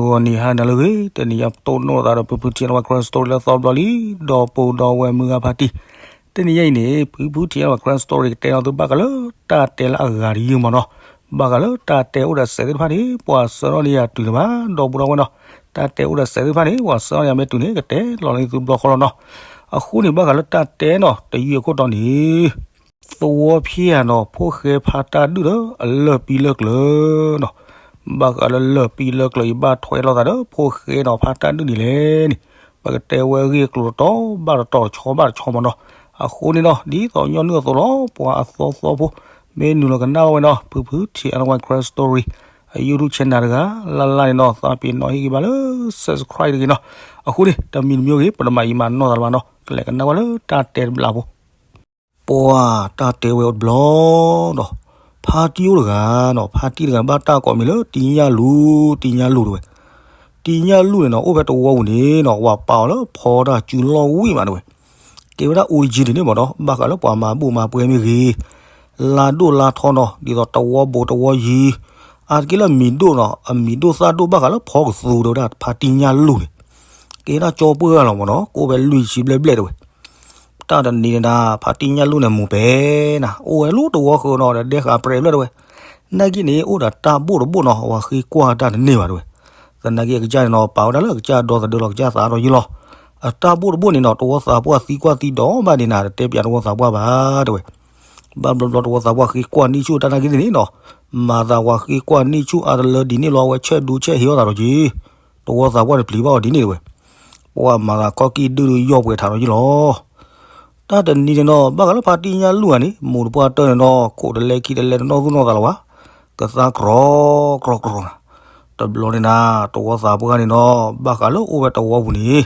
ဂီၤနံၤဟါနၤလၢအဂ့ၤ, တနံၤညါပတိၢ်နီၣ်သးဒီးဖုဖု ထံအဝဲ Crime Story လၢသီဘျီလံ, ဒီပုၢ်ဒီဝဲၢ်မုၢ်ဂၤဖါတံၢ်, တနံၤညါအံၤန့ၣ် ဖုဖု ထံအဝဲ Crime Story ကတဲလီၤသုဘၣ်ဃးလၢတၢ်တဲလၢအဂၤတယုၢ်မးနီၤ, ဘၣ်ဃးလၢတၢ်တဲအိၣ်ဒီးစဲးသ့ၣ်တဖၣ်န့ၣ် ပှၤဆှၢထီၣ်န့ၢ်ယၤတုၤလၢၤဘၣ် ဒီပုၢ်ဒီဝဲၢ်နီၤ, တၢ်တဲအိၣ်ဒီးစဲးသ့ၣ်တဖၣ်န့ၣ် ပှၤဆှၢထီၣ်န့ၢ်ယၤမ့ၢ်တုၤန့ၣ် ကတဲလီၤန့ၢ်သုဘျီဃီလီၤနီၤ, အဃိန့ၣ် ဘၣ်ဃးလၢတၢ်တဲနီၤ တယုၢ်အခိၣ်တီန့ၣ် သဝီဖၠၣ်နီၤ ဖိၣ်ဃဲဖါတၢ်ဒုၣ်ဒီးအလၢၢ်ပံလၢၢ်ကျၢၤနီၤ, ဘၣ်ဃးလၢလၢၢ်ပံလၢၢ်ကျၢၤအံၤဘၣ်ထွဲလိာ်သးဒီးဖိၣ်ဃဲနီၤ ဖါတၢ်ဒုၣ်န့ၣ်လဲၣ်န့ၣ်, ပကတဲဝဲအဂ့ၢ်အကျိၤတတီၤဘၣ်တတီၤတဆီဘၣ်တဆီမးနီၤ, အဃိန့ၣ်နီၤ ဒ်သိးညီနုၢ်အသိးလီၤ ပှၤအသီသီဖိ မ့ၢ်နုာ်လီၤကနၣ်ဝဲနီၤ ဖုဖု ထံအဝဲ Crime Story အ YouTube channel တဂၤ လၢ်လၢ်န့ၣ်နီၤ သးပ့ၤနီၣ်ဟ့ၣ်ဂံၢ်ဘါလၢ subscribe တဂ့ၤနီၤ, အဃိန့ၣ် တမံၤတမံၤဂ့ၤ ပတမၤအံၤမၤနီၢ်သးလၢၤဘၣ်နီၤ ကလဲၤကနၣ်ဝဲလၢတၢ်တဲတဘျီဖိ ပှၤတၢ်တဲဝဲအိၣ်တဘျီနီၤ, ဖါတံၢ်အိၣ်တဂၤနီၤ, ဖါတံၢ်တဂၤဘၣ်တၢ်ကိးမံၤလၢတံၢ်ညၣ်လူၢ် တံၢ်ညၣ်လူၢ်တဲဝဲ, တံၢ်ညၣ်လူၢ်န့ၣ်နီၤ အိၣ်ဖဲတဝီပူၤန့ၣ်နီၤ ဝၤပာ်အီၤလၢဖီတၢ်စုလီၢ်ဝံၣ်မးတဲဝဲ, ကဲဝဲဒၣ် အိၣ်တယုၢ်ဒ်န့ၣ်မးနီၤ ဘၣ်ဃးလၢပှၤမၤဘူၣ်မၤပှဲၤမ့ၢ်ဂ့ၤ, လါဒိၣ်လါထီနီၤ ဒ်သိးတဝီဘိးတဝီယံၤ, အါတက့ၢ်လၢအမံၤဒိၣ်နီၤ အမံၤဒိၣ်သၣ်ဒိၣ်ဘၣ်ဃးလၢဖီကသူတဲဝဲဒၣ် ဖါတံၢ်ညၣ်လူၢ်န့ၣ်, ကဲဒၣ်ကၠီပှၢ်လီၤမးနီၤ ကအိၣ်ဖဲလွံၢ်ဆံဘျဲၣ်ဘျဲၣ်တဲဝဲ တၢ်တနံၤန့ၣ်ဒၣ် ဖါတံၢ်ညၣ်လူၢ်န့ၣ် မူၤပဲာ်နၤ အိၣ်ဝဲလၢတဝီဃၢၤနီၤဒီးဒဲဃာ်ပြဲးဘျဲၣ်တဲဝဲ, နာ်က့န့ၣ် အိၣ်ဒီးတၢ်ဘိၣ်တဘိၣ်နီၤ အဝၤဃ့ကွၢ်တၢ်တန့ၢ်ဘၣ်တဲဝဲ, သနာ်က့အကစၢ်န့ၣ်နီၤ ပာ်ဝဲဒၣ်လၢအကစၢ်ဒီသဒၢလီၤ ကစၢ်သးဒီးယုၢ်လီၤ, အတၢ်ဘိၣ်တဘိၣ်န့ၣ်နီၤ တဝီသးပှၢ်သံကွၢ်သံဒီးဘၣ်ဒံးနၤ တတဲပၠးတဝီသးပှၢ်ဘၣ်တဲဝဲ, ဘၣ်ဘျီဘျီတဝီသးပှၢ်ဃ့ကွၢ်န့ၢ်ဆူၣ်တၢ်နာ်က့သ့ၣ်န့ၣ်နီၤ, မၤသးဝၤဃ့ကွၢ်န့ၢ်ဆူၣ်အါတလၢဒ်န့ၣ်လီၤ အဝဲဆဲးဒူဆဲးဟ့ၤအီၣ်သးဒီးက့ၤ တဝီသးပှၢ်န့ၣ်ပျံၤဘၣ်အီၤဒ်န့ၣ်တဲဝဲ, ပှၤမၤသးခီၣ်ကံၢ်ဒုၣ်ဒုၣ်ယီၢ်ပှဲၤထးဒီးယုၢ်လီၤ, တၢ်တနံၤန့ၣ်နီၤ ဘၣ်ဃးလၢဖါတံၢ်ညၣ်လူၢ်ဂၤန့ၣ် မိၢ်တပှၢ်တၢၢ်န့ၣ်နီၤ ခိးတလဲခံတလဲတနီၣ်သူၣ်နီၣ်သးလၢၤဝဲ, ကသါကြီကြီကြီနၤ, တဘျီန့ၣ်နၤ တဝီသးပှၢ်န့ၣ်နီၤ ဘၣ်ဃးလၢအိၣ်ဝဲတဝီပူၤန့ၣ်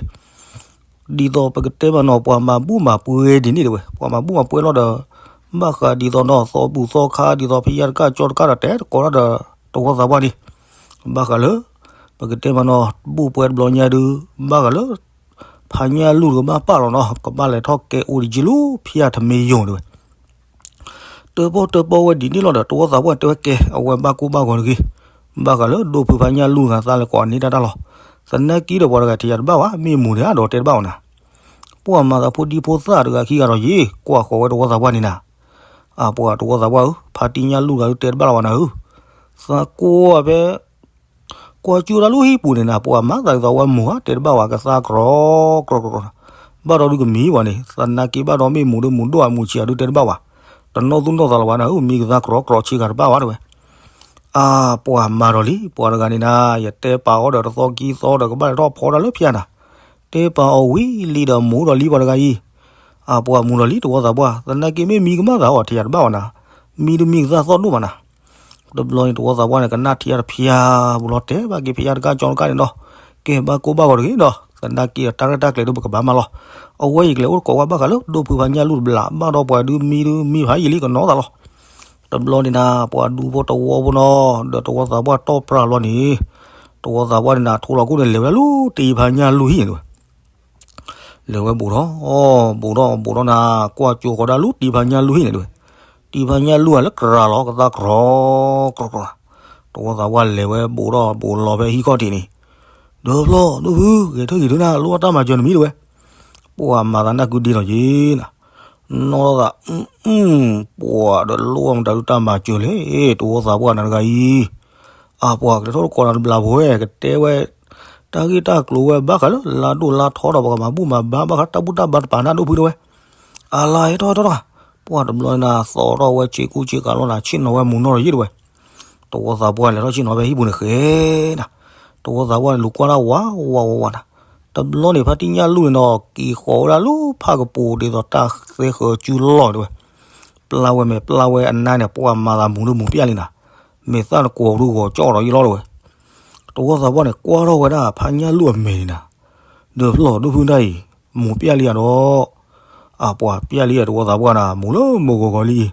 ဒ်သိးပကတဲမးနီၤ ပှၤမၤဘူၣ်မၤပှဲၤဒ်န့ၣ်တဲဝဲ ပှၤမၤဘူၣ်မၤပှဲၤလီၤဒီး ဘၣ်ဃးဒ်သိးနီၤ သီဘူၣ်သီခါ ဒ်သိးဖယါတကၢ်ကၠီတကၢ်ဒီးတဲတကိးတၢ်ဒီး တဝီသးပှၢ်န့ၣ် ဘၣ်ဃးလၢ ပကတဲမးနီၤ ဘူၣ်ပှဲၤတဘျီညါဒုး ဘၣ်ဃးလၢ ဖါညၣ်လူၢ်တကဘၣ်ပာ်လီၤနီၤ ကဘၣ်လဲၤထီၣ်ကဲအိၣ်တယံၤလၢဖၠၣ်ထမ့ၢ်ယိာ်တဲဝဲ တၢၣ်ပီၣ်တၢၣ်ပီၣ်ဝဲဒ်န့ၣ်လီၤဒီး တဝီသးပှၢ်တဲဝဲကဲ အဝဲဘၣ်ကိၢ်ဘၣ်ဂီၤတဂ့ၤ, ဘၣ်ဃးလၢဒိၣ်ဖုဖါညၣ်လူၢ်တဂၤသးလဲၤကိးအန့ၢ်တၢ်တၢ်လီၤ, သနာ်က့ဒီးပှၤတဂၤထံၣ်ယၤတဘၣ်ဝဲ မ့ၢ်မူၤန့ၣ်အဒိးတဲတဘၣ်ဝဲနၤ, ပှၤမၤသးဖိဒံဖိသၣ်တဂၤခံဂၤဒီးယ့ၢ် ကွၢ်ဃီၤဝဲတဝီသးပှၢ်န့ၣ်နၤ, အပှၤတဝီသးပှၢ်ဧၢ ဖါတံၢ်ညၣ်လူၢ်တဂၤဒုးတဲတဘၣ်လီၤဝဲနၤဧၢ, သးကွၢ်ဖဲ ကွၢ်ကၠူဒၣ်လၢဟံၣ်ပူၤန့ၣ်နၤ ပှၤမၤသးဒ်သိးဝဲမူၤဧါ တဲတဘၣ်ဝဲ ကသါကြီကြီ, ဘၣ်ဒီးဒုးကမံၤဝဲန့ၣ် သနာ်က့ဘၣ်ဒီးမ့ၢ်မူၤဒီးမူၤဒိၣ်ဧါမူၤဆံးဧါဒုးတဲတဘၣ်ဝဲ, တနီၣ်သူၣ်နီၣ်သးလီၤဝဲနၤဧၢ မံၤကသါကြီကြီဆံးဂၤတဘၣ်ဝဲတဲဝဲ, အါ ပှၤမၤဒီးလံ ပှၤတဂၤန့ၣ်နၤ ယတဲပာ်အီၤဒီးတသီခံသီဒီးကဘၣ်လဲၤထီၣ်ဖီတၢ်လၢဖၠၣ်နၤ, တဲပာ်အီၤဝံၤလံဒီးမူၤဒီးလံပှၤတဂၤအံၤ, အါ ပှၤမူၤဒီးလံတဝီသးပှၢ် သနာ်က့မ့ၢ်မံၤကမၣ်သးအီၤထံၣ်ယၤတဘၣ်ဝဲနၤ, မံၤတမံၤကသါသီၣ်ဒိၣ်မးနၤ တဘျီန့ၣ် တဝီသးပှၢ်န့ၣ် ကနၣ်ထံၣ်အါတဖျါပူၤလီၤ တဲဘၣ်က့ၤဖဲယါတကၣ်ကၠီတကၣ်န့ၣ်ဒီး, ကဲဘၣ်ကိၢ်ဘၣ်ဂီၤတဂ့ၤဒီး သနာ်က့ဒီးတၢ်ရဲၣ်တၢ်ကျဲၤဒုးပကဘၣ်မၤလီၤ, အဝဲအံၤကလဲၤအိၣ်တကိးဝဲဘၣ်ဃးလၢ ဒိၣ်ဖုဖါညၣ်လူၢ်တဘျီ ဘၣ်ဒီးပှၤဒုးမံဒုးမံဖးယံာ်လံကနီၤသးလီၤ, တဘျီန့ၣ်နၤ ပှၤဒူဖိတဝီဖိနီၤ ဒီးတဝီသးပှၢ်တီၢ်ပြၢ်လီၤန့ၣ်, တဝီသးပှၢ်န့ၣ်နၤ ထိလီၤခိၣ်န့ၣ် လဲၤဝဲလၢတံၤဖါညၣ်လူၢ်ဟံၣ်န့ၣ်ဝဲ လဲၤဝဲဘူးဒီး, ဘူးဒီးဘူးဒီးနၤ ကွၢ်ကၠိဃီၤဒၣ်လၢတံၤဖါညၣ်လူၢ်ဟံၣ်န့ၣ်တဲဝဲ, တံၤဖါညၣ်လူၢ်ဧါလၢကရၤလီၤကသါကြီကြီ, တဝီသးပှၢ်လဲၤဝဲဘူးဒီးဘူးလီၤဖဲဟံၣ်ခီၣ်ထံးန့ၣ်, ဒီးဖျီ ဒိၣ်ဖု ဂဲၤထၢၣ်ဂ့ၤထၢၣ်နၤ လိၣ်ဘၣ်တၢ်မၤစၢၤနမံၤတဲဝဲ, ပှၤမၤသးနၢ်ကုဒ့လီၤက့ၤနၤ, နီၢ်သး ပှၤဒီးလိၣ်ဘၣ်မတၤဒုးတၢ်မၤစၢၤလဲၣ် တဝီသးပှၢ်နၤတဂၤအံၤ, အါ ပှၤကလဲၤထီၣ်တကိးနၤတဘျီဖိဝဲ ကတဲဝဲ တၢ်ဂ့ၢ်တၢ်ကျိၤဝဲ ဘၣ်ဃးလၢလါဒိၣ်လါထီဒီး ပှၤကမၤဘူၣ်မၤဘါ ဘၣ်ဃးတၢ်ဘူၣ်တၢ်ဘါတပၤနၤ ဒိၣ်ဖုတဲဝဲ, အါလါဟဲထီၣ်ဟဲထီၣ်တဂၤ, ပှၤတဘျီန့ၣ်နၤ သီထီၣ်ဝဲဆ့ကူဆ့ကၤလီၤနၤ ဆ့ၣ်နီၤဝဲမူၤနီၢ်ဒီးယ့ၢ်တဲဝဲ, တဝီသးပှၢ်လဲၤထီၣ်ဆ့ၣ်နီၤဖဲဟံၣ်ပူၤန့ၣ်ဃဲနၤ, တဝီသးပှၢ်န့ၣ် လူၤကွၢ်တၢ်ဝးဝးဝးဝးနၤ, တဘျီန့ၣ် ဖါတံၢ်ညၣ်လူၢ်န့ၣ်ဒီး က့ၤဃီၤဝဲဒၣ်လၢဖၣ်ကပူၤဒ်သိးတၢ်သဲဃၢၤစုလီၢ်တဲဝဲ, ပျၢ်ဝဲမဲာ်ပျၢ်ဝဲအနါန့ၣ် ပှၤမၤသးမူၤဒုးမူၤပျၢ်လံနၤ, မဲာ်သၣ်နကိးဒုးဂီၤကၠီၣ်ဒီးယ့ၢ်လီၤတဲဝဲ တဝီသးပှၢ်န့ၣ် ကွၢ်ထီၣ်ဝဲဒၣ်ဖါညၣ်လူၢ်အမဲာ်န့ၣ်နၤ, ဒီးဖျီၣ်ဒိၣ်ဖုတၢ်အံၤ, မူၤပျၢ်လံဧါဒီး, အပှၤပျၢ်လံဧါ တဝီသးပှၢ်နၤ မူၤလၢမိၢ်ဂီၤဂီၤလံ,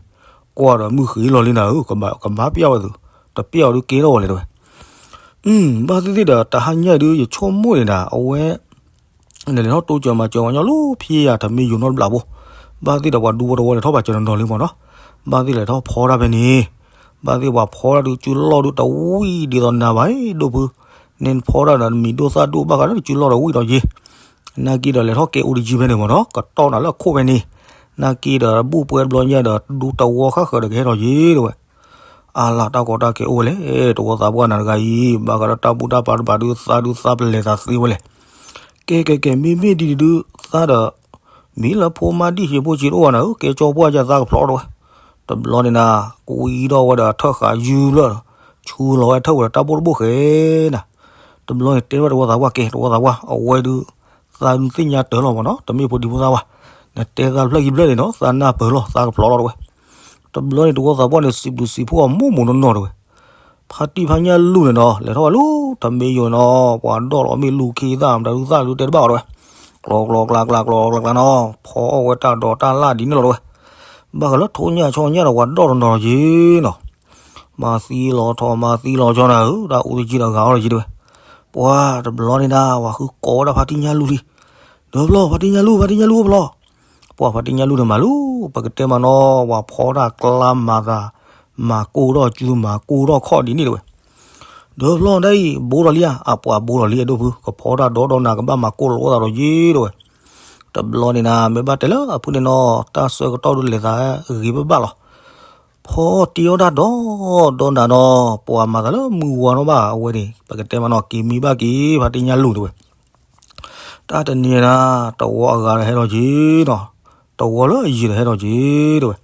ကွၢ်ဒီးမုၢ်ဃ့လီၤလံနၤဧၢ ကဘၣ်ပျၢ်ဝဲသု, တပျၢ်အီၤဒုးကဲထီၣ်ဝဲလဲၣ်တဲဝဲ, ဘၣ်သ့ၣ်သ့ၣ်ဒီးတဟါညါအံၤဒုး ယဆိကမိၣ်န့ၣ်နၤ အဝဲ နလဲၤထီၣ်တိစၢၤမၤစၢၤပှၤကညီလၢဖဲယၤတမ့ၢ်ယိၤနီတဘျီဖိ, ဘၣ်သ့ၣ်ဒီးပှၤဒူဖိတဝီလဲၤထီၣ်ပာ်စၢၤနီၤနီၤလံမ့ၢ်နီၤ, ဘၣ်သ့ၣ်လဲၤထီၣ်ဖီတၢ်ဖဲန့ၣ်, ဘၣ်သ့ၣ်ပှၤဖီတၢ်ဒုးစုလီၢ်ဒုးတဝံၣ်ဒ်သိးနၤဘၣ် ဒိၣ်ဖု, န့ၣ်ဖီဒၣ်ဒီးမံၤဒိၣ်သၣ်ဒိၣ်ဘၣ်ဃးဒီးတစုလီၢ်ဒီးဝံၣ်ဒီးယ့ၤ, နာ်က့ဒီးလဲၤထီၣ်ကဲအိၣ်တယံၤဖဲန့ၣ်မ့ၢ်နီၤ ကတီၢ်နၤလၢအခိၣ်ဖဲန့ၣ်, နာ်က့ဒီးဘူၣ်ပှဲၤတဘျီညါဒီး ဒူတဝီဃၣ်ဃၢၤဒီးကဟဲထီၣ်ယ့ၤတဲဝဲ, အါလၢတၢ်ကီတၢ်ခဲအိၣ်ဝဲလဲၣ် တဝီသးပှၢ်နၤတဂၤအံၤ ဘၣ်ဃးဒီးတၢ်ဘူၣ်တၢ်ပၤတဘၣ်ဒုးသးဒုးသးပလဲၤသးသ့ဝဲလဲၣ်, ကဲကဲကဲ မ့မ့ၢ်ဒ်ဒုး သးဒီး မ့ၢ်လၢဖိမါဒံၣ်ဆံးဖိဆံးတအိၣ်ဘၣ်နၤဧၢ ကဲကၠီပှၢ်ယသးကဖျီတဝဲ, တဘျီန့ၣ်နၤ ကွံဒီးဝဲဒီးထၢၣ်ဃာ်ယူၤလၢ ဆူလီၤဝဲထၢၣ်ဝဲဒီးတၢ်ဘိၣ်တဘိၣ်ဃဲနၤ, တဘျီန့ၣ်တဲဝဲတဝီသးပှၢ် ကဲတဝီသးပှၢ် အဝဲဒုး သးဒုးသ့ၣ်ညါတၢ်လီၤမ့ၢ်နီၤ တမ့ၢ်ဖိဒံဖိသၣ်ဘၣ်, နတဲသးဖျၢၣ်ခံဖျၢၣ်န့ၣ်နီၤ သးနၢ်ပၢၢ်လီၤ သးကဖျီလီၤတဝဲ, တဘျီန့ၣ်တဝီသးပှၢ်န့ၣ် စံးဘျုးစံးဖှိၣ်အမိၢ်မိၢ်နီၢ်နီၢ်တဝဲ ဖါတံၢ်ဖါညၣ်လူၢ်န့ၣ်နီၤ လဲၤထီၣ်ဝဲလၢ ထမ့ၢ်ယိာ်နီၤ ပှၤဒီၣ်လီၤမ့ၢ်လူၤခ့သၣ်မတၤဒုးသၣ်ဒုးတဲတဘၣ်အီၤတဝဲ, ကျီကျီကျါကျါကျီကျါကျါနီၤ ဖီအီၣ်ဝဲတၢ်ဒိးတၢ်လၣ်ဒ်န့ၣ်လီၤတဝဲ, ဘၣ်ဃးလၢထိညၣ်ဆီညၣ်ဒီးပှၤဒီၣ်တနီၤလီၤယ့ၤနီၤ, မၤသံလီၤထီၣ်မၤသံလီၤဆီနၤဧၢ တၢ်အူတကံဒီးဂၤအီၤလီၤယ့ၤတဝဲ, ပှၤတဘျီန့ၣ်နၤ ပှၤဃုကိးဝဲဒၣ်ဖါတံၢ်ညၣ်လူၢ်လံ, ဒၢဖျီ ဖါတံၢ်ညၣ်လူၢ် ဖါတံၢ်ညၣ်လူၢ်အိၣ်ဖျီ ပှၤဖါတံၢ်ညၣ်လူၢ်န့ၣ်မၤလူၤ ပကတဲမးနီၤ ပှၤဖီတၢ်ကျါမၤသး, မၤကိၢ်ထီၣ်စု မၤကိၢ်ထီၣ်ခီၣ်ဒ်န့ၣ်တဝဲ, ဒၢဖျီဒ်အံၤ ဘိထီၣ်လံဧါ အပှၤဘိထီၣ်လံ အဒိၣ်ဖု ကဖီတၢ်ဒီဒီနၤ ကဘၣ်မၤကိၢ်လီၤအိၣ်သးဒီးယ့ၤတဝဲ, တဘျီန့ၣ်နၤ မ့ၢ်ဘၣ်တဲလၢအဖုန့ၣ်နီၤ တၢ်ဆၢကတီၢ်ဒုးလဲၤသးဂ့ၤဘၣ်ဘၣ်လီၤ, ဖီတံၢ်အီၣ်တၢ်ဒီဒီနၤနီၤ ပှၤမၤသးလၢမုၢ်ဝါထီၣ်ဘၣ်အဝဲန့ၣ် ပကတဲမးနီၤ က့ၤမံဘၣ်က့ၤ ဖါတံၢ်ညၣ်လူၢ်တဝဲ တၢ်တနံၤနၤ တဝီအဂၤဒီးဟဲထီၣ်က့ၤနီၤ, တဝီလၢအယံၤဒီးဟဲထီၣ်က့ၤတဝဲ,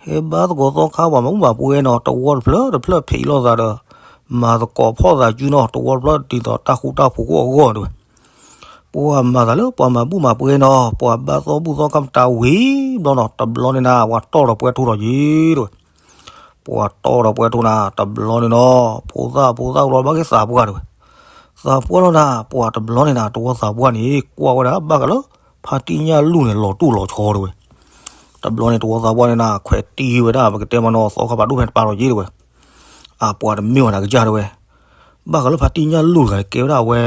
ဟဲဘါသကိးသီခါပှၤမၤဘူၣ်မၤပှဲၤနီၤ တဝီတဖျၢၣ်တဖျၢၣ်ဖံးလိာ်သးဒီး မၤသကိးဖီၣ်သးစုနီၤ တဝီတဖျၢၣ်ဒ်သိးတၢ်ဃူတၢ်ဖိးကိၣ်အဂီၢ်တဝဲ, ပှၤမၤသးလၢပှၤမၤဘူၣ်မၤပှဲၤနီၤ ပှၤဘါသီဘူၣ်သီခါမတၤဝံၤဘျီနီၤ တဘျီန့ၣ်နၤ ပှၤတီၢ်ဒီးပှဲၤထူဒီးက့ၤတဝဲ ပှၤတီၢ်ဒီးပှဲၤထူနၤ တဘျီန့ၣ်နီၤ ဖိသၣ်ဖိသၣ်ကလီဘၣ်က့ၤသးပှၢ်တဝဲ, သးပှၢ်လီၤနၤ ပှၤတဘျီန့ၣ်နၤ တဝီသးပှၢ်န့ၣ် ကွၢ်ဝဲဒၣ်ဘၣ်ဃးလၢ ဖါတံၢ်ညၣ်လူၢ်န့ၣ် လီၤတိၢ်လီၤဆီတဝဲ, တဘျီန့ၣ်တဝီသးပှၢ်န့ၣ်နၤ ခွဲးတံၢ်ဝဲဒၣ် ပကတဲမးနီၤ သီခါဖးဒိၣ်ဖဲတပၤလီၤက့ၤတဝဲ, အပှၤတမ့ၢ်ဝဲနၤကစၢ်တဝဲ, ဘၣ်ဃးလၢဖါတံၢ်ညၣ်လူၢ်တဂၤကဲဝဲဒၣ်အဝဲ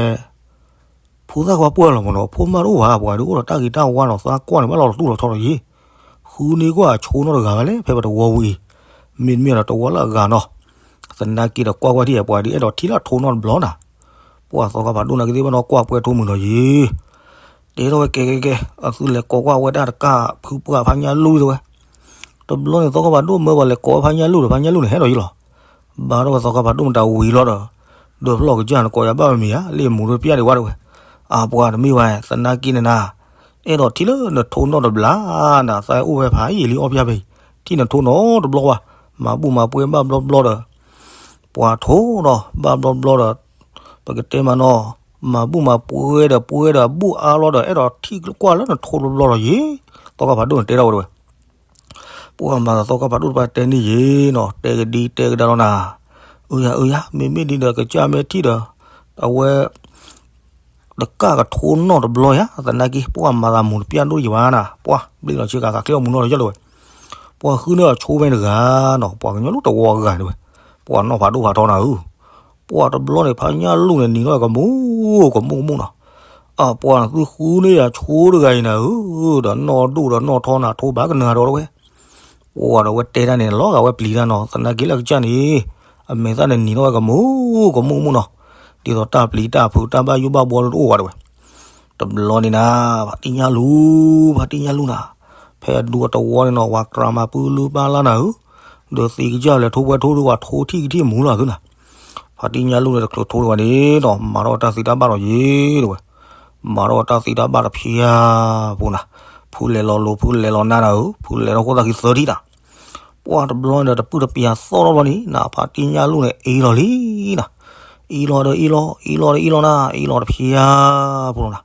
ဖိသၣ်ခွါပှၢ်လီၤမ့ၢ်နီၤ ဖိမါတအိၣ်ဘၣ် ပှၤဒုးအိၣ်ဒီးတၢ်ဂ့ၤတၢ်ဝါနီၤ သးကွၢ်န့ၣ် ဘၣ်လီၤတူၢ်လီၤဆီဒီးယ့ၤ, ဃုန့ၢ်ကွၢ်အဆိနီတဂၤဘၣ်လဲၣ် ဖဲပတဝီဝံၤအံၤ, မ့တမ့ၢ်ဒီးတဝီလၢအဂၤနီၤ, သနာ်က့ဒီးကွၢ်ကွၢ်ထံၣ်အပှၤဒုးအဲၣ်ဒိးထံၣ်လၢအထိနီတဘျီနၤ, ပှၤသီခါဖးဒိၣ်နာ်က့သ့ၣ်ဘၣ်နီၤ ကွၢ်ပှဲၤထူမုၢ်ဒီးယ့ၤ, တဲထီၣ်ဝဲကဲကဲကဲ အသုလဲၤကိးကွၢ်ဝဲဒၣ်တကၢ်ဖုပှၢ်ဖါညၣ်လူၢ်တဝဲ, တဘျီန့ၣ် သီခါဖးဒိၣ်မၢပှၤလဲၤကိးဝဲဖါညၣ်လူၢ်ဒီး ဖါညၣ်လူၢ်န့ၣ် ဟဲထီၣ်ယ့ၤလီၤ. ဘၣ်ထီၣ်ဝဲသီခါဖးဒိၣ်မတၤဝံၤလီၤဒီး, ဒၢဖျီၣ်ကစၢ်နကိးယၤဘၣ်ဝဲမ့ၢ်ဧါ, လ့ၣ်မူၤဒိၣ်ပျၢ်ဒံးဝဲတဝဲ. အပှၤတမ့ၢ်ဝဲ သနာ်က့န့ၣ်နၤ, အဲၣ်ဒိးထံၣ်လၢနထိနီတဘျီနၤ, သးအိၣ်ဝဲဖးယံာ်လံအီၣ်ပျၢ်ဖဲအံၤ, ထံၣ်နထိနီတဘျီဘၣ်, မၤဘူၣ်မၤပှဲၤဘၣ်ဘျီဘျီဒီး, ပှၤထိနီၤ ဘၣ်ဘျီဘျီဒီး, ပကတဲမးနီၤ, မၤဘူၣ်မၤပှဲၤဒီးပှဲၤဒီးဘူၣ်အါလီၤဒီး အဲၣ်ဒိးထံၣ်ကွၢ်လၢနထိတဘျီလီၤယ့ၤ, သီခါဖးဒိၣ်န့ၣ်တဲထီၣ်ဝဲတဝဲ. ပှၤမၤသးသီခါဖးဒိၣ်တဖၣ်တဲန့ၣ်ယ့ၤနီၤ, တဲကဒံတဲကဒါလီၤနၤ, အၢယၤအၢယၤ မ့မ့ၢ်ဒ်ဒီးကစၢ်မ့ၢ်ထံၣ်ဒီး, အဝဲ တကၢ်ကထိနီတဘျီယၤ, သနာ်က့ ပှၤမၤသးမူၤတပျၢ်ဒိၣ်ယံၤဘၣ်နၤ, ပှၤဘျ့လီၤဆ့ကၤသးချ့အီၣ်မူၤနီၢ်လီၤယဲၢ်လီၤဝဲ, ပှၤဃုန့ၢ်အဆိဖဲတဂၤနီၤ, ပှၤကညီလူၢ်တဝီအဂၤန့ၣ်ဝဲ, ပှၤနီၢ်ဖးဒိၣ်ဖးထီနၤဧၢ, ပှၤတဘျီန့ၣ် ဖါညၣ်လူၢ်န့ၣ် နံၤထီၣ်ကမူၤ, ကမူၤကမူၤနီၤ, အပှၤနသုဃုန့ၢ်ယၤဆိတဂၤအံၤနၤဧၢ, ဒီးနီၢ်ဒိၣ်ဒီးနီၢ်ထီနၤ ထိဘၣ်ကနၣ်ဒီးဝဲ ပှၤဒီးဝဲတဲတၢ်န့ၣ် လီၤဂာ်ဝဲပျံၤတၢ်နီၤ, သနာ်က့လၢကစၢ်န့ၣ်, အမဲာ်သၣ်န့ၣ်နံၤထီၣ်ဝဲကမူၤ, ကမူၤကမူၤနီၤ, ဒ်သိးတၢ်ပျံၤတၢ်ဖုးတၢ်ဘၣ်ယိၣ်ဘၣ်ဘှီတအိၣ်ဝဲတဝဲ. တဘျီန့ၣ်နၤ, ဖါတံၢ်ညၣ်လူၢ်, ဖါတံၢ်ညၣ်လူၢ်နၤ, ဖဲအဒူအတဝီန့ၣ်နီၤ ပှၤကြၢးမၤပုၢ်လုၢ်ပၢ်လၢ်နၤဧၢ, ဒီးသံကစၢ်လဲၤထိပွဲထိဒုး ပှၤထိထံၣ်ကထံၣ်မူၤလီၤသုနၤ. ဖါတံၢ်ညၣ်လူၢ်န့ၣ်တချုးထိတဝဲန့ၣ်နီၤ မၤထီၣ်ဝဲတၢ်သံတၢ်ဘၣ်ဒီးယ့ၤတဝဲ မၤထီၣ်ဝဲတၢ်သံတၢ်ဘၣ်တဖျါဖိနၤ, ဖုလဲၤလီၤလိၤ ဖုလဲၤလီၤနါနၤဧၢ, ဖုလဲၤထီၣ်ဃိသးခံသၢထံၣ်နၤ, ပှၤတဘျီန့ၣ်ဒီးတပုၢ်တပျၢၤသီၣ်ထီၣ်ဘျီန့ၣ်နၤ ဖါတံၢ်ညၣ်လူၢ်န့ၣ် အ့လီၤလံနၤ, အ့လီၤဒီးအ့လီၤ အ့လီၤဒီးအ့လီၤနၤ အ့လီၤတဖျါဖိလီၤနၤ,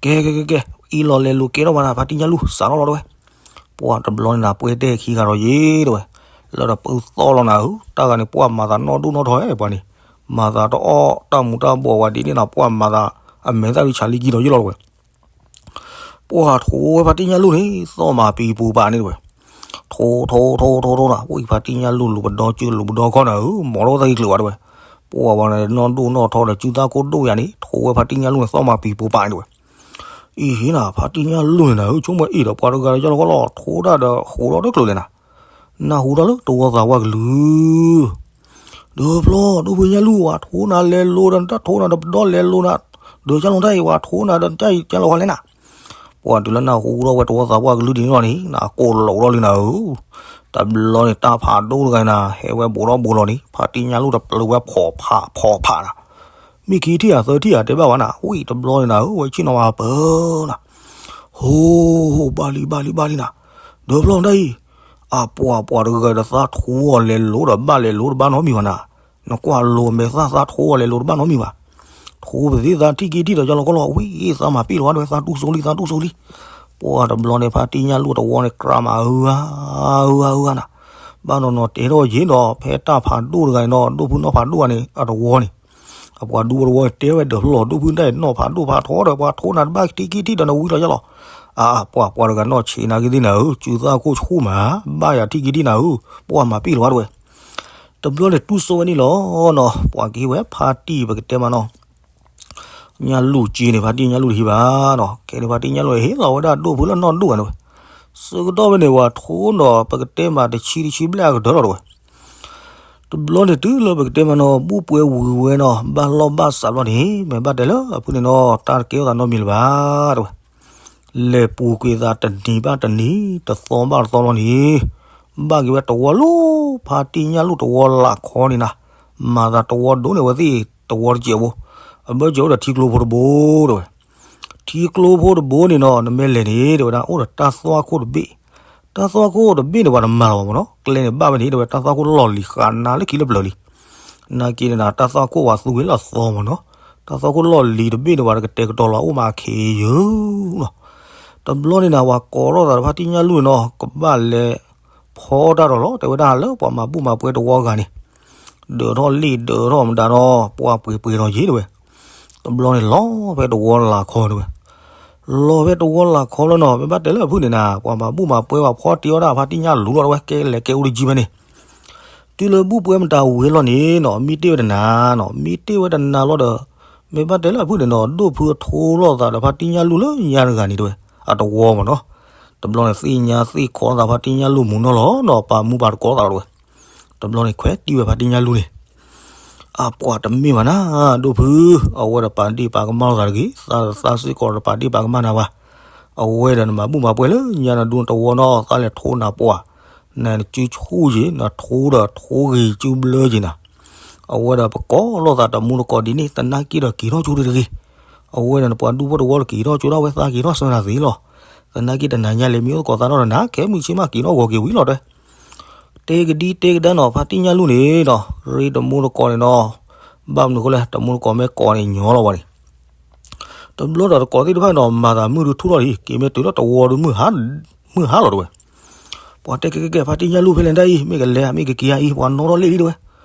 ကဲကဲကဲကဲ အ့လီၤလဲၤလိၤကဲထီၣ်ဘၣ်နၤ ဖါတံၢ်ညၣ်လူၢ် စးထီၣ်လီၤတဝဲ ပှၤတဘျီန့ၣ်နၤ ပှဲၤတဲခံဂၤဒီးယ့ၤတဝဲ, လၢတပုၢ်သီၣ်လီၤနၤဧၢ, တၢ်ဂၤန့ၣ် ပှၤမၤသးနီၢ်ဒိၣ်နီၢ်ထီဧဲပှၤန့ၣ်, မၤသးတအီၣ်တၢ်မူၤတၢ်ဘှီးဝဲဒ်န့ၣ်နၤ ပှၤမၤသးအမဲာ်သၣ်ဒုးဆးလံကံဒီးယ့ၤလီၤတဝဲ, ပှၤထိဝဲဖါတံၢ်ညၣ်လူၢ်န့ၣ် သီၣ်မၤပံၤပူၤပာ်န့ၣ်တဝဲ, ထိထိထိထိထိနၤ အိၣ်အံၤဖါတံၢ်ညၣ်လူၢ်လူၤပဒီကုၤလူၤပဒီခီနၤဧၢ, မၤထီၣ်သၣ်ဂံၢ်ကျၢၤဝဲတဝဲ, ပှၤဝဲန့ၣ်နီၢ်ဒိၣ်နီၢ်ထီဒီးစုသၣ်ခိၣ်ဒိၣ်ယၤန့ၣ် ထိဝဲဖါတံၢ်ညၣ်လူၢ်န့ၣ် သီၣ်မၤပံၤပူၤပာ်န့ၣ်တဝဲ အံၤဟ့နၤ ဖါတံၢ်ညၣ်လူၢ်န့ၣ်နၤဧၢ, ဆိကမိၣ်အ့ၣ်ဒီးပှၤတဂၤဒီးယီၢ်လီၤကီလီၤ ထိတၢ်ဒီးဟူးထီၣ်တကျိၤလဲၣ်နၤ, နၢ်ဟူထီၣ်လၢတဝီသးဝါကလုၢ်, ဒၢးဖျီ ဒိၣ်ဖုညၣ်လူၢ် ဝၤထိနၤလဲၤလိၤဒီး နတၢ်ထိနၤဒီးပဒီလဲၤလိၤနၤ, ဒၢးကၢ်လီၤတၢ်အံၤ ဝၤထိနၤဒီး နတၢ်အံၤကၢ်လီၤဝဲလဲၣ်နၤ. ပှၤတုၤလၢနၢ်ဟူထီၣ်ဝဲတဝီသးပှၢ်ကလုၢ်ဒ်န့ၣ်လီၤန့ၣ် နကိးလိာ်ထီၣ်လံနၤဧၢ. တဘျီန့ၣ် တၢ်ဖးဒိၣ်တဂၤနၤ ဟဲဝဲဘူးထီၣ်ဘူးလီၤန့ၣ် ဖါတံၢ်ညၣ်လူၢ်တပျုာ်ဝဲဖီၣ်ဖးဖီၣ်ဖးနၤ, မ့ၢ်ခံထံၣ်ဧါသၢထံၣ်ဧါတဲဘၣ်ဝဲနၤ, ဝံၤတဘျီန့ၣ်နၤဧၢ ဝဲဆ့ၣ်နီၤဝဲပၢနၤ, ဟိ ဘၣ်လံဘၣ်လံဘၣ်လံနၤ, ဒၢးဖျီတၢ်အံၤ အပှၤပှၤတဂၤဒီးသးထူအီၤလဲၤလိၤဒီးဘၣ်လဲၤလိၤတဘၣ်နီတမံၤဘၣ်နၤ, နကွၢ်လိၤမဲာ်သၣ်သးထူအီၤလဲၤလိၤတဘၣ်နီတမံၤဘၣ်. ထူပသ့ၣ်သးထံၣ်က့ၤထံၣ်ဒီးကၢ်လီၤကၢ်လီၤ ဝံၤသးမၤပ့ၢ်လီၤဝဲဒၣ်ဝဲ သးတူၢ်စိလံ သးတူၢ်စိလံ. ပှၤတဘျီန့ၣ် ဖါတံၢ်ညၣ်လူၢ်တဝီန့ၣ် ကြးမးအုအါ အုအါအုအါနၤ, ဘၣ်နီၤနီၤတဲထီၣ်ယ့ၣ်ဒီး ဖဲတၢ်ဖးဒိၣ်တဂၤန့ၣ်ဒီး ဒိၣ်ဖုနီၢ်ဖးဒိၣ်ဂၤန့ၣ် အတဝီန့ၣ် အပှၤဒူဖိတဝီန့ၣ် တဲဝဲဒၢးဖျီ ဒိၣ်ဖုတၢ်အံၤနီၢ်ဖးဒိၣ်ဖးထီဒီး ပှၤထိနၤတဘၣ်ထံၣ်က့ၤထံၣ်ဒီးနဝံလီၤယၢ်လီၤ. အါ ပှၤပှၤတဂၤနီၢ်ဆံးနာ်က့ၤသ့ၣ်နၤဧၢ စုသၣ်ခိၣ်ဆူၣ်မး ဘၣ်ယၤထံၣ်က့ၤထံၣ်နၤဧၢ, ပှၤမၤပ့ၢ်လီၤဝဲဒၣ်ဝဲ. တဘျီန့ၣ်တူၢ်စိဝဲန့ၣ်လီၤနီၤ ပှၤကဟ့ၣ်ဝဲဖါတံၢ်ပကတဲမးနီၤ ညၣ်လူၢ်က့န့ၣ် ဖါတံၢ်ညၣ်လူၢ်တဟံးဘၣ်နီၤ, ခဲန့ၣ်ဖါတံၢ်ညၣ်လူၢ်ဟ့ၣ်လီၤဝဲဒၣ်ဒိၣ်ဖုလၢနီၢ်ဒိၣ်ဂၤန့ၣ်ဝဲ, ဆၢကတီၢ်ဖဲန့ၣ် ပှၤထိဒီးပကတဲမးတဆံတဆံဘျဲၣ်အကတၢၢ်လီၤတဝဲ. တဘျီန့ၣ်တုၤလၢပကတဲမးနီၤ ဘူၣ်ပှဲၤဝံၤဝဲနီၤ ဘၣ်လီၢ်ဘၣ်စးဘျီန့ၣ် မ့ၢ်ဘၣ်တဲလၢအဖုန့ၣ်နီၤ တၢ်တကဲထီၣ်သးနီတမံၤလၢၤဘၣ်တဝဲ. လဲၤပူၤကွံာ်သးတနံၤဘၣ်တနံၤ တသီဘၣ်တသီလီၤန့ၣ် ဘၣ်က့ၤဝဲတဝီလီၤ ဖါတံၢ်ညၣ်လူၢ်တဝီလးခီန့ၣ်နၤ, မၤသးတဝီဒိၣ်န့ၢ်ဝဲသ့ၣ်တဝီတစဲးဘိ, အဘၢၣ်စၢၤအိၣ်ဒီးထံကျိဖိတဘိတဝဲ. ထံကျိဖိတဘိန့ၣ်နီၤ နမ့ၢ်လဲၤန့ၣ် တဲဝဲဒၣ် အိၣ်ဒီးတၢ်သွၣ်ခိၣ်တဘ့ၣ်, တၢ်သွၣ်ခိၣ်တဘ့ၣ်န့ၣ် ပှၤတမၤလီၤဘၣ်မ့ၢ်နီၤ, ကျဲန့ၣ်ဘၣ်ဝဲန့ၣ် တဲဝဲ တၢ်သွၣ်ခိၣ်လီၢ်လံၤဃာ်နၤလၢခံလၢပျၢၤလံ. နာ်က့န့ၣ်နၤ တၢ်သွၣ်ခိၣ်ပှၤသူဝဲလၢအသီမ့ၢ်နီၤ, တၢ်သွၣ်ခိၣ်လီၢ်လံၤတဘ့ၣ်န့ၣ် ပှၤတကတဲာ်ကတီၤလီၤအိၣ်မးခ့ယုၢ်လီၤ. တဘျီန့ၣ်နၤ ပှၤကိးထီၣ်သးဒီးဖါတံၢ်ညၣ်လူၢ်န့ၣ်နီၤ ကဘၣ်လဲၤဖီတၢ်ဒီးလီၤ တဲဝဲဒၣ်လၢပှၤမၤဘူၣ်မၤပှဲၤတဝီဂၤန့ၣ် ဒၢးထီၣ်လံာ်ဒၢးထီၣ်မတၤနီၤ ပှၤပှဲၤပှဲၤဒီးယ့ၣ်တဝဲ. တဘျီန့ၣ်လီၤဖဲတဝီလးခီတဝဲ, လီၤဖဲတဝီလးခီလီၤနီၤ မ့ၢ်ဘၣ်တဲလၢအဖုန့ၣ်နၤ ပှၤမၤဘူၣ်မၤပှဲၤပှၤဖီတ့ၢ်အီၣ်ဒၣ်ဖါတံၢ်ညၣ်လူၢ်လီၤတဝဲ ကဲလဲၤကဲအိၣ်တယံၤဖဲန့ၣ် တုၤလၢဘူၣ်ပှဲၤမတၤဝံၤလီၤန့ၣ်နီၤ မံတ့ၢ်ဝဲတနၤနီၤ မံတ့ၢ်ဝဲတနၤလီၤဒီး မ့ၢ်ဘၣ်တဲလၢအဖုန့ၣ်နီၤ ဒိၣ်ဖုအထိလိာ်သးဒီးဖါတံၢ်ညၣ်လူၢ်လၢညါတဂၤန့ၣ်တဝဲ အတဝီမ့ၢ်နီၤ. တဘျီန့ၣ်သ့ၣ်ညါသ့ၣ်ခိးသးဖါတံၢ်ညၣ်လူၢ်မူနီၤလီၤနီၤ ပာ်မူပာ်တကိးသးလီၤတဝဲ. တဘျီန့ၣ်ခွဲးတံၢ်ဝဲဖါတံၢ်ညၣ်လူၢ်န့ၣ် အပှၤတမ့ၢ်ဘၣ်နၤ ဒိၣ်ဖု, အဝဲဒီးပာ်ဒ့ၣ်ပာ်ကမၣ်လိာ်သးတဂ့ၤ, သးသးစ့ၢ်ကီးဒီးပာ်ဒ့ၣ်ပာ်ကမၣ်နၤဘၣ်. အဝဲဒီးနမၤဘူၣ်မၤပှဲၤလၢညါနဒူနတဝီနီၤ သးလဲၤထိနၤပှၢ်, နစုဆူၣ်ယ့ၤ နထိဒီးထိဂ့ၤစုဘျၢယ့ၤနၤ. အဝဲဒီးပကိးလိာ်သးတမူတကိးဒ်န့ၣ် သနာ်က့ဒီးက့ၤထီၣ်ကၠိတဂ့ၤ. အဝဲဒီးနပှၤဒူဖိတဝီဒီးက့ၤထီၣ်ကၠိဒၣ်ဝဲသးက့ၤထီၣ်ဆၢနၤသ့လီၤ. သနာ်က့တနၤညါလဲၤမံအိၣ်သကိးသးထီၣ်ဒီးနၤ ခဲမုၢ်ဆ့ၣ်မးက့ၤထီၣ်ဂီၤက့ၤဝံၤလီၤတဲ တဲကဒံတဲကဒါနီၤ ဖါတံၢ်ညၣ်လူၢ်န့ၣ်ဒီး ရ့တမူတကိးန့ၣ်နီၤ, ဘၣ်မနုၤဃိလဲၣ် တမူတကိးမ့ၢ်ကိးန့ၣ်ညီလီၤဝဲန့ၣ်, တဘျီဒီးတကိးသ့ၣ်တဖၣ်နီၤ မၤသးမုၢ်ဒုးထူၣ်ထီၣ်လံ က့ၤမ့ၢ်တုၤလၢတဝီဒုး မုၢ်ဟါလီၤတဝဲ. ပှၤတဲကဲကဲကဲ ဖါတံၢ်ညၣ်လူၢ်ဖဲလဲၣ်ဒၣ်အံၤ မ့ၢ်ကလဲၤမ့ၢ်ကက့ၤအံၤ ပှၤနီၣ်ထီၣ်လ့ၣ်လံတဝဲ.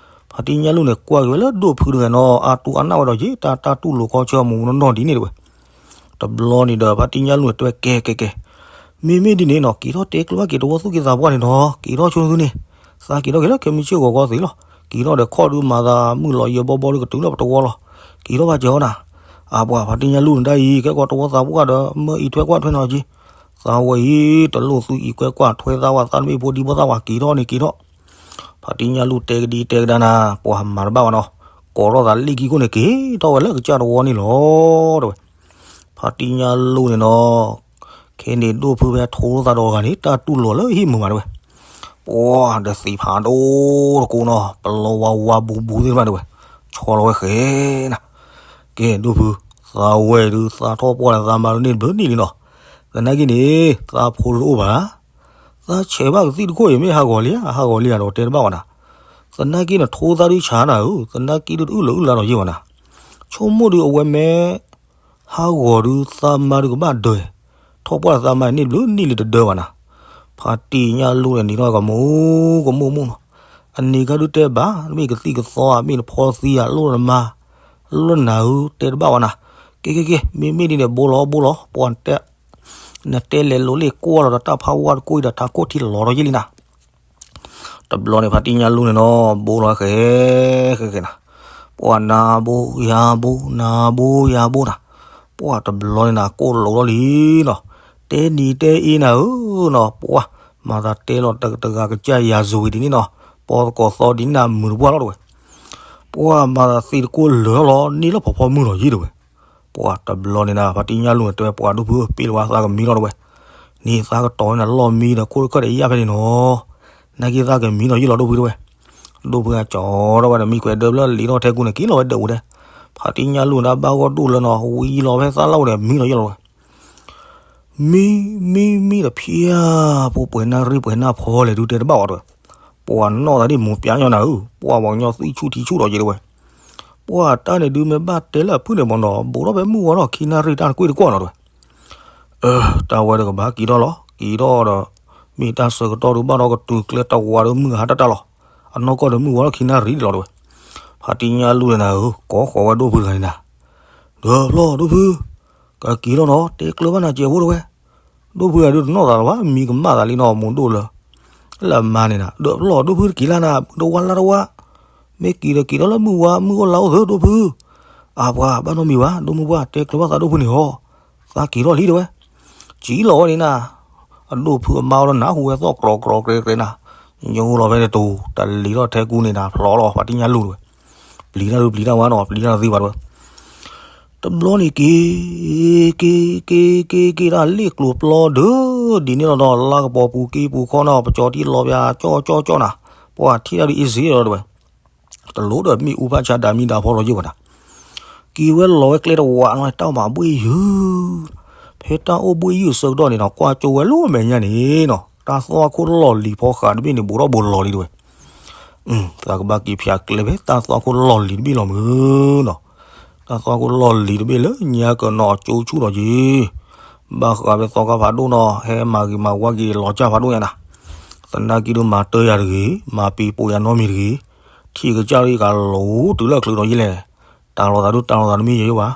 ဖါတံၢ်ညၣ်လူၢ်န့ၣ် ကွၢ်က့ၤဝဲလၢဒိၣ်ဖုတဂၤနီၤ အါတူၢ်အနၢ်ဝဲဒီးယ့ၣ် တၢ်တၢ်တူၢ်လိာ်ခီဆၢမူနီၢ်နီၢ်ဒ်န့ၣ်တဝဲ. တဘျီန့ၣ်ဒီး ဖါတံၢ်ညၣ်လူၢ်န့ၣ် တဲဝဲကဲကဲကဲ, မ့မ့ၢ်ဒ်န့ၣ်နီၤ က့ၤထီၣ်တဲကျိဘၣ်က့ၤတဝီသူၣ်က့သးပှၢ်န့ၣ်နီၤ က့ၤထီၣ်ဆိသုန့ၣ်, သးက့ၤထီၣ်က့ၤလၢခဲမုၢ်ဆ့ၣ်ဂီၤဂီၤသ့လီၤ. က့ၤထီၣ်ဒီးခီၣ်ဒုးမၤသးမုၢ်လီၤယဲဘီဘီဒုးကတုၤလၢပတဝီလီၤ. က့ၤထီၣ်ဘၣ်စၢၤအီၤနၤ. အပှၤဖါတံၢ်ညၣ်လူၢ်န့ၣ်ဒၣ်အံၤ ကဲကီးတဝီသးပှၢ်ဒီး မၢအံးထွဲကွၢ်ထွဲနီၤက့ သးဝဲအံၤ တလိၣ်သုအံးကွဲကွၢ်ထွဲသးဝဲ သးတမ့ၢ်ဖိဒံဖိသၣ်ဝဲ က့ၤထီၣ်န့ၣ်က့ၤထီၣ်. ဖါတံၢ်ညၣ်လူၢ်တဲကဒံတဲကဒါနၤ ပှၤမၤတဘၣ်ဝဲနီၤ, ကိးထီၣ်သးလ့ၢ်ခံခိၣ်န့ၣ် က့ၤထီၣ်ဝဲလၢကစၢ်တဝီန့ၣ်လီၤ တဝဲ. ဖါတံၢ်ညၣ်လူၢ်န့ၣ်နီၤ, ခဲန့ၣ်ဒိၣ်ဖုဖဲထိလိာ်သးဒီးအဂၤန့ၣ် တၢ်တူၢ်လိာ်လၢဟံၣ်မုာ်မးတဝဲ. ပှၤဒီးသံးဖးဒိၣ်တကိးနီၤ ပလီဝါဝါဘူးဘူးသ့ၣ်တဖၣ်တဝဲ, ဆီလီၤဝဲဃဲၤနၤ. ကဲဒိၣ်ဖု, သးဝဲဒုးသးထီၣ်ပှၢ်ဒီးသးမါဒုးန့ၢ်တဘျုးနံၣ်လံနီၤ. သနာ်က့န့ၣ် သးဖိတအိၣ်ဘၣ် သးဆဲးဘၣ်ကသံၣ်တခိၣ်အံၤ မ့ၢ်ဟးဂီၤလံဧါ ဟးဂီၤလံဧါဒီးတဲတဘၣ်ဝဲနၤ. သနာ်က့နထိသးဒုးဆါနၤဧၢ, သနာ်က့ဒုးတအုၣ်လီၤအုၣ်လီၤဒီးယ့ၢ်ဝဲနၤ. ဆိကမိၣ်ဒုးအဝဲမ့ၢ် ဟးဂီၤဒုးသးမါဒုးကဘၣ်ဒၢး, ထီၣ်ပှၢ်ဒီးသးမါန့ၣ်တဘျုးနံၣ်လံတဒၢးဘၣ်နၤ. ဖါတံၢ်ညၣ်လူၢ်န့ၣ် နံၤထီၣ်ကမူကမူမူနီၤ. အန့ၣ်ကဒုးတဲဘၣ် မ့ၢ်ကသံၣ်ကသီဧါ မ့ၢ်နဖီသံဧါ လိၣ်နမါ လိၣ်နၤဧၢ တဲတဘၣ်ဝဲနၤ. ကဲကဲကဲ မ့မ့ၢ်ဒ်န့ၣ် ဘိလီၤဘိလီၤ ပှၤတဲ နတဲလဲၤလိာ်လ့ၣ်ကွၢ်လီၤဒီး တၢ်ဖးဝါတကိၢ်အံၤဒီး တၢ်ခိၣ်ထံလီၤဒီးယ့ၢ်လံနၤ. တဘျီန့ၣ် ဖါတံၢ်ညၣ်လူၢ်န့ၣ်နီၤ ဘိလီၤဃဲၤဃဲၤဃဲၤနၤ. ပှၤနၤဘိယၤဘိ နၤဘိယၤဘိနၤ. ပှၤတဘျီန့ၣ်နၤ ကိၣ်လိာ်ထီၣ်လံနီၤ. တဲနံၤတဲအ့နၤဧၢနီၤ ပှၤ မၤသးတဲလီၤတဂၤကစၢ်ယၤစူၤဝံၤဒ်န့ၣ်နီၤ. ပီသကိးသီဒ်န့ၣ်နၤ မုာ်တပှၢ်လီၤတဝဲ. ပှၤမၤသးသ့တကိၢ်လၢာ်ထီၣ်လီၤ န့ၢ်လၢဖီဖီမုၢ်လီၤယံၤတဲဝဲ. ပှၤတဘျီန့ၣ်နၤ ဖါတံၢ်ညၣ်လူၢ်န့ၣ် တဲဝဲပှၤဒိၣ်ဖု ပ့ၢ်လီၤဝဲသးကမံလီၤတဲဝဲ. န့ၣ်သးကတီၤဝဲန့ၣ် လီၢ်မံဒီး ခိၣ်တခၢၣ်ဒီးယၢ်ဖဲန့ၣ်နီၤ, နာ်က့သးကမံလီၤယံၤလီၤဒိၣ်ဖုတဲဝဲ. ဒိၣ်ဖုအကၠီၤထီၣ်ဝဲဒီး မံကွဲးဒၢဖျၢၣ်လံာ်ထီၣ်ထဲကူန့ၣ် က့ၤလီၤဝဲဒၢးပူၤတဲ. ဖါတံၢ်ညၣ်လူၢ်န့ၣ် ဘၣ်ဂီၢ်ဒိၣ်လၢနီၤ ဝံၤလီၤဖဲသးလီၢ်ပူၤန့ၣ် မံလီၤယံၤလီၤတဲဝဲ. မံ မံ မံဒီးဖျါ ဖိပှဲၤနၢ်ရံၣ်ပှဲၤနၢ်ဖီလဲၣ်ဒုးတဲတဘၣ်အီၤတဲဝဲ. ပှၤနီၣ်သးဒ်မိၢ်ပျါညီနၤဧၢ, ပှၤပှၤကညီသွံၣ်ဆူၣ်ထံဆူၣ်ဒီးယံၤတဲဝဲ. ပှၤတၢ်န့ၣ်ဒုးမ့ၢ်ဘၣ်တဲလၢအဖုၣ်န့ၣ်မ့ၢ်နီၤ ဘူးထီၣ်ဖဲမုၢ်ဝါထီၣ်ခံနၣ်ရံၣ်တၢ်တကွ့ၢ်တကွီၢ်နီၤတဲဝဲ. အၢ တၢ်ဝဲတကဘၣ်က့ၤထီၣ်လီၤ က့ၤထီၣ်ဒီး မ့ၢ်တၢ်ဆၢကတီၢ်ဒုးဘၣ်ဒီးကတုၤကျဲတဝးဒီးမုၢ်ဟါတၢ်တၢ်လီၤ. အနီၢ်ကီၢ်ဒီးမုၢ်ဝါထီၣ်ခံနၣ်ရံၣ်ဒံးလီၤတဲဝဲ. ဖါတံၢ်ညၣ်လူၢ်န့ၣ်နၤဧၢ ကိးဃီၤဝဲဒိၣ်ဖုတဂၤန့ၣ်နၤ ဒီးဖျီၣ်ဒိၣ်ဖု ကက့ၤထီၣ်နီၤ တဲကျၢၤဘၣ်နၤစဲးဖိတဲဝဲ. ဒိၣ်ဖုတဂၤဒုးတနီၣ်သးလၢၤဘၣ် မံကမၣ်သးလံနီၤ မိၢ်ဒိၣ်လၢ လၢအမါန့ၣ်နၤ ဒီးဖျီၣ်ဒိၣ်ဖုတက့ၤလၢနၤ တဝါလၢတဝါ မ့ၢ်က့ၤဒီးက့ၤထီၣ်လၢမုၢ်ဝါမုၢ်အိၣ်လါအိၣ်သၢဒိၣ်ဖု. အပှၤဘၣ်နီတမံၤဘၣ် ဒိၣ်မုၢ်ပှၢ် တဲကျၢၤဘၣ်သးဒိၣ်ဖုန့ၣ်ဟီ သးက့ၤထီၣ်လံတဲဝဲ. ကံလီၤဝဲန့ၣ်နၤ အဒိၣ်ဖုအမါအိၣ်ဒီးနၢ်ဟူဝဲသီၣ်ကြီကြီကြဲကြဲနၤ, ညိလီၤဖဲန့ၣ်တူၤ တလံၤထီၣ်ထဲကူန့ၣ်နၤ ဖျီလီၤဖါတံၢ်ညၣ်လူၢ်တဲဝဲ. ပျံၤတၢ်ဒုးပျံၤတၢ်ဝါနီၤ ပျံၤတၢ်တသ့ဘၣ်တဲဝဲ. တဘျီန့ၣ်က့ၤ က့ၤ က့ၤ က့ၤ က့ၤတၢ်လ့ၣ်ကျိၤပျီဒုး ဒ်န့ၣ်လီၤဒီး လါကပီၤပူၤက့ၤပူၤခီနီၤ ပကၠီၤတံၢ်လီၤပၠး ကၠီကၠီကၠီနၤ, ပှၤထံၣ်တၢ်ဒုးအ့စ့လီၤတဲဝဲ. တလိၣ်ဒီးမ့ၣ်အူဖးဆါဒၤမံၤဒၤဖီလီၤယုၢ်ဘၣ်နၤ, က့ၤဝဲလီၤဝဲကျဲတဝးနီၤ တၢ်မၤဘှ့ၣ်ယုၢ်, ဖဲတၢ်အိၣ်ဘှ့ၣ်ယုၢ်အဆၢကတီၢ်န့ၣ်နီၤ ကွၢ်ကၠိဝဲလၢအမဲာ်ညါန့ၣ်နီၤ တၢ်သွၣ်ခိၣ်လီၢ်လံၤဖီဃးတဘ့ၣ်န့ၣ် ဘူးထီၣ်ဘူးလီၤလံတဲဝဲ. သးကဘၣ်က့ၤဖျါကျဲဖဲတၢ်သွၣ်ခိၣ်လီၢ်လံၤတဘ့ၣ်လီၤမုၢ်နီၤ, တၢ်သွၣ်ခိၣ်လီၢ်လံၤတဘ့ၣ်လၢညါကနီၤကၠိဆူၣ်ဒီးက့ၤ ဘၣ်ဃးဖဲသီခါဖးဒိၣ်နီၤ ဟဲမၤဂ့ၤမၤဝါက့ၤလီၤကၢ်ဖးဒိၣ်ညါနၤ, သနာ်က့ဒုးမၤတၢ်ယၤတဂ့ၤ မၤပ့ၤပိာ်ယၤနီတမံၤတဂ့ၤ, ထံၣ်ကစၢ်လၢယကၤလိၤတုၤလၢအချုးဒီးယလဲၣ်, တၢ်လီၤသးဒုးတၢ်လီၤသးတမ့ၢ်ယဲၢ်ဘၣ်,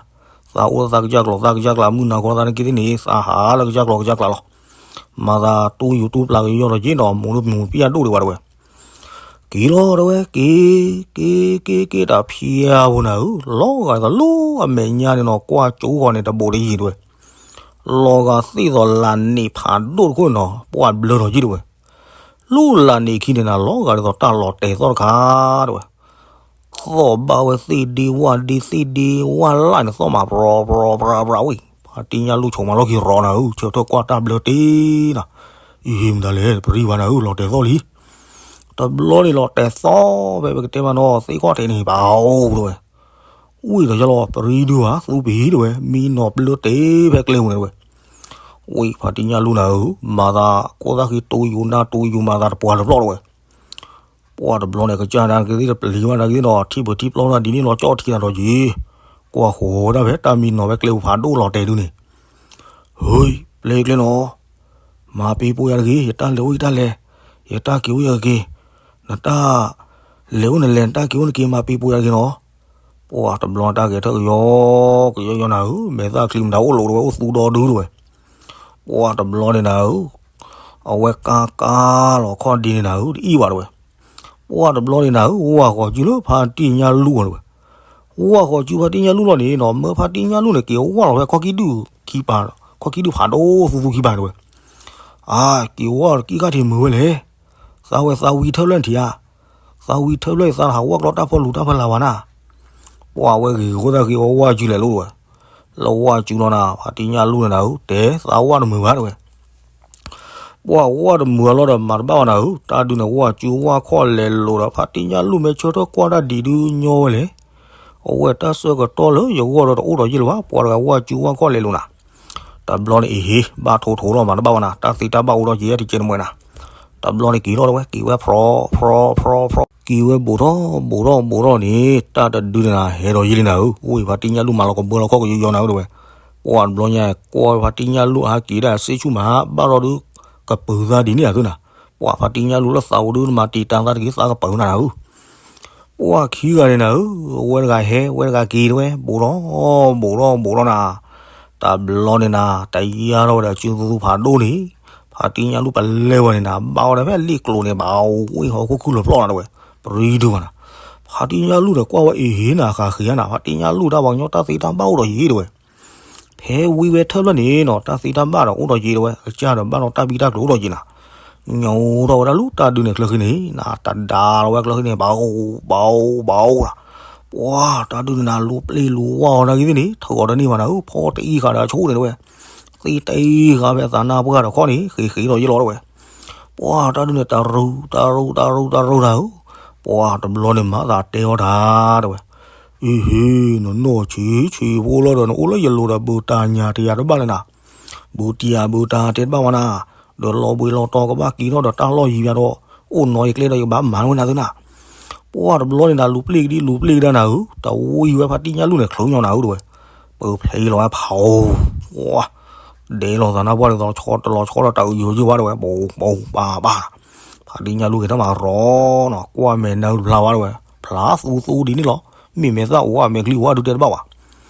သးအိၣ်သးကစၢ်ကျိာ်သးကစၢ်ကျါ မုၢ်နၤခီသးနက့သ့ၣ်န့ၣ် သးဟးလၢကစၢ်ကျိာ်ကစၢ်ကျါလီၤ, မၤသးတူၢ်ယူၤတူၢ်ပျၢ်ကယီၢ်ဒီးယ့ၣ်နီၤ မိၢ်ဒုးမိၢ်ပျၢ်ဒိၣ်ဒံးဘၣ်တဲဝဲ. က့ၤလီၤတဲဝဲ က့ၤ က့ၤ က့ၤ က့ၤတၢ်ဖျါဖိနၤဧၢ, လီၤဂာ်ဒ်သိးလၢအမဲာ်ညါန့ၣ်နီၤ ကွၢ်ကၠိဃီန့ၣ်တဘူးတယံၤတဲဝဲ, လီၤဂာ်သ့ၣ်သိးလၢ်န့ၣ်ဖးဒိၣ်တခိၣ်နီၤ ပှၢ်ဘျၢထီၣ်ယံၤတဲဝဲ, လၢလၢ်န့ၣ်ခံန့ၣ်နၤ လီၤဂာ်ဒ်သိးတၢ်လီၤတဲာ်သီၣ်တခါတဲဝဲ, သီၣ်ဘၣ်ဝဲသ့ၣ်ဒ့ဝၣ်ဒ့သ့ၣ်ဒ့ဝၣ်လၢ်န့ၣ် သီၣ်မးပြီပြီပြီဝံၤ ဖါတံၢ်ညၣ်လူၢ်ဆိးမးလီၢ်ခံရီနၤဧၢ, ဆၢထၢၣ်ကွၢ်တၢ်ဘျၢတ့ၢ်နၤ, အံၤမတၤလဲၣ် ပရံဝါနၤဧၢ လီၤတဲာ်သီၣ်လံ တဘျီန့ၣ်လီၤတဲာ်သီၣ်ဖဲပကတဲမးနီၤ သ့ၣ်ခီၣ်ထံးန့ၣ် ဘၣ်အိၣ်တဲဝဲ, ဝံၤဒီးယလီၤ ပရံဒုးဘၣ် သူပံၤတဲဝဲ မံနီၤဘျၢတ့ၢ်ဖဲကျဲပူၤန့ၣ်တဲဝဲ, ဝံၤဖါတံၢ်ညၣ်လူၢ်နၤဧၢ, မၤသးကိၢ်သၣ်ဃံတူယူၤနၢ်တူယူၤမၤသးတပှၢ်တပျီၢ်တဲဝဲ, ပှၢ်တဘျီန့ၣ် ကစၢ်တၢ်ကသ့ၣ်တပျံၤဘၣ်တၢ်ကသ့ၣ်နီၤ ထံၣ်ပၢၤထံၣ်ပျီၢ်နၤဒ်န့ၣ်လီၤ ကၠီၣ်ထံနၤဒီးယံၤ, ကွၢ်ဃီၤဝဲဒၣ်ဖဲတၢ်မံနီၤဖဲကျဲပူၤဖးဒိၣ်လီၤတဲာ်ဒုးန့ၣ် ဟ့ၣ် ပျဲကျဲနီၤ, မၤပ့ၤပိာ်ယၤတဂ့ၤ ယတၢ်လဲၤအိၣ်ယတၢ်လဲၤ, ယတၢ်က့ၤအိၣ်ယက့ၤ, နတၢ်လဲၤအိၣ်နလဲၤ နတၢ်က့ၤအိၣ်နက့ၤ မၤပ့ၤပိာ်ယၤတဂ့ၤနီၤ, ပှၢ်တဘျီတၢ်ဂဲၤထၢၣ်ကယီကယီယီနၤဧၢ, မဲာ်သၣ်ချံမတၤအိၣ်လိာ်တဲဝဲ အိၣ်သူဒီဒုတဲဝဲ, ပှၢ်တဘျီန့ၣ်နၤဧၢ, အဝဲကါကါလီၤခီၣ်ဒံးန့ၣ်နၤဧၢ တအံၣ်ဘၣ်တဲဝဲ, ပှၢ်တဘျီန့ၣ်နၤဧၢ ဝၢ်ဃီၤစုလၢဖါတံၢ်ညၣ်လူၢ်တဲဝဲ ဝၢ်ဃီၤစုဖါတံၢ်ညၣ်လူၢ်လီၤန့ၣ်နီၤ မၢဖါတံၢ်ညၣ်လူၢ်န့ၣ် က့ၤဝၢ်လီၤဖဲခီၣ်ခံဒုၣ်ခံပၤ, ခီၣ်ခံဒုၣ်ဖးဒိၣ်သူသူခံပၤတဲဝဲ, အါ က့ၤဝၢ်ကံၣ်ခါထံးမုာ်ဝဲလဲၣ်, သးဝဲသးဝံထၢၣ်ဖျၢၣ်န့ၣ်ထံၣ်ဧါ, သးဝံထၢၣ်ဖျၢၣ်အံၤသးဟးဝၢ်ကျီတၢ်ဖီလူၤတၢ်ဖီလာ်ဘၣ်နၤ, ပှၢ်ဝဲဂ့ၤဂီၢ်တၢ်ဂ့ၤအီဝၢ်စုလဲၣ်လိၣ်တဲဝဲ, လၢဝၢ်စုလီၤနၤ ဖါတံၢ်ညၣ်လူၢ်န့ၣ်နၤဧၢ တဲသးဝၢ်တမုာ်ဘၣ်တဲဝဲ ပှၢ်ဝၢ်တမုာ်အလီၢ်ဒီးမၤတဘၣ်ဘၣ်နၤဧၢ, တၢ်ဒုးန့ၣ်ဝၢ်စုဝၢ်ခီၣ်လဲၤလိာ်ဒီး ဖါတံၢ်ညၣ်လူၢ်မ့ၢ်ဆၢထၢၣ်ကွၢ်တၢ်ဒံးဒုးညီဝဲလဲၣ်, အဝဲတၢ်ဆၢကတီၢ်လၢယဂီၢ်ဒီးတအိၣ်ဒီးယ့ၢ်လၢၤဘၣ်, ပှၢ်တဂၤဝၢ်စုဝၢ်ခီၣ်လဲၤလိာ်နၤ, တဘျီန့ၣ်အဟ့ၣ် ဘၣ်ထိထိလီၤမၤတဘၣ်ဘၣ်နၤ, တၢ်သ့တၢ်ဘၣ်အိၣ်ဒီးယ့ၢ်တကဲတမှဲနၤ, တဘျီန့ၣ်က့ၤထီၣ်တဲဝဲ က့ၤဝဲဖြီဖြီဖြီဖြီ က့ၤဝဲဘူးထီၣ်ဘူးထီၣ်ဘူးထီၣ်န့ၣ် တၢ်တဒုန့ၣ်နၤ ဟဲဒီးယ့ၢ်လံနၤဧၢ, အိၣ်အံၤဖါတံၢ်ညၣ်လူၢ်မၤလီၤကဘၢလီၤခီၣ်ကယီယီနၤဧၢတဲဝဲ, ပှၢ်တဘျီညါ ကွၢ်ဖါတံၢ်ညၣ်လူၢ်အဟးက့ၤဒၣ်စ့ဆူၣ်မး ဘၣ်ထီၣ်ဒုး ကပုာ်သးဒ်န့ၣ်အသိးနၤ, ပှၢ်ဖါတံၢ်ညၣ်လူၢ်လၢသးအိၣ်ဒုး နမၤတံာ်တာ်သးတဂ့ၤ သးကပၢၤနၤနၤဧၢ ပှၢ်ခံဂၤန့ၣ်နၤဧၢ, ဝဲတဂၤဟဲ ဝဲတဂၤက့ၤတဲဝဲ ဘူးထီၣ်ဘူးထီၣ်ဘူးထီၣ်နၤ, တဘျီန့ၣ်နၤ တယါထီၣ်ဝဲဒီးစုသူဖးဒိၣ်န့ၣ်, ဖါတံၢ်ညၣ်လူၢ်ပလဲဝဲန့ၣ်နၤ ဘၣ်ဝဲဒၣ်ဖဲလ့ၣ်ကျိၤန့ၣ် ဘၣ်ဝံၣ်ဟီၣ်ခိၣ်ခုၣ်လီၤပျီၢ်နၤတဲဝဲ, ပရံဒုးဘၣ်နၤ, ဖါတံၢ်ညၣ်လူၢ်ဒီးကွၢ်ဝဲအ့ၣ်ဟ့ၣ်နၤ ဃးဃ့နၤ ဖါတံၢ်ညၣ်လူၢ်တၢ်ပှၤကညီတၢ်သ့တၢ်ဘၣ်အိၣ်ဒီးယ့ၢ်တဲဝဲ ဖဲဝံဝဲထၢၣ်ဖျၢၣ်န့ၣ်နီၤ တၢ်သ့တၢ်ဘၣ်ဒီးအိၣ်ဒီးယ့ၢ်တဲဝဲ, အကစၢ်ဒီးဘၣ်ဒီးတၢ်ဘံၣ်တၢ်ကျိၤအိၣ်ဒီးယ့ၢ်နၤ, ညိထီၣ်ဝဲဒၣ်လၢတၢ်ဒုးန့ၣ် ကျၢၤဃံန့ၣ် နတဒါလီၤဝဲကျၢၤဃံန့ၣ် ဘၣ်အိၣ်ဘၣ်အိၣ်ဘၣ်အိၣ်နၤ, ပှၤတၢ်ဒုးန့ၣ်နၤ လူၤပျ့ၤလူၤဝါအီၤနာ်က့သ့ၣ်န့ၣ် ထုးအီၤတန့ၢ်ဘၣ်နၤဧၢ, ဖီတအံၤဃာ်ဒီးဆိၣ်န့ၣ်တဝဲ, သ့တအံၤဃာ်ဖဲအသးနါပှၢ်ဒီးခီန့ၣ် ဃ့ဃ့ဒီးယ့ၢ်လီၤတဝဲ. ပှၤတၢ်ဒုးန့ၣ် တရူးတရူးတရူးတရူးနၤဧၢ, ပှၤတဘျီန့ၣ်မၤသးတဲအီၤတၢ်တဝဲ, အံၤဟ့ၣ် နနီၢ်ဆံးဆံးဖိလီၤဒီး နအိၣ်လၢယလိၤဒီးဘုးတၢ်ညါတယၤတဘၣ်လဲၣ်နၤ, ဘုးတံၢ်အဘုးတၢ်တဲတဘၣ်ဝဲနၤ, ဒီးလီၤဘှံးလီၤတီၤကဘၣ်က့ၤထီၣ်ဒီးတၢ်လီၢ်ယံၤဘၣ်ဒီး အိၣ်နီၤယကျဲဒီးယကဘၣ်မၤဝဲနၤသုနၤ. ပှၤတဘျီန့ၣ်နၤ လူၤပျ့ၤကဒံလူၤပျ့ၤကဒါနၤဧၢ, တဝံၤဝဲဖါတံၢ်ညၣ်လူၢ်န့ၣ် ချုးညီနၤဧၢတဝဲ, ပၢၤဖျဲးလီၤဝဲဖးဧိၤ, ပှၤ ဒဲးလီၤသးနါပှၢ်ဒ်သိးဆီတလီၤဆီဒီးတၢ်အယိၤယိၣ်ဘၣ်တဝဲ, ပူၤပူၤပၤပၤ, ဖါတံၢ်ညၣ်လူၢ်ဂဲၤထီၣ်မၤရီနီၤ, ကွၢ်မဲာ်နၢတဖျါဝဲတဝဲ, ဖျါသူသူဒ်န့ၣ်လီၤ, မ့ၢ်မဲာ်သၣ်အိၣ်အမဲာ်ချံအိၣ်အဒုးတဲတဘၣ်ဘၣ်.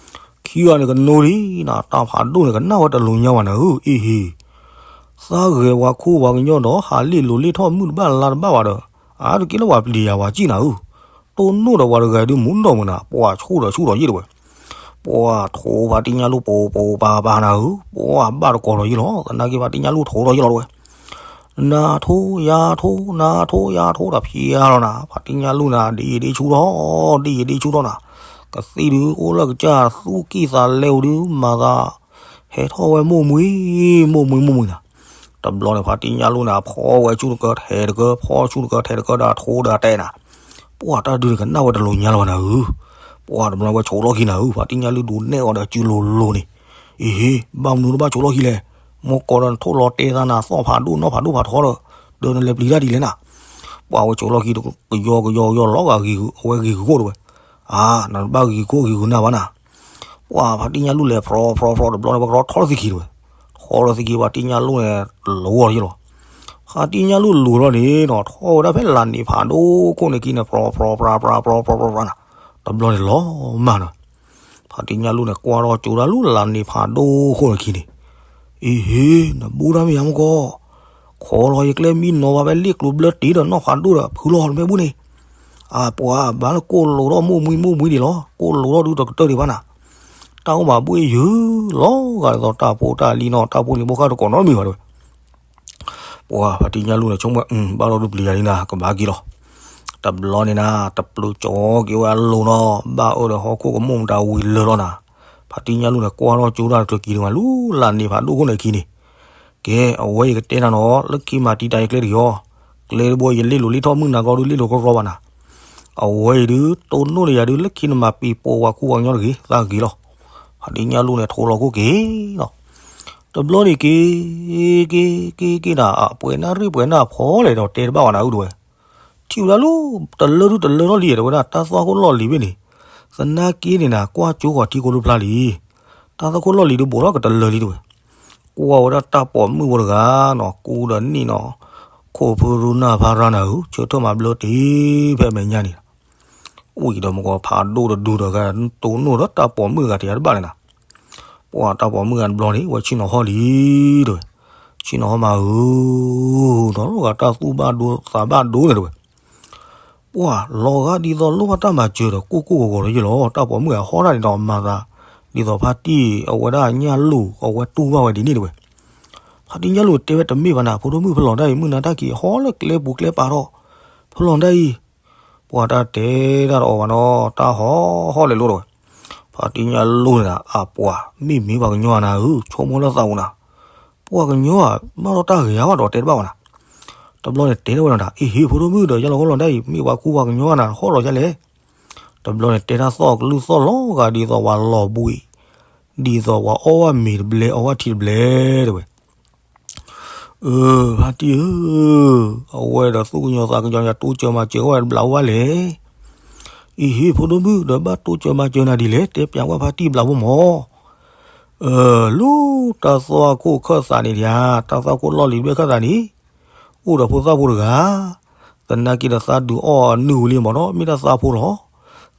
ခံဂၤန့ၣ်ကနိဒံးနၤ တၢ်ဖးဒိၣ်န့ၣ် ကနၣ်ဝဲတလိၤညါဘၣ်နၤဧၢ, အ့ဟ့ၣ် သးဂဲၤပှၤခိပှၤကညီဒီး ဟးလ့ၣ်လိၤလ့ၣ်ထီၣ်မုၣ်တဘၣ်လါတဘၣ်ဘၣ်ဒီး အါတက့ၢ်လၢပှၤပျံၤယၤပှၤစံၣ်နၤဧၢ, တိၢ်နိၣ်ဒီးပှၤတဂၤဒုးမူနီၢ်မုၢ်နၤ, ပှၤဆူၣ်ဒီးဆူၣ်ဒီးယ့ၢ်တဝဲ, ပှၤထိဖါတံၢ်ညၣ်လူၢ်ပူၤပူၤပၤပၤနၤဧၢ, ပှၤဘၣ်တကိးဒီးယ့ၢ်လီၤ, သနာ်က့ဖါတံၢ်ညၣ်လူၢ်ထိးဒီးယ့ၢ်လီၤတဝဲ. နၤထိယၤထိ နၤထိယၤထိဒီးဖျါလီၤနၤ, ဖါတံၢ်ညၣ်လူၢ်နၤ ဒ့ယံာ်ဒ့ဆူၣ်ထီၣ်, ဒ့ယံာ်ဒ့ဆူၣ်ထီၣ်နၤ, ကသံၣ်ဒုးအိၣ်လၢကစၢ်သူၣ်ကံၢ်သးလဲပူၤဒုး မၤသး ဟဲထီၣ်ဝဲမိၢ်မှံ မိၢ်မှံမိၢ်မှံနၤ. တဘျီန့ၣ် ဖါတံၢ်ညၣ်လူၢ်န့ၣ် အဖီဝဲဆူၣ်တကၢထဲတကၢ, ဖီဆူၣ်တကၢထဲတကၢဒီးအထိဒီးအတဲနၤ, ပှၤတၢ်ဒုးန့ၣ်ကနၣ်ဝဲတလိၤညါလၢၤဘၣ်နၤဧၢ, ပှၤတဘျီဝဲဆိးလီၢ်ခံနၤဧၢ, ဖါတံၢ်ညၣ်လူၢ်ဒုးနဲၣ်အီၤဒီးစုလိၤလိၤန့ၣ်, အ့ဟ့ၣ် ဘၣ်မနုၤတဘၣ်ဆိးလီၢ်ခံလဲၣ်, မ့ၢ်ကီးဒီးနထိၣ်လီၤတဲသးနၤသီၣ်ဖးဒိၣ်နီၢ်ဖးဒိၣ်ဖးထီဒီး, ဒီးနလဲၤပျံၤတၢ်ဒ်လဲၣ်နၤ. ပှၤဝဲဆိးလီၢ်ခံ ကယီကယီကယီလီၤဂာ်ဂ့ၤဂုာ် အဝဲဂ့ၤဂုာ်ခိၣ်တဝဲ, အါ နတဘၣ်ဂ့ၤဂုာ်ခိၣ်ဂ့ၤဂုာ်နၢ်ဘၣ်နၤ. ပှၤဖါတံၢ်ညၣ်လူၢ်လဲၤဖျီဖျီဖျီတဘျီန့ၣ် ဝဲကထီၣ်ထီၣ်လၢသခံတဝဲ, ထီၣ်လၢသခံ ဖါတံၢ်ညၣ်လူၢ်န့ၣ် တလိၤအီၤယ့ၢ်လီၤ. ဖါတံၢ်ညၣ်လူၢ်လိၤထီၣ်န့ၣ်နီၤ ထီၣ်ဝဲဒၣ်ဖဲလးန့ၣ်ဖးဒိၣ်ခိၣ်န့ၣ်ခံန့ၣ် ဖျီဖျီဖျါဖျါဖျီဖျီဖျါနၤ, တဘျီန့ၣ်လီၤမၢ်နီၤ. ဖါတံၢ်ညၣ်လူၢ်န့ၣ် ကွၢ်ထီၣ်ကၠိဒၣ်လၢလးန့ၣ်ဖးဒိၣ်ခိၣ်န့ၣ်ခံန့ၣ်, အ့ဟ့ၣ် နဘူးတၢ်မ့ၢ်ယါမ့ၢ်ကီး, ခိးလီၤယကျဲမံနီၤဘၣ်ဖဲလ့ၣ်ကျိၤဘျၢတ့ၢ်ဒီးနီၢ်ဖးဒိၣ်ဒီး ဖုလီၤနမဲာ်ဘူၣ်န့ၣ်, အပှၤဘၣ်လၢကိၣ်လိာ်ထီၣ်မိၢ်မှံမိၢ်မှံဒံးလီၤ, ကိၣ်လိာ်ထီၣ်ဒုးတကတၢၢ်ဒံးဘၣ်နၤ. တၢ်အိၣ်မၤဘူၣ်အယုၢ်လီၤဂာ်ဒ်သိးတၢ်ဖိတၢ်လံၤနီၤ, တၢ်ဖိလံၤဖိဃၣ်တကိးနီတမံၤဘၣ်တဝဲ. ပှၤဖါတံၢ်ညၣ်လူၢ်န့ၣ် ဆိကမိၣ် ဘၣ်ဒီးဒုးပျံၤယၤလံနၤ ကဘၣ်က့ၤလီၤ. တဘျီန့ၣ်နၤ တပျုာ်ကၠီက့ၤဝဲအလိၤနီၤ, ဘၣ်အၢဒီးဟီၣ်ခိၣ်ကမိၣ်မတၤဝံၤလၢာ်လီၤနၤ. ဖါတံၢ်ညၣ်လူၢ်န့ၣ် ကွၢ်ထီၣ်ကၠိဒၣ်တချုးက့ၤန့ၣ်ဝဲ လၢလးန့ၣ်ဖးဒိၣ်ခိၣ်န့ၣ်ခံန့ၣ်, ကဲ အဝဲအံၤကတဲနၤနီၤ, လၢခံမၤတံာ်တာ်ယကျဲတဂ့ၤအီၤ, ကျဲတဘိယလ့ၣ်လိၤလ့ၣ်ထီၣ်မုၢ်နၤကီၢ်ဒုးလ့ၣ်လိၤကရီကရီဘၣ်နၤ. အဝဲအံၤဒုး တိၢ်နိၣ်န့ၢ်ယၤဒုး လၢခံနမၤပံၤပိာ်ပှၤခိပှၤကညီတဂ့ၤ, သးဂ့ၤလီၤ. ဖါတံၢ်ညၣ်လူၢ်န့ၣ် ထိးလီၤခိၣ်က့ၤလီၤ. တဘျီန့ၣ်က့ၤ က့ၤ က့ၤ က့ၤနၤ အပှဲၤနၢ်ရ့ၣ်ပှဲၤနၢ်ဖီလဲၣ်ဒီးတဲတဘၣ်ဝဲနၤဧၢတဝဲ. ထံၣ်ဝဲဒၣ်လၢ တလၢဒုးတလၢထီၣ်လံ တဝဲဒၣ်တၢ်သွၣ်ခိၣ်လီၢ်လံၤဘ့ၣ်န့ၣ်, သနာ်က့န့ၣ်နၤ ကွၢ်ကၠိဃီၤထံကိၣ်လၢဖျါလံ. တၢ်သွၣ်ခိၣ်လီၢ်လံၤဒုးဘူးထီၣ်ကတလၢလံတဝဲ. ကွၢ်ဝဲဒၣ်တၢ်ပိာ်မုၣ်ဖိတဂၤနီၤ ကူဒီးနံၣ်နီၤ, ခိၣ်ဖုရူနၢ်ဖါရါနၤဧၢ, ဆၢထၢၣ်မၤဘျၢတ့ၢ်ဖဲမဲာ်ညါန့ၣ် အိၣ်က့ၤဒီးမကီးဖးဒိၣ်တဒုဒီး တိၢ်နိၣ်ဒီးတၢ်ပိာ်မုၣ်တဂၤတယၤတဘၣ်န့ၣ်နၤ. ပှၤတၢ်ပိာ်မုၣ်ဂၤတဘျီန့ၣ် ဝဲဆ့ၣ်နီၤဟီၣ်လံတဝဲ. ဆ့ၣ်နီၤဟီၣ်မးဧၢ, ဒီးလီၤဂာ်တၢ်သူၣ်ဘၣ်ဒိသးဘၣ်ဒိန့ၣ်တဝဲ. ပှၤလီၤဂာ်ဒ်သိးလိၣ်ဘၣ်တၢ်မၤစၢၤဒီး ကိၢ်ကိၢ်ဂီၤဂီၤဒီးယ့ၢ်လီၤ. တၢ်ပိာ်မုၣ်ဂၤဟီၣ်တၢ်န့ၣ်ဒီးမၤသး ဒ်သိးဖါတံၢ်အဝဲဒၣ်ညၣ်လူၢ် အဝဲတူၢ်ဘၣ်ဝဲဒ်န့ၣ်တဝဲ. ဖါတံၢ်ညၣ်လူၢ်တဲဝဲတမ့ၢ်ဘၣ်နၤ ဖိဒိၣ်မုၣ် ဖဲလီၤတၢ်အံၤ မုၢ်နၤတၢ်က့ၤဟီၣ်လၢကျဲပူၤကျဲပၤထီၣ်, ဖဲလီၤတၢ်အံၤ ပှၤတၢ်တဲတၢ်တအီၣ်ဘၣ်နီၤ တၢ်ဟီၣ်ဟီၣ်လဲၤလိၤတဝဲ. ဖါတံၢ်ညၣ်လူၢ်န့ၣ် အပှၤ မ့ၢ်မ့ၢ်ပှၤကညီဧါနၤဧၢ, ဆိကမိၣ်လၢသးပူၤနၤ, ပှၤကညီဧါ ဘၣ်ဒီးတၢ်ဂ့ၤဧါဘၣ်ဒီးတဲတဘၣ်ဘၣ်နၤ. တဘျီန့ၣ်တဲထီၣ်ဝဲနၤ အ့ဟ့ၣ် ဖိဒိၣ်မုၣ်ဒီး ယလီၤဟီၣ်လီၤတၢ်အံၤ မ့ၢ်ပှၤကူပှၤကညီဧါနၤ ဟီၣ်လီၤယလဲၣ်. တဘျီန့ၣ်တဲတၢ်သီၣ်ကလုၢ်သီၣ်လီၤဂာ်ဒ်သိးပှၤလီၤဘှံး, ဒ်သိးပှၤအီၣ်ဝဲမ့ၤတဘျဲ အီၣ်ဝဲထံတဘျဲတဝဲ. အၢ ဖါတံၢ်ဧၢ, အဝဲဒီးသူၣ်ကညီၤသးကညီၤ ယတိစၢၤမၤစၢၤဝဲတဘျးအိၣ်ဘၣ်လဲၣ်. အံၤဟ့ၣ် ဖိဒိၣ်မုၣ်ဒီး ဘၣ်တိစၢၤမၤစၢၤနၤဒ်လဲၣ် တဲပျးဝဲဖါတံၢ်ဘျးဖိမၢ်. အၢ လၢတၢ်သွၣ်ခိၣ်ခၢၣ်သးန့ၣ်ဒၣ်, တၢ်သွၣ်ခိၣ်လီၢ်လံၤဘျဲၣ်ခၢၣ်သးန့ၣ် အိၣ်ဒီးဖိသၣ်ဖိတဂၤ, သနာ်က့ဒီးသးဒုးအီၣ်အနုၢ်ဝံၤလံမၢ်ဒီး မ့ၢ်ဒၣ်သးဖိလီၤ.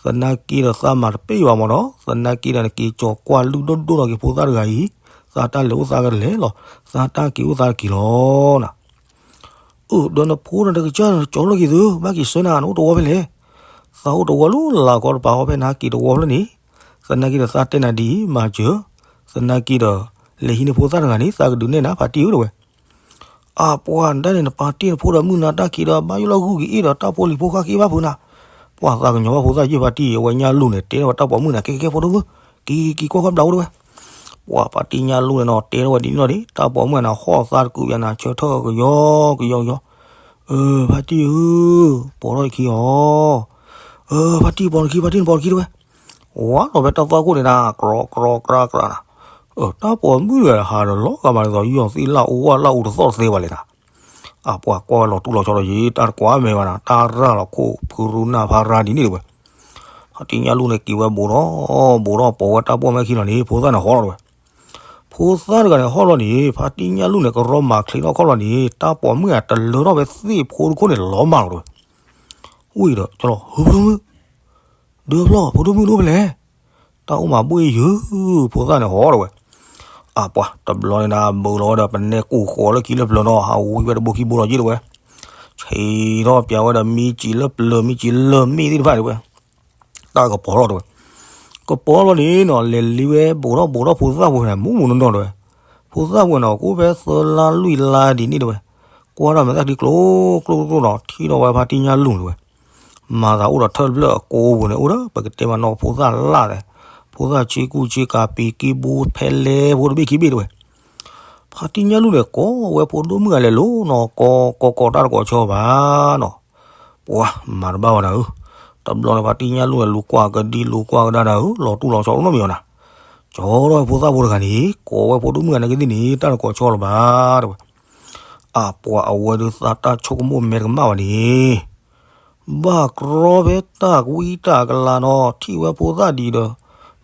သနာ်က့ဒီးသးမၤတပ့ၢ်ဘၣ်မၢ်ဒီး သနာ်က့ဒီးနက့ၤကၠီၤကွၢ်လုၢ်ဒိၣ်ဒိၣ်ထီၣ်က့ၤဖိသၣ်တဂၤအံၤ, သးတၢ်လဲၤအိၣ်သးကလဲၤလီၤ, သးတၢ်က့ၤအိၣ်သးက့ၤလီၤနၤ. အၢ ဒီးနဖိဒီးနကစၢ်ဒီးကၠီလီၤက့ၤသု, ဘၣ်က့ၤဆှၢနၤ နအိၣ်တဝီဖဲလဲၣ်. သးအိၣ်တဝီလၢလၢကီတပၤဃီဖဲနဟးက့ၤတဝီဖျၢၣ်န့ၣ်, သနာ်က့ဒီးသးတဲနၤဒ်အံၤ မၤစၢၤ, သနာ်က့ဒီး လဲၤဟံးန့ၢ်ဖိသၣ်တဂၤန့ၣ် သးကဒုးနဲၣ်နၤ ဖါတံၢ်ဧၢတဝဲ. အပှၤဒၣ်န့ၣ် နပာ်တ့ၢ်နဖိဒီးမုၢ်နၤတၢ်ခံးဒီး ဘၣ်ယိၣ်လီၤဂုၢ်က့ၤအ့ၣ်ဒီးတၢ်ဖိလံၤဖိဃၣ်က့ၤဘၣ်ဖုးနၤ, ပှၤသးကညီၤဘၣ်ဖိသၣ်ယဲၢ်ဖါတံၢ် အဝဲညၣ်လူၢ်န့ၣ် တဲထီၣ်ဝဲတၢ်ပိာ်မုၣ်န့ၣ် ကဲကဲကဲ ဖိဒိၣ်မုၣ်, က့ၤက့ၤက့ၤကွၢ်ကွၢ်ဘျးအိၣ်တဲဝဲ. ပှၤဖါတံၢ်ညၣ်လူၢ်န့ၣ်နီၤ တဲထီၣ်ဝဲဒ်န့ၣ်နီၤဒီး တၢ်ပိာ်မုၣ်န့ၣ် ဟီၣ်သါတကုးယၤန့ၣ် ဆၢထၢၣ်ကယီကယီကယီ, အၢ ဖါတံၢ်ဧၢ, ပိာ်ထီၣ်ခံအီၤ, အၢ ဖါတံၢ်ပိာ်နခံ ဖါတံၢ်နပိာ်နခံတဲဝဲ. ဝါလီၤဖဲတၢ်သွၣ်ခိၣ်န့ၣ်နၤ ကြီကြီကြီကြီနၤ, အၢ တၢ်ပိာ်မုၣ်တဂၤဟးဒီးလီၤဂာ်မးဒ်သိး ယီၢ်သ့ၣ်လၣ်အိၣ်ဝၣ်လၣ်အူတသီၣ်တသ့ဘၣ်လဲၣ်နၤ. အပှၤကွၢ်ဝဲလီၤတူၢ်လီၤဆီဒီးယံၤ တၢ်တကွၢ်မဲာ်ဘၣ်နၤ တၢ်ရၢ်လီၤခိၣ် ဖုရူနၢ်ဖါရၢ်ဒ်န့ၣ်တဲဝဲ. ဖါတံၢ်ညၣ်လူၢ်န့ၣ်က့ၤဝဲဘူးဒီး ဘူးဒီးပိာ်ဝဲတၢ်ပိာ်မုၣ်ခံလီၤန့ၣ် ဖိသၣ်န့ၣ်ဟီလီၤတဲဝဲ. ဖိသၣ်တဂၤန့ၣ်ဟီလီၤန့ၣ် ဖါတံၢ်ညၣ်လူၢ်န့ၣ် ကရီမၤချ့ထီၣ်ခီၣ်လီၤန့ၣ် တၢ်ပိာ်မုၣ်အတလၢထီၣ်ဖဲသ့ၣ်ဖိတခိၣ်န့ၣ်လီၤမၢ်လီၤတဲဝဲ. ဝံၤဒီး ကၠီလီၤ ဟၢ ဖိဒိၣ်မုၣ် ဒၢဖျီၣ် ဖိဒိၣ်မုၣ်ဒိၣ်ဖဲလဲၣ်, တၢ်အိၣ်မးဘှ့ၣ်ယုၢ် ဖိသၣ်န့ၣ်ဟီလီၤတဲဝဲ. အပှၤတဘျီန့ၣ်နၤ ဘုးလီၤဝဲဒီး ပနဲကိၢ်ဃီလၢခံလၢပျၢၤနီၤ ဟးဝံဝဲတဘိခံဘိလီၤယံၤတဲဝဲ. ဆံးထီၣ်ပၠးဝဲဒီး မံကံၤလၢပျၢၤ မံကံၤလၢမ့ၣ်သ့ၣ်တဖၣ်တဲဝဲ. တၢ်ကပီၤလီၤတဲဝဲ. ကပီၤလီၤန့ၣ်နီၤ လဲၤလံဝဲဘူးထီၣ်ဘူးထီၣ်ဖိသၣ်ဖိန့ၣ် မူးမူးနီၢ်နီၢ်တဲဝဲ. ဖိသၣ်ဖိန့ၣ် ကအိၣ်ဖဲသၢလါလွံၢ်လါဒ်န့ၣ်တဲဝဲ. ကွၢ်ထီၣ်မဲာ်သၣ်ချံကျိၤကျိၤကျိၤနီၤ ထံၣ်ထီၣ်ဝဲဖါတံၢ်ညၣ်လူၢ်တဲဝဲ. မၤသးအိၣ်ဒီးထၢၣ်တဖျၢၣ်အကိပူၤန့ၣ် အိၣ်ဒီးပကတဲမးနီၤ ဖိသၣ်လၣ်သဲး, ဖိသၣ်ဆ့ကူဆ့ကၤ ပံၤက့ဘိဖဲလဲၣ်ဖိတဘ့ၣ်ခံဘ့ၣ်တဲဝဲ. ဖါတံၢ်ညၣ်လူၢ်န့ၣ် ကိးဝဲဖိဒိၣ်မုၣ်ဂၤလဲၤလိၤနီၤ ကိးကိးကိးတၢ်တကိးဆီဘၣ်နီၤ. ပှၤမၤတဘၣ်ဝဲနၤဧၢ, တဘျီန့ၣ် ဖါတံၢ်ညၣ်လူၢ်န့ၣ် လူၤကွၢ်ကဒံလူၤကွၢ်ကဒါနၤဧၢ လီၤတူၢ်လီၤဆီအိၣ်နီတမံၤအီၤနၤ. ကၠီထီၣ်ဖိသၣ်ဖိတဂၤန့ၣ် ကိးဝဲဖိဒိၣ်မုၣ်ဂၤန့ၣ်ကသ့ၣ်န့ၣ် တၢ်တကိးဆီလၢၤဘၣ်တဲဝဲ. အပှၤအဝဲဒုးသးတၢ်ဆိကမိၣ်မဲာ်တကမၣ်ဘၣ်န့ၣ် ဘၣ်ကြီဖဲတၢ်ကဝံတၢ်ကလၤနီၤ ထံၣ်ဝဲဖိသၣ်ဒ်ဒီး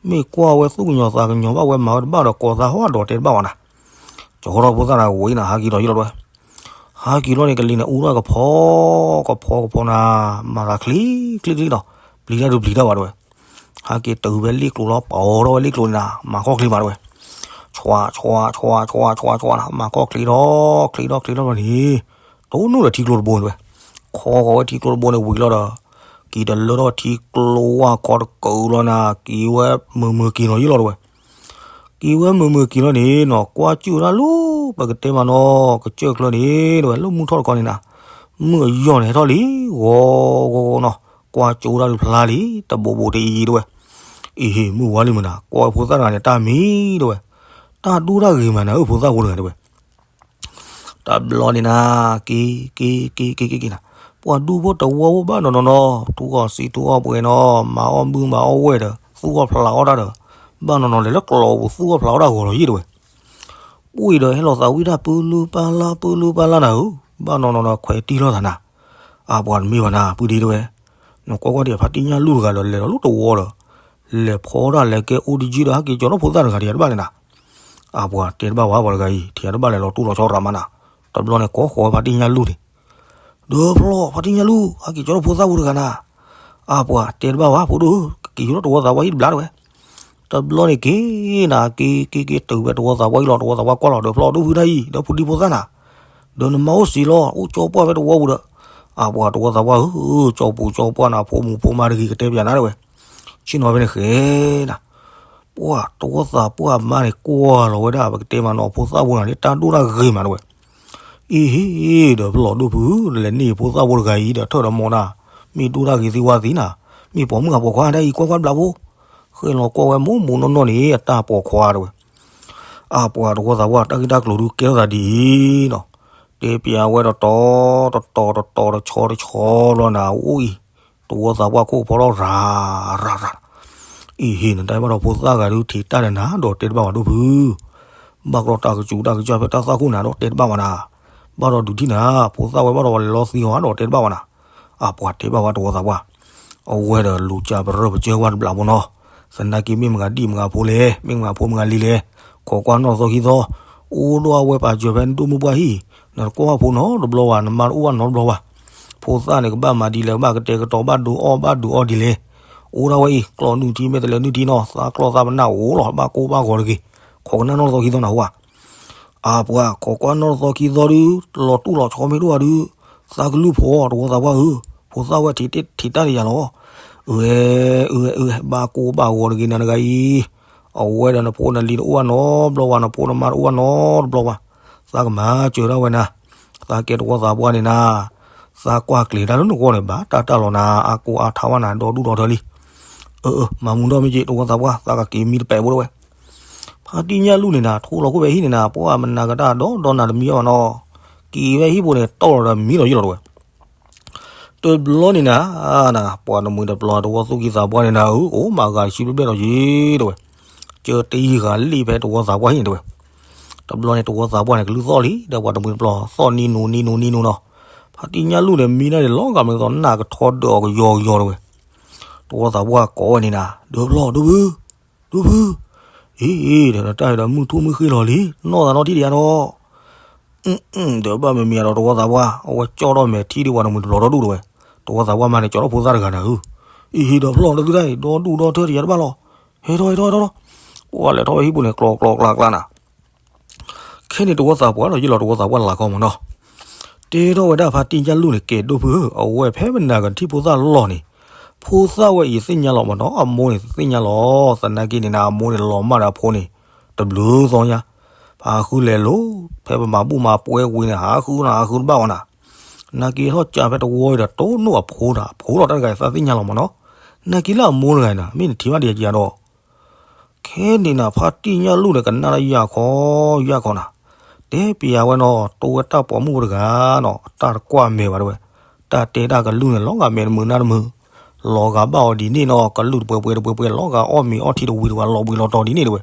မ့ၢ်ကွၢ်ဝဲသူၣ်ကညီၤသးကညီၤဘၣ်ဝဲမၤဝဲတဘၣ်ဒီးကိးသးဟီၣ်ဒီးတဲတဘၣ်ဘၣ်နၤ. ကၠီထီၣ်ဖိသၣ်နၤဝံၤနၤ ဟးက့ၤဒီးယံၤလီၤတဲဝဲ. ဟးက့ၤလီၤန့ၣ် ကလံၤန့ၣ်အူထီၣ်ကဖီ ကဖီကဖီနၤ, မၤသးချ့ ချ့ချ့နီၤ, ပျံၤတၢ်ဒုးပျံၤတၢ်ဘၣ်တဲဝဲ. ဟးက့ၤတုၤဖဲလ့ၣ်ကျိၤလီၤ ပာ်အီၤထီၣ်ဝဲလ့ၣ်ကျိၤန့ၣ်နၤ မၤခီၣ်ချ့မးတဲဝဲ. ဆွး ဆွး ဆွး ဆွး ဆွး ဆွး နၤ မၤခီၣ်ချ့ထီၣ် ချ့ထီၣ် ချ့ထီၣ်လီၤန့ၣ် တိၢ်နီၣ်ဒီးထံကျိတဘိန့ၣ်တဲဝဲ. ခီဃီၤဝဲထံကျိတဘိန့ၣ်ဝံၤလီၤဒီး က့ၤတလၢထီၣ်ထံကျိဝါခီတကုာ်လီၤနၤ က့ၤဝဲမုာ်မုာ်က့ၤနီၤယံၤလီၤတဲဝဲ. က့ၤဝဲမုာ်မုာ်က့ၤလီၤန့ၣ်နီၤ ကွၢ်စူၣ်တၢ်လၢ ပကတဲမးနီၤ ကစၢၢ်ကျၢၤန့ၣ်တဲဝဲ လၢမုၢ်ထီၣ်တခီန့ၣ်နၤ မုၢ်အယီၢ်န့ၣ်ဟဲထီၣ်လံ ဂီၤဂီၤဂီၤနီၤ ကွၢ်စူၣ်တၢ်ဒုးဖျါလံ တဘိးဘိးတအံၤတဲဝဲ. အံၤဟ့ၣ် မုၢ်ဝါလံမုၢ်နၤ ကွၢ်ဝဲဖိသၣ်တဂၤန့ၣ် တၢ်မံၤတဲဝဲ. တၢ်ဒိၣ်တၢ်ဂ့ၤမးနၤဧၢ ဖိသၣ်ဖိတဂၤတဲဝဲ. တဘျီန့ၣ်နၤ က့ၤ က့ၤ က့ၤ က့ၤ က့ၤ က့ၤနၤ ပှၤဒူဖိတဝီဖိဘၣ်နီၤနီၤနီၤ ထူအီၣ်စံထူအီၣ်ပှဲၤနီၤ မၤအီၣ်မုၢ်မၤအီၣ်ဝဲၢ်ဒီး သူၣ်အီၣ်ဖျးအီၣ်တၢ်ဒီး ဘၣ်နီၤနီၤလဲၤလၢကျီပူၤ သူၣ်အီၣ်ဖျးအီၣ်တၢ်ဂီၤလီၤယံၤတဲဝဲ. ပှ့ၤဒီးဟဲလီၤသးဝံၣ်တၢ် ပၢလူပၢ်လၢ် ပၢလူပၢ်လၢ်နၤဧၢ, ဘၣ်နီၤနီၤဒီးခွဲးတံၢ်လိာ်သးနၤ. အပှၤတမ့ၢ်ဘၣ်နၤ ပုၢ်ဒ့တဲဝဲ, နကွၢ်ကွၢ်ဒံး ဖါတံၢ်ညၣ်လူၢ်တဂၤဒီး လဲၤလီၤလၢတဝီဒီး လဲၤဖီတၢ်လဲၤကဲအိၣ်တယုၢ်ဒီး ဟဲက့ၤကၠီၤထီၣ်ဖိသၣ်တဂၤ ထံၣ်တဘၣ်လဲၣ်နၤ. အပှၤတဲတဘၣ်ဝဲ ပှၤတဂၤအံၤ ထံၣ်တဘၣ်လဲၣ် လီၤတူၢ်လီၤဆီရၤမးနၤ. တဘျီန့ၣ် ကိးဃီၤဝဲဖါတံၢ်ညၣ်လူၢ်န့ၣ်, ဒီးဖျီၣ် ဖါတံၢ်ညၣ်လူၢ် ဟဲက့ၤကၠီၤထီၣ်ဖိသၣ်ဖိတဂၤနၤ. အပှၤတဲတဘၣ်ဝဲ ဖိဒိၣ်ဧၢ, က့ၤကၠီၤထီၣ်တဝီသးဝါအံၤတဘျီတဲဝဲ. တဘျီန့ၣ်က့ၤနၤ က့ၤက့ၤက့ၤတုၤဖဲတဝီသးဝါအံၤလီၤ. တဝီသးဝါကွၢ်လီၤ ဒီးဖျီၣ် ဒီပုၢ်တၢ်အံၤ ဒီးဖုဒံဖိသၣ်နၤ, ဒီးနမါအိၣ်စံးလီၤ အိၣ်ကၠီပှၢ်ဖဲတဝီပူၤဒီး. အပှၤတဝီသးဝါဧၢ, ကၠီပူၤကၠီပှၢ်နၤ ဖိမုၣ်ဖိမါတဂ့ၤ ကတဲပျးနၤတဲဝဲ. ဆ့ၣ်နီၤဖဲန့ၣ်ဃဲနၤ ပှၤတဝီသးပှၢ်မါန့ၣ် ကွၢ်လီၤဝဲဒၣ် ပကတဲမးနီၤ ဖိသၣ်ဖိနၤန့ၣ် တၢ်ဒိၣ်တၢ်ဂ့ၤမးတဲဝဲ. အံၤဟ့ၣ် ဒီးဖျီၣ်ဒိၣ်ဖု လဲၤန့ၢ်ဖိသၣ်ဖိတဂၤအံၤဒီး ထၢၣ်ဒီးမီၤနၤ, မ့ၢ်ဒိၣ်တၢ်ဂ့ၤသ့ဝါသ့နၤ, မ့ၢ်ပိာ်မုၣ်ဂၤပိာ်ခွါဒၣ်အံၤ ကွၢ်ကွၢ်ဘျးဖိ. ဃဲလီၤကွၢ်ဝဲမိၢ်မိၢ်နီၢ်နီၢ်န့ၣ် အတၢ်ပိာ်ခွါတဲဝဲ. အပှၤတဝီသးပှၢ် တၢ်ဂ့ၢ်တၢ်ကျိၤဒုးကဲထီၣ်သးဒ်အံၤနီၤ, တဲပျးဝဲတတီၤတတီၤတတီၤ တဆီတဆီလီၤနၤ အိၣ်အံၤ တဝီသးပှၢ်ခိၣ်ဖီထီၣ်ရၤရၤရၤ. အံၤဟ့ၣ် နတၢ်ဘၣ်ဒီးဖိသၣ်ဂၤဒုး ထံၣ်တၢ်ဒီးနၤ ဒီးတဲတဘၣ်ဝဲဒိၣ်ဖု, ဘၣ်ကီတၢ်ကစူၤတၢ်ကစၢ်ဖဲတၢ်သၣ်ခိၣ်နၤ ဒီးတဲတဘၣ်ဝဲနၤ, ဘၣ်ဒီးဒုးထံၣ်နၤ ဖိသၣ်ဝဲဘၣ်ဒီးဝဲလဲၤလီသံအီၤ ဒီးတဲတဘၣ်ဝဲနၤ. အပှၤတဲဘၣ်ဝဲတဝီသးပှၢ်, အဝဲဒီးလူၤကၢ်ပရၢပစၢၤဝဲတဘျးဖိနီၤ, သနာ်က့မ့ၢ်မတၤဒံၣ်မတၤဖိလဲၣ် မ့ၢ်မတၤဖိမတၤလံလဲၣ်, ခိးကွၢ်နီၢ်သီခံသီ, အိၣ်ဒီးအဝဲပာ်စၢၤဖဲနဒိၣ်မုၢ်ပှၢ်ဟံၣ်, နတကွၢ်ဖိနီတဘျီဘၣ် နမါတအိၣ်ဘၣ်နီတဘျီဘၣ်. ဖိသၣ်န့ၣ် ကဘၣ်မၤဒ်လဲၣ် ကဘၣ်ကတဲာ်ကတီၤ ဘၣ်ဒုးအီၣ်ဘၣ်ဒုးအီဒ်လဲၣ်. အိၣ်ဒၣ်ဝဲအံၤ ကျီၢ်နုၢ်ထံ မ့ၢ်တလဲၤနုၢ်ထံနီၤ သးကျီၢ်သးပနၢ်အိၣ်လီၤ ဘၣ်ကိၢ်ဘၣ်ဂီၤတဂ့ၤ. ခိးကနၣ်နီၢ်သီခံသီနၤဟူဧါ. အပှၤ ခိးကွၢ်နီၢ်သီခံသီဒုး လီၤတူၢ်လီၤဆီမ့ၢ်ဒိၣ်ဧါဒုး, သးကလုၢ်ဖိတဝီသးပှၢ်ဧၢ, ဖိသၣ်ဝဲထံၣ်တၢ်ဒ်ယၤလီၤ. အၢ အၢ အၢ ဘၣ်ကိၢ်ဘၣ်ဂီၤတဂ့ၤ နၤတဂၤအံၤ, အဝဲဒီးနဖိနလံၤတအိၣ်ဘၣ်နီတဘျီဘၣ် နဖိနမါတအိၣ်ဘၣ်နီတဘျီဘၣ်. သးကမၤစၢၤဒၣ်ဝဲနၤ, သးကဲတဝီသးပှၢ်န့ၣ်နၤ, သးကွၢ်ကျဲၤတၢ်လၢနဂီၢ်န့ၣ် ဘၣ်တၢ်တၢ်လီၤနၤ အါကိးအါထါဝဲနၤ ဒီဒူၣ်ဒီထၢလံ. အၢ အၢ မၤမူဒီးမ့ၢ်က့ တဝီသးပှၢ် သးကက့ၤမံတပဲာ်ဖိတဝဲ. ဖါတံၢ်ညၣ်လူၢ်န့ၣ်နၤ ထိလီၤခိၣ်ဖဲဟံၣ်န့ၣ်နၤ ပှၢ်မနၤကတၢၢ်ဒီဒီနၤတမံၤဘၣ်နီၤ. က့ၤဖဲဟံၣ်ဖိန့ၣ် တီၢ်လီၤဒီးမံလီၤယံလီၤတဝဲ. တဘျီန့ၣ်နၤ ပှၤတမှံၤတပျီၤတဝီသူၣ်ကံၢ်သးပှၢ်န့ၣ်နၤဧၢ အိၣ်မးဂၤတဆံဘျဲၣ်ဘျဲၣ်ဒီးယံၤတဝဲ. ကၢတယံၤဂၤလံာ်ဖဲတဝီသးပှၢ်ဟံၣ်န့ၣ်တဝဲ. တဘျီန့ၣ် တဝီသးပှၢ်န့ၣ် ကလုၢ်သီၣ်လံ ဒီးပှၤတမှံၤတပျီၤ သီၣ်နံၤနူၤနံၤနူၤနံၤနူၤနီၤ. ဖါတံၢ်ညၣ်လူၢ်န့ၣ် မံဒၣ်န့ၣ် လီၤဂာ်မ့ၢ်သိးနၢ်ကထီဒၢးအီၤကယီကယီတဝဲ. တဝီသးပှၢ်ကိးဝဲန့ၣ်နၤ ဒၢဖျီၣ် ဒိၣ်ဖု ဒိၣ်ဖု အ့ ဒီးတၢ်ဒီးမုၢ်ထူၣ်မုၢ်ဃ့လီၤလံ နီၢ်သးနီၢ်ထံၣ်တယါဒီး ဒီးဘၣ်မ့မ့ၢ်ဒီးတဝီသးပှၢ် အဝဲကၠီၣ်ထီၣ်မဲာ်ထံဒ်ပှၤတမှံၤတပျီၤဒီဒူၣ်တဝဲ. တဝီသးပှၢ်မါန့ၣ် ကၠီၣ်ထီၣ်ဖိသၣ်တဂၤနၤဧၢ. အ့ ဒီးဖျီၣ်ဒီးသုတၢ်အံၤ ဒီဒူၣ်ဒီထၢတယါတဘၣ်လီၤ. ဟဲထီၣ်ဟဲထီၣ်ဟဲထီၣ်ထီၣ်. ပှၤလဲၤထီၣ်ဝဲဟံၣ်ပူၤန့ၣ် ကျီကျီကျါကျါနၤ ခဲန့ၣ်တဝီသးပှၢ်ဒီးယ့ၢ်လီၤ တဝီသးပှၢ်လၤခီမ့ၢ်နီၤ. တဲထီၣ်ဝဲဒၣ်ဖါတံၢ်ညၣ်လူၢ်န့ၣ် ကဲဒိၣ်ဖုဧၢ အဝဲဖဲမနၤကထံၣ်ဖိသၣ်လီၢ်န့ၣ် ဖိသၣ်ဝဲအံၤသ့ၣ်ညါလီၤမ့ၢ်နီၤ အမိၢ်န့ၣ်သ့ၣ်ညါလီၤ. သနာ်က့န့ၣ်နၤ အမိၢ်န့ၣ်လီၤမၢ်ဒီးအဖိန့ၣ် တဘျုးသီညါ ဖးဃုလဲၤလိၤ ဖဲပမၤဘူၣ်မၤပှဲၤဝံၤန့ၣ် ဟးဃုနၤ ဟးဃုတဘၣ်ဝဲနၤ. နာ်က့ထီၣ်ကးဖဲတဝီအံၤဒီး တိၢ်နီၣ်အဖိဒီး အဖိလီၤတၢ်တဂၤအံၤသးသ့ၣ်ညါလီၤမ့ၢ်နီၤ. နာ်က့လၢအမိၢ်တဂၤအံၤနၤ မ့ၢ်နထံၣ်ဘၣ်ဒံးကယၤဒီး ခဲန့ၣ်နၤ ဖါတံၢ်ညၣ်လူၢ်န့ၣ် ကနၣ်တၢ်ယၢ်ခီ ယၢ်ခီနၤ, တဲပျးဝဲနီၤ တိဝဲတၢ်ပိာ်မုၣ်ဖိတဂၤနီၤ အတၢ်တကွၢ်မဲာ်ဘၣ်တဝဲ, တၢ်တဲတၢ်ကလုၢ်န့ၣ် လီၤဂာ်မဲာ်တမုာ်နါတမုာ်, လီၤဂာ်ဘၣ်အီၤဒ်န့ၣ်နီၤ ကလုၢ်တပှဲၤပှဲၤတပှဲၤပှဲၤ လီၤဂာ်အီၣ်မ့ၤအီထံတဝံၤတဝါ လီၤဘှံးလီၤတီၤဒ်န့ၣ်တဝဲ,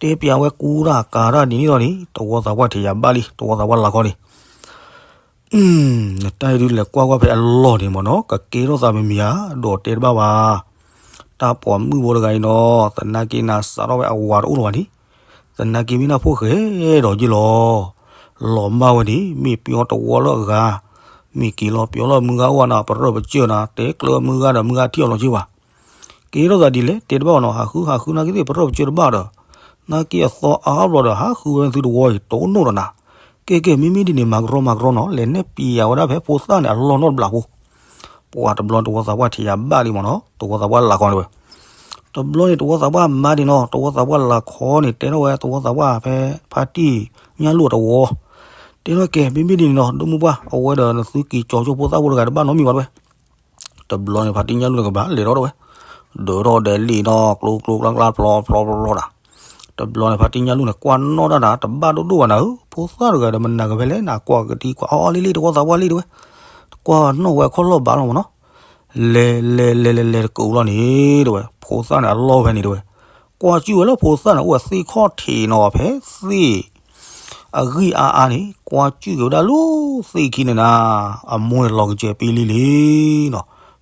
တဲပျးဝဲကူတၢ်ကၤတၢ်ဒ်န့ၣ်ဒီးန့ၣ် တဝီသးပှၢ်ထံးယၤဘၣ်လံ တဝီသးပှၢ်လၤခီန့ၣ် နတၢ်အံၤဒုးလဲၤကွၢ်ကွၢ်ဖဲအလီၢ်န့ၣ်မ့ၢ်နီၤ ကကဲထီၣ်သးမံၤမံၤဧါ, ဒီးတဲတဘၣ်ဘၣ်. တၢ်ပိာ်မုၣ်ဖိတဂၤအံၤနီၤ သနာ်က့နၤစးထီၣ်ဝဲအဝၤတအိၣ်လၢၤဘၣ်န့ၣ်, သနာ်က့မ့ၢ်နၢ်ဖိၣ်ဃဲဒီးယ့ၢ်လီၤ. လီၤမၢ်ဝဲန့ၣ် မ့ၢ်ပျီတဝီလၢအဂၤ, မ့ၢ်က့ၤလီၤပျီလၢမုၢ်ဂၤအိၣ်နၤ ပရၢၢ်ပစၢၢ်နၤ တဲကျၢၤမုၢ်ဂၤဒီးမုၢ်ဂၤထံၣ်အီၤလီၤက့ၤဘၣ် ကဲထီၣ်သးဒ်လဲၣ် တဲတဘၣ်ဘၣ်နီၤ ဟးဃုဟးဃုနာ်က့သ့ၣ် ပရၢၢ်ပစၢၢ်တဘၣ်ဒီး, နာ်က့အသီအါဘျီဒီး ဟးဃုဝဲသုတဝီအံၤ တိၢ်နီၣ်ဒီးနၤ, ကဲကဲ မ့မ့ၢ်ဒ်န့ၣ် မၤကရီမၤကရီနီၤ လဲၤနဲၣ်ပျးဝဲဒၣ်ဖဲဖိသၣ်န့ၣ် အလီၢ်နီတဘျီဖိ, ပှၤတဘျီတဝီသးပှၢ်ထံးယၤဘၣ်လံမ့ၢ်နီၤ တဝီသးပှၢ်လၤခီန့ၣ်ဝဲ တဘျီန့ၣ် တဝီသးပှၢ်မါန့ၣ်နီၤ တဝီသးပှၢ်လၤခီန့ၣ် တဲထီၣ်ဝဲ တဝီသးပှၢ်ဖဲ ဖါတံၢ်ညၣ်လူၢ်အတဝီ, တဲထီၣ်ကဲ မ့မ့ၢ်ဒ်န့ၣ်နီၤ ဒိၣ်မုၢ်ပှၢ် အဝဲဒီးနသုက့ၤကၠီဆိဖိသၣ်ဖိတဂၤတဘၣ်နီတမံၤဘၣ်တဝဲ, တဘျီန့ၣ် ဖါတံၢ်ညၣ်လူၢ်န့ၣ်ကဘၣ်လဲၤထီၣ်တဝဲ, ဒၢးထီၣ်ဒဲးလံာ်နီၤ ကျိကျိကျါကျါဖျီဖျီဖျီဖျီဒၣ်, တဘျီန့ၣ် ဖါတံၢ်ညၣ်လူၢ်န့ၣ် ကွၢ်နီၣ်တၢ်နၤ တဘၣ်ဒိၣ်ဒိၣ်ဘၣ်နၤဧၢ ဖိသၣ်တဂၤဒီးမနၤကဖဲလဲၣ် နကွၢ်ကဒံကွၢ်အီၤလံလံ တဝီသးပှၢ်လံတဝဲ, တကွၢ်နီၣ်ဝဲခီၣ်လီၢ်ဘၣ်လီၤမ့ၢ်နီၤ လဲၤလဲၤလဲၤလဲၤလဲၤတကူးလီၤန့ၣ်တဝဲ, ဖိသၣ်န့ၣ် အလီၢ်ဖဲန့ၣ်တဝဲ, ကွၢ်ကၠုၣ်ဝဲလၢဖိသၣ်န့ၣ် အိၣ်ဝဲသ့ၣ်ခီၣ်ထံးနီၤ ဖဲသ့ၣ်အဂံၢ်အါအါန့ၣ် ကွၢ်ကၠုၣ်က့ၤဝဲဒၣ်လၢသ့ၣ်ခံန့ၣ်နၤ, အမိၢ်န့ၣ်လီၤကစဲၤပ့လံလံနီၤ,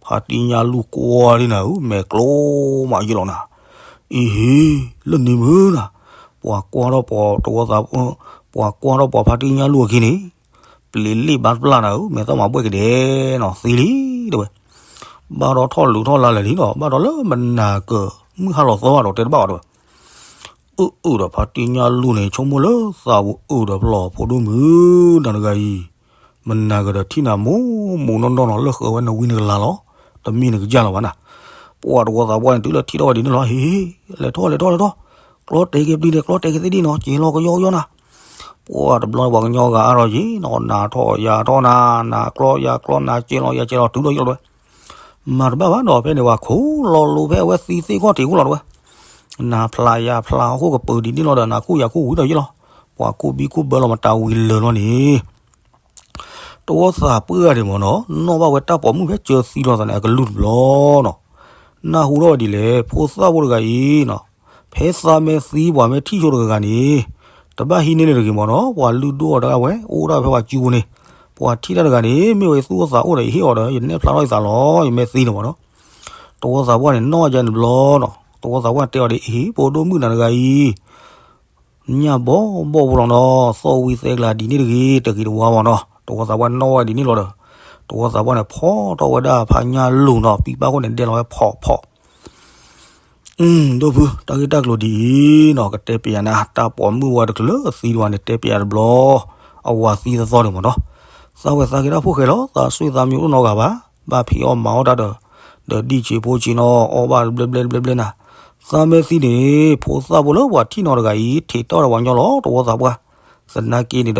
ဖါတံၢ်ညၣ်လူၢ်ကွၢ်လံနၤဧၢ မဲာ်ကျိမးယ့ၢ်လီၤနၤ, အံၤဟ့ လၢန့ၣ်မုၢ်နၤ, ပှၤကွၢ်ထီၣ်ပှၤတဝီသး ပှၤကွၢ်ထီၣ်ပှၤဖါတံၢ်ညၣ်လူၢ်အခံန့ၣ် ပျံၤလံၣ်ဘၣ်တပျၢ်နၤဧၢ မဲာ်သၣ်မၤဘှဲၣ်ကဒဲနီၤ သံလံတဝဲ, ဘၣ်ဒီးထီၣ်လုးထီၣ်လါလဲာ်လံနီၤ ဘၣ်ဒီးလၢမနၤကမုၢ်ဟါလီၤသီဘၣ်ဒီးတဲတဘၣ်ဘၣ်တဝဲ, အၢ အၢ ဒီးဖါတံၢ်ညၣ်လူၢ်န့ၣ် ဆိကမိၣ်လၢသးဝံၤအၢ ဒီးဖျီၣ်ဖိဒိၣ်မုၢ် နၤတဂၤအံၤ, မနၤကဒီးထံၣ်နၤမိၢ်မိၢ်နီၢ်နီၢ်နီၤ လၢဃၢၤဝဲနဝံနကလၤလီၤ, တမ့ၢ်နကစၢ်လီၤဘၣ်နၤ, ပှၤတဝီသးပှၢ်န့ၣ် တုၤလၢထံၣ်ထီၣ်ဝဲဒ်န့ၣ်လီၤ ဟ့ ဟ့ လဲၤထီၣ်လဲၤထီၣ်လဲၤထီၣ်, ကျီတဲာ်က့ၤပျံၤန့ၣ် ကျီတဲာ်က့ၤသ့ၣ်ဒံနီၤ က့ၤလီၤကယီကယီနၤ, ပှၤတဘျီပှၤကညီဂၤအါထီၣ်က့ၤနီၤ နၤထီၣ်ယၤထီၣ်နၤ နၤကျီယၤကျီ နၤကဲလီၤယၤကဲလီၤ တုၤလီၤယလီၤတဝဲ မၤတဘၣ်ဘၣ်ဒီး ဖဲန့ၣ်ပှၤခိၣ်လီၤလိၤဖဲအဝဲသံသ့ၣ်ခီၣ်ထံးအဃိလီၤတဝဲ, နၤဖျးယၤဖျးအဃိကပၢၤဒ်န့ၣ်လီၤဒီး နၤခိၣ်ယၤခိၣ်ဝံၤဒီးယလီၤ, ပှၤခိၣ်ဘံခိၣ်ဘၢလီၤမတၤဝံၤလၢာ်လီၤန့ၣ်, တဝီသးပှၢ်န့ၣ်မ့ၢ်နီၤ နီၣ်ဘၣ်ဝဲတၢ်ပိာ်မုၣ်ဖဲစၢၤသံလီၤသးန့ၣ် အကလုၢ်တဘျီနီၤ, နၢ်ဟူထီၣ်ဝဲဒ်လဲၣ် ဖိသၣ်ဖိတဂၤအံၤနီၤ, ဖဲသးမဲသံပှၤမ့ၢ်ထံၣ်ဆိတဂၤဂၤန့ၣ်, တဘၣ်ဟံးန့ၢ်န့ၣ်တဂ့ၤမ့ၢ်နီၤ ပှၤလုၢ်ဒိၣ်အီၤတဂၤဝဲ အိၣ်ဒၣ်ဖဲပှၤစုပူၤန့ၣ်, ပှၤထံၣ်တၢ်တဂၤန့ၣ် မ့ၢ်ဝဲသူၣ်အိၣ်သးအိၣ်ဒီး ယဟ့ၣ်အီၤဒီး ယနဲၣ်ဖျါထီၣ်ယသးလီၤ ယမဲသံန့ၣ်မ့ၢ်နီၤ, တဝီသးပှၢ်န့ၣ် နီၣ်ယၤန့ၣ်တဘျီနီၤ တဝီသးပှၢ်တဲအီၤဒ်အံၤ ဖိဒိၣ်မုၣ်နၤတဂၤအံၤ ညၣ်ဘီဘီဖိလီၤနီၤ သီၣ်ဝံသဲကျါဒ်န့ၣ်တဂ့ၤ တဂ့ၤတဝါမ့ၢ်နီၤ တဝီသးပှၢ်နီၣ်ဝဲဒ်န့ၣ်လီၤဒီး, တဝီသးပှၢ်န့ၣ် ဖီၣ်ထီၣ်ဝဲဒၣ်ဖးညၣ်လူၢ်နီၤ ပံပၢ်ခိၣ်န့ၣ် ဒဲလီၤဝဲဖီၣ်ဖီၣ်, ဒိၣ်ဖု တၢ်ဂ့ၢ်တၢ်ကျိၤဒ်အံၤနီၤ ကတဲပျးနၤ တၢ်ပိာ်မုၣ်ဝဲတကလုာ်သံတဝၤန့ၣ် တဲပျးတဘျီ, အဝၤသံသီသီန့ၣ်မ့ၢ်နီၤ, သးဝဲသးက့ၤတၢ်ဖိၣ်ဃဲလီၤ သးဆွေသးမံအိၣ်နီတဂၤဘၣ်, ဘၣ်ဖံးအီၣ်မၤအီၣ်တၢ်ဒီး, ဒီးဒံၣ်ဆံးဖိဆံးနီၤ အီၣ်ဘၣ်တဘျဲဘျဲတဘျဲဘျဲနၤ, သးမဲသံန့ၣ် ဖိသၣ်ဖိလၢပှၤထံၣ်နီၤတဂၤအံၤ ထံးတီၢ်ဒီးပှၤညီလီၤ တဝီသးပှၢ်, သနာ်က့န့ၣ်ဒီး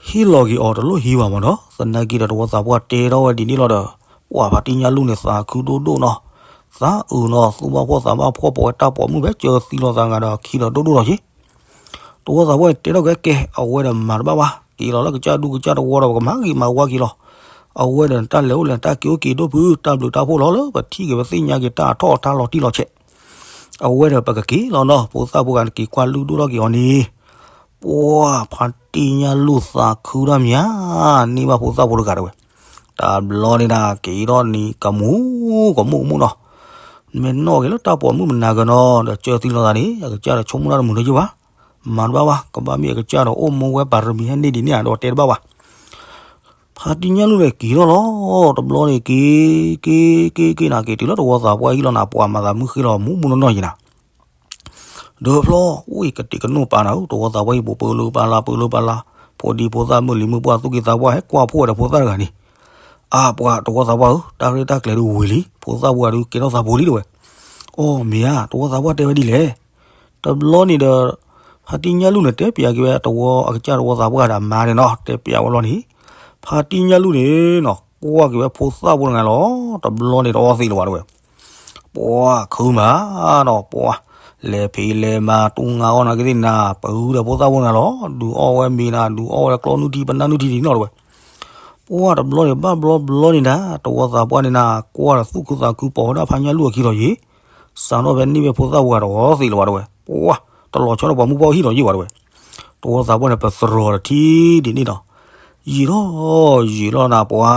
ထံၣ်လီၤက့ၤအီၤတလိၣ်ဟံးဘၣ်မးနီၤ. သနာ်က့ဒီးတဝီသးပှၢ်တဲထီၣ်ဝဲဒ်န့ၣ်လီၤဒီး ပှၤဖါတံၢ်ညၣ်လူၢ်န့ၣ်သးခုဒိၣ်ဒိၣ်နီၤ. သးအုးနီၤ သူၣ်ဘၣ်ဖှီၣ်သးဘၣ်ဖှီၣ် ပိာ်ဝဲတၢ်ပိာ်မုၣ်ဖဲကၢသံလိာ်သးဂၤဒီးခံဒီးဒိၣ်ဒိၣ်လီၤက့ၤ တဝီသးပှၢ်တဲထီၣ်က့ၤကဲ အဝဲဒီးမၤတဘၣ်ဘၣ် က့ၤလီၤလၢကစၢ်ဒူကစၢ်တဝီဒီး ပကမၤဂ့ၤမၤဝါက့ၤလီၤ. အဝဲဒီးတၢ်လဲၤအိၣ်လဲၤတၢ်က့ၤအိၣ်က့ၤဒိၣ်ဖု တၢ်ဘျုးတၢ်ဖှိၣ်လီၤလၢပထံၣ်က့ၤပသ့ၣ်ညါက့ၤတၢ်အထီၣ်အထါလီၤတံၢ်လီၤဆဲး အဝဲဒီးပကက့ၤလီၤနီၤ. ဖိသၣ်ဖိဂၤန့ၣ်က့ၤကွၢ်လုၢ်ဒိၣ်ထီၣ်က့ၤအီၤန့ၣ် ပှၢ်ဖါတံၢ်ညၣ်လူၢ်သးခုထီၣ်မး န့ၢ်ဘၣ်ဖိသၣ်ဖိတဂၤတဝဲ. တဘျီန့ၣ်ဒၣ်က့ၤထီၣ်န့ၣ်ကမူၤကမူၤကမူၤနီၤ. မ့ၢ်နီၣ်က့ၤလၢတၢ်ပိာ်မုၣ်မနၤကၢၤနီၤ ဒီးကၢသံလိာ်သးန့ၣ် အကစၢ်ဒီးဆိကမိၣ်တၢ်တမုာ်လၢၤဘၣ်. မၤတဘၣ်ဘၣ် ကဘၣ်မ့ၢ်အကစၢ်ဒီးအိၣ်မူဝဲပၤရမံၤဟဲန့ၢ်ဒ်န့ၣ်ဧါဒီးတဲတဘၣ်ဘၣ် ဖါတံၢ်ညၣ်လူၢ်န့ၣ်က့ၤထီၣ်လီၤ. တဘျီန့ၣ်က့ၤ က့ၤ က့ၤ က့ၤနၤ က့ၤတုၤလၢတဝီသးပှၢ်ဟံၣ်လီၤနၤ ပှၤမၤသးမုၢ်ဃ့လီၤမူးမူးနီၢ်နီၢ်ယံၤနၤ ဒီးဖျီ အိၣ်အံၤကတဲာ်ကနီၣ်ပာ်နၤဧၢ တဝီသးပှၢ်အံၤ ပှၤပၢလၢပၢ်လၢ် ပၢလၢပၢ်လၢ် ဖိဒံဖိသၣ်မုၢ်လံၤမုၢ်ပှၢ်သူၣ်က့သးပှၢ် ဟဲကွၢ်ဖှိၣ်ဝဲဒီးဖိသၣ်တဂၤန့ၣ် အါ ပှၤတဝီသးပှၢ်ဧၢ တၢ်ရဲၣ်တၢ်ကျဲၤဒုးဝံၤလံ ဖိသၣ်ဖိဂၤဒုးကဲထီၣ်သးဖိလံတဝဲ. အိ မ့ၢ်ဧါ တဝီသးပှၢ်တဲဝဲဒ်လဲၣ် တဘျီန့ၣ်ဒီး ဖါတံၢ်ညၣ်လူၢ်န့ၣ် တဲပျးက့ၤဝဲတဝီအကစၢ်တဝီသးပှၢ်ဒီးအမါန့ၣ်နီၤ တဲပျးဝဲလီၤန့ၣ် ဖါတံၢ်ညၣ်လူၢ်န့ၣ်နီၤ ကွၢ်က့ၤဝဲဖိသၣ်ဖိတဂၤလီၤ. တဘျီန့ၣ်တအီၣ်သံးလၢၤဝဲတဝဲ ပှၢ်ခုမးနီၤ ပှၢ် လဲၤဖံးလဲၤမၤတူၢ်ငါအီၣ်နၤကသ့ၣ်နၤ ပဂုၤဒီးဖိသၣ်ဖိတဂၤလီၤ. ဒုးအီၣ်ဝဲမ့ၤနၤ ဒုးအီၣ်ဝဲကျီနုၢ်ထံ ပနၢ်နုၢ်ထံဒ်န့ၣ်လီၤတဝဲ ပှၢ်တဘျီန့ၣ် ဘၣ်ဘျီဘျီန့ၣ်ဒၣ် တဝီသးပှၢ်န့ၣ်နၤ ကွၢ်ဒီးသူၣ်ခုသးခုပိာ်ဝဲဒၣ်ဖါညၣ်လူၢ်အခံလီၤယံၤ စးထီၣ်ဖဲန့ၢ်ဝဲဖိသၣ်ပှၢ်တအီၣ်သံးလၢၤဝဲတဝဲ ပှၢ် တလီၤဆီဒီးပှၤမုၢ်ပှၢ်ဟံၣ်လီၤယံၤဝဲတဝဲ တဝီသးပှၢ်န့ၣ် ပသရိာ်တထံၣ်ဒ်န့ၣ်ဒီး ယံာ်ထီၣ်ယံာ်လီၤနၤပှၤ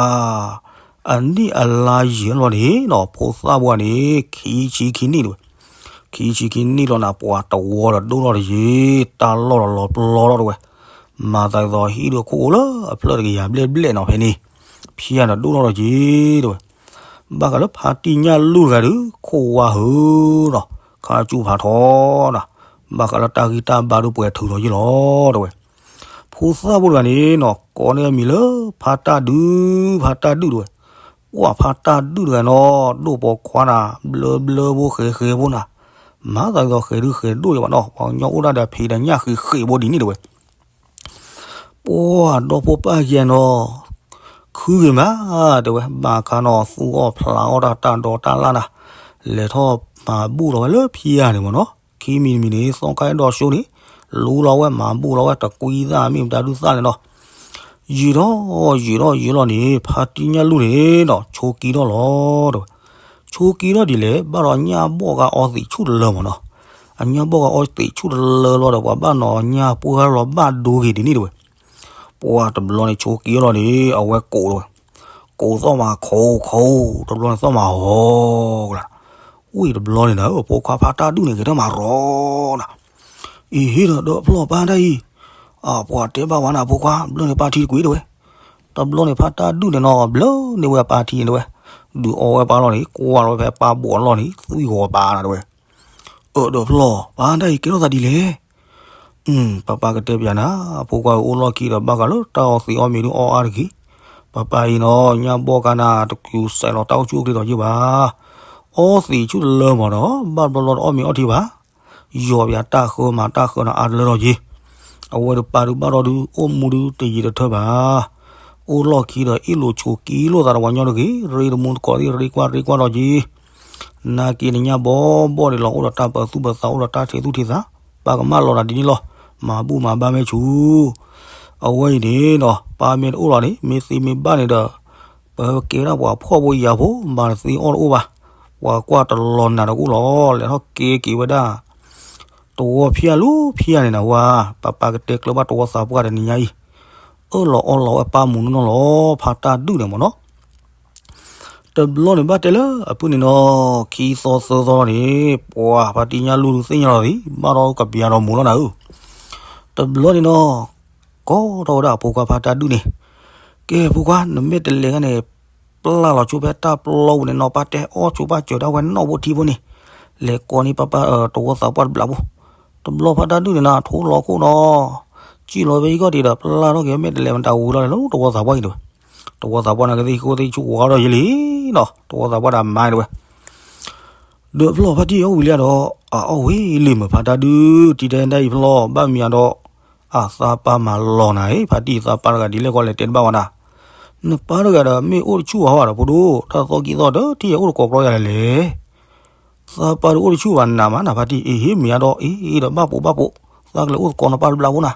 အနံၣ်အလါယံာ်လီၤန့ၣ်နီၤ ဖိသၣ်ပှၢ်န့ၣ် ခံဆံခံနံၣ်တဝဲ ခံဆံခံနံၣ်လီၤနၤပှၤ တဝီဒီးဒိၣ်လီၤတယံၤ တၢ်လီၢ်ဒီးလီၤပျီလီၤတဝဲ မၤသးဒ်သိးဟံၣ်ဒုးခိၣ်လၢအဖျၢၣ်တကယၤဘျဲၣ်ဘျဲၣ်နီၤဖဲန့ၣ် ဖံးယၤဒီးဒိၣ်လီၤတယံၤတဝဲ ဘၣ်ဃးလၢဖါတံၢ်ညၣ်လူၢ်တဂၤဒီး ခိၣ်ဝါဟုနီၤ ခါဆူၣ်ဖးထီနီၤ ဘၣ်ဃးလၢတၢ်ဂံၢ်တၢ်ဘါဒုးပှဲၤထုးလီၤယံၤလီၤတဝဲ ဖိသၣ်ဖိတဂၤန့ၣ်နီၤ ကိးန့ၢ်အမံၤလၢ ဖါတၢ်ဒုး ဖါတၢ်ဒုးတဝဲ ပှၢ်ဖါတၢ်ဒုးတဂၤနီၤ ဒိၣ်ပိာ်ခွါနၤ ဘျၢဘျၢဖိဃဲၤဃဲၤဖိနၤ မၤသးဒ်သိးဃဲၤဒုးဃဲၤဒိၣ်ယံၤဘၣ်နီၤ ပှၤကညီအိၣ်ဒၣ်ဒီးဖံးဒီးညၣ်ဃံးဃံးဖိဒ်န့ၣ်တဝဲ ပှၢ်ဒီဖိပၢ်ယဲနီၤ ခုဂ့ၤမး တဲဝဲ ဘၣ်ခါနီၤ သူၣ်အီၣ်ဖျးအီၣ်တၢ်တၢ်ဒီးတၢ်လၢ်နၤ လဲၤထီၣ်မၤဘူၣ်လီၤဝဲလၢဖံးယၤန့ၣ်မ့ၢ်နီၤ ခံမံၤတမံၤန့ၣ် သီခါအဲၣ်ဒိးဆိန့ၣ် လူလီၤဝဲမၤဘူၣ်လီၤဝဲတကွံသၣ်မ့ၢ်မတၤဒုးသၣ်လဲၣ်နီၤ ယံာ်ထီၣ်ယံာ်ထီၣ်ယံာ်လီၤန့ၣ် ဖါတံၢ်ညၣ်လူၢ်န့ၣ်နီၤ ဆိးကံထီၣ်လီၤ တဲဝဲ ဆိးကံထီၣ်ဒ်လဲၣ် ဘၣ်ဒီးညၣ်ဘီၣ်ဂၤအီသံးဆူၣ်တလၢမ့ၢ်နီၤ အညၣ်ဘီၣ်ဂၤအီသံးဆူၣ်တလၢလီၤဒီး ပှၤဘၣ်နီၤညၣ်ပှၢ်လီၤဘၣ်ဒိဂ့ၤဒ်န့ၣ်တဝဲ ပှၢ်တဘျီန့ၣ်ဆိးကံလီၤန့ၣ် အဝဲကိးတဝဲ ကိးသီၣ်မးခိခိ တဘျီန့ၣ်သီၣ်မးဟီကလၤ ဝံၣ်တဘျီန့ၣ်နၤ ဖိခွါဖါတၢ်ဒုးန့ၣ် က့ၤထီၣ်မးရီနၤ အံၤဟ့ၣ်ဒီးဒီးဖျီၣ်ပၢ်တၢ်အံၤ အပှၤတဲဘၣ်ဝဲနၤ ဖိခွါ ဘျၢန့ၢ်ပၢ်ထံတကွံတဝဲ တဘျီန့ၣ်ဖါတၢ်ဒုးန့ၣ်နီၤ ဘျၢန့ၢ်ဝဲပၢ်ထံန့ၣ်တဝဲ ဒုးအီဝဲပၢ်လီၤန့ၣ် ကွၢ်လီၤဝဲဖဲပၢ်ဘိးအလီၢ်န့ၣ် သွံၣ်ဂီၤပၢ်နၤတဝဲ အၢၣ်ဒီးဖျီၣ် ပၢ်တၢ်အံၤကဲထီၣ်သးဒ်လဲၣ် ပၢ်ပၢ်ကတဲပျးနၤ ဖိခွါဧၢ အိၣ်လီၢ်ခံဒီး ဘၣ်ဃးလၢတၢ်အီသံးအီမ့ၤဒုးအီအါတဂ့ၤ ပၢ်ပၢ်အံၤနီၤ ညၣ်ဘီၣ်ကါနၤ တကူးစဲးလီၤတၢ်အိၣ်ဆူၣ်အိၣ်ချ့ဒီးယ့ၢ်ဘၣ် အီသံးဆူၣ်တလၢမ့ၢ်ဒီး ဘၣ်ဘျီဘျီတအီၣ်မ့ၤအီထံဘၣ် ယီၤပၠးတၢ်ဃၢမၤတၢ်ဃၢနၤအါတလၢလီၤယ့ၢ် အဝဲဒုးပၢ်ဒုးဘၣ်ဒီးဒုး အိၣ်မူဒုးတယံာ်တထၢဘၣ် အိၣ်လီၢ်ခံဒီးအ့ၣ်လိာ်ဆိးကံလိာ်သးဒီးပှၤညီတဂ့ၤ ရ့တမူတကိးသ့ၣ် ရ့ကွၢ်ရ့ကွၢ်ဒီးယ့ၢ် နာ်က့နညၣ်ဘီၣ်ဘီၣ်န့ၣ်လီၤ အိၣ်ဒီးတၢ်ပၢၤသူၣ်ပၢၤသး အိၣ်ဒီးတၢ်ထံးသူၣ်ထံးသး ပၢ်ကမၣ်လီၤနၤဒ်န့ၣ်လီၤ မၤဘူၣ်မၤဘါမ့ၢ်ဆူၣ် အဝဲအံၤန့ၣ်နီၤ ပၢ်မ့ၢ်တအိၣ်လီၤန့ၣ် မ့ၢ်သ့မ့ၢ်ဘၣ်န့ၣ်ဒီး ပကဲဝဲဒၣ်ပှၤဖှီၣ်ဖိယာ်ဖိ မၤတသ့အီၣ်တအိၣ်ဘၣ် ပှၤကွၢ်တလီၤနၤတအိၣ်လီၤ လဲၤထီၣ်ကဲက့ၤဝဲဒၣ် တဝီဖၠၣ်လူၤဖၠၣ်န့ၣ်နဝဲ ပၢ်ပၢ်ကတဲကျၢၤဘၣ်တဝီသးပှၢ်တနံၤညါအံၤ အၢၣ်လီၤအီလီၤဝဲပၢ်မုၢ်နီၢ်နီၢ်လီၤ ဖါတၢ်ဒုးန့ၣ်မ့ၢ်နီၤ တဘျီန့ၣ်ဘၣ်တဲလၢအဖုၣ်န့ၣ်နီၤ ခံသီသၢသီလီၤန့ၣ် ပှၤဖါတံၢ်ညၣ်လူၢ်ဒုးသ့ၣ်ညါလီၤသံ ဘၣ်ဒီးကပျးဒီးမူၤလီၤနၤဧၢ တဘျီန့ၣ်နီၤ ကိးထီၣ်ဝဲဒၣ်အဖိခွါဖါတၢ်ဒုးန့ၣ် ကဲဖိခွါ နမ့ၢ်တလဲၤဂၤန့ၣ် ပျၢ်လီၤဆိဖဲတၢ်ပျီပူၤန့ၣ်နီၤ ပၢ်တဲအီၣ်ဆိပၢ်စၢၤဒၣ်ဝဲနီၣ်ဘိထံဖိန့ၣ် လဲၤကိးန့ၢ်ပၢ်ပၢ် တဝီသးပှၢ်တဘျီဖိ တဘျီဖါတၢ်ဒုးန့ၣ်နၤ ထိလီၤခိၣ်နီၤ စံၣ်လီၤဖဲအံၤကီၢ်ဒံးဒီး ပျၢ်ထီၣ်က့ၤ မ့ၢ်တလဲၤမတၤဝံၤလီၤန့ၣ်လီၤ တဝီသးပှၢ်အံၤတဝဲ တဝီသးပှၢ်န့ၣ်ကသံၣ်ဃိသ့ၣ်ဆူၣ်ဝါထီၣ်ယံၤလံနီၤ တဝီသးပှၢ်န့ၣ်ကသံၣ်ဃိသ့ၣ်ဆူၣ်ဝါထီၣ်ယံၤလံနီၤ တဝီသးပှၢ်ဒၣ်မါအံၤတဝဲ ဒီးဖျီၣ်ဖါတံၢ်အီၣ်ဝံၤလံဒီး အအီၣ်ဝံၤလံမုၢ်ဖါတၢ်ဒုး တံၤတဲဒၣ်အံၤဖျီၣ် ဘၣ်မံၤအဒီး အသးပၢ်မၤလီၤနၤအံၤ ဖါတံၢ် သးပၢ်တဂၤဒ်လဲၣ်ဃီလဲၣ် တဲတဘၣ်ဝဲနၤ, နပၢ်တဂၤဒီး မ့ၢ်အိၣ်တဆူၣ်ဝဲဟီဒီး ဖိဒိၣ် တၢ်သီၣ်ကံၢ်သီၣ်ဒီး ထံၣ်ယအိၣ်တကိးကြီယၤလဲၣ်လဲၣ်. သးပၢ်တအိၣ်တဆူၣ်ဘၣ် နးမးနၤ ဖါတံၢ် အ့ဟ့ၣ်မ့ၢ်အါဒီး အ့ဒီးဘၣ်ပိာ်ဘၣ်ပိာ်, သးကလဲၤအိၣ်သကိးနပၢ်တဘျီဖိနၤ.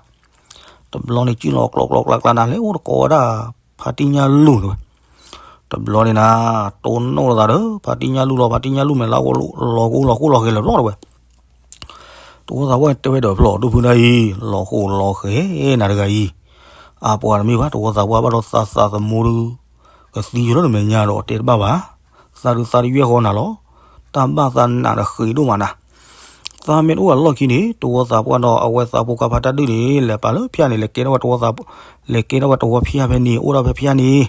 တဘျီန့ၣ် စုလီၤကျိးကျိးကျါကျါနၤ လဲၤအိၣ်သကိးဝဲဒၣ် ဖါတံၢ်ညၣ်လူၢ်တဲဝဲ. တဘျီန့ၣ်နၤ တိၢ်နီၣ်လိာ်သးဒီး ဖါတံၢ်ညၣ်လူၢ်လီၤ. ဖါတံၢ်ညၣ်လူၢ်မ့ၢ်လၢ လီၤကအိၣ်လီၤဃိလီၤဃဲၤလၢာ်ဘျီတဲဝဲ. တဝီသးပှၢ်တဲဝဲဒီး ဖျီၣ်ဒိၣ်ဖုနၢ်အံၤ လီၤဃိလီၤဃဲၤနၤတဂၤအံၤ, အပှၤတမ့ၢ်ဘၣ် တဝီသးပှၢ်ဘၣ်ဒီးသးသးသမူဒုး ကသံယိာ်လၢနမဲာ်ညါဒီး တဲတဘၣ်ဘၣ်. သးဒုးသးတယွဲၢ်ဃီနၤလီၤ. တၢ်ဘၣ်သးနးဒီးဃ့ဒိၣ်မးနၤ. သးမ့ၢ်တအိၣ်အလီၢ်ခံန့ၣ် တဝီသးပှၢ်ဒီး အဝဲသးဖိခွါဖါတၢ်ဒုၣ်န့ၣ် လဲၤပာ်လၢဖၠၣ်န့ၣ် လဲၤကဲထီၣ်ဝဲတဝီသး, လဲၤကဲထီၣ်ဝဲတဝီဖၠၣ်ဖဲန့ၣ် အိၣ်ဒၣ်ဖဲဖၠၣ်န့ၣ်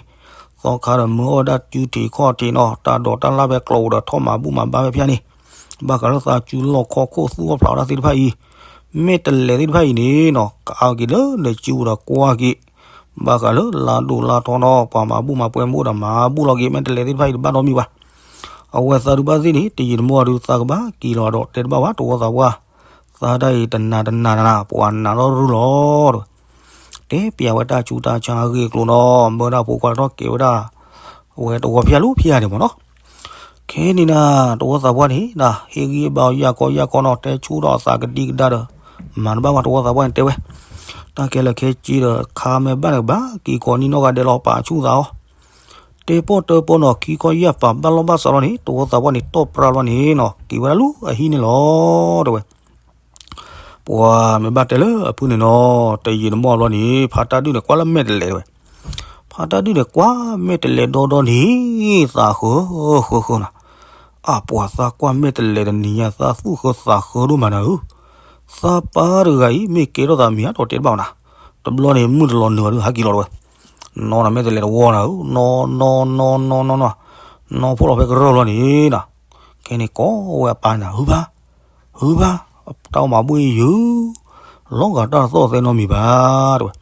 သီခါဒီးမၢအီၣ်ဝဲဒၣ်စုထံးခီၣ်ထံးနီၤ တၢ်ဒိးတၢ်လၢ်ဖဲကျိးဒီးထီၣ်မၤဘူၣ်မၤဘါဖဲဖၠၣ်န့ၣ်, ဘၣ်ဃးလၢသးစုလီၢ်ခီၣ်ခိၣ်သူၣ်အီၣ်ဖျးအီၣ်တၢ်သ့ၣ်တဖၣ်အံၤ, မ့ၢ်တလဲၤသ့ၣ်တဖၣ်အံၤန့ၣ်နီၤ ကအါက့ၤလၢနစုပူၤဒီးကွၢ်က့ၤ, ဘၣ်ဃးလၢလါဒိၣ်လါထီနီၤ ပှၤမၤဘူၣ်မၤပှဲၤမ့ၢ်အိၣ်ဒီးမၤဘူၣ်လီၤက့ၤ မ့ၢ်တလဲၤသ့ၣ်တဖၣ်အံၤတဘၣ်နီတမံၤဘၣ်. အဝဲသးဒုးဘၣ်သ့ၣ်န့ၣ် တယံာ်တမီၢ်ဒုးသးကဘၣ်က့ၤလီၤဒီး တဲတဘၣ်ဘၣ် တဝီသးပှၢ်, သးတၢ်အံၤတနၤတနၤနၤ ပှၤနးထီၣ်ရုၢ်လီၤ တဲပျးဝဲတၢ်ဆူးတၢ်ဆါအဂ့ၢ်အကျိၤနီၤ မၢဒၣ်ဖိခွါထီၣ်ကဲၤဝဲဒၣ် အဝဲတဝီဖၠၣ်လၢဖၠၣ်န့ၣ်မ့ၢ်နီၤ. ခဲန့ၣ်နၤ တဝီသးပှၢ်န့ၣ် ဟ့ၣ်ဂံၢ်ဘါအီၤယၢ်ကီယၢ်ကီနီၤ တဲဆူၣ်ထီၣ်အသးကဒံကဒါဒီး မၤတဘၣ်ဝဲ တဝီသးပှၢ်န့ၣ်တဲဝဲ, တၢ်ခဲလၢာ်ခဲဆ့ဒီး ခါမ့ၢ်ဘၣ်န့ၣ်ကဘၣ်က့ၤကိးနံၣ်နီၢ်ဂၤဒဲးလီၤ ပာ်ဆူၣ်သးအီၤ တဲပီၢ်တၢပီၢ်နီၤ ခံခီယၢ်ပာ်ဘၣ်လီၢ်ဘၣ်စးလီၤန့ၣ် တဝီသးပှၢ်န့ၣ် တီၢ်ပြၢလီၤန့ၣ်နီၤ က့ၤဝဲဒၣ်လၢအဟံၣ်န့ၣ်လီၤ တဲဝဲ. ပှၤမ့ၢ်ဘၣ်တဲလၢအဖုၣ်န့ၣ်နီၤ တယံာ်တမီၢ်ဘျီန့ၣ် ဖါတၢ်ဒုၣ်န့ၣ် ကွၢ်လၢမဲာ်တလဲးတဲဝဲ. ဖါတၢ်ဒုၣ်န့ၣ် ကွၢ်မဲာ်တလဲးဒီဒီန့ၣ် သးဃၢဃၢဃၢနၤ. အပှၤသးကွၢ်မဲာ်တလဲးတနံၤညါ သးသူၣ်ဃၢသးဃၢဒိၣ်မးနၤဧၢ. သးပၢ်တဂၤအံၤ မ့ၢ်ကဲထီၣ်သးမံၤဧါဒီးတဲတဘၣ်နၤ. တဘျီန့ၣ် မုၢ်တလီၤနုာ်အီၤဒုး ဟးက့ၤလီၤတဲဝဲ. နီၢ်နၤမဲာ်တလဲးတဝီနၤဧၢ, နီၢ်နီၢ်နီၢ်နီၢ်နီၢ်နီၢ်, နီၢ်ဖှိၣ်လီၤဖဲကရၢၢ်လီၤန့ၣ်နၤ. ခဲန့ၣ်ကိးဝဲအပၢ်န့ၣ် ဟုဘၣ် ဟုဘၣ်, တၢ်အိၣ်မၤဘူၣ်အံၤယုၢ်, လီၤဂာ်တၢ်တသီၣ်သဲနီတမံၤဘၣ် တဲဝဲ.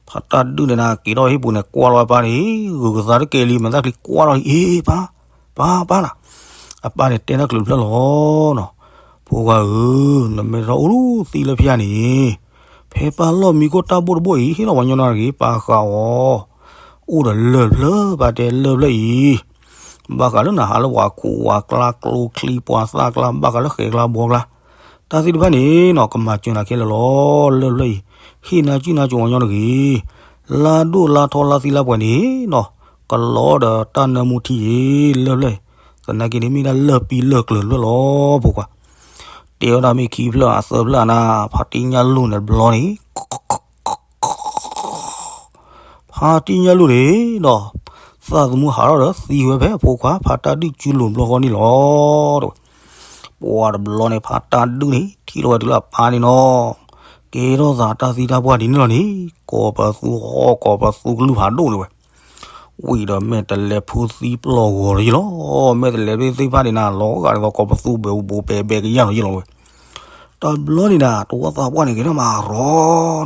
ဖါတၢ်ဒုၣ်န့ၣ်နၤ က့ၤထီၣ်ဟံၣ်ပူၤန့ၣ် ကွၢ်လီၤအပၢ်န့ၣ် ဂုာ်ကသါတကဲလံ မဲာ်သၣ်ချံကွၢ်လီၤလံ အ့ ပၢ်, ပၢ်, ပၢ်နၤ. အပၢ်န့ၣ်တဲတၢ်ချုးတဖျၢၣ်လီၤနီၤ. ဖိခွါဧၢ, နမ့ၢ်ထီၣ်အိၣ်လၢသံလၢဖၠၣ်န့ၣ် ဖဲပၢ်လီၢ်မံခိၣ်တၢ်ဘိၣ်တဘိၣ်အံၤ ဟ့ၣ်လီၤပှၤညီနုၢ်တဂ့ၤ ပာ်ဃာ်အီၤ အိၣ်ဒီးလၢၢ်ဖျၢၣ် ပၢ်တဲလၢၢ်ဖျၢၣ်အံၤ, ဘၣ်ဃးလၢနဟးလၢပှၤခိးဝၤကျါ ကျိချံပှၤသၣ်ကျါ ဘၣ်ဃးလၢဃဲၤကျါဘှီကျါ တၢ်သ့ၣ်တဖၣ်န့ၣ်နီၤ ကမၤစၢၤနၤခဲလၢာ်လီၤ. လၢၢ်ဖျၢၣ်အံၤ ဟ့ၣ်နၤစုနၤစိၤပှၤညီတဂ့ၤ. လါဒိၣ်လါထီလါသံလါပှဲၤန့ၣ်နီၤ ကလီဒီးတၢ်နၢမူထံအံၤ လၢၢ်ဖျၢၣ်အံၤ, သနာ်က့န့ၣ် မ့ၢ်ဒၣ်လၢၢ်ပံလၢၢ်ကျၢၤဖျၢၣ်လီၤ ဖိခွါ. တဲဝဲဒၣ်မ့ၢ်ခံဖျၢၣ်အသၢဖျၢၣ်အနၤ ဖါတံၢ်ညၣ်လူၢ်န့ၣ်တဘျီန့ၣ် ဖါတံၢ်ညၣ်လူၢ်န့ၣ်ဒီး သးသမူဟးထီၣ်ဒီးသံဝဲဖဲအဖိခွါ ဖါတၢ်ဒုၣ်စုလိၤဘျီဃီန့ၣ်လီၤ တဲဝဲ. ပှၤတဘျီန့ၣ် ဖါတၢ်ဒုၣ်န့ၣ် ထံၣ်လီၤဝဲတုၤလၢအပၢ်န့ၣ်နီၤ ကဲထီၣ်သးတၢ်သံတၢ်ပှၢ်ဒ်န့ၣ်လီၤန့ၣ် ကိးပသူဃီ ကိးပသူကလုၢ်ဖးဒိၣ်န့ၣ်ဝဲ. ဝံၤဒီးမဲာ်တလဲးဖုသံပျီၢ်ဂီၤလီၤယ့ၢ်လီၤ. မဲာ်တလဲးသ့ၣ်တဖၣ်န့ၣ်နၤ လီၤဂာ်ဒ်သိးကိးပသူဘဲးဘိးဘဲးဘဲးကယၢ်လီၤယ့ၢ်လီၤဝဲ. တဘျီန့ၣ်နၤ တဝီသးပှၢ်န့ၣ်က့ၤထီၣ်မၤရီ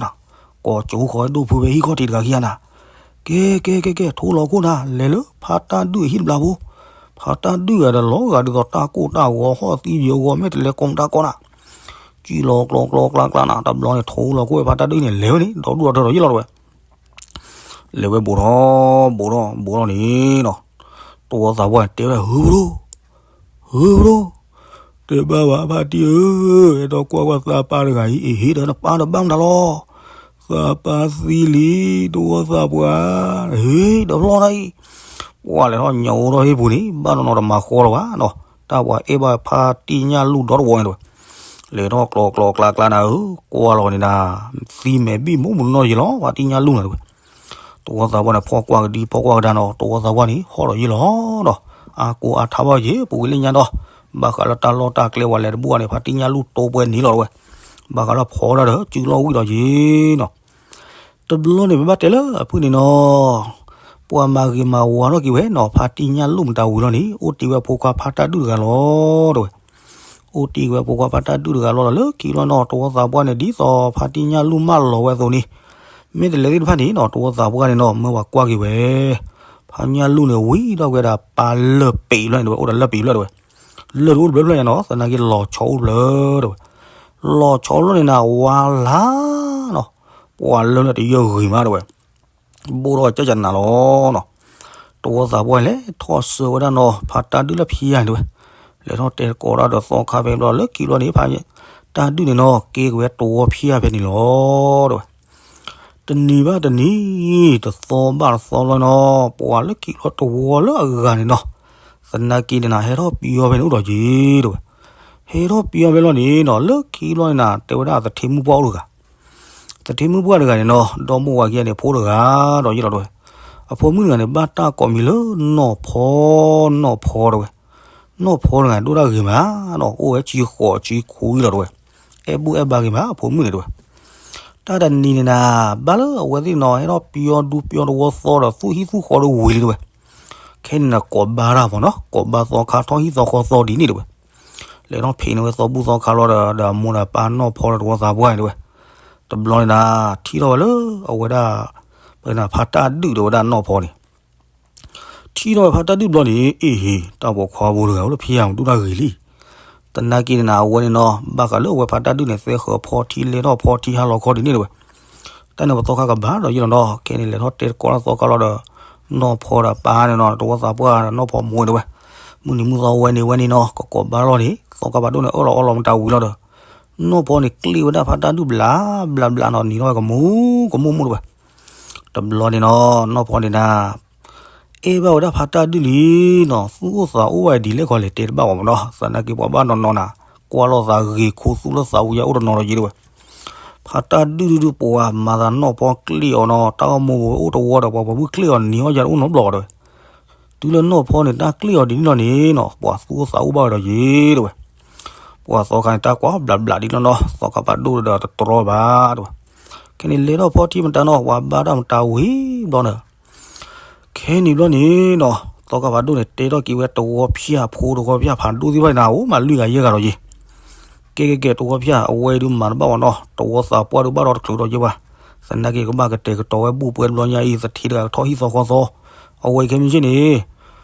နၤ ကိးကၠိဃီဒိၣ်ဖုဖဲဟံၣ်ခီၣ်ထံးတဂၤခံဂၤနၤ ကဲ ကဲ ကဲ ကဲ ထိလီၤခိၣ်နၤ လဲၤလၢဖါတၢ်ဒုၣ်အဟံၣ်တဘျီဖိ, ဖါတၢ်ဒုၣ်ဂၤဒီးလီၤဂာ်ဒ်သိးတၢ်ကိၢ်တၢ်ဂီၤ ဟီၣ်သံယိၤဂီၤ မဲာ်တလဲးကိးမတၤကိးနၤ, စုလီၤကျိးကျိးကျါကျါနၤ တဘျီန့ၣ် ထိလီၤခိၣ်ဝဲဖါတၢ်ဒုၣ်န့ၣ် လဲၤဝဲန့ၣ် ဒီဒူၣ်ဒီထၢဒီးယ့ၢ်လီၤတဲဝဲ. လဲၤဝဲဘူးထီၣ် ဘူးထီၣ် ဘူးထီၣ်န့ၣ်နီၤ, တဝီသးပှၢ်တဲဝဲ ဟုဘျိ ဟုဘျိ, တဲဘၣ်ဝဲဖါတံၢ်ဧၢ, အဲၣ်ဒိးကွၢ်ကွၢ်သးပၢ်တဂၤအံၤ အ့ဟ့ၣ်ဒီးနပၢ်တဘၣ်မတၤလီၤ. သးပၢ်သံလံ တဝီသးပှၢ်, ဟ့ၣ်ဒီးဖျီၣ်တၢ်အံၤ, ပှၤလဲၤထီၣ်ညါအိၣ်ထီၣ်ဟံၣ်ပူၤန့ၣ် ဘၣ်နီၢ်နီၢ်တမၤဃီလီၤဘၣ်နီၤ, တၢ်ပှၤအဲၣ်ဘၣ်ဖါတံၢ်ညၣ်လူၢ်ဒီတဝီန့ၣ်တဲဝဲ. လဲၤထီၣ်ကျိးကျိးကျါကျါနၤဧၢ, ကွၢ်လီၤန့ၣ်နၤ, သံမဲာ်ဘံၣ်မူးမူးနီၢ်ယ့ၢ်လီၤ ဖါတံၢ်ညၣ်လူၢ်နၤတဲဝဲ. တဝီသးပှၢ်န့ၣ် ဖီၣ်ကွၢ်ကဒါနီၤ, တဝီသးပှၢ်န့ၣ် ဟီၣ်ဒီးယ့ၢ်လီၤနီၤ, အါကိးအါထါဘၣ်က့ၤ ပူၤကွံာ်လၢညါဒီး, ဘၣ်ဃးလၢတၢ်လီၢ်တၢ်ကျဲဝဲလဲၤတဘူၣ်ဘၣ်န့ၣ် ဖါတံၢ်ညၣ်လူၢ်တိပှဲၤန့ၣ်လီၤတဲဝဲ, ဘၣ်ဃးလၢဖီဒၣ်ဒီးစုလီၢ်ဝံၣ်ဒီးက့ၤနီၤ. တဘျီန့ၣ် ပဘၣ်တဲလၢအဖုၣ်န့ၣ်နီၤ, ပှၤမၤဂ့ၤမၤဝါထီၣ်က့ၤဝဲနီၤ, ဖါတံၢ်ညၣ်လူၢ်မတၤဝံၤလီၤန့ၣ် အိၣ်တ့ၢ်ဝဲဖိခွါဖါတၢ်ဒုၣ်တဂၤလီၤတဲဝဲ. အိၣ်တ့ၢ်ဝဲဖိခွါဖါတၢ်ဒုၣ်တဂၤလီၤဒီး လၢခံလီၤနီၤ တဝီသးပှၢ်န့ၣ် ဒ်သိးဖါတံၢ်ညၣ်လူၢ်မၢလီၤဝဲအသိးန့ၣ်, မ့ၢ်တလဲၤသ့ၣ်တဖၣ်န့ၣ်နီၤ တဝီသးပှၢ်န့ၣ်နီၤ မၢဝဲကွၢ်က့ၤဝဲ, ဖါညၣ်လူၢ်န့ၣ် ဝံၤဒီးဝဲဒၣ်ပၢ်လၢၢ်ပံးဖျၢၣ်န့ၣ်တဲဝဲ, အိၣ်ဒီးလၢၢ်ပံးဖျၢၣ်တဲဝဲ, လၢၢ်တအိၣ်တဖျၢၣ်ဖျၢၣ်ညါနီၤ သနာ်က့လီၤဆီအိၣ်တဖျၢၣ်တဲဝဲ, လီၤဆီအိၣ်ဖျၢၣ်န့ၣ်နၤ ဝါလၢ်နီၤ ပှၤလၢလၢတယၢၢ်ဂ့ၤမးတဲဝဲ, ဘိၣ်ထီၣ်ကၢ်ကနးလီၤနီၤ. တဝီသးပှၢ်လဲၤထီၣ်ဆှၢဝဲဒၣ်နီၤ ဖါတၢ်ဒုၣ်လၢဖံယၤန့ၣ်တဲဝဲ, လဲၤထီၣ်တဲသကိးတၢ်ဒီးသီခါဖဲဘျီ လၢခံဘျီန့ၣ် ဖါတၢ်ဒုၣ်န့ၣ်နီၤ ကဲက့ၤဝဲတဝီဖံယၤဖဲန့ၣ်လီၤတဲဝဲ. တနံၤဘၣ်တနံၤ တသီဘၣ်တသီဘျီနီၤ ပှၤလၢခံဘျီတဝီလၢအဂၤန့ၣ်နီၤ, သနာ်က့န့ၣ်နၤ ဟဲထီၣ်ပယီၤဖဲန့ၣ်အိၣ်ဒီးက့ၤတဲဝဲ. ဟဲထီၣ်ပယီၤဖဲဘျီန့ၣ်နီၤ လၢခံဘျီန့ၣ်နၤ တဲဝဲဒၣ်သထ့မုၣ်ပှၢ်အိၣ်တဂၤ သထ့မုၣ်ပှၢ်တဂၤန့ၣ်နီၤ ဒီမိၢ်ဝၤခံဂၤန့ၣ် ဖိတဂၤဒီးယ့ၢ်လီၤတဲဝဲ. အဖိမုၣ်တဂၤန့ၣ် ဘၣ်တၢ်ကိးမံၤလၢနီၢ်ဖီ, နီၢ်ဖီတဲဝဲ. နီၢ်ဖီတဂၤန့ၣ် ဒိၣ်တၢ်ဂ့ၤမးနီၤ အိၣ်ဝဲဆံဃိးဆံခွံလီၤတဲဝဲ. အဲၣ်ဘူၣ်အဲၣ်ဘါဂ့ၤမး အဖိမုၣ်န့ၣ်တဲဝဲ. တၢ်တနံၤန့ၣ်နၤ ဘၣ်လၢအဝဲသ့ၣ်နီၤ ဟဲထီၣ်ပယီၤဒူပယီၤတဝီသီဒီး သူၣ်ဟံၣ်သူၣ်ဃီဒီးဝံၤလံတဲဝဲ. ခဲန့ၣ်နၤ ကိးဘါတၢ်မးနီၤ ကိးဘါသီခါထီၣ်ဟံၣ်သီဃီသီဒ်န့ၣ်တဲဝဲ. လဲၤထီၣ်ဖံးန့ၢ်ဝဲသီဘူၣ်သီခါလီၤဒီး ဒီးအမိၢ်ဒီးပၢ်နီၢ်ဖီဒီးတဝီသးပှၢ်န့ၣ်တဲဝဲ. တဘျီန့ၣ်နၤ ထံၣ်ထီၣ်ဝဲလၢအဝဲဒၣ် ပနၢ်ဖါတၢ်ဒုၣ်ဒီးဝဲဒၣ်နီၢ်ဖီန့ၣ် ထံၣ်ထီၣ်ဝဲဖါတၢ်ဒုၣ်တဘျီန့ၣ် အ့ၣ်ဟ့ၣ် တၢ်ပိာ်ခွါဖိတဂၤအိၣ်လၢဖံယၤမး ဒိၣ်တၢ်ဂ့ၤလံ. သနာ်က့န့ၣ်နၤ အဝဲန့ၣ်နီၤ ဘၣ်ဃးလၢအဝဲဖါတၢ်ဒုၣ်န့ၣ် သဲဃၢၤဖီထံ လဲၤထီၣ်ဖီထံ ဟါလီၤခီဒ်န့ၣ်တဲဝဲ. တၢ်န့ၣ်ပသီခါကဘၣ်ဒီးယ့ၢ်လီၤနီၤ ခဲန့ၣ် လဲၤထီၣ်တဲသကိးတၢ်သီခါလီၤဒီး နီၢ်ဖီဒီးပၢ်န့ၣ်နီၤ တဝီသးပှၢ်ဒီးနီၢ်ဖီမိၢ်တဲဝဲ. မုၢ်နံၤမုၢ်သီဝဲန့ၣ်ဝဲန့ၣ်နီၤ ကကိးဘါလီၤန့ၣ် သီခါဖးဒိၣ်န့ၣ် အၢၣ်လီၤအီလီၤမတၤဝံၤလီၤဒီး နီၢ်ဖီန့ၣ် ကျ့ၣ်ဝဲဒၣ်ဖါတၢ်ဒုၣ်ဘျးဘျးဘျးနီၤ နံၤထီၣ်ဝဲကမူကမူမူတဲဝဲ. တဘျီန့ၣ်နီၤ နီၢ်ဖီန့ၣ်နၤ အဲၣ်ဘၣ်ဝဲဒၣ်ဖါတၢ်ဒုၣ်လံနီၤ သူၣ်အိၣ်သးအိၣ်ဝဲဒ်လဲၣ်ခီလဲၣ် တဲတဘၣ်ဘၣ်မးနီၤ သနာ်က့ပှၤဘၣ်နီၢ်နီၢ်နၤ ကွၢ်လိာ်သးဂ့ၤခိသူၣ်လၢသးဝံၤယါအိၣ်တနီၤဒီးယ့ၢ်တဲဝဲ. ဖါတၢ်ဒုၣ်ဒုၣ်ဒုၣ် ပှၤမၤသးနီၢ်ဖီကျ့ၣ်အီၤနီၤ တၢ်အိၣ်မူပူၤအိၣ်တဝီဒီး ပှၤပှၤမုၣ်ကျ့ၣ်အီၤနံၤအီၣ်ယါတအိၣ်နီတဘျီဘၣ်တဲဝဲ. တုၤလၢနီၢ်ဖီန့ၣ် တၢ်ကျ့ၣ်အီၤဒ်န့ၣ်လီၤန့ၣ်နီၤ ပှၤသူၣ်အိၣ်သးအိၣ်ဘၣ်ဝဲဒီးယ့ၢ်တဲဝဲ. ပှၤသီခါန့ၣ် တၢ်ကွၢ်ဘျးဘျးဒ်လီၤနီၤ သီခါဖးဒိၣ်ဒီးတတြီဘၣ်တဲဝဲ. ခဲန့ၣ် လဲၤထီၣ်ဖီထံမတၤနီၤ ပှၤဘါတၢ်မတၤဝံၤဘျီန့ၣ် ခဲန့ၣ်ဘျီန့ၣ်နီၤ သီခါဖးဒိၣ်န့ၣ် တဲထီၣ်က့ၤဝဲတဝီဖၠၣ်ဖိတဝီဖၠၣ်ဖးဒိၣ်သ့ၣ်တဖၣ်န့ၣ် အိၣ်မးလွံၢ်ဂၤယဲၢ်ဂၤဒီးယ့ၢ် ကဲကဲကဲ တဝီဖၠၣ် အဝဲအံၤဒုးမၤတဘၣ်ဘၣ်နီၤ တဝီသးပှၢ်ဒုးဘၣ်ဒီးတချုးဒီးယ့ၢ်ဘၣ်. သနာ်က့ကဘၣ်ကတဲာ်ကတီၤဝဲဘူၣ်ပှဲၤတဘျီညါအံၤ သထ့တဂၤကထီၣ်ဟံၣ်သီဃီသီ အဝဲအံၤခဲမုၢ်ဆ့ၣ်န့ၣ်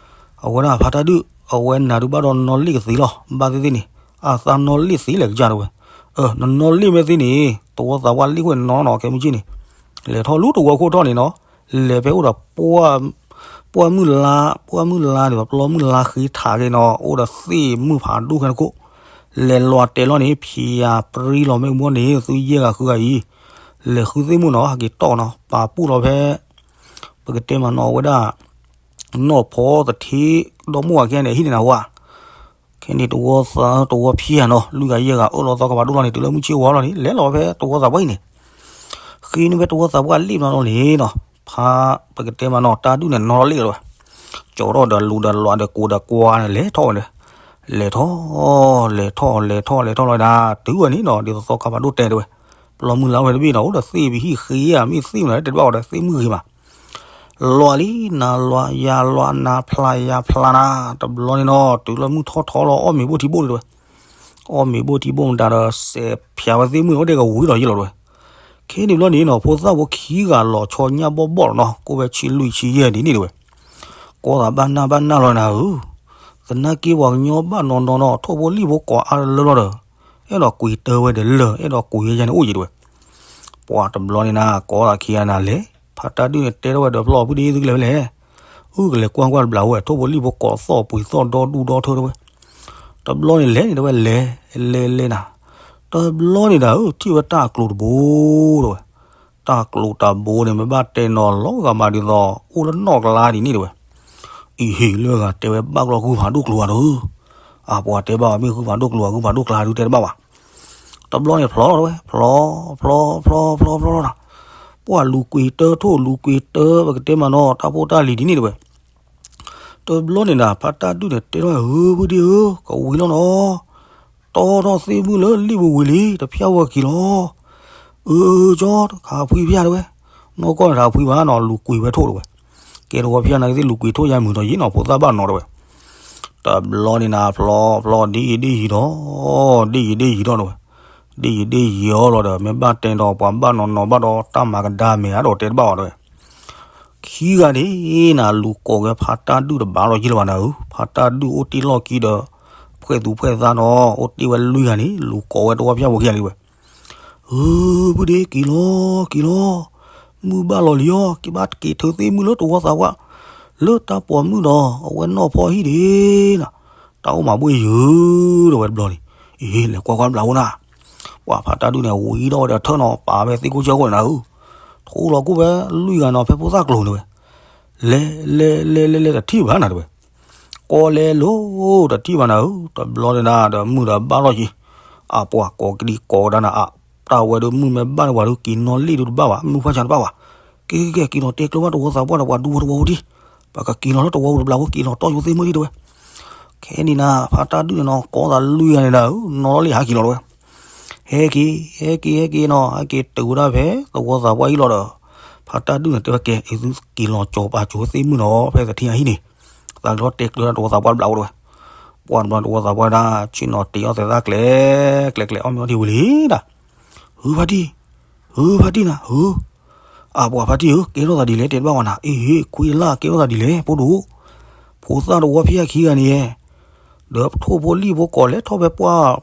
အဝဲဒၣ်ဖါတၢ်ဒုၣ် အဝဲနၤဒုးဘၣ်ဒီးနီၣ်လ့ၣ်ကသ့လီၤ ဘၣ်သ့ၣ်သ့ၣ်န့ၣ် အသးနီၣ်လ့ၣ်သ့လဲၣ်ကစၢ်တဲဝဲ. အၢ နနီၣ်လ့ၣ်မ့ၢ်သ့န့ၣ် တဝီသးပှၢ်လ့ၣ်ဃိၣ်နီၤနီၤ ခဲမုၢ်ဆ့ၣ်န့ၣ် လဲၤထီၣ်လူတဝီခိၣ်ထီၣ်န့ၣ်နီၤ လဲၤဖဲအိၣ်ဒီး ပှၢ်မုၢ်လါ ပှၢ်မုၢ်လါန့ၣ် ပျီမုၢ်လါဃ့ထးက့ၤနီၤ အိၣ်ဒီးသ့ၣ်မုၢ်ဖးဒိၣ်ခဲတခိၣ် လဲၤလီၤတဲာ်လီၤန့ၣ် ဖံးယၤပြံလီၤမ့ၢ်ကဘီန့ၣ် သုယဲၢ်ဂၤဃုဂၤအံၤ လဲၤဃုသ့ၣ်မုၢ်နီၤ ဟဲက့ၤတီၢ်နီၤ ပာ်ပူၣ်လီၤဖဲ ပကတဲမးနီၤ အဝဲဒၣ် နီၢ်ဖီသထ့ ဒီမိၢ်ဝၤခံဂၤန့ၣ် ဟံၣ်န့ၣ်နၤဝဲ ခဲန့ၣ်တဝီသး တဝီဖၠၣ်နီၤ လွံၢ်ဂၤယဲၢ်ဂၤအၢၣ်လီၤသီခါဖးဒိၣ်လီၤန့ၣ် တုၤလၢမုၢ်ဆ့ၣ်ဝါလီၤန့ၣ် လဲၤလီၤဖဲတဝီသးပှၢ်အံၤန့ၣ် ဃ့န့ၢ်ဖဲတဝီသးပှၢ်လ့ၣ်ဘျီလီၤန့ၣ်နီၤ ဖါ ပကတဲမးနီၤ တၢ်ဒုၣ်န့ၣ်နီၣ်ထီၣ်လ့ၣ်လီၤဝဲ ကၠီထီၣ်ဒီးလူၤဒီးလွးဒီးကိးဒီးကွၢ်န့ၣ် လဲၤထီၣ်ဝဲန့ၣ် လဲၤထီၣ် လဲၤထီၣ် လဲၤထီၣ် လဲၤထီၣ်လီၤဒၣ် တုၤဝဲန့ၣ်နီၤ ဒ်သိးသီခါဖးဒိၣ်တဲတဲဝဲ ပျီမုၢ်လါဝဲတဘ့ၣ်နီၤ အိၣ်ဒီးသ့ၣ်ပဟံၣ်ဃ့ဧါ မ့ၢ်သ့ၣ်မနုၤတဲတဘၣ်ဝဲဒီး သ့ၣ်မုၢ်ဂ့ၤမး လွးလံ နၤလွး ယၤလွး နၤဖျါ ယၤဖျါနၤ တဘျီန့ၣ်နီၤ တုၤလၢမုၢ်ထီၣ်ထီလီၤ အီၣ်မ့ၤဘိၣ်ထံဘိၣ်တဲဝဲ အီၣ်မ့ၤဘိၣ်ထံဘိၣ်မတၤဒီး စဲးဖျါဝဲသ့ၣ်မုၢ်အိၣ်ဒဲကဝံၤဒီးယ့ၢ်လီၤတဲဝဲ ခဲန့ၣ်ဘျီန့ၣ်နီၤ ဖိသၣ်ဖိခံဂၤလီၤဆီညၣ်ဘီၣ်ဘီၣ်လီၤနီၤ ကိးဝဲဆံလွံၢ်ဆံယဲၢ်ဒ်န့ၣ်တဲဝဲ ကိးသးဘၣ်နၢ်ဘၣ်နၢ်လီၤနၤဧၢ သနာ်က့ပှၤကညီဘၣ်နီၢ်နီၢ်နီၤ ထိၣ်ဖိလံၣ်ဖိကိးအါလၢလီၤဒီး အဲၣ်ဒိးကွံာ်တၢ်ဝဲဒီးလၢ အဲၣ်ဒိးကွံာ်ယဲယဲန့ၣ်အိၣ်ယံၤတဲဝဲ ပှၤတဘျီန့ၣ်နၤ ကိးသးခံဂၤနၤလဲၣ် ဖါတၢ်ဒုၣ်န့ၣ်တဲထီၣ်ဝဲဒီးဖျီၣ်ဖုဒ့သုကလဲၤဖဲလဲၣ် အုၣ်ကလဲၤကွၢ်ကွၢ်တဘျီဝဲ ထိၣ်ဖိလံၣ်ဖိကိးသီၣ်ပှံၤသီၣ်ဒီဒူၣ်ဒီထၢတဲဝဲ တဘျီန့ၣ်လဲၤန့ၣ်တဲဝဲလဲၤ လဲၤလဲၤနၤ တဘျီန့ၣ်ဒၣ်ဧၢ ထံၣ်ဝဲတၢ်ကျိၤတဘိတဲဝဲ တၢ်ကျိၤတဘိန့ၣ် မ့ၢ်ဘၣ်တဲနီၤလီၤဂာ်မးဒ်သိး အိၣ်လၢနီၣ်ကျါဒ်န့ၣ်တဲဝဲ အံၤဟ့ၣ်လၢဂၤတဲဝဲဘၣ်ကျီၢ်ဂုၢ်ဖးဒိၣ်ကျိၤဧါဒီး အပှၤတဲဘၣ်အီၤမ့ၢ်ဂုၢ်ဖးဒိၣ်ကျိၤဧါ ဂုၢ်ဖးဒိၣ်ကျါဒုးတဲတဘၣ်ဘၣ် တဘျီန့ၣ်ဖျီတဲဝဲ ဖျီ ဖျီ ဖျီ ဖျီ ဖျီ ဖျီ ပှၢ်လူၤကွံာ်တၢထိၣ်လူၤကွံာ်တၢ ပကတဲမးနီၤ တၢ်ဖိတၢ်လံၤဒ်န့ၣ်တဲဝဲ တဘျီန့ၣ်ဒၣ် ဖါတၢ်ဒုၣ်န့ၣ်တဲထီၣ်ဝဲ ဧၢ ဖုဒ့ဧၢ ကဝံၤလီၤနီၤ တီထီၣ်သ့ၣ်မုၢ်လၢလံၣ်ပူၤဝံၤလံ တဖျၢၣ်ဝဲက့ၤလီၤ အၢ ကၠီ တခါဖှံဖျၢၣ်တဲဝဲ နီၢ်ကီၢ်န့ၣ်တခါဖှံဘၣ်နီၤ လူၤကွံာ်ဝဲထိၣ်တဲဝဲ ကဲတဝီဖျၢၣ်နာ်က့သ့ၣ်လူၤကွံာ်ထိၣ်ယါမုာ်ဒီးယ့ၣ်နီၤ ဖိသၣ်ဘၣ်နီၤတဲဝဲ တဘျီန့ၣ်နၤ ဖျီ ဖျီ ဒ်အံၤဒ်အံၤဒီး ဒ်အံၤဒ်အံၤဒီးတဲဝဲ ဒ်အံၤဒ်အံၤအီၤလီၤဒီး မ့ၢ်ဘၣ်တဲဒီးပှၤဘၣ်နီၤနီၤဘၣ်ဒီး တၢ်မၤကဒါမဲာ်အါဒီးတဲတဘၣ်အီၤတဲဝဲ ခံဂၤန့ၣ်နၤ လူၤကိးဝဲဖါတၢ်ဒုၣ်တဘၣ်လီၤယံၤလၢၤဘၣ်နၤဧၢ ဖါတၢ်ဒုၣ်အိၣ်တ့ၢ်လီၢ်ခံဒီး ဖှဲၣ်သူဖှဲၣ်သၣ်နီၤ အိၣ်တ့ၢ်ဝဲလွံၢ်ဂၤန့ၣ် လူၤကိးဝဲတဝီဖျၢၣ်ဖိခံဂၤလံဝဲ အၢ ပုၢ်ဒ့ က့ၤလီၤ က့ၤလီၤ, မုၢ်ဘၣ်လီၤလံၤအီၤ, က့ၤဘၣ်က့ၤထုးသ့ၣ်မုၢ်လၢတဝီသးပှၢ် လၢတၢ်ပိာ်မုၣ်ဒီး အဝဲနီၢ်ဖီဟံၣ်ဒ့နီၤ, တၢ်အိၣ်မၤဘှ့ၣ်ယုၤ ဒီးဝဲတဘျီန့ၣ်, အံၤ လဲၤကွၢ်ကွၢ်ဘျးအိၣ်နၤ, ပှၤဖါတၢ်ဒုၣ်န့ၣ် ဝံၤဒီးဝဲဒီးထၢၣ်နီၤ ပာ်ဝဲသ့ၣ်ကိၢ်ဆၢခိၣ်န့ၣ်နၤဧၢ, ထူလီၤကိၣ်ဝဲလွံၢ်ဂၤနီၤ ဖဲဖိသၣ်ကျိၤန့ၣ်ဝဲ, လဲၤ လဲၤ လဲၤ လဲၤ လဲၤ တထံၣ်ဘၣ်နၤတဲဝဲ, ကိးလဲၤလိၤ တထံၣ်ဘၣ်နၤဧၢ, တဘျီန့ၣ်နၤ ဒီးမုၢ်ဒီးဘၣ်လီၤက့ၤ, အပှၤကိးကဒံကိးကဒါနၤအါ, တၢ်ဝဲဒုးမုၢ်မ့ၢ်ဘၣ်န့ၣ် ပှၤဒုးက့ၤနီၣ်လ့ၣ်ဒုးတဘၣ်ဘၣ်, မုၢ်ဖှၣ်ဆါတဘၣ်ဘၣ်, က့ၤ က့ၤ က့ၤ က့ၤနီၤ တဲကျိဘၣ်တဝီသးပှၢ်ဒီးပှၤဒူဖိတဝီဖိဒံး, ပကက့ၤနီၤလၢတဝီဖိတဘျးဖိ က့ၤနီၤတီၢ်ယိၤသ့ၣ်မုၢ်ဒံးတဲဝဲ, ခဲန့ၣ်နၤ ဖါတၢ်ဒုၣ်န့ၣ်နီၤ ကိးသးလွံၢ်ဂၤန့ၣ်နၤဧၢ, နီၣ်လီၤလံဟးက့ၤလီၤတဲဝဲ ဟဲက့ၤ ဟဲက့ၤ ဟဲက့ၤနီၤ ဟဲက့ၤတုၤဝဲဒၣ်ဖဲ သဝီသးပှၢ်အံၤလီၤဒီး, ဖါတၢ်ဒုၣ်န့ၣ်တဲဝဲကဲ အံၤသုက့ၤလီၤကၠီၤပာ်ကၠိၤသ့ၣ်မုၢ်နီၤ ဖဲသထံအဟံၣ်န့ၣ်, သးကထီၣ်တဲကျၢၤတဝီသးပှၢ်တဘျးအိၣ်တဲဝဲ, ပှၢ်တဘျီတဝီသးပှၢ်ဒၣ် ဆ့ၣ်နီၤတ့အီၣ်သဲးသၣ်ကျဲ ကျဲကျဲအီၣ်မ့ၤအီထံဝံၤလံဒၣ်, ဟုဖါတံၢ်, ဟုဖါတံၢ်နၤ ဟု အပှၤဖါတံၢ်ဧၢ ကဲထီၣ်သးဒ်လဲၣ်တဲတဘၣ်ဝဲနၤ, အ့ၣ် ခွံလၢ်ကဲထီၣ်သးဒ်လဲၣ် ဖိဒိၣ်, ဖိသၣ်တဝီဖဲအခံဂၤန့ၣ်ယဲ ဒီးထိၣ်ဖိလံၣ်ဖိကိးလဲၤထီၣ်ဖဲပှၢ်,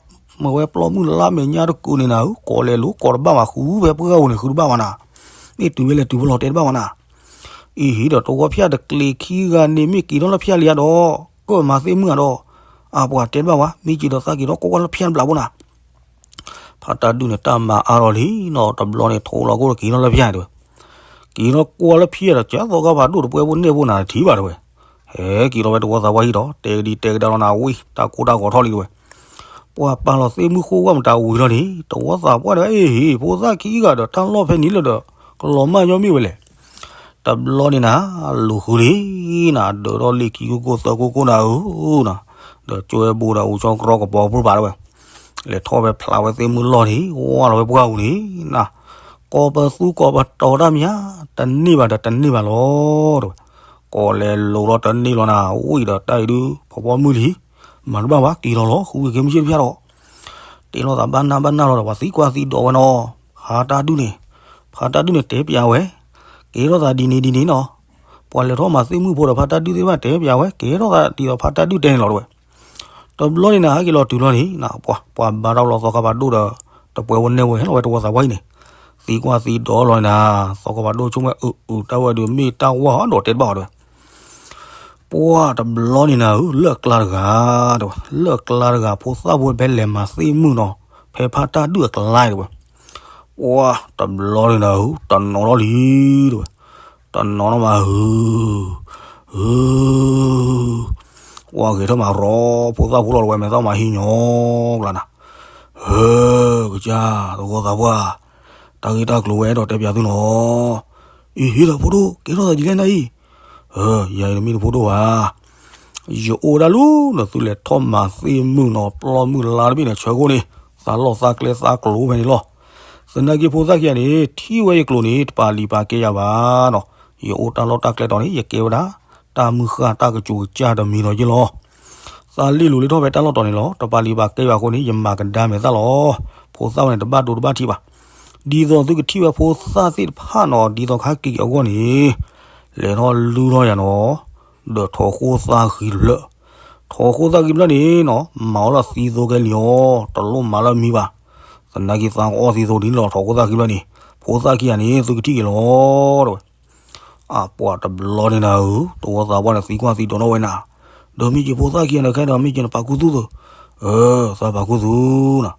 မ့ၢ်ဝဲပျီမုၢ်လါမဲာ်ညါတကုာ်န့ၣ်နၤဧၢ, ကိးလဲၤလိၤကိးတဘၣ်ဘၣ် ဃုဖဲပှၢ်ဂၤအိၣ်န့ၣ် ဃုတဘၣ်ဘၣ်နၤ, မ့ၢ်တုၤဝဲလဲၤတုၤဖဲလဲၣ်တဲတဘၣ်ဘၣ်နၤ, အ့ၣ် ဒီးတဝီဖဲတကျ့ၤခံဂၤန့ၣ် မ့ၢ်က့ၤထီၣ်လၢဖဲလံဧါဒီး, ကၢၣ်မၤသ့ၣ်မုၢ်ဧါဒီး, အပှၤတဲတဘၣ်ဝဲ မ့ၢ်က့ၤဒီးသးက့ၤထီၣ်ကိးကွၢ်လၢဖဲတဘျးဖိနၤ ဖါတၢ်ဒုၣ်န့ၣ် တၢ်မၤအါထီၣ်လံနီၤ, တဘျီန့ၣ် ထိၣ်လီၤကိၣ်ဒီးက့ၤထီၣ်လၢဖဲတဲဝဲ, က့ၤထီၣ်ကွၢ်လၢဖဲဒီး ကၢသီခါဖးဒိၣ်တပှဲၤဖိန့ၢ်ဖိနၤတထံၣ်ဘၣ်တဲဝဲ, ဟဲက့ၤလီၤဝဲတဝီသးပှၢ်ဟံၣ်ဒီး တဲကဒံတဲကဒါလီၤနၤဝံၤ တၢ်ကိၢ်တၢ်ဂီၤထီၣ်လံတဲဝဲ, ပှၤပာ်လီၤသ့ၣ်မုၢ်ဃိဝဲမတၤဝံၤလီၤန့ၣ် တဝီသးပှၢ်ဒီး အ့ၣ် ဖိသၣ်ခံဂၤဒီးတၢ်လီၢ်ဖဲန့ၣ်လၢဒီး ကလီၤမၢ်ညီမ့ၢ်ဝဲလဲၣ် တဘျီန့ၣ်နၤ လူၤဃုလံနၤ ဒၢးထီၣ်လ့ၣ်ခံကိၢ်ကိၢ်သၢကိၢ်ကိၢ်နၤဧၢနၤ, ဒီးကၠိဝဲဘိဒီးအိၣ်ဆီကရီကပီၤပူၤဘၣ်တဲဝဲ, လဲၤထီၣ်ဖဲဖျါဝဲသ့ၣ်မုၢ်လီၢ်န့ၣ် ဝါလီၤဝဲပှၢ်ပူၤန့ၣ်နၤ, ကိးပသူကိးပတီၤတၢ်မံၤဧါ, တန့ၢ်ဘၣ်ဒီးတန့ၢ်ဘၣ်လီၤတဲဝဲ, ကိးလဲၤလိၤလီၤတန့ၢ်လီၤနၤ ဝံၤဒီးတၢ်အံၤဒုး ဖီဖီမုၢ်လံ မၤတဘၣ်ဘၣ် က့ၤလီၤလီၤ ဃုက့ၤက့ၤမုၢ်ဆ့ၣ်တဖၣ်ဒီး တဲလိာ်သးဘၣ်နၢ်ဘၣ်နၢ်လီၤဒီး ပှၤသံကွၢ်သံဒိးဝဲနီၤ, ဖါတၢ်ဒုၣ်န့ၣ်, ဖါတၢ်ဒုၣ်န့ၣ်တဲပျးဝဲ, ကဲထီၣ်သးဒ်န့ၣ်ဒ်န့ၣ်နီၤ, ပှၤလဲၤထီၣ်မၤသ့ၣ်မုၢ်ဖိဒီးဖါတၢ်ဒုၣ်သ့ၣ်တဖၣ်တဲပျးဝဲ ကဲထီၣ်သးဒ်သိးဖါတၢ်ဒုၣ်တဲန့ၣ်လီၤတဲဝဲ, တဘျီန့ၣ်နၤ ဟဲက့ၤလီၤတုၤလီၤန့ၣ် ပှၤဘါထီၣ်လီၤသီခါဖးဒိၣ်ဒီး တပှဲၤဝဲန့ၢ်ဝဲဟဲလီၤဝဲတဝီသးပှၢ်အံၤန့ၣ်, သံကွၢ်သံဒိးလီၤန့ၣ်နၤ, သီခါဖးဒိၣ်ဆိကမိၣ်ဝဲအုးအုး တၢ်ဝဲဒုးမ့ၢ်တၢ်ဝါဒီးတဲတဘၣ်အီၤတဲဝဲ ပှၢ်တဘျီန့ၣ်နၤဧၢ လၢၢ်ကျါတဂၤ, တဲဝဲ လၢၢ်ကျါတဂၤ ဖိသၣ်ဖိဖဲလဲၤမၤသ့ၣ်မုၢ်နီၤ, ဖဲဖါတၢ်ဒုၣ်အကျါတဲဝဲ, ပှၢ်တဘျီန့ၣ်နၤဧၢ တနီၤထီၣ်လံ တဲဝဲ, တနီၤထီၣ်မးဧၢ, ဧၢ, ပှၢ်ဂဲၤထၢၣ်မးရီ ဖိသၣ်ဖိလီၤတဝဲ မဲာ်သၣ်မၤဟံးညီကျါနၤ, ဧၢ, ကစၢ် သဝီသးပှၢ်, တၢ်ဂ့ၢ်တၢ်ကျိၤဝဲအဲၣ်ဒိးတဲပျးသုနီၤ, အံၤ ဟ့ၣ်လီၤဖိဒိၣ် ကဲထီၣ်သးဒ်လဲၣ်နၤအံၤ ဧၢ, ယၤအံၤတမ့ၢ်တဖိဒိၣ်ဘၣ်, ယအိၣ်ဝဲဒၣ်လၢ နသုလဲၤထီၣ်မၤသ့ၣ်မုၢ်နီၤ ပျီမုၢ်လါတဘ့ၣ်န့ၣ် ဆၢကိၣ်န့ၣ် သးလီၢ်သးကျဲသးကျိၤဖဲန့ၣ်လီၤ. သနာ်က့ဖိသၣ်ခံဂၤန့ၣ် ထံၣ်ဝဲယကျိၤန့ၣ် တပာ်လံၤပာ်ကဲယၤဘၣ်နီၤ, ယအိၣ်တၢ်လီၢ်တၢ်ကျဲတီၤန့ၣ် ယကဲဝဲဒၣ် တၢ်မုၢ်ဃၢ်တၢ်ကစီၤကစၢ်တမံၤလီၤယ့ၣ်လီၤ. သးလ့ၣ်လိၤလ့ၣ်ထီၣ်ဖဲတၢ်လီၢ်တီၤန့ၣ်လီၤ. တပာ်လံၤပာ်ကဲယၤအဃိန့ၣ် ယမၤကဒါမဲာ်သၣ်လီၤ. ဖိသၣ်ဝဲန့ၣ်တဘၣ်ဒိတဘၣ်ထံးဘၣ်. ဒ်သိးသုကထံၣ်ဝဲဖိသၣ်သ့ၣ်တဖၣ်နီၤ ဒ်သိးခါက့ၤအဂီၢ်န့ၣ် လဲၤထီၣ်လုၢ်ထီၣ်ယၤနီၤ, ဒီးထိးဃိၣ်သၣ်ဃံတဖျၢၣ်. ထိးဃိၣ်သၣ်ဃံတဖျၢၣ်န့ၣ်နီၤ မၤအီၣ်လၢသံသိခဲလံၤအီၤ, တလိၣ်မၤလၢမံဘၣ်. သနာ်က့သးကအီၣ်သံသိဒ်န့ၣ်လီၤ ထိးဃိၣ်သၣ်ဃံတဖျၢၣ်န့ၣ်. ဖိသၣ်ခံဂၤန့ၣ် သုကထံၣ်က့ၤလီၤ တဲဝဲ. အပှၤတဘျီန့ၣ်နၤဧၢ, တဝီသးပှၢ်န့ၣ်သံကွၢ်သံဒိးနီၣ်ဝဲနၤ, ဒီးမ့ၢ်က့ၤဖိသၣ်ခံဂၤန့ၣ် ခဲဒီးမ့ၢ်က့ၤနပာ်ခူသူၣ်သု, အၢ သးပာ်ခူသူၣ်နၤ.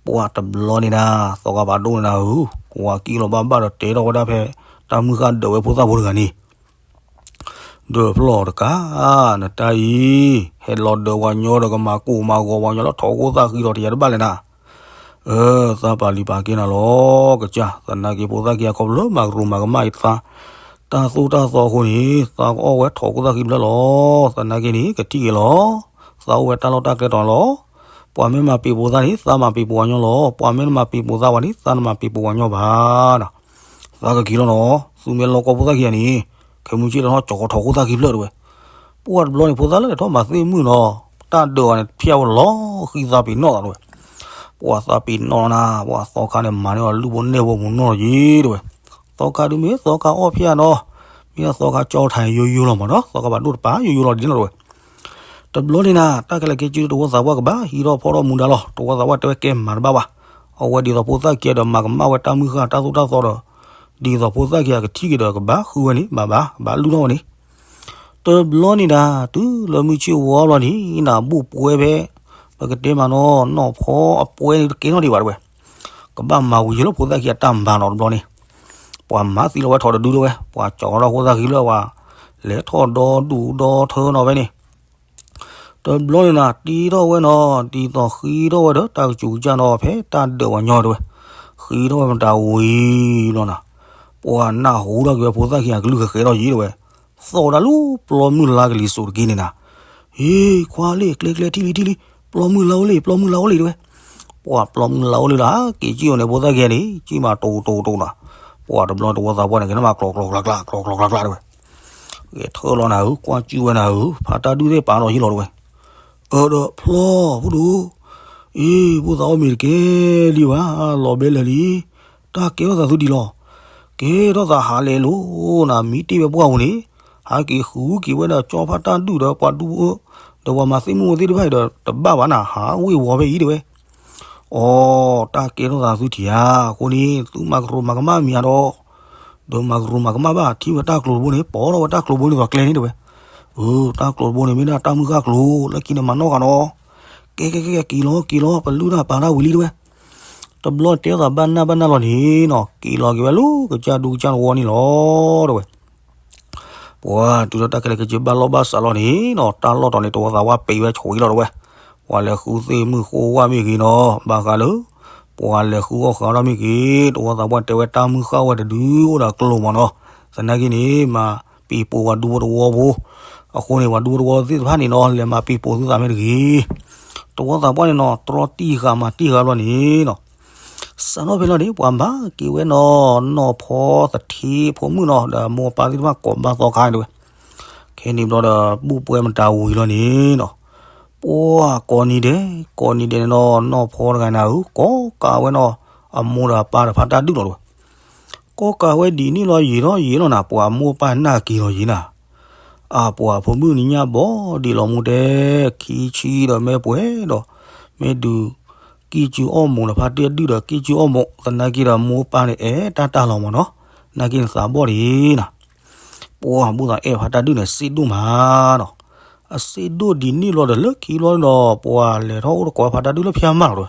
ပှၢ်တဘျီန့ၣ်နၤ သီခါဖးဒိၣ်န့ၣ်နၤဧၢ, ဝၤကံၣ်လီၤဘၣ်ဘၣ်ဒီးတဲထီၣ်ဝဲဒၣ်ဖဲ တၢ်မုၢ်ဃၢ်ဒၢးဝဲဖိသၣ်ဖိတဂၤန့ၣ် ဒီးဖျီၣ်တကး နတၢ်အံၤ ဟဲလီၤဒၢးဝၤညီဒီးကမၤကိၢ်မၤဂီၤဝၤညီလၢထိးဃိၣ်သၣ်ဃံဒီးတယၤတဘၣ်လဲၣ်နၤ. အၢ သးပာ်လံၤပာ်ကဲနၤလီၤ ကစၢ်. သနာ်က့ဖိသၣ်ခံဂၤခီဖျိမၤကရူၢ်မၤကမၣ်အံၤသး တၢ်သိၣ်တၢ်သီအဃိန့ၣ် သးကအီၣ်ဝဲထိးဃိၣ်သၣ်ဃံတဖျၢၣ်လီၤ. သနာ်က့န့ၣ် ကထံၣ်က့ၤလီၤ. သးအိၣ်ဝဲတၢ်လီၢ်တၢ်ကျဲတီၤန့ၣ်လီၤ. ပှၤမ့ၢ်မၤပံာ်ပူၤသးန့ၣ် သးမၤပံာ်ပူၤဝၤညီလီၤ. ပှၤမ့ၢ်တမၤပံာ်ပူၤသးဘၣ်န့ၣ် သးနမၤပံာ်ပူၤဝၤညီဘၣ်နၤ. သးကက့ၤလီၤနီၤ, သုမ့ၢ်လီၤကီဖိသၣ်ခံဂၤန့ၣ် ခဲမုၢ်ဆ့ၣ်ဒီးထီၣ်ကၠီၤကီးထိးဃိၣ်သၣ်ဃံတဖျၢၣ်တဲဝဲ. ပှၢ်တဘျီန့ၣ် ဖိသၣ်လၢလဲၤထီၣ်မၤသ့ၣ်မုၢ်နီၤ, တၢ်ဒၢးအီၤန့ၣ် ဖျၢၣ်ဝဲလီၤဃံသးပ့ၤနီၣ်သးတဲဝဲ. ပှၢ်သးပ့ၤနီၣ်နၤ, ပှၢ်သီခါန့ၣ် မၤန့ၢ်အီၤလုၢ်ဖိနဲၣ်ဖိမုၢ်နီၢ်လီၤက့ၤတဲဝဲ. သီခါဒုးမ့ၢ်သီခါအီၣ်ဖျၢၣ်နီၤ, မ့ၢ်သီခါကၠီထၢၣ်ယိယိလီၤမးနီၤ, သီခါဘၣ်ဒိၣ်တပၤယိယိလီၤဒ်န့ၣ်လီၤတဲဝဲ. တဘျီန့ၣ်နၤ တၢ်ခဲလၢာ်ခဲဆ့တဝီသးပှၢ်ကဘၣ်ဟံးထီၣ်ဖီၣ်ထီၣ်မူဒါလီၤ. တဝီသးပှၢ်တဲဝဲကဲမၤတဘၣ်ဘၣ်. အဝဲဒ်သိးဖိသၣ်ခံဂၤဒီးမၤကမၣ်ဝဲတၢ်မုၢ်ဃၢ်တၢ်သိၣ်တၢ်သီဒီး ဒ်သိးဖိသၣ်ခံဂၤကထံၣ်က့ၤဒီးကဘၣ်ဃုဝဲန့ၣ် ဘၣ်ဘၣ် ကဘၣ်လုၢ်ထီၣ်ဝဲန့ၣ် တဘျီန့ၣ်ဒၣ် တုၤလၢမုၢ်ဆ့ၣ်ဝီလီၤန့ၣ် နဘိၣ်ပှဲၤဖဲ ပကတဲမးနီၤ နီၢ်ဖီအပှဲၤန့ၣ်တကဲထီၣ်ဒံးဘၣ်တဲဝဲ, ကဘၣ်မၤဝံၤလၢဖိသၣ်ခံဂၤတၢ်မၤနီၤတဘျီန့ၣ်, ပှၤမၤသံလီၤဝဲထီၣ်တဒုတဲဝဲ, ပှၤကၠီၤထီၣ်ဖိသၣ်ခံလၢပှၤ လဲၤထီၣ်ဒီဒူၣ်ဒီထၢနီၤဖဲန့ၣ် တဘျီန့ၣ်နၤ တ့ထီၣ်ဝဲနီၤ ဒ်သိးဃ့ထီၣ်ဝဲဒီးတၢ်ကစူၤကစၢ်နီၤ ဖဲတၢ်ဒၢးပှၤညီတဲဝဲ, ဃ့ထီၣ်ဝဲမတၤဝံၤလီၤနၤ, ပှၤနၢ်ဟူထီၣ်က့ၤဝဲဖိသၣ်ခံဂၤကလုၢ်ဃဲဃဲထီၣ်ယံၤတဲဝဲ, သီၣ်ဝဲဒၣ်လၢပျီမုၢ်လါကလံၤစိးတက့ၢ်န့ၣ်နၤ, ဟ့ ခွါလံ ကျဲကျဲထံၣ်လံထံၣ်လံ, ပျီမုၢ်လါအိၣ်လံ ပျီမုၢ်လါအိၣ်လံတဲဝဲ, ပှၤပျီမုၢ်လါအိၣ်လံလၢ က့ၤကံၣ်အီၤန့ၣ် ဖိသၣ်ခံဂၤန့ၣ် ကံၣ်မးတိၤတိၤတိၤနီၤ, ပှၤတဘျီတဝီသးပှၢ်န့ၣ် ကဲန့ၣ်မးကျီၤကျီၤကျါကျါ ကျီၤကျီၤကျါကျါတဲဝဲ ဂဲၤထၢၣ်လီၤနၤဧၢ ကွၢ်ကၠူၣ်ဝဲနၤဧၢ ဖါတၢ်ဒုၣ်သ့ၣ်ပာ်လီၤယံၤလီၤတဲဝဲ, အၢဒီးဖျီၣ် ဖိဒိၣ်, အ့ ဖိသးအီၣ်မ့ၤတကဲလံဘၣ် လီၤဘဲလၢာ်လံ, တၢ်ကဲထီၣ်သးသုဒံးလီၤ, ကဲထီၣ်သးဟးလဲၤလိၤနၤ မံတ့ၢ်ဝဲပှၢ်ပူၤန့ၣ်, ဟးက့ၤဃုက့ၤဝဲဒီးကၠီဖါတၢ်ဒုၣ်ဒီးပှၤဒူ ဒီးပှၤမၤသ့ၣ်မုၣ်ဝဲသ့ၣ်တဖၣ်အံၤဒီး တဘၣ်ဘၣ်နၤ ဟးဝ့ၤဝီၤဖဲအံၤတဲဝဲ အီ တၢ်ကဲထီၣ်သးသုထံၣ်ဧါ, အဃိန့ၣ် သုမၤကရူၢ်မၤကမၣ်မံၤဧါဒီး, ဒီးမၤကရူၢ်မၤကမၣ်ဘၣ် ထံၣ်ဝဲတၢ်ကျိၤတဘိန့ၣ် ပိာ်ထီၣ်ဝဲတၢ်ကျိၤတဘိန့ၣ်သိးကျဲန့ၣ်တဲဝဲ, အၢ တၢ်ကျိၤတဘိန့ၣ် မ့ၢ်ဒၣ်တၢ်မုၢ်ဃၢ်ကျိၤ လၢခံန့ၣ်မၤနီၣ်ဃာ်နီၤ, ကဲကဲကဲ က့ၤလီၤက့ၤလီၤ ပလုၢ်တၢ်ပာ်တၢ်ဝံၤလံတဲဝဲ, တဘျီတဲသးဘၣ်နၢ်ဘၣ်နၢ်လီၤန့ၣ်နီၤ က့ၤလီၤက့ၤဝဲလၢကစၢ်ဒူကစၢ်တဝီန့ၣ်လီၤတဲဝဲ ပှၤတုၤလၢတၢ်ခဲလၢာ်ခဲဆ့ဘၣ်လီၢ်ဘၣ်စးလီၤန့ၣ်နီၤ တၢ်လီၢ်တီၤန့ၣ် တဝီသးပှၢ်ပံးဝဲဆိးအံၤလီၤတဲဝဲ, ပှၤလဲၤဃုသ့ၣ်မုၢ်ဃိဝၣ်မ့ၢ်ဂ့ၤနီၤ ဘၣ်ဃးလၢ ပှၤလဲၤဃုအီၣ်ဃုအီထီၣ်မ့ၢ်ဂ့ၤ တဝီသးပှၢ်တဲဝဲတၢ်မုၢ်ဃၢ်ဝဲတဒုအိၣ်ဒီးကျိၤမးနီၤ, သနာ်က့န့ၣ် မၤပံၤပိာ်ပှၤဒူဖိတဝီဖိ, အဃိန့ၣ် ပှၤဒူဖိတဝီသ့ၣ်တဖၣ်န့ၣ်နီၤ လဲၤမၤပံၤပိာ်သုသးမ့ၢ်တဂ့ၤ, တဝီသးပှၢ်န့ၣ်နီၤ တြီတံၢ်ဃာ်မၤတံၢ်ဃာ်ဘျီန့ၣ်နီၤ စးထီၣ်ဖဲလီၤန့ၣ် ပှၤဘၣ်က့ၤဝဲနီၤ နီၢ်ဖီသထ့ဖိမုၣ်နီၤ ဒီးမိၢ်ပၢ်သ့ၣ်တဖၣ်ကိးဘၣ်သီခါန့ၣ်တဲဝဲ, ခဲန့ၣ်ဘျီဒီး ဘူၣ်ပှဲၤမတၤဝံၤလီၤန့ၣ်နီၤ, ပှၤကိးနံၤဒဲး ကိးနံၤဒဲးန့ၣ်နီၤ နီၢ်ဖီတဂၤန့ၣ်ဧၢ ကိးကးဝဲနီၤ အမိၢ်ဒီးအပၢ်ဒီးဖါတၢ်ဒုၣ်လီၤတဲဝဲ, ကိးကးဝဲဒ်န့ၣ်လီၤယံာ်လီၤယံာ်လီၤနၤ ပှၤမိၢ်ပၢ်နာ်က့ၤလီၤယံာ်နၤ အပှၤဖိမုၣ်နံၤညါဘီဒံးလီၤမူတဲ ခံဆံဒီးမ့ၢ်ပှဲၤဒီး မ့ၢ်ဒုး ကံၢ်ကူအီၣ်မိၢ်ဒီးဖါတၢ်ဒုၣ်ဒီးကံၢ်ကူအီၣ်မိၢ် သနာ်က့ဒီးမိၢ်ပၢ်န့ၣ်အဲၣ်တၢ်တၢ်လီၤမးနီၤ, နာ်က့န့ၣ်သးဘီၣ်ဒံးနၤ, ပှၤဘူၣ်သးအဲၣ်ဖါတၢ်ဒုၣ်န့ၣ် စ့ဒိၣ်မးနီၤ, အစ့ဒိၣ်ဒ်န့ၣ်လီၤဒီးလၢခံလီၤဒီး ပှၤလဲၤထီၣ်အိၣ်တကိးဖါတၢ်ဒုၣ်လၢဖၠါမးလီၤတဲဝဲ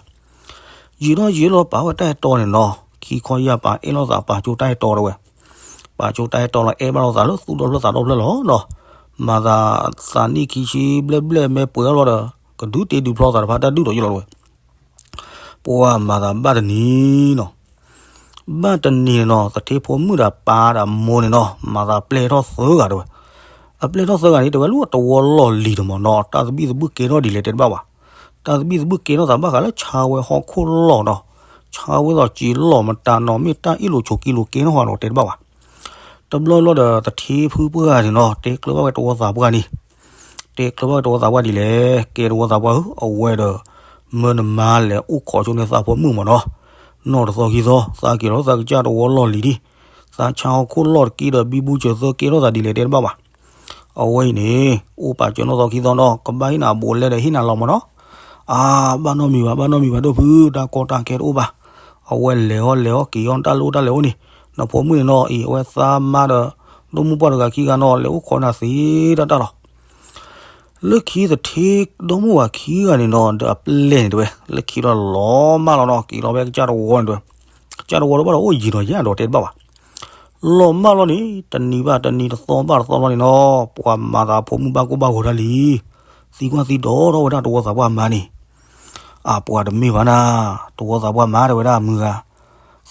ယံာ်ထီၣ်ယံာ်လီၤပာ်ဝဲတၢ်အဲၣ်တီန့ၣ်နီၤ ခံခီယၢ်ပာ်အဲၣ်လိာ်သးပာ်ကၠိတၢ်အဲၣ်တီတဲဝဲ, ပာ်ကၠိတၢ်အဲၣ်တီလီၤ အဲၣ်ဘၣ်လိာ်သးလၢသူၣ်ဒီဖျၢၣ်သးဒီဖျၢၣ်လီၤနီၤ, မၤသးသးနံၣ်ခံဆံဘျဲၣ်ဘျဲၣ်မ့ၢ်ပှဲၤအီၤလီၤဒီး ကဒုးတ့ဒုးဖျီသးဒီးဖါတၢ်ဒုၣ်ဒီးယလီၤတဲဝဲ, ပှၤမၤသးဘၣ်တနံၤနီၤ ဘၣ်တနံၤန့ၣ်နီၤ သထ့ဖိမုၣ်ဒီးပၢ်ဒီးမိၢ်န့ၣ်နီၤ မၤသးပျဲၢ်ထီၣ်သၢဂၤတဲဝဲ, အပျဲၢ်ထီၣ်သၢဂၤန့ၣ် တဲဝဲလၢတဝီလီၢ်လံၤတမးနီၤ တၢ်သဘံၣ်သဘုၣ်ကဲထီၣ်ဒ်လဲၣ်တဲတဘၣ်ဘၣ်, တၢ်သဘံၣ်သဘုၣ်ကဲထီၣ်သးဘၣ်ဃးလၢဆါဝဲဟီၣ်ခိၣ်လီၢ်နီၤ, ဆါဝဲသိးစ့လီၢ်မတၤနီၤ မ့ၢ်တၢ်အ့ၣ်လိာ်ဆိးက့လိာ်ကဲထီၣ်ဃီဒီးတဲတဘၣ်ဘၣ် တဘျီဘျီဒီးသထ့ဖုပှၢ်ဂၤန့ၣ်နီၤ တဲကျၢၤဘၣ်ဝဲတဝီသးပှၢ်န့ၣ်, တဲကျၢၤဘၣ်ဝဲတဝီသးပှၢ်ဒ်လဲၣ်, ကဲတဝီသးပှၢ်ဧၢ အဝဲဒီး မၢနမါလဲၤအိၣ်ခိးဆိန့ၢ်သးဖိမုၣ်မးနီၤ, နီၢ်တသီခံသီ သးက့ၤလီၤသးကစၢ်တဝီလီၢ်လံၤဒံး, သးဆါဟီၣ်ခိၣ်လီၢ်တက့ဒီးဘံဘူစၢၤသၢကဲထီၣ်သးဒ်လဲၣ်တဲတဘၣ်ဘၣ်. အဝဲအံၤန့ၣ် အိၣ်ပာ်စၢၤနီၢ်သီခံသီနီၤ ကဘၣ်ဟ့ၣ်နၤအဘူးအလဲဒီးဟ့ၣ်နၤလီၤမးနီၤ. အါ ဘၣ်နီတမံၤဘၣ် ဘၣ်နီတမံၤဘၣ် ဒိၣ်ဖု တၢ်ကီတၢ်ခဲတအိၣ်ဘၣ်. အဝဲလဲၤအီၣ်လဲၤအီၣ်က့ၤအီၣ်တၢ်လၢအိၣ်တၢ်လဲၤအိၣ်န့ၣ်, နဖိမုၣ်န့ၣ်နီၤအံၤ အဝဲသးမါဒီး ဒိၣ်မုၢ်ပှၢ်တဂၤခံဂၤနီၤ လဲၤအိၣ်ခိးနၤသ့တၢ်တၢ်လီၤ. လၢခံသထ့ဒီမိၢ်ဝၤခံဂၤန့ၣ်နီၤ ဒီးအပျဲၢ်န့ၣ်တဲဝဲ, လၢခံဒီးလီၤမၢ်လီၤနီၤ က့ၤလီၤဖဲကစၢ်တဝီန့ၣ်တဲဝဲ, ကစၢ်တဝီတဘၣ်ဒီးအိၣ်ယံာ်ဒီးယဲၢ်ဒီးတဲတဘၣ်ဘၣ်. လီၤမၢ်လီၤန့ၣ် တနံၤဘၣ်တနံၤ တသီဘၣ်တသီလီၤန့ၣ်နီၤ ပှၤမၤသးဖိမုၣ်ဘၣ်ကိၢ်ဘၣ်ဂီၤတၢ်လံ, သံကွၢ်သံဒိးထီၣ်ဝဲဒၣ်တဝီသးပှၢ်မါန့ၣ်, အပှၤတမ့ၢ်ဘၣ်နၤ, တဝီသးပှၢ်မါတဲဝဲဒၣ်မုၢ်ဂၤ,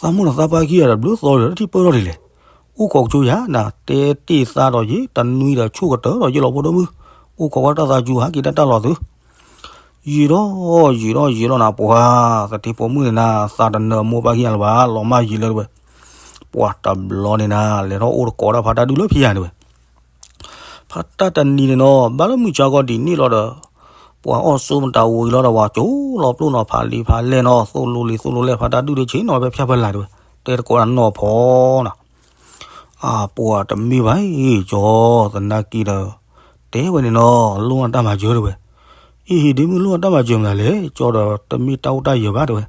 သးမိၢ်နသးပၢ်ခံဂၤဒီးဘျုးသီဒီးထံၣ်ပၢၢ်ထီၣ်ဒ်လဲၣ်, အိၣ်ခိးကၠိယၤ နတဲတ့ၢ်သးဒီးယံာ် တနွံဒီးဆူၣ်ကတၢၢ်ဒီးယံာ်လီၤဖိဒိၣ်မုၢ်, အိၣ်ခိးဝဲတၢ်သးစူၤဟးက့ၤတၢ်တၢ်လီၤသု ယံာ်ထီၣ်ယံာ်ထီၣ်ယံာ်လီၤနၤ ပှၤသထ့ဖိမုၣ်န့ၣ်နၤ သးတနၢၤမိၢ်ပၢ်ခံဂၤလၢၤဘၣ် လီၤမၢ်ယံာ်လၢၤတဲဝဲ, ပှၤတဘျီန့ၣ်နၤ လဲၤထီၣ်အိၣ်တကိးဒၣ်ဖါတၢ်ဒုၣ်လၢဖံယၤတဲဝဲ, ဖါတၢ်တနံၤန့ၣ်နီၤ ဘၣ်လၢမုၢ်ဆါခီဒ်န့ၣ်လီၤဒီး ပှၤအီၣ်စိမတၤဝံၤလီၤဒီး ပှၤကၠိလီၤပျိၢ်နီၤ ဖးလံာ်ဖးလဲၢ်နီၤ သိၣ်လိလံာ်သိၣ်လိလဲၢ် ဖါတၢ်ဒုၣ်ဒ့ဆ့ၣ်နီၤဖဲဖၠၣ်ဖဲလၢ်တဲဝဲ, တဲတကိးဒၣ်နီၢ်ဖီနီၤ အပှၤတမ့ၢ်ဘၣ်အံၤ ကၠီ သနာ်က့ဒီး တဲဝဲန့ၣ်နီၤ လိၣ်နတၢ်မၤစၢၤတဲဝဲ, အ့ဟ့ၣ်ဒ့မုၢ်လိၣ်နတၢ်မၤစၢၤမနုၤလဲၣ် ကၠီဒီးတမ့ၢ်တၢ်အိၣ်တၢ်ယၢၤဘၣ်တဲဝဲ,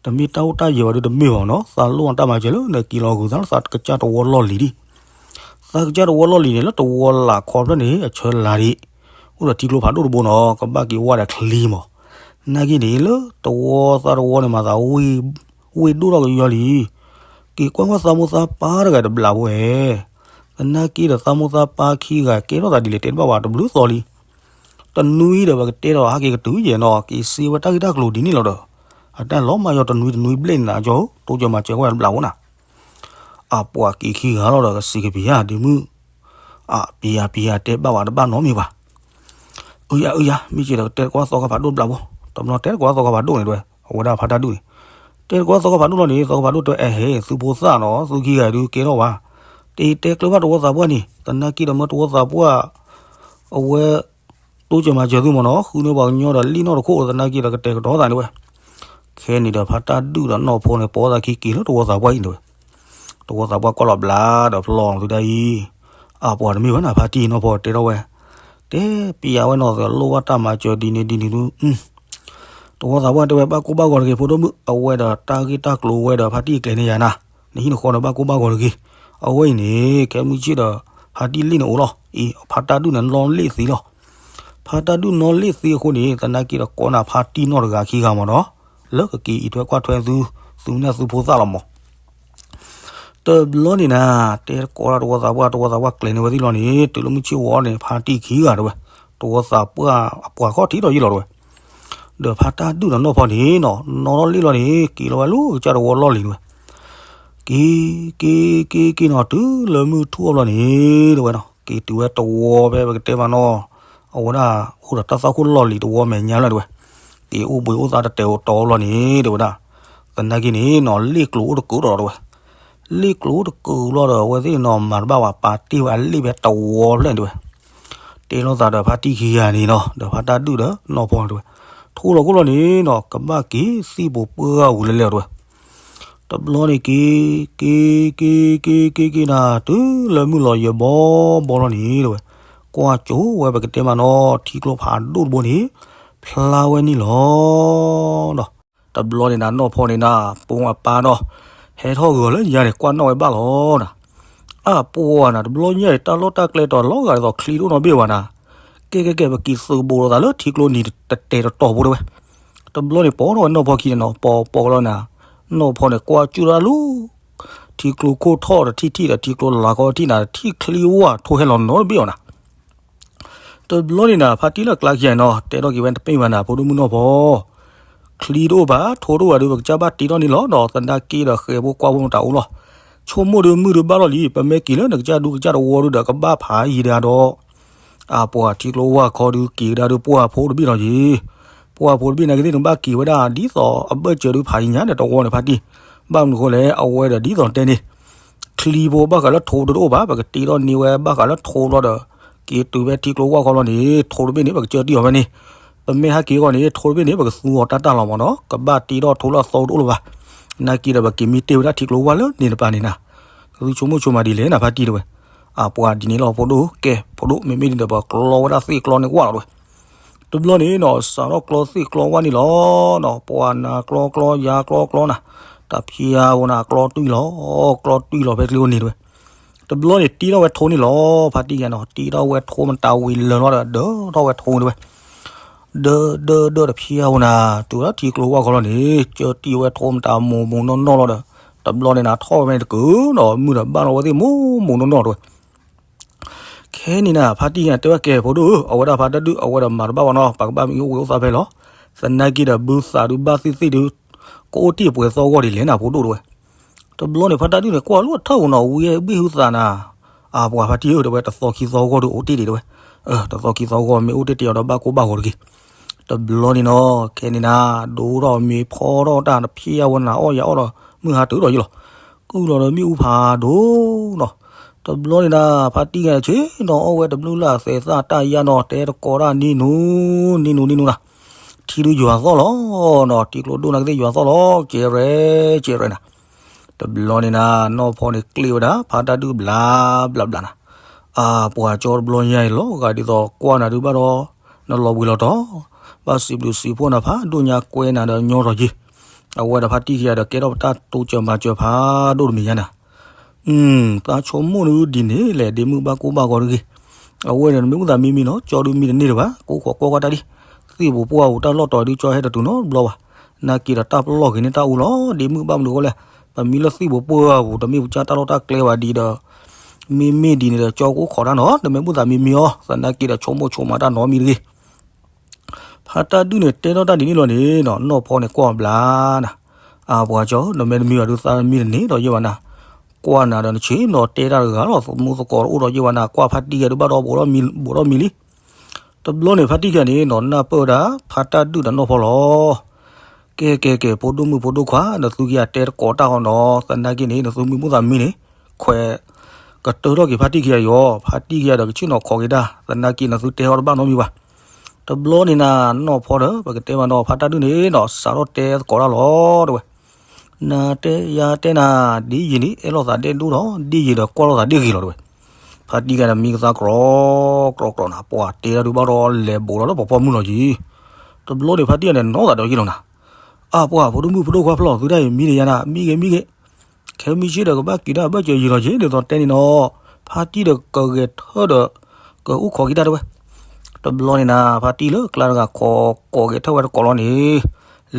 တမ့ၢ်တၢ်အိၣ်တၢ်ယၢၤဘၣ်ဒုးတမ့ၢ်ဘၣ်နီၤ, သးလိၣ်အတၢ်မၤစၢၤလၢနက့ၤလီၤဂုၤသးလၢသးကစၢ်တဝီလီၢ်လံၤဒံး. သးကစၢ်တဝီလီၢ်လံၤန့ၣ် လၢတဝီလၢ်ခီဖျၢၣ်န့ၣ် အဆၢလၢ်ဒံး, အိၣ်ဒီးထံကျိဖးဒိၣ်တဘိနီၤ, ကဘၣ်က့ၤဝါဒီးချံမး. နာ်က့န့ၣ် လၢတဝီသးတဝီန့ၣ်မၤသး ဝ့ၢ်ဒိၣ်ထီၣ်ကယီလံ. က့ၤကွၢ်ကွၢ်သးမိၢ်သးပၢ်တဂၤတဘျးဖိဧဲ, သနာ်က့ဒီးသးမိၢ်သးပၢ်ခံဂၤကဲထီၣ်သးဒ်လဲၣ်တဲတဘၣ်ဝဲတဘျုးသီလံ. တနွံဒီးပကတဲဒီးဟဲက့ၤကတုၤယဲၢ်နီၤ, က့ၤစ့ဝဲတၢ်ဂ့ၢ်တၢ်ကျိၤဒ်န့ၣ်လီၤဒီး, အတၢ်လီၤမၢ်ယီၤတနွံတနွံဘျဲၣ်န့ၣ်နၤကၠီ, တိစၢၤမၤစၢၤဝဲတဘျးဖိနၤ. အပှၤက့ၤခံဂၤလီၤဒီးကစံးကပၤဧါ, ဒ့မုၣ်, အပျံၤဧါပျံၤဧါတဲဘၣ်ဝဲတဘၣ်နီတမံၤဘၣ်. အုယၤအုယၤ, မ့ၢ်စ့ၢ်ဒီးကတဲတကွၢ်သီခါဖးဒိၣ်တဘျးဖိ, တဘျီတဲတကွၢ်သီခါဖးဒိၣ်န့ၣ်တဲဝဲ, အဝဲဒၣ်ဖါတၢ်ဒုၣ်န့ၣ်, တဲတကွၢ်သီခါဖးဒိၣ်လီၤန့ၣ်, သီခါဖးဒိၣ်တဲဝဲ အဲဟဲ သုဖိသၣ်နီၤ, သုခံဂၤဒုးကဲထီၣ်ဘၣ်, တတဲကျၢၤဘၣ်တဝီသးပှၢ်န့ၣ်, သနာ်က့ဒီးမၢတဝီသးပှၢ်, အဝဲ တိစၢၤမၤစၢၤသုမ့ၢ်နီၤ, ဃုန့ၢ်ပှၤကညီဒီးလံၣ်နီၣ်တခိၣ်, သနာ်က့ဒီးကတဲာ်ကတီၤသးန့ၣ်ဝဲ. ခဲန့ၣ်ဒီးဖါတၢ်ဒုၣ်ဒီးနီၢ်ဖီန့ၣ် ပိာ်သးခံက့ၤလၢတဝီသးပှၢ်အံၤန့ၣ်ဝဲ. တဝီသးပှၢ်ကွၢ်လီၤဘျါဒီးဖျီသုဒၣ်အံၤ, အပှၤတမ့ၢ်ဝဲနၤ ဖါတံၢ်နီၢ်ဖီတဲထီၣ်ဝဲ, တဲပျံၤဝဲနီၤ သလိၣ်ဘၣ်တၢ်မၤစၢၤဒ်န့ၣ်ဒ်န့ၣ်ဒုး တဝီသးပှၢ်တဲဝဲ ဘၣ်ကိၢ်ဘၣ်ဂီၤတဂ့ၤ ဖိဒိၣ်မုၣ်, အဝဲဒီးတၢ်ဂ့ၢ်တၢ်ကျိၤဝဲဒီးဖါတံၢ်ကျဲၤန့ၢ်ယၤနၤ, နဟံၣ်နဃီဒီးဘၣ်ကိၢ်ဘၣ်ဂီၤတဂ့ၤ. အဝဲအံၤန့ၣ် ခဲမုၢ်ဆ့ၣ်ဒီး ဖါတံၢ်လ့ၣ်န့ၣ်အိၣ်လီၤ. အံၤ ဖါတၢ်ဒုၣ်န့ၣ်နီၣ်လ့ၣ်သံလီၤ. ဖါတၢ်ဒုၣ်နီၣ်လ့ၣ်သံအဃိန့ၣ် သနာ်က့ဒီးကိးနၤဖါတံၢ်နီၢ်တဂၤခံဂၤမ့ၢ်နီၤ, လၢကက့ၤအံးထွဲကွၢ်ထွဲသု, သုမ့ၢ်သုဖိသၣ်လီၤမး. တဘျီန့ၣ်နၤ, တဲတကိးဒၣ်တဝီသးပှၢ်, တဝီသးပှၢ်ကျဲၤန့ၢ်ဝဲသ့ၣ်လီၤန့ၣ်, တုၤလၢမုၢ်ဆ့ၣ်ဝီန့ၣ် ဖါတံၢ်ခံဂၤတဲဝဲ, တဝီသးပှၢ်အပှၤခီၣ်ထံးထီၣ်ယံာ်လီၤတဲဝဲ, ဒီးဖါတၢ်ဒုၣ်ဒီးနီၢ်ဖီန့ၣ်နီၤ, နီၣ်ထီၣ်လ့ၣ်လီၤန့ၣ် က့ၤလီၤဝဲလၢကစၢ်တဝီလီၢ်လံၤတဲဝဲ. က့ၤ က့ၤ က့ၤ က့ၤနီၤ, တုၤလၢမုၢ်ထူၣ်အီၤဘျီန့ၣ်တဲဝဲနီၤ, က့ၤတုၤဝဲတဝီဖဲပကတဲမးနီၤ, အဝဲဒၣ်အိၣ်ဒီးတၢ်သၣ်ခိၣ်လီၢ်လံၤတဝီမဲာ်ညါလီၤတဲဝဲ. က့ၤအိၣ်ဘှံးအိၣ်သါတတဲာ်အိၣ်တီဘျီန့ၣ် တဲဝဲဒၣ်, သနာ်က့န့ၣ်နီၤ လ့ၣ်ကျိၤအိၣ်တကုာ်ဒီးတဲဝဲ. လ့ၣ်ကျိၤအိၣ်တကုာ်လီၤဒီး အဝဲသ့ၣ်န့ၣ်နီၤ မၤတဘၣ်ဝဲ ပာ်တ့ၢ်ဝဲအလ့ၣ်ဖဲတဝီဖျၢၣ်န့ၣ်တဲဝဲ. တဲလိာ်သးဒီးဖါတံၢ်ခံဂၤန့ၣ်နီၤ, ဒီးဖါတၢ်ဒုၣ်ဒီးနီၢ်ဖီန့ၣ်တဲဝဲ, ထိၣ်လီၤခိၣ်လီၤန့ၣ်နီၤ ကဘၣ်က့ၤသံၣ်ပူၤပှၢ်ဝံၤလၢလဲၣ်တဲဝဲ. တဘျီန့ၣ်က့ၤ က့ၤ က့ၤ က့ၤ က့ၤ က့ၤ က့ၤနၤ တုၤလၢမုၢ်လီၤယၢၤဘီဘီလီၤန့ၣ်တဲဝဲ, ကွၢ်ကၠိဝဲပကတဲမးနီၤ ထံကျိဖးဒိၣ်တဘိန့ၣ် ဖျါဝဲန့ၣ်လီၤ. တဘျီန့ၣ်နၤ နီၢ်ဖီန့ၣ်နၤ ပိာ်အပၢ်ဒီး ဟဲထီၣ်ဂီၤလၢညါန့ၣ် ကွၢ်နီၣ်ဝဲဘၣ်လီၤနၤ. အပှၤနၤ တဘျီညါအံၤ တၢ်လီၢ်တၢ်ကျဲတီၤလီၤဂာ်ဒ်သိးချံတအိၣ်နီတဘ့ၣ်ဘၣ်နၤ. ကဲ ကဲ ကဲ ပက့ၤသုးဘူးလိာ်သးလၢထံကျိနံၤတတဲာ်တတီၤဖိတဲဝဲ. တဘျီန့ၣ် ပိာ်ထီၣ်ဝဲနီၢ်ဖီခံန့ၣ်နီၤ ပိာ်ပိာ်လီၤနၤ. နီၢ်ဖီန့ၣ် ကွၢ်ကၠူၣ်တၢ်လူၤ ထံကျိခိၣ်ထီၣ်တထံၣ်ထံၣ်ဒီး ထံကျိလၤကီထံၣ်နၤ ထံၣ်ချံဝၢ်ထိဟဲလီၤနီတဘ့ၣ်အီၤနၤ. တဘျီန့ၣ်နၤ ဖါတံၢ်လၢကျါခံဂၤနီၤ တဲထီၣ်က့ၤဝဲတပ့ၢ်ဘၣ်နၤ ဖိဒိၣ်မုၣ်နီၢ်ဖီ, ချံတအိၣ်ဘၣ် ထိတအိၣ်ဘၣ်ဒီး ပကစၢ်ဘၣ်တ့ထီၣ်န့ၣ်လီၤဒီး သနာ်က့ဒီးဃဲၤဖိကွၢ်ဖိမတၤအိၣ်လီၤ. ဆိကမိၣ်ဒုးမုၢ်ဒုးဘၣ်လီၤလံ ပမ့ၢ်က့ၤလၢနကစၢ်ဒူကစၢ်တဝီဒုးဒီး ကဘၣ်ဖးယံၤဒၣ်ဒီး အပှၤထံကျိဝၢ်ခီဒုးက့ၤကဒါဒုးပှၢ်ဖိတဘ့ၣ်လီၤယံၤ. ပှၢ်ဖိတဘ့ၣ်နာ်က့သ့ၣ်နဘၣ်က့ၤဝဲဒၣ်ဒ်သိးအဘၢၣ်စၢၤဒုးဖးယံၤညါဒီးတဝီန့ၣ်ဖါတံၢ်. ဘၣ်မနုၤဃိလဲၣ် အဝဲဒီးဒ်သိးတဲန့ၣ် ချံဖိဘၣ်ဃးလၢထိတအိၣ်ဘၣ် ပကတ့ထီၣ်န့ၢ်ဝဲဘၣ်ဃးလၢထိဘျီဒီး က့ၤတုၤဖဲထံကျိဝၢ်ခီလီၤန့ၣ် ထိတဘ့ၣ်န့ၣ် ပကစၢတံၢ်အီၤဖဲန့ၣ်. ပမ့ၢ်ဟဲက့ၤအဂီၢ်န့ၣ် ထိတဘ့ၣ်န့ၣ် ပကသူအီၤတၢ်တၢ်လီၤမးနီၤ ကဘၣ်တ့ထီၣ်ထိလၢအသီတအိၣ်လၢၤဘၣ်. နာ်က့ဒီးပက့ၤမံတ့ၢ်ဝဲဒၣ်ထံကျိဝၢ်လၢန့ၣ်တပၤန့ၣ်နၤ. သုဆိကမိၣ်ဆိမးဒ်လဲၣ်နၤဖါတံၢ်တဲဝဲ. အပှၤဒ်န့ၣ်လီၤဖိဒိၣ် ကဲ ဖိဒိၣ် မ့မ့ၢ်ဒ်န့ၣ်ဒီး ပကျီဝဲဒၣ်သ့ၣ်ကျီန့ၣ်ကွၢ်လီၤတဲဝဲ. တဘျီန့ၣ်နီၤ စးထီၣ်ကျီသ့ၣ်ကျီဝၢ်န့ၣ်လီၤနီၤ ပှၤနၤကျီကျီယၤကျီကျီနၤ တဖျါဝဲနၤကျီတွံၢ်လီၤ ကျီတွံၢ်လီၤဖဲကျိန့ၣ်တဲဝဲ. တဘျီန့ၣ်တ့ထီၣ်ဝဲထိန့ၣ်လီၤ ဖါတံၢ်ယၤနီၤ တ့ထီၣ်ဝဲထိမတၤဝံၤလၢာ်လီၤဒီး ဒၢထီၣ်ဝဲထိန့ၣ်တဲဝဲ. ဒၢ ဒၢ ဒၢတဖျါဝဲနၤ တုၤလၢထံကျိဝၢ်ခီလီၤန့ၣ် ကၢတံၢ်ဝဲထိမတၤမိၢ်မိၢ်နီၢ်နီၢ်လီၤဒီး တဘျီန့ၣ်နၤထီၣ်ဝဲမ့ၢ်တကုၤနီၤ မုၢ်ဒီးဘၣ်လီၤဝဲသ့ၣ်မိၢ်မိၢ်နီၢ်နီၢ်တဲဝဲ. ခဲန့ၣ်နၤ ဖါတံၢ်ယၤတဲဝဲကဲ ဖိဒိၣ်ဧၢ အဝဲဒၣ်ဖါတၢ်ဒုၣ် အဝဲဒီးမၤတဘၣ်ဘၣ်နီၤ ပကဘၣ်မံအိၣ်ဘှံးအိၣ်သါဖဲလီၤ. သနာ်က့ဒီးဘုသးဒုးဘၣ်သ့ၣ်သ့ၣ်ဒုး ကအိၣ်တ့ၢ်ပှဲၤသီဂီၢ်ဒ်လဲၣ်နၤ ဖိဒိၣ်တဲဝဲ. တဘျီန့ၣ် ဖါတၢ်ဒုၣ်န့ၣ် ကွၢ်လၢအထၢၣ်ဧိၤနီၤ ဝံဘ့ၣ်ဟုသးနၤ အပှၤဖါတံၢ်ဧၢ တဲဝဲ တသီခံသီဂီၢ်ဒုးအိၣ်တ့ၢ်ဒံးတဲဝဲ. တသီခံသီဂီၢ်မ့ၢ်အိၣ်တ့ၢ်တ့ၢ်အီၤဒီးဘၣ်ကိၢ်ဘၣ်ဂီၤတဂ့ၤ. တဘျီန့ၣ်နီၤ ခဲန့ၣ်နၤ ဒိၣ်ထီၣ်မ့ၤဖီထီၣ်တၢ်တဖျါဝဲနၤအီၣ်ယၤအီၣ်ဒီး မုၢ်ဟါတုၤဒီးယံၤလီၤ. ကုၢ်လီၤဒီးမ့ၣ်အူဖးဒိၣ်နီၤ. တဘျီန့ၣ်နၤ ဖါတံၢ်ဂၤဆ့ၣ်နီၤ အီၣ်ဝဲတဘျုးလၢ်သဲးသၣ်တၢ်ယါနီၤ တဲတကိးဒၣ်နံၤနူ နံၤနူ နံၤနူနၤ. ထံဒုးယွၤသီၣ်လီၤနီၤ ထံကျိဒိၣ်နာ်ကသ့ၣ်ယွၤသီၣ်လီၤ ကဲရဲ ကဲရဲနၤ. တဘျီန့ၣ်နၤ နီၢ်ဖီန့ၣ်ကျ့ၣ်ဝဲဒၣ် ဖါတၢ်ဒုၣ်ဘျးဘျးဘျးနၤ. အပှၤကၠီတဘျီညါအံၤလီၤ ဂၤဒ်သိးကွၢ်နၤဒုးဘၣ်ဒီး နလီၤဘှံးလီၤတီၤ ဘၣ်စံးဘျုးစံးဖှိၣ်နၤဖးဒိၣ်ညါကွဲနၤဒီးညီထီၣ်က့ၤ. အဝဲဒီးဖါတံၢ်ခံဂၤဒီးကဲထီၣ်ပတၢ်တိစၢၤမၤစၢၤဖးဒိၣ်တမံၤညါနၤ. သးဆိကမိၣ်ဒုဒ်န့ၣ်လဲၣ် ဒ့မုၣ်ဘၣ်ကိၢ်ဘၣ်ဂီၤတဂ့ၤ. အဝဲဒီးနမ့ၢ်မုၢ်သးမံမံနီၤ ကၠီဒုမံတန့ၢ်တဘၣ် ကိၢ်ဃီၤကွၢ်ကွၢ်တၢ်ဒံး. သ့ၣ်ပူၤပှၢ်ပူၤတၢ်လီၢ်တီၤဒုကၠီဟဲတတုၤနီတဘျီဘၣ်. နာ်က့ဒီးတၢ်ပလီၢ်က့ၤန့ၢ်တၢ်အူလီၤ ဒ့မုၣ်ဘၣ်မနုၤအဃိလဲၣ်. ပမံလၢသ့ၣ်ပူၤပှၢ်ပူၤ တမ့ၢ်ပကၢ်တၢ်လီၢ်တၢ်ကျဲဘၣ်ဒ်ဒီး မ့မ့ၢ်ဒ်န့ၣ်ဒီး ကၠီကိၢ်ဃီၤတၢ်နီၤ နမ့ၢ်မုၢ်သးမံမံအီၤ သနာ်က့ဒီးဆိကမိၣ်ဆိကမးတၢ်နီတမံၤတဂ့ၤ. ဖါတၢ်ဒုၣ်န့ၣ် တဲထီၣ်တၢ်ဒ်န့ၣ်လီၤန့ၣ်နီၤ နီၢ်ဖီန့ၣ်ကွၢ်ဘျါနၤ. အပှၤကၠီ နမ့ၢ်တမံဘၣ်ဒုးသးမံတန့ၢ်ဒီးယဲၢ်ဘၣ်နၤ. ကွၢ်နၤဒီးနဆ့ၣ်နီၤတဲတၢ်တဂၤလီၤ သမူသကိးတအိၣ်ဒီးယဲၢ်ဘၣ်နၤ ကွၢ်ဖါတံၢ်ဂၤဒုးဘၣ်ဒီးဘိးထီၣ်မံလံ. တဘျီန့ၣ် ဖါတံၢ်ခံဂၤန့ၣ်နီၤ နၢ်ပၢၢ်ဝဲဒၣ် ဖါတၢ်ဒုၣ်ဒီးနီၢ်ဖီလီၤ. ကဲကဲကဲ ဖိဒိၣ်မုၣ်ဖိဒိၣ်ခွါ နသုကယၤတဲတကိးတၢ်ဃီနီၤ သနာ်က့န့ၣ် နသုမံမုၢ်သးမံန့ၣ် ခွဲး ကတၢၢ်ထီၣ်က့ၤဖါတံၢ်ခံဂၤအံၤအီၤ ဖါတံၢ်ခံဂၤဒီးကဆ့ၣ်နီၤခိးက့ၤတၢ် သနာ်က့နသုတဲဟီတဘၣ်နီတမံၤဘၣ်. တဘျီန့ၣ်နၤ နီၢ်ဖီဒီး ပကတဲဘၣ်နီၤ ဖါတၢ်ဒုၣ်န့ၣ်နီၤ စးထီၣ်တဲသကိးတၢ်လီၤ တဲဝဲ နတဲယၤတဲနၤ ဒ်ယံာ်န့ၣ် အဲၣ်လိာ်သးဒဲၣ်ဒိၣ်ဒီး ဒ်ယံာ်ဒီးကွၢ်လိာ်သးဒ်ဂ့ၤလီၤ တဲဝဲ. ဖါတံၢ်ခံဂၤန့ၣ်မံကသါကြီ ကြီကြီနၤ ပှၤတဲတၢ်ဒုးဘၣ်ဒီးလဲၤဘူးလီၤလၢပှၤပိာ်မုၣ်လီၤက့ၤ. တဘျီန့ၣ် ဖါတံၢ်ဂၤန့ၣ်နီၢ်သးဒီးယံာ်လီၤနၤ. အပှၤဖိဒိၣ်မုၣ်ဖိဒိၣ်ခွါဖျီၣ်သုတၢ်အံၤ မံဒီးယၤနၤ မံဂ့ၤမံဂ့ၤ ခဲမုၢ်ဆ့ၣ်ဒီးကဘၣ်က့ၤတၢ်ဘၢၣ်စၢၤယံာ်လီၤက့ၤ ဒ်သိးတဲန့ၣ်နီၤ ဖါတံၢ်ဒီးကဂဲၤထၢၣ်ဒီး ကအိၣ်ခိးက့ၤတၢ်တဲဝဲ. တဘျီန့ၣ်နၤ ဖါတံၢ်လၢကျါတဂၤခိးကိးက့ၤထၢၣ်ဝဲတကိးလီၤန့ၣ်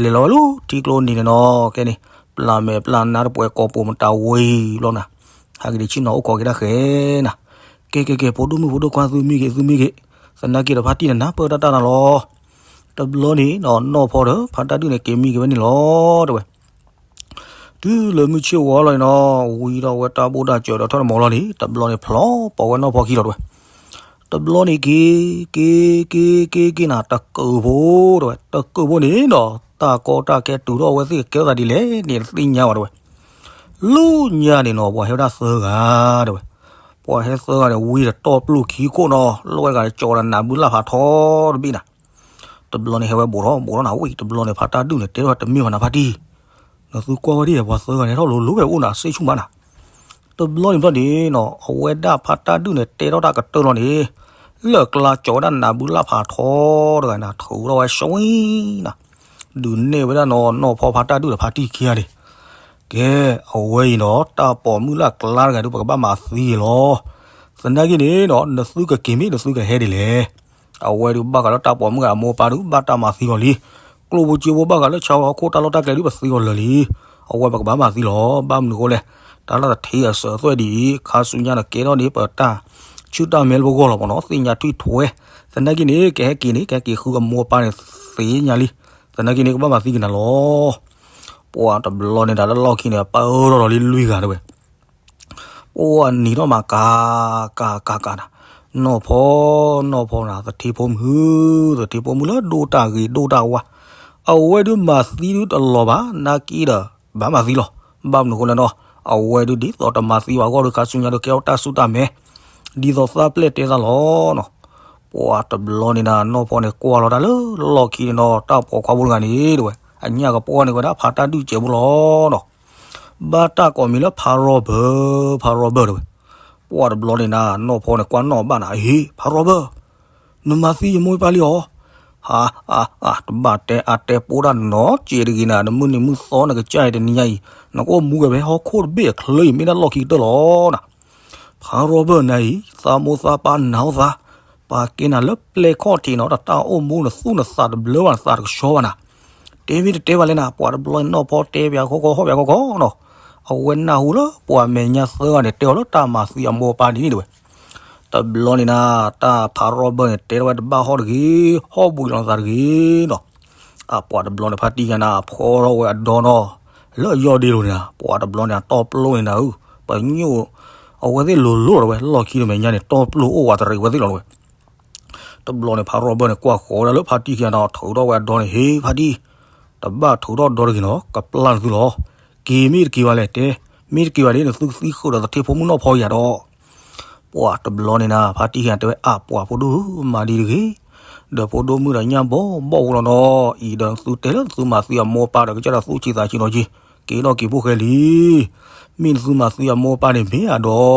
လဲၤလီၤဝဲလၢထံကျိနံၤန့ၣ်နီၤ ကဲန့ၣ် ပျၢ်မဲာ်ပျၢ်နါတပှဲၤကိာ်ပူၤမတၤဝံၤဘျီနၤ ဟဲက့ၤဒံးဆ့ၣ်နီၤအိၣ်ခိးက့ၤတၢ်ဃဲနၤ. ကဲကဲကဲ ဖိဒိၣ်မုၣ်ဖိဒိၣ်ခွါသုမံဂ့ၤသုမံဂ့ၤ သနာ်က့ဒီးဖါတံၢ်န့ၣ်နၢ်ပၢၢ်တၢ်တၢ်နၤလီၤ. တဘျီန့ၣ်နီၤ နီၢ်ဖီဒီးဖါတၢ်ဒုၣ်န့ၣ်က့ၤမံက့ၤဝဲန့ၣ်လီၤ တဲဝဲ. တုၤလၢမုၢ်ဆ့ၣ်ဝါလီၤန့ၣ်နီၤ ဝံၤဒီးဝဲတၢ်ဘိၣ်တၢ်စၢၤဒီးထီၣ်န့ၣ်မီၤလီၤန့ၣ် တဘျီန့ၣ်ဖျီပိာ်ဝဲနီၢ်ဖီခံလီၤတဲဝဲ. တဘျီန့ၣ်က့ၤ က့ၤ က့ၤ က့ၤ က့ၤနၤ တကုးဖိတဲဝဲ တကုးဖိန့ၣ်နီၤ တၢ်ကီတၢ်ခဲတုၤထီၣ်အဝဲသ့ၣ်ကဲထီၣ်သးဒ်လဲၣ်န့ၣ် တသ့ၣ်ညါဘၣ်တဲဝဲ. လၢညါန့ၣ်နီၤ ပှၤဟဲဝဲဒၣ်သၢဂၤတဲဝဲ. ပှၤဟဲသၢဂၤန့ၣ် ဝံၤဒီးတီၢ်ပျိၢ်ခံခိၣ်နီၤ လီၢ်ဝဲဂၤဒီးကၠီဒီးနးဘုလၣ်ဖးထီတဘ့ၣ်နၤ. တဘျီန့ၣ်ဟဲဝဲဘူးထီၣ်ဘူးထီၣ်နၤ ဝံၤတဘျီန့ၣ် ဖါတၢ်ဒုၣ်န့ၣ် တဲထီၣ်တမ့ၢ်ဘၣ်နၤဖါတံၢ် နသုကွၢ်ဝဲဒ်အံၤ ပှၤသၢဂၤန့ၣ် ဟဲထီၣ်လိၤလိၤဖဲအိၣ်နၤ စ့ၣ်ဆူၣ်မးနၤ. တဘျီန့ၣ်ဘျီန့ၣ်နီၤ အဝဲဒၣ်ဖါတၢ်ဒုၣ်န့ၣ် တဲထီၣ်တၢ်ကတၢၢ်လီၤန့ၣ် လၢကျါကၠီဝဲဒၣ်နးဘုလၣ်ဖးထီတဂၤနၤ ထုးထီၣ်ဝဲဆွံနၤ ဒုးနဲၣ်ဝဲဒၣ်နီၤ နီၢ်ဖီဖါတၢ်ဒုၣ်ဒီးဖါတံၢ်ခံဂၤန့ၣ် ကဲ အဝဲအံၤနီၤ တၢ်ပိာ်မုၣ်လၢအကျါတဂၤဒုး ပကဘၣ်မၤသံအီၤလီၤ. သနာ်က့န့ၣ်နီၤ နသုကက့ၤမ့ၢ်နသုကဟဲဒ်လဲၣ်. အဝဲဒုးဘၣ်ဃးလၢတၢ်ပိာ်မုၣ်အမိၢ်အပၢ်ဒုး ဘၣ်တၢ်မၤသံအီၤလံ. ကျိၣ်ဖိစ့ဖိဘၣ်ဃးလၢဆၣ်ဝါဟီၣ်ခိၣ်တၢ်လီၢ်တၢ်ကျဲဒုး ပသံအီၤလၢာ်လံ. အဝဲပကဘၣ်မၤသံလီၤ. ဘၣ်မနုၤအဃိလဲၣ်, တၢ်လၢတထံအစၢၤအသွဲၣ်ဒ်အံၤ ခါဆူညါန့ၣ်ကဲထီၣ်န့ၣ် ပတၢ်ဆူၣ်တၢ်မဲလၢပဂီၢ်လီၤမ့ၢ်နီၤ, သ့ၣ်ညါထွံၣ်ထွဲ. သနာ်က့န့ၣ် ကဟဲက့ၤန့ၣ် ကဟဲက့ၤဃုအမိၢ်အပၢ်န့ၣ်သ့ၣ်ညါလံ. သနာ်က့န့ၣ် ကဘၣ်မၤသံက့ၤနၤလီၤ. ပှၤတဘျီန့ၣ် တၢ်လၢလီၢ်ခံန့ၣ် ပၢၢ်ထီၣ်လီၤလံလွံၢ်ဂၤတဲဝဲ. ပှၤနံၤထီၣ်မးကၤကၤကၤကၤနၤ, နီၢ်ဖီ နီၢ်ဖီနၤ သထ့ဖိမုၣ်, သထ့ဖိမုၣ်လၢဒိၣ်တၢ်ဂ့ၤဒိၣ်တၢ်ဝါ, အဝဲဒုးမၤသံဒုးတလီၤဘၣ်, နာ်က့ဒီး ဘၣ်မၤသံလီၤ. ဘၣ်မနုၤအဃိလဲၣ်နီၤ, အဝဲဒုးဒ်သိးတမၤသံဘၣ်အဂီၢ်ဒီး ခါဆူညါဒီးကဲထီၣ်တၢ်ဆူၣ်တၢ်မဲာ်, ဒ်သိးသးပျဲၢ်တဲသးလီၤနီၤ. ပှၤတဘျီန့ၣ်နၤ နီၢ်ဖီန့ၣ်ကွၢ်လီၤတၢ်လၢလီၢ်ခံန့ၣ်နီၤ, တၢ်ပိာ်ခွါဖိတဂၤန့ၣ်တဲဝဲ, အညၣ်ကပီၤန့ၢ်ဝဲဒၣ်ဖါတၢ်ဒုၣ်စဲးဖိလီၤနီၤ. ဘၣ်တၢ်ကိးမံၤလၢဖါရီဘၢၣ်, ဖါရီဘၢၣ်တဲဝဲ. ပှၤတဘျီန့ၣ်နၤ နီၢ်ဖီန့ၣ်ကွၢ်နီၣ်ဘၣ်နၤ, ဟ့ၣ် ဖါရီဘၢၣ်, နမၤသံယမိၢ်ယပၢ်လံဧါ. အါ အါ အါ တဘၣ်တဲအါတဲပိာ်တၢ်နီတစဲးတဂ့ၤနၤ, နမုၢ်နံၤမုၢ်သီနကစၢ်အံၤတနံၤညါအံၤ နကအိၣ်မူက့ၤဖဲဟီၣ်ခိၣ်တဘ့ၣ်အချၢအံၤ မ့ၢ်ဒၣ်လီၢ်ခံကတၢၢ်လီၤနၤ. ဖါရီဘၢၣ်နၤအံၤ သးမိၢ်သးပၢ်နာ်အီၤသး, ပာ်ကဲနၤလၢပျဲၢ်ခီၣ်ထံးနီၤ, တၢ်အိၣ်မူနသူၣ်နသးတဘျၢဘၣ်နသးတကဆှီဘၣ်နၤ. တဲမ့ၢ်တတဲဘၣ်လဲၣ်နၤ, ပှၤတဘျီန့ၣ်နီၢ်ဖီတဲပၠးခီခီဟီၣ်ပၠးခီခီနီၤ. အဝဲနၢ်ဟူလၢပှၤမဲာ်ညါသၢဂၤန့ၣ် တဲအီၤလၢတၢ်မၤသံအမိၢ်အပၢ်ဒ်န့ၣ်တဲဝဲ. တဘျီန့ၣ်နၤ တၢ်ဖါရီဘၢၣ်န့ၣ် တဲထီၣ်ဝဲတဘၣ်ဟီၣ်တဂ့ၤ, ဟီၣ်ဘှံးလီၤနသးတဂ့ၤနီၤ. အပှၤတဘျီန့ၣ် ဖါတံၢ်ယၤနၤ ဖီထီၣ်ဝဲအဒီနီၤ, လၢအယီၢ်ဒ့လိၤန့ၣ်နၤ, ပှၤတဘျီန့ၣ် အတီၢ်ပျိၢ်န့ၣ်နၤဧၢ, ပညိၣ် အဝဲသ့ၣ်လိၤလိၤလီၤဝဲ, လီၢ်ခံတမဲာ်ညါန့ၣ် တီၢ်ပျိၢ်အိၣ်ဝးတရံးဝဲသ့ၣ်လီၤဝဲ. တဘျီန့ၣ် ဖါရီဘၢၣ်န့ၣ် ကွၢ်ဃီဒၣ်လၢဖါတံၢ်ခံဂၤနီၤ, ထုးထီၣ်ဝဲအဒီန့ၣ်, ဟ့ၣ် ဖါတံၢ်, တဘၣ်ထုးထီၣ်ဒီတဂ့ၤနီၤ, ကပျၢ်နသုလီၤ. က့ၤမ့ၢ်တက့ၤဘၣ်လဲၣ်တဲ, မ့ၢ်တက့ၤဘၣ်န့ၣ် နသုကသံဃုာ်ဒီးသထ့ဖိမုၣ်နီၢ်ဖီယၤဒီး ပှၤတဘျီန့ၣ်နၤ ဖါတံၢ်ခံဂၤတဲဝဲ, အါ ပှၤဖိဒိၣ်မၤဒ်တဂ့ၤ, ဒီးဖိဒိၣ်မုၣ်ဒီးညၣ်ဘီဘီၣ်ဝဲလီၤနီၤ, အံၤဒီးနသုတဲလၢနသုမၤသံအမိၢ်အပၢ်ဒီး ကစၢ်ဒီးသူၣ်ဆံးသးဆံးနီၤက့ၤ, က့ၤထီၣ်က့ၤဖိၣ်ဃဲလံ. မ့ၢ်နသုမၤသံအမိၢ်အပၢ်န့ၣ်မ့ၢ်ဧါဒီး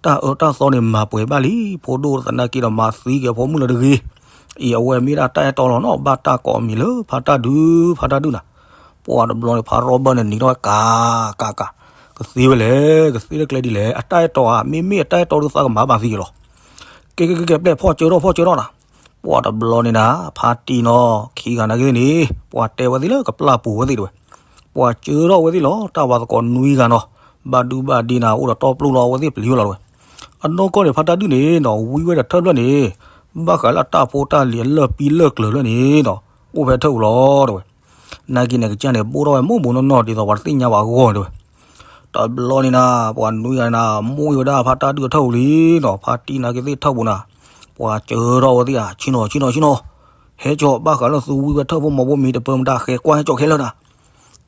တၢ်အၢတၢ်သီန့ၣ်မၤပှဲၤဘၣ်လံ, ဖိဒိၣ်သနာ်က့ဒီးမၤသံက့ၤအဖိမုၣ်လၢတဂ့ၤ. အံၤအဝဲမ့ၢ်ဒၣ်တၢ်အဲၣ်တီလီၤနီၤ, ဘၣ်တၢ်ကိးအမံၤလၢဖါတၢ်ဒုး, ဖါတၢ်ဒုးနၤ. ပှၤတဘျီန့ၣ် ဖါရီဘၢၣ်န့ၣ်နံၤထီၣ်ဝဲကးကးကး, ကသ့ဝဲလဲၣ်, ကသ့လၢကျဲဒ်လဲၣ်, အတၢ်အဲၣ်တီဧါ, မ့မ့ၢ်အတၢ်အဲၣ်တီဒီးသးကမၤဘၣ်သံက့ၤလီၤ. ကဲကဲကဲကဲ ပျဲၢ်ဖီၣ်ကၢထီၣ်ဖီၣ်ကၢထီၣ်နၤ. ပှၤတဘျီန့ၣ်နၤ ဖါတံၢ်နီၤ ခံဂၤနာ်က့သ့ၣ်န့ၣ် ပှၤတဲဝဲသ့ၣ်လၢကပျၢ်ပူၤဝဲသ့ၣ်တဲဝဲ, ပှၤကၢထီၣ်ဝဲသ့ၣ်လီၤ တၢ်ဝၤသကိးနွံဂၤနီၤ, ဘၣ်ဒုဘၣ်ဒ့နၤ အိၣ်ဒီးတီပျိၢ်လီၤ အဝဲသ့ၣ်ပျံၤဝဲလီၤတဲဝဲ. အနီၢ်ကီၢ်န့ၣ် ဖါတၢ်ဒုၣ်န့ၣ်နီၤ ဝံဝဲဒီးထၢၣ်ဖျၢၣ်န့ၣ် ဘၣ်ဃးလၢအတၢ်ဖိတၢ်လံၤအလၢၢ်ပံလၢၢ်ကျၢၤဖျၢၣ်န့ၣ်နီၤ အိၣ်ဖဲထၢၣ်ပူၤလီၤတဲဝဲ. နာ်က့န့ၣ် ကစၢ်န့ၣ် ဘိၣ်ထီၣ်ဝဲမိၢ်မိၢ်နီၢ်နီၢ် ဒ်သိးပှၤတသ့ၣ်ညါဘၣ်အဂီၢ်တဲဝဲ. တဘျီန့ၣ်နၤ ပှၤနွံဂၤန့ၣ်နၤ မိၢ်အံၤဝဲဒၣ်ဖါတၢ်ဒုၣ်အထၢၣ်ပူၤလံနီၤ, ဖါတံၢ်နာ်က့သ့ၣ်ထၢၣ်ပူၤနၤ, ပှၤကၢထီၣ်ဝဲသ့ၣ်ဧါ, ဆ့ၣ်နီၤ ဆ့ၣ်နီၤ ဆ့ၣ်နီၤ, ဟဲကၠီၤ ဘၣ်ဃးလၢသုဝံဝဲထၢၣ်ဖိမီၤဖိမ့ၢ်တပၢၢ်မတၤ ဃဲၤကွၢ်ဟဲကၠီၤခဲလၢာ်နၤ.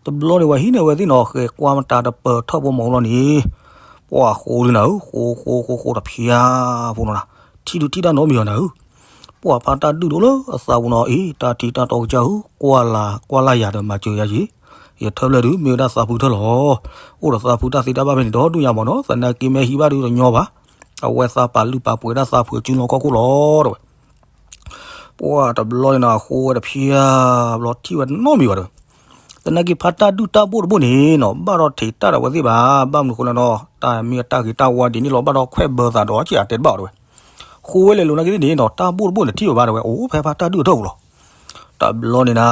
တဘျီန့ၣ် ပှၤဟံးန့ၢ်ဝဲသ့ၣ်နီၤ ဃဲၤကွၢ်မတၤတပၢၢ်ထၢၣ်ဖိမီၤဖိလီၤန့ၣ်, ပှၤဃိလံနၤဧၢ, ဃိဃိဃိဃိတဖျါဖိနီၤနၤ, ထံၣ်ဒုးထံၣ်တၢ်နီတမံၤဘၣ်နၤဧၢ. ပှၤဖါတၢ်ဒုၣ်ဒိၣ်လၢအသးပူၤနီၤ အ့ တၢ်ထံတၢ်တီကစၢ်ဧၢ, ကွၢ်လၢ်ကွၢ်လၢ်ယၤဒီး မၤစၢၤယၤယံၤ, ယထၢၣ်ဖျၢၣ်ဒုး မ့ၢ်ဝဲဒၣ်သးဖုထၢၣ်လီၤ. အိၣ်ဒီးသးဖုတၢ်သ့တၢ်ဘၣ်ဖဲန့ၣ် ဒီဒူၣ်ညါမးနီၤ, သနာ်က့မ့ၢ်ဟံးဘၣ်ဒုးတညီဘၣ်. အဝဲသးပာ်လုၢ်ပာ်ပှ့ၤဒၣ်သးဖုအစုလီၢ်ခီၣ်ခိၣ်လီၤတဲဝဲ. ပှၤတဘျီန့ၣ်နၤ ဃိဝဲတဖျါဘျီ ထံၣ်ဝဲနီတမံၤဘၣ်တဲဝဲ. သနာ်က့ဖါတၢ်ဒုၣ်တၢ်ဘိၣ်တဘိၣ်န့ၣ်နီၤ ဘၣ်ဒီးထံးတၢ်ဒီးဝဲသ့ၣ်ဘၣ်, ဘၣ်မနုၤဃိလဲၣ်နီၤ, တၢ်မ့ၢ်အတၢ်ဂ့ၤတၢ်ဝါဒ်န့ၣ်လီၤ ဘၣ်ဒီးခွဲးဘၢသးဒီး အစံးအတဲတဘၣ်အီၤတဲဝဲ. ဃိဝဲလဲၤလိၤနာ်က့သ့ၣ်န့ၣ်နီၤ တၢ်ဘိၣ်တဘိၣ်န့ၣ်ထံၣ်ဝဲဘၣ်တဲဝဲ, အိၣ်ဖဲဖါတၢ်ဒုၣ်အထၢၣ်ပူၤလီၤ. တဘျီန့ၣ်နၤ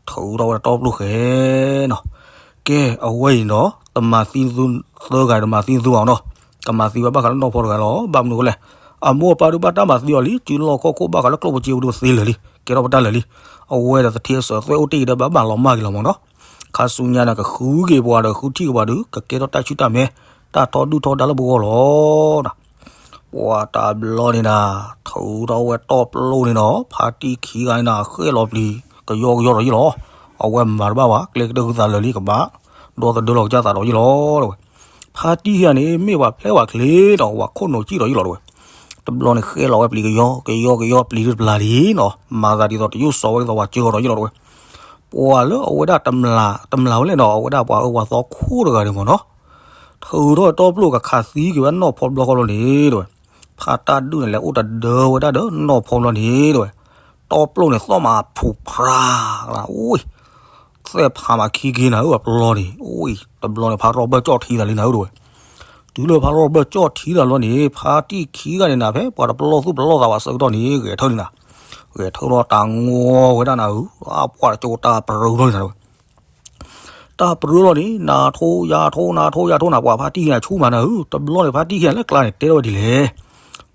ထုးထီၣ်ဝဲဒီးတီပျိၢ်ဃဲနီၤ, ကဲအဝဲအံၤနီၤ တမၤသံသၢဂၤတမၤသံသၢဂၤနီၤ, ကမၤသံဝဲဘၣ်ဃးလၢနီၢ်ဖီတဂၤလီၤ. ဘၣ်မနုၤဃိလဲၣ်, အမိၢ်အပၢ်ဒုးဘၣ်တၢ်မၤသံအီၤလံ, စုလီၢ်ခီၣ်ခိၣ်ဘၣ်ဃးလၢကျိၣ်ဖိစ့ဖိဒုးသ့လၢာ်လံ, ကဲထီၣ်ပတၢ်လၢာ်လံ. အဝဲဒီးသထ့အစၢၤသွဲၣ်အိၣ်တ့ၢ်အံၤဒီး ဘၣ်ဘၣ်လီၤမၢ်က့ၤလီၤမးနီၤ. ခါဆူညါန့ၣ် ကဃုက့ၤပှၤဒီးဃုထံၣ်က့ၤပှၤဒီး ကကဲထီၣ်တၢ်ဆူၣ်တၢ်မဲာ် တၢ်ထီဒုၣ်ထီဒါလၢပဂီၢ်လီၤ. ပှၤတဘျီန့ၣ်နၤ ထုးထီၣ်ဝဲတီပျိၢ်န့ၣ်နီၤ ဖါတံၢ်ခံဂၤန့ၣ်နၤ ဃဲၣ်လီၤပျံၤကယီကယီဒီးယ့ၢ်လီၤ. အဝဲမၤတဘၣ်ဘၣ် ကျဲကတၢၢ်ဃုသးလၢာ်လံ ကဘၣ်ဒီသဒၢလီၤကစၢ်သးဒီးယ့ၢ်လီၤတဲဝဲ. ဖါတံၢ်ခံဂၤန့ၣ် မ့ၢ်ပှၤဖျဲးပှၤချ့ဒီး ပှၤခိၣ်နူာ်စံၣ်ဒီးယ့ၢ်လီၤတဲဝဲ. တဘျီန့ၣ် ဃဲၣ်လီၤဝဲပျံၤကယီကယီပျံၤတပျၢ်လံနီၤ မၤသးဒ်သိးတယိၣ်စီဝဲဒ်သိးပှၤစၢၤဒီးယ့ၢ်လီၤတဲဝဲ. ပှၤလၢအဝဲဒၣ်တမျၢ်ဝဲလဲၣ်နီၤ အဝဲဒၣ်ပှၤအၢပှၤသီခိၣ်တဂၤန့ၣ်မးနီၤ ထုးထီၣ်တီပျိၢ်ကခးသံက့ၤဝဲနီၢ်ဖီဘျီဃီလီၤန့ၣ်တဲဝဲ. ဖါတၢ်ဒုၣ်န့ၣ် လဲၤအိၣ်တဒၢဝဲဒၣ်ဒီးနီၢ်ဖီဘျီန့ၣ်တဲဝဲ. တီပျိၢ်န့ၣ် သီၣ်မးဖူးဖြါလၢ အိၣ် သဲၣ်ဖးမးခံက့နၤဧၢ အပျီန့ၣ် အိၣ် တဘျီန့ၣ် ဖါရီဘၢၣ်ကၠီၣ်ထံသးလံနၤဧၢတဲဝဲ. တုၤလၢဖါရီဘၢၣ်ကၠီၣ်ထံသးလီၤန့ၣ် ဖါတံၢ်ခံဂၤန့ၣ်နၤ ဖဲပှၤတပလီၢ်သူၣ်ပလီၢ်သးဘၣ်ဆၢကတီၢ်န့ၣ် ဂဲၤထၢၣ်န့ၣ်နၤ, ဂဲၤထၢၣ်လီၤတၢ်ငီဝဲဒၣ်နၤဧၢ, ပှၤတကၠိတၢ်ပြၢထီၣ်န့ၣ်နၤတဲဝဲ. တၢ်ပြၢလီၤန့ၣ် နၤထိယၤထိ နၤထိယၤထိနၤ ပှၤဖါတံၢ်နၤဆူၣ်မးနၤဧၢ, တဘျီန့ၣ် ဖါတံၢ်ခံဂၤလၢကျါန့ၣ် တဲထီၣ်ဝဲဒ်လဲၣ်.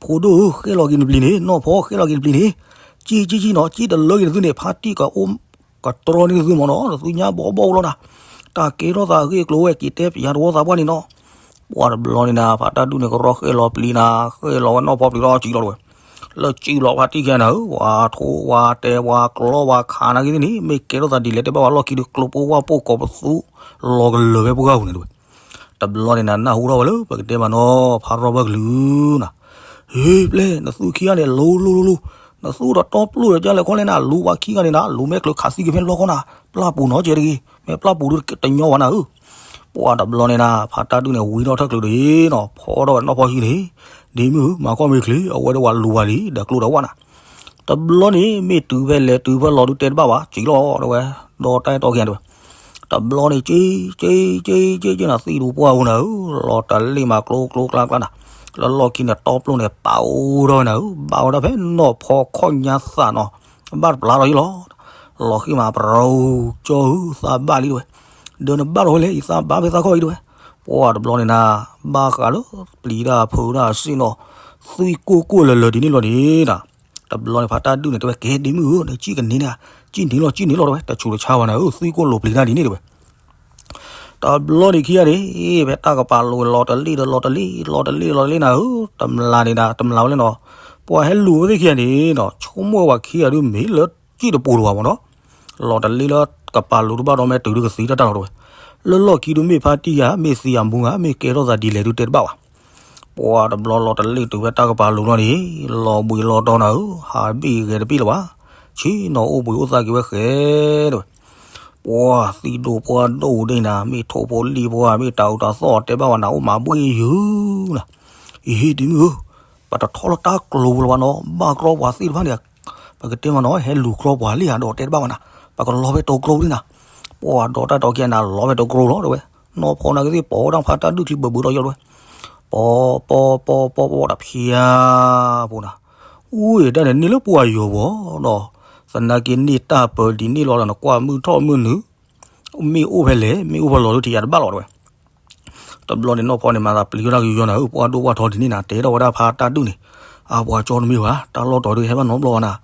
ဖိဒိၣ်ဧၢ ဃဲၣ်လီၤက့ၤနပျံၤန့ၣ် နီၢ်ဖီဃဲၣ်လီၤက့ၤနပျံၤန့ၣ်, ကံကံကံနီၤ ကံတလၢက့ၤနသုန့ၣ် ဖါတံၢ်ကအိၣ် ကတြီန့ၢ်သုမးနီၤ နသုညါဘီဘီအိၣ်လီၤနၤ, တၢ်ကဲထီၣ်သးအဂ့ၢ်အကျိၤဝဲ က့ၤတဲပျးတဝီသးပှၢ်န့ၣ်နီၤ. ပှၤတဘျီန့ၣ်နၤ ဖါတၢ်ဒုၣ်န့ၣ် ကရီဃဲၣ်လီၤပျံၤနၤ ဃဲၣ်လီၤဝဲနီၢ်ဖီပျံၤလီၤစံးလီၤတဲဝဲ. လၢစံးလီၤဖါတံၢ်ခံဂၤနၤဧၢ, ပှၤထိဝဲတဲဝဲကျီဝဲခးနာ်က့သ့ၣ်န့ၣ် မ့ၢ်ကဲထီၣ်သးဒ်လဲၣ်တဲဘၣ်ဝဲလီၢ်ခံဒီး ကျိဖိဝၣ်ပိၢ်ကိးပသူ လီၤကလၢာ်ဖဲပှၢ်ပူၤန့ၣ်တဲဝဲ. တဘျီန့ၣ်နၤ နၢ်ဟူထီၣ်ဝဲလၢပကတဲမးနီၤ ဖါရီဘၢၣ်ကလုာ်နၤ ဟ့ ပျဲၢ် နသုခံဂၤန့ၣ် လူၤလူၤလူၤလူၤ, နသုဒီးတီပျိၢ်ဒီးကၢ်လဲၤခီလဲၣ်နၤ လူၤဝဲခံဂၤန့ၣ်နၤ လူၤမဲာ်ကျၢၤခးသံက့ၤဖဲလီၢ်ခီနၤ, ပျၢ်ပူၤနီၤကဲတဂ့ၤ, မ့ၢ်ပျၢ်ပူၤဒုးတညီဘၣ်နၤဧၢ. ပှၤတဘျီန့ၣ်နၤ ဖါတၢ်ဒုၣ်န့ၣ် ဝံထီၣ်ထၢၣ်ကျုးဒီးနီၤ ဖီထီၣ်ဝဲနီၢ်ဖီဟံၣ်န့ၣ်, ဒ်မုၢ်ဧၢ မၤခီၣ်မ့ၢ်ချ့ အဝဲဒီးပှၤလူၤဝဲလံ ဒီးကျိဒီးဝၣ်နၤ တဘျီန့ၣ် မ့ၢ်တုၤဖဲလဲၣ်တုၤဖဲလီၤဒုးတဲတဘၣ်ဘၣ် စံးလီၤတဲဝဲ, ဒီးတၢ်အဲၣ်တီခံဂၤတဲဝဲ. တဘျီန့ၣ် က့က့က့က့နၤ သံၣ်ဒူပှၢ်ဧိၤနၤဧၢ, လီၤတလ့ၣ်မးကျိကျိကျါကျါနၤ, လၢလီၢ်ခံန့ၣ် တီပျိၢ်န့ၣ် ပာ်အိၣ်ထီၣ်ဝဲနၤဧၢ, ဘၣ်ဝဲဒၣ်ဖဲနီၢ်ဖီခီၣ်ညါသးနီၤ, ဘၣ်တပျၢ်လီၤယ့ၢ်လီၤ. လီၤဃံမး ပရိကၠီဧၢ သးဘၣ်လံတဲဝဲ, ဒီးနဘၣ်လီၤဝဲလဲၣ် ယသးဘၣ်ဖဲသးခီၣ်အံၤတဲဝဲ. ပှၤတဘျီန့ၣ်နၤ ဘၣ်ဃးလၢပျံၤတၢ်ဖုးတၢ်စ့ၢ်နီၤ, သွံၣ်ကိၢ်ကိၢ်လၢာ်လၢာ်ဒ်န့ၣ်လီၤန့ၣ်နၤ တဘျီန့ၣ် ဖါတၢ်ဒုၣ်န့ၣ်တဲဝဲ ကဲဒ်မုၢ်ဧၢ နစံၣ်ကန့ၢ်န့ၣ်, စံၣ်န့ၢ်လီၤ စံၣ်န့ၢ်လီၤတဲဝဲ, တဆူးတဆါဘၣ်နၤဧၢ, သွံၣ်ကိၢ်လိာ်ပျံၤတၢ်ဒ်န့ၣ်တဲဝဲ. တဘျီန့ၣ်ခံဂၤန့ၣ် ဖဲတၢ်ကပာ်လိၤ လီၤတလ့ၣ်ဒီးလီၤတလ့ၣ် လီၤတလ့ၣ်လီၤတလ့ၣ်နၤဧၢ, တမျၢ်န့ၣ်နၤ တမျၢ်ဝဲလဲၣ်နီၤ, ပှၤဟဲလူၤဝဲသ့ၣ်ခံဂၤန့ၣ်နီၤ ဆိကမိၣ်ဝဲပှၤခံဂၤဒုးမ့ၢ်လၢစံၣ်တပူၤလၢၤဘၣ်မးနီၤ, လီၤတလ့ၣ်လၢကပာ်လိၤတဘၣ်ဒီးမ့ၢ်တုၤဒုးကသံတၢ်တၢ်လီၤတဲဝဲ, လၢလီၢ်ခံဒုးမ့ၢ်ဖါတံၢ်ဧါ မ့ၢ်သံဧါမူဧါ မ့ၢ်ကဲထီၣ်သးဒ်လဲၣ်ဒုးတဲတဘၣ်ဘၣ်. ပှၤတဘျီလီၤတလ့ၣ်တုၤဖဲတၢ်ကပာ်လိၤလီၤန့ၣ်, လီၤဘှံးလီၤတီၤနၤဧၢ, ဟးဘ့ၣ်ဂဲၤတဘ့ၣ်လၢၤဘၣ်, ဆ့ၣ်နီၤအိၣ်ဘှံးအိၣ်သါက့ၤဝဲဃဲတဲဝဲ. ပှၤသံၣ်ဒူပှၢ်ဒိၣ်ဒိၣ်နၤ မ့ၢ်ထိၣ်ဖိလံၣ်ဖိဧါ မ့ၢ်တၢ်အူတၢ်သီၣ်တဲဘၣ်ဝဲနၤ အိၣ်မးဘှံးယုၤနၤ, အံၤဒ်မုၢ်ဧၢ, ပတထီၣ်လၢတၢ်ကျိၤပူၤလၢၤဘၣ်နီၤ, ဘၣ်ကြီပှၤသ့ၣ်တဖၣ်န့ၣ် ပကတဲမးနီၤ ဟဲလူၤကြီပှၤလံဧါဒီးတဲတဘၣ်ဝဲနၤ, ပကလီၤဖဲတီကျိပူၤန့ၣ်နၤ, ပှၤဒီးတၢ်တီခံနၤလီၤဖဲတကြိလီၤတဲဝဲ, နီၢ်ဖီနၤကသ့ၣ်ပိာ်ဝဲဒၣ်ဖးတၢ်ဒုၣ်ချံဘၢဘၢဒီးယီၤတဲဝဲ, ပိာ်ပိာ်ပိာ်ပိာ်ပိာ်တဖျါဖိနၤ, အူအံၤတၢ်န့ၣ်န့ၢ်လၢပှၢ်ယီၤဘီဒီး, သနာ်က့န့ၢ်တၢ်ပၢၤဒ်န့ၣ်လီၤဒီးနကွၢ်မုၢ်ထီၣ်မုၢ်နုာ်, မ့ၢ်အိၣ်ဖဲလဲၣ် မ့ၢ်အိၣ်ဖဲလီၤဒုထံၣ်ယၤတဘၣ်လီၤတဲဝဲ. တဘျီန့ၣ်နီၢ်ဖီန့ၣ် မၤသးပျံၤဝဲဒၣ်ကယီနၤဧၢ, ပှၢ်ဒိၣ်ပှၢ်ထီဒ်န့ၣ်နၤ တဲထီၣ်ဝဲဒၣ်ဖးတၢ်ဒုၣ်န့ၣ်, အပှၤကၠီတမ့ၢ်ဘၣ်, တၢ်လီၢ်တီၤဒုးဟဲဘၣ်နီတဘျီဘၣ်နၤ,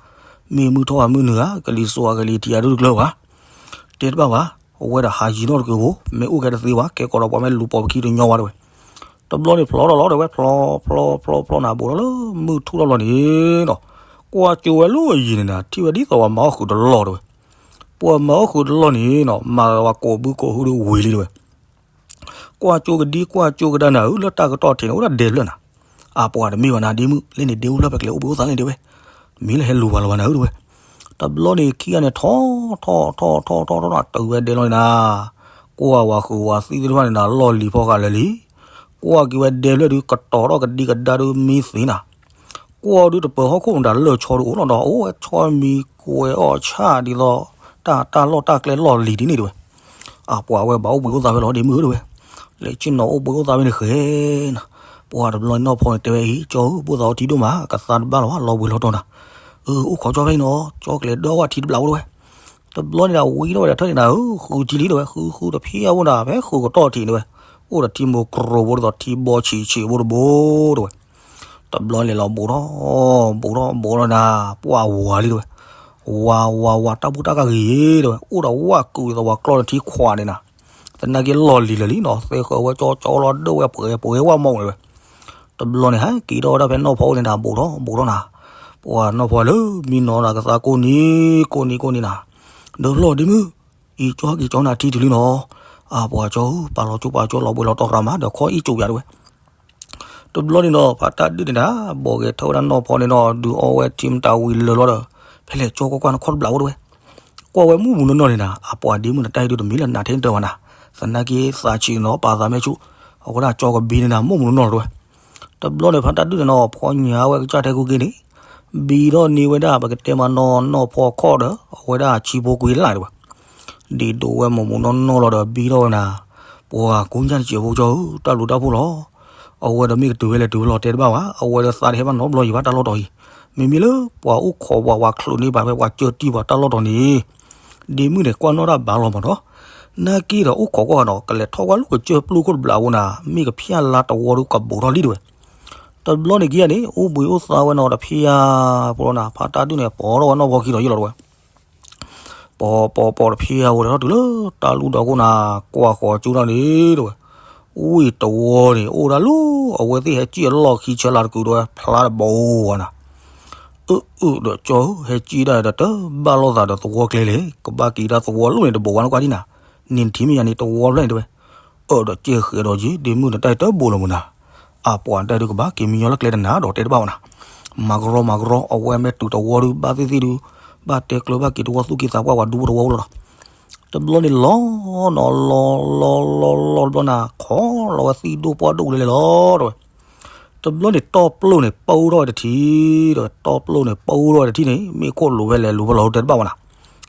မ့ၢ်မုၢ်ထီၣ်ဘၣ်မုၢ်နုာ်ဧါ, ကလံၤစိးဧါ ကလံၤထံးဧါဒုတကျၢၤဘၣ်, တဲတဘၣ်ဘၣ်, အဝဲဒၣ်ဟးယံၤနီၣ်တကုာ်ဖိ, မ့ၢ်အိၣ်ကဲတသ့ဘၣ်, ကဲကီးဒီးပှၤမ့ၢ်လူၤပိာ်ပခံတညီဝဲတဲဝဲ. တဘျီန့ၣ်ဖျီထီၣ်လီၤတဲဝဲ, ဖျီဖျီဖျီဖျီနၤ ဘူးထီၣ်လၢမုၢ်ထူၣ်ထီၣ်လီၤန့ၣ်ဒီး, ကွၢ်ကၠိဝဲလၢအယံၤန့ၣ်နၤ ထံၣ်ဝဲဒ်သိးပှၤမၤအီၣ်ဃုာ်တလီၢ်တဲဝဲ, ပှၤမၤအီၣ်ဃုာ်တလီၢ်န့ၣ်နီၤ မၤလီၤဝဲကိးဘုကိးဟုဒုဝံၤလံတဲဝဲ. ကွၢ်ကၠိကဒံ ကွၢ်ကၠိကဒါနၤဧၢ, လၢတၢ်ကတီၢ်ထံးန့ၣ် အိၣ်ဒၣ်ဒဲဖျၢၣ်နၤ, အပှၤတမ့ၢ်ဘၣ်နၤ ဒ့မုၣ်, လၢန့ၣ်ဒ့အိၣ်ဖျၢၣ် ပကလဲၤအိၣ်ဘှံးအိၣ်သါန့ၣ်တဲဝဲ, မ့ၢ်လၢဟဲလူၤပှၤလီၤဘၣ်နၤဧၢတဲဝဲ. တဘျီန့ၣ်ခံဂၤန့ၣ် ထီၣ်ထီၣ်ထီၣ်ထီၣ်ထီၣ်ထီၣ် တုၤဝဲဒဲလီၤန့ၣ်နၤ, ကွၢ်ဝဲဃုာ်ဝဲသံၣ်သ့ၣ်တဖၣ်န့ၣ်နၤ လီၢ်လံၤဖီဃာ်လၢာ်လံ, ကွၢ်က့ၤဝဲဒဲဖျၢၣ်ဒုး ကတီၤထီၣ်ကဒံကဒါဒုးမံသ့နၤ, ကွၢ်ဒုးတပၢၤဟီၣ်ခိၣ်မတၤလၢာ်ဆီဒုးအိၣ်လီၤဒီး အိၣ်ဝဲဆီမံၤကွဲးအီၣ်ဆၣ်ဒ်သိး တၢ်တၢ်လီၢ်တၢ်ကျဲလီၢ်လံၤဒ်န့ၣ်တဲဝဲ. အပှၤဝဲဘၣ်အိၣ်ဘှံးအိၣ်သါဖဲလီၤဒ့မုၣ်ဧၢတဲဝဲ, လဲၤဆ့ၣ်နီၤအိၣ်ဘှံးအိၣ်သါဖဲန့ၣ်ဃဲနၤ. ပှၤတဘျီန့ၣ်နီၢ်ဖီန့ၣ်တဲဝဲအံၤ ကၠီဧၢ ဘိၣ်သးအိၣ်ထံဒိၣ်မး ကသါတဘၣ်လီၤဘၣ် လီၤဘှံးလီၤတီၤနၤ, အၢ အိၣ်ခိးကၠီဖဲအံၤနီၤ ကၠီကလဲၤဒၢဝဲထံတဘျီအိၣ်တဲဝဲ. တဘျီန့ၣ်ဒၣ်ဝံထီၣ်ဝဲဒၣ်ထၢၣ်န့ၣ်နၤဧၢ ဃုထံလံတဲဝဲ ဃုဃုတဖျါဖိနၤ ဖဲဃုာ်ကတီၢ်ထံးန့ၣ်ဝဲ, အိၣ်ဒီးထံမိၢ်ကြိၤဖိဒ်သိးထံဘီဆံးဆံးဖိတဘိတဲဝဲ. တဘျီန့ၣ်လီၤဘိးထီၣ် ဘိးထီၣ်ဘိးထီၣ်နၤ ပှၢ်ဝၤလံတဲဝဲ, ဝၤဝၤဝၤ တၢ်ဘူၣ်တၢ်ကၢ်ဂ့ၤဂ့ၤတဲဝဲ အိၣ်ဒီးဝၣ်ကုာ်ဒ်သိးပှၤကျီၢ်လၢထံခွးန့ၣ်နၤ, သနာ်က့လီၢ်လံၤလၢာ်လံနီၤ သဲဃၢၤဝဲကၠီကၠီလီၤဒၢဝဲပှဲၤပှဲၤဝဲမီၢ်တဲဝဲ. တဘျီန့ၣ် ဟဲက့ၤထီၣ်ဝဲဒၣ်ဖဲနီၢ်ဖီအိၣ်န့ၣ်နၤ ဘိးထီၣ်ဘိးထီၣ်နၤ, ပှၤနီၢ်ဖီလၢမံနီၤနၤ ကသါကိးနံၤကိးနံၤကိးနံၤနၤ, ဒၢဖျီၣ်ဒ့မုၣ်, အံၤကၠီဟဲက့ၤကၠီနၤထံတုၤလံနီၤ, အပှၤကၠီဧၢ ပာ်လီၤကၠိပာ်ကၠိလီၤဘှံးလီၤတီၤရၤမး ဒီးခီအံၣ်ကၠိယၤတဲဝဲ. တဘျီန့ၣ်ဒီး ဖါတၢ်ဒုၣ်န့ၣ်ဒၣ် ဘီၣ်ဂဲၤထၢၣ်ဝဲဒၣ်နီၢ်ဖီန့ၣ်နီၤ ဒုးအီဝဲထံမတၤဝံၤလၢာ်လီၤဒီး, ဖဲလဲၣ်ကၠီကွၢ်ကွၢ်နခီၣ်တဘျီအိၣ်တဲဝဲ, ကွၢ်ဝဲမူးမူးနီၢ်နီၢ်န့ၣ်နၤ အပှၤဒ့မုၣ်နတၢ်ဟ့ၣ်ဒုးတမံၤလၢနးထဲတၢ်ဘၣ်နၤ, သနာ်က့သးဆံးနီၤ ပာ်သးမဲဆူၣ်, အဝဲဒၣ်ကၠီကဘံန့ၣ်နၤ မူးမူးနီၢ်နီၢ်တဲဝဲ. တဘျီန့ၣ် ဖါတၢ်ဒုၣ်န့ၣ်နီၤ ဖီညါဝဲကစၢ်ထဲကူက့ၤန့ၣ်, ဘံထီၣ်န့ᢢ်ဝဲဒၣ် ပကတဲမးနီၤ နီၢ်ဖီခီၣ်ဒီး အဝဲဒၣ်ဆံဖိကွံလၢ်တဲဝဲ. ဒ်ဒိးဝဲမူးမူးနီၢ်နီၢ်လီၤဒီးဘံထီၣ်ဝဲနၤ, ပှၤကူညၣ်တစဲးဖိကၠီဧၢ တၢ်ဘျုးတၢ်ဖှိၣ်လီၤ. အဝဲဒီးမ့ၢ်ကတုၤဝဲလဲၤတုၤဝဲလီၤတဲတဘၣ်ဝဲ, အဝဲဒီးသးတဟဲဘၣ်နီတဘျီယံၤဘၣ်တၢ်လီၢ်တီၤအံၤ, မ့မ့ၢ်လၢပှၤအိၣ်ခိးပှၤ ပှၤချုးန့ၢ်ဘၣ်ဖဲပှၤကၢတံၢ်ပှၤတၢ်လီၢ်တီၤန့ၣ်, ဒ့မုၣ်န့ၣ် ကွၢ်နီၣ်တၢ်ဘၣ်လီၤမးဒီး, နာ်က့ဒီးအိၣ်ခိးကွၢ်ဒီး ကလဲၤထီၣ်ကွၢ်လူၢ်ကစၢၢ်ပျိခိၣ်တဘျီအဃိနၤ, မ့ၢ်ကဖၠၣ်လါတဝီဒုးကဘူးထီၣ်လံတဲဝဲ. တဘျီန့ၣ်က့ၤန့ၣ် အိၣ်ဘှံးအိၣ်သါဝဲနီၤတဖျါဖိလီၤနၤ, ဖါတၢ်ဒုၣ်န့ၣ် ပိာ်ထီၣ်ဝဲနီၢ်ဖီခံဒီးယလီၤတဲဝဲ. ပိာ်ပိာ်ပိာ်တဖျါဖိဒီး ထီၣ်တုၤလၢတၢ်လူၢ်ဒီခိၣ်နၤ, ကွၢ်ဃီၤကၠိတၢ်န့ၣ်တဲဝဲ, ဝ့ၢ်တဝီန့ၣ် အိၣ်ဒၣ်လၢ အဝဲသ့ၣ်ဟဲစံၣ်အလီၢ်ခံဆၢလၤတကုာ်တဲဝဲ ဖျါတဘိဝဲနၤ, အၢအၢဒီးကၠီဧၢ ဟဲစံၣ်ဒၣ်ဒီးတဘၣ်လိာ်သးဒီးသဝီကျဲလဲၣ်, ကဘၣ်က့ၤဒၣ်သဝီလိၣ်န့ၣ်တဘိဝဲနကွၢ်ဒံနၤ, န့ၣ်ထံမ့ၢ်ယၤန့ၣ်တဝီဖျၢၣ်န့ၣ်တဲဝဲ. အၢဒီးကဲဃဲးဒီးယ့ၢ် ဒ့မုၣ်နတၢ်အံၤတဘိလီၤမးနၤ, အပှၤတၢ်ဒုးကဘၣ်က့ၤမံညီလၢကျဲတနၤဒီးတဲတဘၣ်ဝဲနၤ, မၤကရီမၤကရီ အဝဲမ့ၢ်တုၤတဝီဒုး ဘၣ်သ့ၣ်သ့ၣ်ဒုး ဘၣ်တဲကျၢၤဘၣ်က့ၤတဝီသူၣ်က့ၤသးပှၢ်ပှၤဒူဖိတဝီဖိလီၤဒီး, တဘျီန့ၣ်လီၤနီၤ လီၤလီၤလီၤလီၤတဘျီနၤ ခိးလီၤဝဲသံၣ်ဒိၣ်ပှၢ်ဒိၣ်လဲၤလဲၤလီၤတဲဝဲ. တဘျီန့ၣ်တီၢ်ပျိၢ်န့ၣ် ပူထီၣ်ဝဲတထံၣ်တဲဝဲ, တီၢ်ပျိၢ်န့ၣ်ပူထီၣ်ဝဲတထံၣ်န့ၣ် မ့ၣ်ခိၣ်လူၤဖဲလဲၣ်လူၤဖဲလဲၣ်တဲတဘၣ်ဝဲနၤ,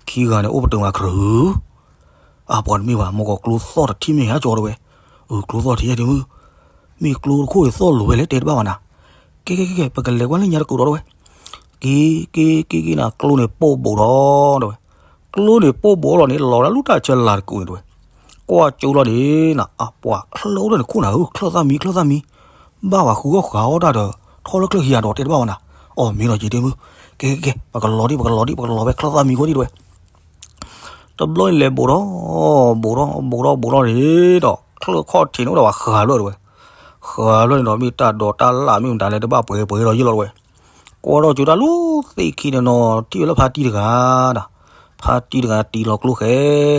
ခံဂၤန့ၣ်အိၣ်ပတုာ်မးကြၢး အပှၤတမ့ၢ်ဘၣ် မ့ၢ်ကီးကျိသီၣ်တထံၣ်မ့ၢ်ဧါကၠီတဲဝဲ, အၢ ကျိသီၣ်တထံၣ်ဧါဒ့မုၣ်, မ့ၢ်ကျိတခိၣ်အံၤသီၣ်လူၤဖဲလဲၣ်တဲတဘၣ်ဝဲနၤ, ကဲကဲကဲကဲ ပကလဲၤကွၢ်လၢညါတကုာ်ဒီးတဲဝဲ, က့ၤက့ၤက့ၤက့ၤနၤ ကျိန့ၣ်ပိၢ်ဘူးထီၣ်တဲဝဲ, ကျိန့ၣ်ပိၢ်ဘူးလီၤန့ၣ် လီၤဒၣ်လူၢ်တၢ်ဆၢလၤတကုာ်န့ၣ်တဲဝဲ, ကွၢ်ကၠိလီၤန့ၣ်နၤ အပှၤချၢၣ်အိၣ်ဒီးန့ၣ်ခိၣ်နၤဧၢ ချၢၣ်သၣ်မံ ချၢၣ်သၣ်မံ, ဘၣ်ဝဲဃုအီၣ်ဃုအီတၢ်ဒီး ထီၣ်လၢချၢၣ်ဟံးယၤဒီးတဲတဘၣ်ဝဲနၤ, အီၣ်မ့ၢ်လီၤက့ၤဒ့မုၣ်, ကဲကဲကဲ ပကလီၤဒံး ပကလီၤဒံး ပကလီၤဖဲချၢၣ်သၣ်မံဃီဒံးတဲဝဲ. တဘျီန့ၣ်လဲၤဘူးထီၣ် ဘူးထီၣ် ဘူးထီၣ် ဘူးထီၣ်န့ၣ်ဒီး ချၢၣ်ခီၣ်ထံးန့ၣ်အိၣ်ဒီးပှၤဃၤဖျၢၣ်တဲဝဲ, ဃၤဖျၢၣ်န့ၣ်ဒီး မ့ၢ်တၢ်ဒိးတၢ်လၣ်မ့ၢ်မတၤလဲၣ် တဘၣ်ပှဲၤပှဲၤဒီးယ့ၢ်လီၤတဲဝဲ, ကွၢ်ထီၣ်ကၠိတၢ်လူၢ်သ့ၣ်ခံန့ၣ်နီၤ ထံၣ်ဝဲလၢဖါတံၢ်တဂၤနၤ, ဖါတံၢ်တဂၤတံၤလီၤကျိဃဲ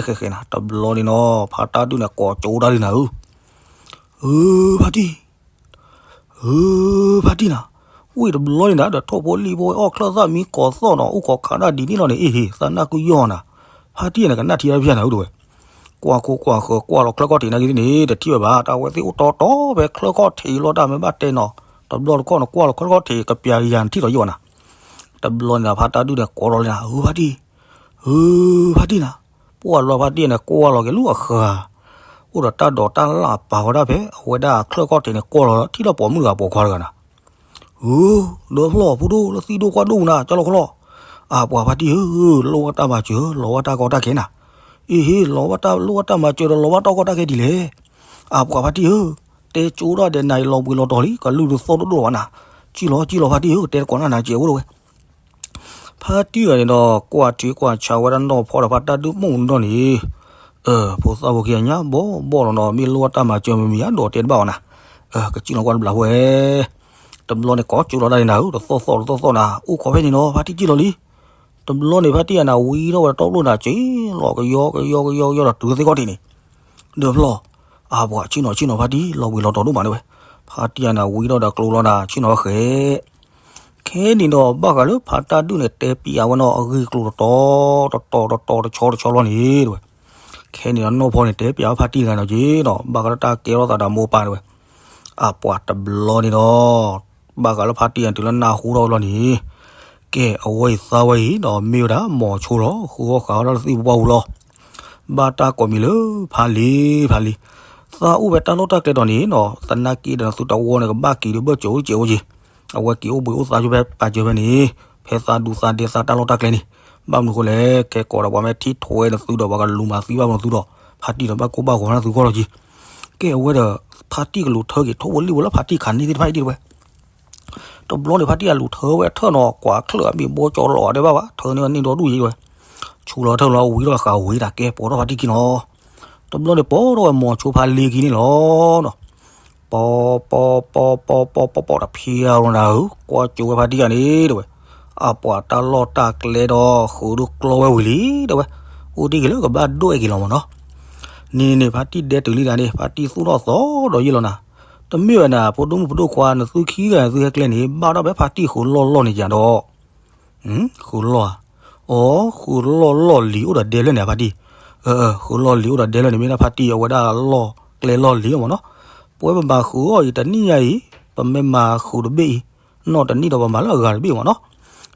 ဃဲဃဲဃဲနၤ, တဘျီန့ၣ်နီၤ ဖါတၢ်ဒုၣ်န့ၣ် ကိးကၠိတၢ်ဒုၣ်နၤဧၢ ဧၢ ဖါတံၢ်, ဧၢ ဖါတံၢ်နၤ, ဝံၣ်တဘျီန့ၣ်နၤ ဒီးထိၣ်ဖိလံၣ်ဖိအီၣ်ချၢၣ်သၣ်မံကိးသီၣ်နီၤ အိၣ်ခိးခးဒၣ်ဒ်န့ၣ်လီၤန့ၣ် အ့ၣ် သးနၢ်ကုယီၢ်နၤ, ဖါတံၢ်န့ၣ် ကနၣ်ထံတၢ်ဖၠၣ်နၤဧၢတဲဝဲ, ကွၢ်ခိၣ်ကွၢ်ဃၢၤကွၢ်လီၤချၢၣ်ခီၣ်ထံးနာ်က့ၤန့ၣ် တထံၣ်ဝဲဘၣ် တၢ်ဝဲသ့ၣ်အိၣ်တီတီဖဲချၢၣ်ခီၣ်ထံးလီၤတၢ်မ့ၢ်ဘၣ်တဲနီၤ, တဘျီတခီၣ်နကွၢ်လီၤချၢၣ်ခီၣ်ထံး ကပျးယၤနထံၣ်ဒီးယိၣ်နၤ, တဘျီန့ၣ်နၤ ဖါတၢ်ဒုၣ်န့ၣ် ကိးထီၣ်လံနၤ ဧၢ ဖါတံၢ်, ဧၢ ဖါတံၢ်နၤ ပှၢ်လီၤဖါတံၢ်န့ၣ် ကွၢ်လီၤက့ၤလၢအဃၢၤ, အိၣ်ဒီးတၢ်ဒိးတၢ်လၢ်ပာ်ဝဲဒၣ်ဖဲ အဝဲဒၣ်ချၢၣ်ခီၣ်ထံးန့ၣ် ကွၢ်လီၤထံၣ်လၢပိာ်မုၣ်တဂၤပိာ်ခွါတဂၤနၤ, ဧၢ, ဒီးဖျီၣ်ဖိဒိၣ်လၢသံၣ်ဒိၣ်ကွၢ်ဒိၣ်နၤ ကၠီလီၤခီလီၤ, အပှၤဖါတံၢ်ဧၢ, လိၣ်ဘၣ်တၢ်မၤစၢၤ လီၤဘၣ်တၢ်ကီတၢ်ခဲနၤ, အ့ဟ့ လီၤဘၣ်တၢ်လိၣ်ဘၣ်တၢ်မၤစၢၤဒီးလီၤဘၣ်တၢ်ကီတၢ်ခဲဒ်လဲၣ်, အပှၤဖါတံၢ်ဧၢ, တဲကၠိဒၣ်ဒဲးနၤအံၤလီၤဘှံးလီၤတီၤလံ ကလုၢ်ဒုးသီၣ်ဒိၣ်ဒိၣ်ဘၣ်နၤ, ကံၣ်လီၤကံၣ်လီၤဖါတံၢ်ဧၢ ကတဲတကိးနၢ်နၤကဲးအိၣ်ဒၣ်ဝဲ ဖါတံၢ်ဂၤန့ၣ်ဒီး ကွၢ်ထံကွၢ်ဆးဝဲဒၣ်နီၢ်ဖီဒီးဖါတၢ်ဒုးမုၣ်နီၢ်န့ၣ်, ဖိသၣ်ဖိခံဂၤညါဘီဘီလီၤနီၤ မ့ၢ်လိၣ်ဘၣ်တၢ်မၤစၢၤမံၤမံၤအဒိးတဲတဘၣ်အီၤနၤ, ကစံၣ်လီၤကွၢ်တဘျီဝဲ, တဘျီန့ၣ်ကိးကၠိလီၤဒၣ်န့ၣ်နၤဧၢ တသီၣ်သီၣ်တသီၣ်သီၣ်နၤ အိၣ်ခိးဖဲန့ၣ်နီၤ ဖါတံၢ်ကံၣ်လီၤလံ, တဘျီန့ၣ် ဖါတံၢ်ဂၤန့ၣ် ဝံထီၣ်ဝဲဒီးတီပျိၢ်နၤ က့ၤလီၤကယီကယီကယီကယီဒီးတုၤသ့ၣ်ခီၣ်ထံးန့ၣ်, ဒီးဖျီၣ်, အပှၤဆ့ၣ်နီၤဆ့ၣ်နီၤဖါတံၢ် လီၤဘှံးလီၤတီၤဒိၣ်မးန့ၣ်ဝဲ, ဖါတံၢ်ဂၤန့ၣ် ဝံထီၣ်ဒီးကျိလီၤနၤ ဆ့ၣ်နီၤဃဲ ခဲန့ၣ်ဒီး ဘၣ်ဃးလၢဖါတၢ်ဒုးန့ၣ် တဲပျးဝဲနီၤ အဂ့ၢ်ကျိၤတတီၤ တတီၤတတီၤ တဆီတဆီလီၤန့ၣ်တဲဝဲ, ခဲန့ၣ်ဒီးနီၢ်ဖီန့ၣ် တဲပျးဝဲဖါတံၢ်တဂၤနီၤက့ၤနီၤ ဘၣ်ဃးလၢတၢ်ကဲထီၣ်သးဒီးမိၢ်ပၢ်တဲဝဲ, အပှၤတဘျီန့ၣ်ဒီး ဘၣ်ဃးလၢဖါတံၢ်ဂၤတုၤလၢနၢ်ဟူထီၣ်ဝဲလီၤန့ၣ်, ကဲ အဝဲအံၤသးဝဲအံၤဒီး မ့ၢ်ဝဲဒၣ်မိၤဆိလီၤ ဃုအီၣ်ဃုအီဒၣ်လၢသ့ၣ်ပူၤပှၢ်ပူၤလီၤ ဘၣ်တၢ်ကိးမံၤလၢ ဖါလံၤ ဖါလံၤ, သးအိၣ်ဖဲတၢ်လီၢ်တၢ်ကျဲဒီးန့ၣ်နီၤ သနာ်က့ဒီးနသုတဝီန့ၣ် ကဘၣ်က့ၤဒီးဘၢၣ်စၢၤအိၣ်စဲးအိၣ်က့ၤ, အဝဲက့ၤအိၣ်ဘှံးအိၣ်သါဆိဖဲပာ်စၢၤဖဲန့ၣ်, ဖဲသးဒူသးဒဲသးတၢ်လီၢ်တၢ်ကျဲန့ၣ်, ဘၣ်မနုၤဃိလဲၣ် ခဲကိးဒီးပှၤမ့ၢ်ထံၣ်ထွဲနသုဒီး ပှၤကလူၤမၤသံဘၣ်မနုၤသုဒီး ဖါတံၢ်ဒီးဘၣ်ကိၢ်ဘၣ်ဂီၤနသုဂီၢ်လီၤက့ၤ, ကဲအဝဲဒီး ဖါတံၢ်ကလူၤထၢက့ၤ ထိၣ်ဖိလံၣ်ဖိလၢဖါတံၢ်ခးန့ၢ်သ့ၣ်တဖၣ်အံၤဒ်တဲဝဲ တဘျီန့ၣ်ဖါတံၢ်အလူၤထၢဝဲအထၢၣ်နီၤ ကွၢ်ချၢၣ်အမ့ၢ်ဘီကၠီလီၤအဒဲးဘၣ်ဘၣ် ထၢန့ၢ်ဝဲန့ၢ်ဒီဒူၣ်ယံၤဝဲ, ဆူလီၤထၢၣ်လီၤဝံၤထီၣ်ဃာ်ဝံၤတၢ်ကဲပိာ်ထီၣ်ဖါတံၢ်ခံနီၤ, တဘျီန့ၣ်ပိာ်ထီၣ်ဝဲမိၤဆိဖါလံၤခံန့ၣ်လီၤနီၤ, ပိာ်ပိာ်ပိာ်ပိာ်ပိာ်ပိာ်ပိာ်တဖျါလီၤနၤဧၢ ကွၢ်ကၠိဝဲဖါတံၢ်ဂၤန့ၣ်တဲဝဲ, အပှၤတၢ်လီၢ်တၢ်ကျဲဒီးဃုာ်ဒုးကျီဝဲဝံၤလံတဲဝဲ, အိၣ်တ့ၢ်က့ၤလၢကဘၣ်ဒိၣ်အဲၣ်က့ၤလီၤမးနီၤ, န့ၣ်န့ၣ်န့ၣ် ဖါတံၢ်ဒဲတုၤလံတၢ်န့ၣ် ဖါတံၢ်သူၣ်ထီၣ်သီဒီးယ့ၢ်လီၤနၤ, တမ့ၢ်ဝဲနၤ ဖိဒိၣ်မုၣ်ဖိဒိၣ်ခွါ နသုခံဂၤနသုဟဲကျဲန့ၣ် ဘၣ်ထီၣ်ဖဲဖါတံၢ်ဃုာ်လီၢ်လီၢ်န့ၣ်ယၤဒီး ဃုာ်လီၢ်ဧါ, အိ ဃုာ်လီၢ်လီၢ်လံၤအိၣ်ဒီးဒဲလၢန့ၣ်ဖါတံၢ်, ဃုာ်လီၢ်လံၤအိၣ်ဒီးဒဲလၢန့ၣ် မ့ၢ်ဒၣ်ဖါတံၢ်အဝဲဒၣ်လီၢ်ကျဲလီၢ်လံၤမးနီၤ, ပဝဲပဘၣ်ဃုာ်အီၤအံၤတနံၣ်ညါအံၤ, ပမ့ၢ်မၤဃုာ်တဘ့ၣ်အံၤ, နီၢ်တနံၣ်ဒီးပမၤလၢအဂၤတဘ့ၣ်မးနီၤ,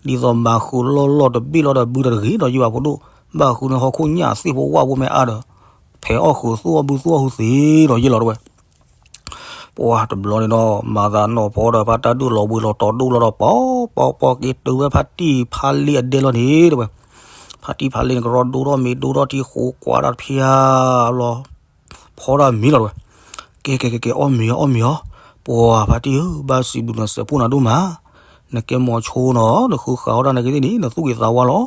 ဒ်သိးမၤဃုာ်လီၢ်လီၢ်တဘ့ၣ်လီၤဒီးဘုတတဂ့ၤဒီးယဘၣ်ဖိဒိၣ်, ဘၣ်ဃုာ်န့ၢ်ဟီၣ်ခိၣ်ညၣ်သ့ၣ်ဖိဝၣ်ဖိမ့ၢ်အါဒီး, ဖဲးအီၣ်ဃုာ်သူၣ်အီၣ်ဘုသူၣ်အီၣ်ဟူသ့ဒီးယ့ၢ်လီၤတဲဝဲ ပှၤတဘျီန့ၣ်ဒီး မၤသးနီၢ်ဖီဒီးဖါတၢ်ဒုးလီၤဘှံးလီၤတီၤဒိၣ်လီၤဒီး ပီပီပီက့ၤတုၤဝဲဖါတံၢ်ဖါလ့အဒဲလီၤန့ၣ်တဲဝဲ, ဖါတံၢ်ဖါလ့န့ၣ် ကရီဒိၣ်ထီၣ်မ့ၤဒိၣ်ထီၣ်ထံဃိးကွၢ်တၢ်တဖျါလီၤ, ဖီတၢ်မံၤလီၤတဲဝဲ, ကဲကဲကဲကဲ အီၣ်မ့ၤအီၣ်မ့ၤအီၣ်, ပှၤဖါတံၢ်ဧၢ ဘၣ်စံးဘျုးနစဲးဖှိၣ်နၤဒိၣ်မး, နကဲမိၤဆိနီၤ နဃုဃာ်အီၣ်တၢ်နာ်က့သ့ၣ်န့ၣ် နသူၣ်က့ၤသးဝါလီၤ,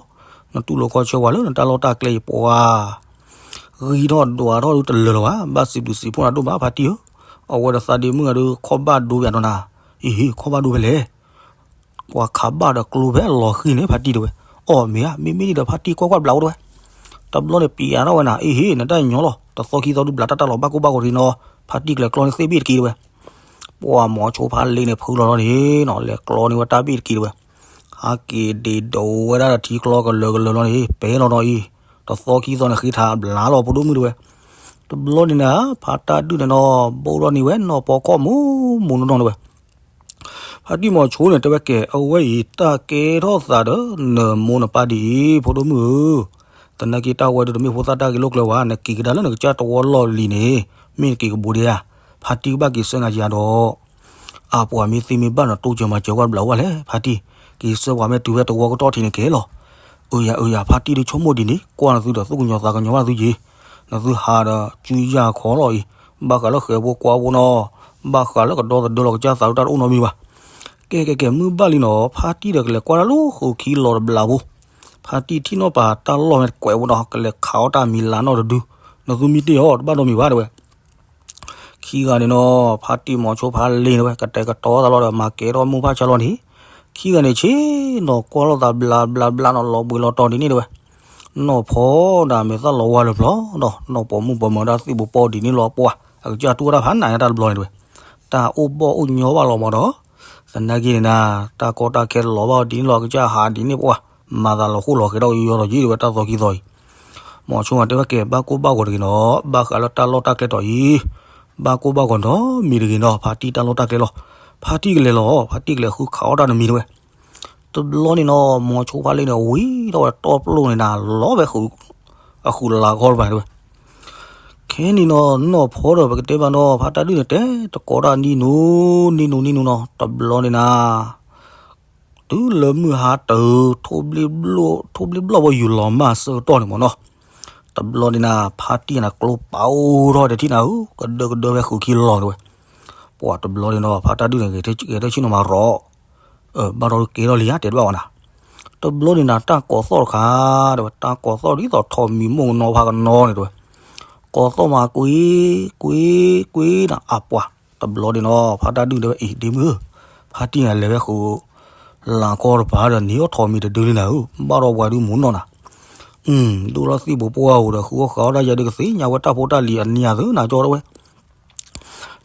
နတူၢ်လိာ်ခီဆၢပှၤလၢနတၢ်လီၢ်တၢ်ကျဲအံၤပှၤ ဂံၢ်ထီၣ်ဒွးထီၣ်ဒုးတလၢာ်လၢၤဘၣ်, ဘၣ်စံးဘျုးစံးဖှိၣ်နၤဒိၣ်မးဖါတံၢ်ဧၢ, အဝဲဒီးသးဒ့မုၣ်ဂၤဒုးခီၣ်ဘၣ်ဒိပယၤဒီးနၤ, အ့ဟ့ ခီၣ်ဘၣ်ဒိဖဲလဲၣ်, ပှၤခးဘၣ်ဒီးကျိဖဲအလီၤဃံၤန့ၣ် ဖါတံၢ်တဲဝဲ, အီၣ်မ့ၤဧါ မ့မ့ၢ်န့ၣ်ဒီးဖါတံၢ်ကွၢ်ကွၢ်ဘျးအိၣ်တဲဝဲ, တဘျီန့ၣ်ပျးထီၣ်ဝဲနၤ အ့ဟ့ နတၢ်ညီလီၤ တသီခံသီဒုးဘျးတၢ်တၢ်လီၤဘၣ်ကိၢ်ဘၣ်ဂီၤတဂ့ၤနီၤ, ဖါတံၢ်ကျဲၤကျီန့ၢ်သ့ၣ်ဘ့ၣ်တက့ၢ်တဲဝဲ ပှၤမိၤဆိဖါလ့န့ၣ်ဖုလီၤလီၤန့ၣ်နီၤ လဲၤကျီန့ၢ်ဝဲတၢ်ဘ့ၣ်တက့ၢ်တဲဝဲ, ဟးက့ၤဒ့ဒိးဝဲဒၣ်ဒီးထံကျီကလၢာ်ကလၢာ်လီၤန့ၣ် ပဲလီၤနီၤအံၤ, တသီခံသီန့ၣ်ဃ့ထါဘျါလီၤဖိဒိၣ်မုၣ်တဲဝဲ, တဘျီန့ၣ်နၤ ဖါတၢ်ဒုးန့ၣ်နီၤ ဘိၣ်ထီၣ်န့ၢ်ဝဲနီၢ်ပီခီၣ်မူမူနီၢ်နီၢ်တဲဝဲ ဖါတံၢ်မိၤဆိန့ၣ် တဲဝဲကဲ အဝဲအံၤ တၢ်ကဲထီၣ်သးဒီးနမိၢ်နပၢ်ဒ်အံၤ ဖိဒိၣ်မုၣ်ဧၢ, သနာ်က့တၢ်ဝဲဒၣ်တမ့ၢ်ဖိသၣ်တၢ်ဂ့ၢ်လိာ်ကျဲဝဲ နက့ၤကဒါလၢနကစၢ်တဝီလီၢ်လံၤန့ၣ် မ့ၢ်နက့ၤကဘူးဒဲဧါ, ဖါတံၢ်ကဘၣ်က့ၤဆှၢနၤယၤဒီး အပှၤမ့ၢ်သ့မ့ၢ်ဘၣ်နတိစၢၤမၤစၢၤကွၢ်တဘျီဝဲလဲၣ် ဖါတံၢ်, က့ၤဆှၢပှၤမ့ၢ်တုၤဖဲတဝီကတီၢ်ထံးန့ၣ်ကဲလီၤ, အၢယၤအၢယၤ ဖါတံၢ်ဒုးဆိကမိၣ်ဒ်န့ၣ် ကွၢ်နသုဒီးသူၣ်ကညီၤသးကညီၤဘၣ်နသုက့ၤ, နသုဟးဒီးစုယၢ်ခီလီၤအံၤ, ဘၣ်ဃးလၢဃဲၤဖိကွၢ်ဖိနီၤ, ဘၣ်ဃးလၢကဒီသဒၢလီၤကစၢ်သးဒုးတၢ်တအိၣ်နီတမံၤဘၣ်, ကဲကဲကဲ မုၢ်ဘၣ်လံနီၤ ဖါတံၢ်ဒီးကလဲၤကွၢ်တၢ်လၢဃုာ်ခံလီၤတဘျးဖိ, ဖါတံၢ်ထံၣ်နီၣ်ပၤတၢ်လီၢ်မ့ၢ်တကွဲးဖိနီၤ ကလဲၤခးအီၣ်တၢ်မံၤလးနီၣ်တဒု, နသုမံတ့ၢ်အီၤတဘၣ်နီတမံၤဘၣ်တဲဝဲ ခံဂၤန့ၣ်နီၤ ဖါတံၢ်မိၤဆိဖါလ့န့ၣ်ဝဲ ကတဲာ်ကတီၤသးလီၤဒီး မၤကဲထီၣ်မိၢ်ဖါဆါလီၤန့ၣ်, ခံဂၤန့ၣ်ဆ့ၣ်နီၤကွၢ်လိာ်သးဘျးဘျးဘျးနီၤ လီၤဘှံးလီၤတီၤဒ်န့ၣ်တဲဝဲ, နီၢ်ဖီဒၣ်မဲာ်သၣ်လီၤဝါလၢပျီဒီး နီၢ်ပိာ်မုၣ်ပိာ်မၢၤဒၣ်သ့ၣ်ပူၤပီဒ်န့ၣ်လီၤပှၤ အကစၢ်တူၢ်ဝဲဒၣ်ဖးနးညါတၢ်တဘျီန့ၣ်တဲဝဲ, တၢ်အိၣ်ဘီၣ်အိၣ်ညီဘၣ်လီၤမးဒီး, သနာ်က့န့ၣ်နၤ တၢ်ကီတၢ်ခဲလီၤဘၣ်ဒ်န့ၣ်လီၤ အကစၢ်ဟးဒ်န့ၣ်ပှၤ, မၤသးလီၤဃိလီၤဃဲၤထီၣ်ကယီလီၤယံၤတဲဝဲတၢ်သီခံသီအံၤ မိၤဆိတဲဝဲကဲ ဘၣ်ကိၢ်ဘၣ်ဂီၤတဂ့ၤနီၤ ဘၣ်ဃးလၢတၢ်လီၢ်တၢ်ကျဲတီၤအံၤ, ဘၣ်ကိၢ်ဘၣ်ဂီၤနီတမံၤတဂ့ၤနီၤ ဖါတံၢ်တၢ်လီၢ်တၢ်ကျဲလီၤ, ဖါတံၢ်ကလဲၤလီၤ ဖါတံၢ်ကလဲၤဃုခးအီၣ်တၢ်တမံၤတဲဝဲ, တဘျီန့ၣ်နီၤ မိၤဆိဖါလ့န့ၣ် ဝံၤထီၣ်ဝဲတီပျိၢ်န့ၣ်နၤ လီၤဝဲဃုာ် အဃုာ်လၤကီၢ်တပၤတဲဝဲ. ခဲန့ၣ်နီၤ နီၢ်ဖီဒီး ပကတဲဘၣ်နီၤ ဖါတၢ်ဒုၣ်န့ၣ် တဲတကိးတၢ်နံၤနူ နံၤနူ နံၤနူနီၤ တဘျီန့ၣ်နၤ တုၤလၢမုၢ်ဟါတၢၤ ထိၣ်ဘျ့ဘျီၣ်ဘီယူၤလီၤမၢ်ဆၢကတီၢ်န့ၣ်မ့ၢ်နီၤ, တဘျီန့ၣ်နၤ ဖါတံၢ်နၤ ကျိပာ်အိၣ်ထီၣ်ဝဲတထံၣ်နၤဧၢ, ကဒၢကဒၢဖဲဃုာ်ခံလီၤတဲဝဲ. ပှၤတဘျီန့ၣ်နီၤ ဖါတၢ်ဒုၣ်န့ၣ် ဂဲၤထၢၣ်ဆ့ၣ်နီၤမၤရီၤ, ဘၣ်ဒီးကဲထီၣ်လံဧါ တဲတဘၣ်ဝဲနၤ. တဘျီန့ၣ်နၤ တၢ်ကိးသီၣ်တခါ တဲဝဲ တၢ်ကိးသီၣ်ဒ်သိးထိးမံၤမိၢ်ကနီၤဖါကနီၤန့ၣ်တဲဝဲ, ကိးသီၣ်မၤကွံာ် ကွံာ် ကွံာ်နၤ အပှၤ တဘျီန့ၣ်နီၤ ဖါတၢ်ဒုၣ်တဲဝဲ အံၤဒ့မုၣ်ဧၢ, ဖါတံၢ်နၤလဲၤဝဲဃုာ် လၤကီၢ်တပၤဒီး နံၤအီၣ်ထိးမံၤတဒုလံနၤဧၢ, ဘၣ်ဒီးပှၤဒုးမူနီၢ်နၤ, ဒိၣ်လီၤသံၣ်ဘိပှၢ်ဧိၤဒီး ဃုအီၣ်ဃုအီၣ်ဒၣ်ယၤဒုးကသ့ၣ်ညါဝဲတၢ်ဖိတၢ်လံၤအနံၤအသၢနၤကၠီတဲဝဲ.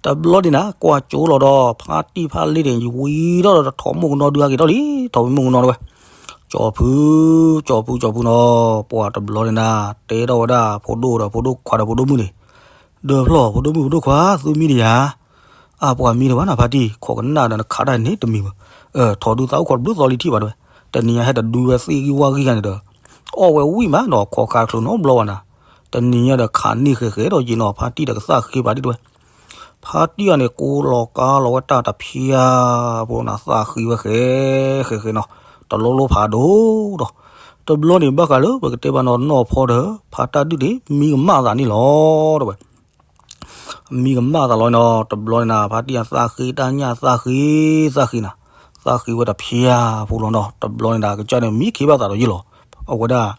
တဘျီန့ၣ်နၤ ကွၢ်ကၠိလီၤဒီး ဖါတံၢ်ဖါလ့န့ၣ် ဝံၤထီၣ်ဒီးထိးမိၢ်ကနီၤဒုးဟဲက့ၤထီၣ်လံ, ထိးမံၤမိၢ်ကနီၤတဲဝဲ, ကၠီဖု ကၠီဖု ကၠီဖုနီၤ, ပှၤတဘျီန့ၣ်နၤ တဲထီၣ်ဝဲဒၣ် ဖိဒိၣ်ဒီးဖိဒိၣ်ခွါဒီးဖိဒိၣ်မုၣ်န့ၣ်, ဒၢဖျီၣ် ဖိဒိၣ်မုၣ်ဖိဒိၣ်ခွါ သုမံဒံးဧါ, အပှၤမံဒံးဘၣ်နၤ ဖါတံၢ် ခိးကနၣ်ဒီးနခးတၢ်န့ၣ်တမံၤဘၣ်, ထိးဒုးသးအိၣ်ခိးတဘျုးသီလံထံၣ်ဘၣ်တဲဝဲ, တနံၤညါဟဲတဒုးဝဲသ့ၣ်ဂံၢ်ဝၣ်ဂံၢ်ဂၤန့ၣ်ဒီး အီၣ်ဝဲဝံၣ်မးဒီးခိးခးချိးနီတဘျီဘၣ်နၤ, တနံၤညါဒီးခးန့ၢ်ဃဲၤဃဲၤဒီးယံာ်နီၤ ဖါတံၢ်ဒီးကသၣ်ဃ့ဖါတံၢ်တဲဝဲ, ဖါတံၢ်အန့ၣ် ကိးလီၤကါလီၤဝဲတၢ်တဖၠၣ်ဖိနၤ သၣ်ဃ့ဝဲဃဲၤဃဲၤဃဲၤနီၤ, တလိၣ်လိၣ်ဖးဒိၣ်ဒီး, တဘျီန့ၣ်ဘၣ်ဃးလၢ ပကတဲဘၣ်နီၤနီၢ်ဖီဒီး ဖါတၢ်ဒုၣ်န့ၣ် မံကမၣ်သးန့ၣ်လီၤတဲဝဲ. မံကမၣ်သးလီၤနီၤ တဘျီန့ၣ်နၤ ဖါတံၢ်အသၣ်ဃ့တၢ်ညၣ်သၣ်ဃ့ သၣ်ဃ့နၤ, သၣ်ဃ့ဝဲတဖၠၣ်ဖိလီၤနီၤ တဘျီန့ၣ်နၤ ကစၢ်န့ၣ် မံခ့ဘၣ်သးဒီးယံာ်လီၤ, အဝဲဒၣ်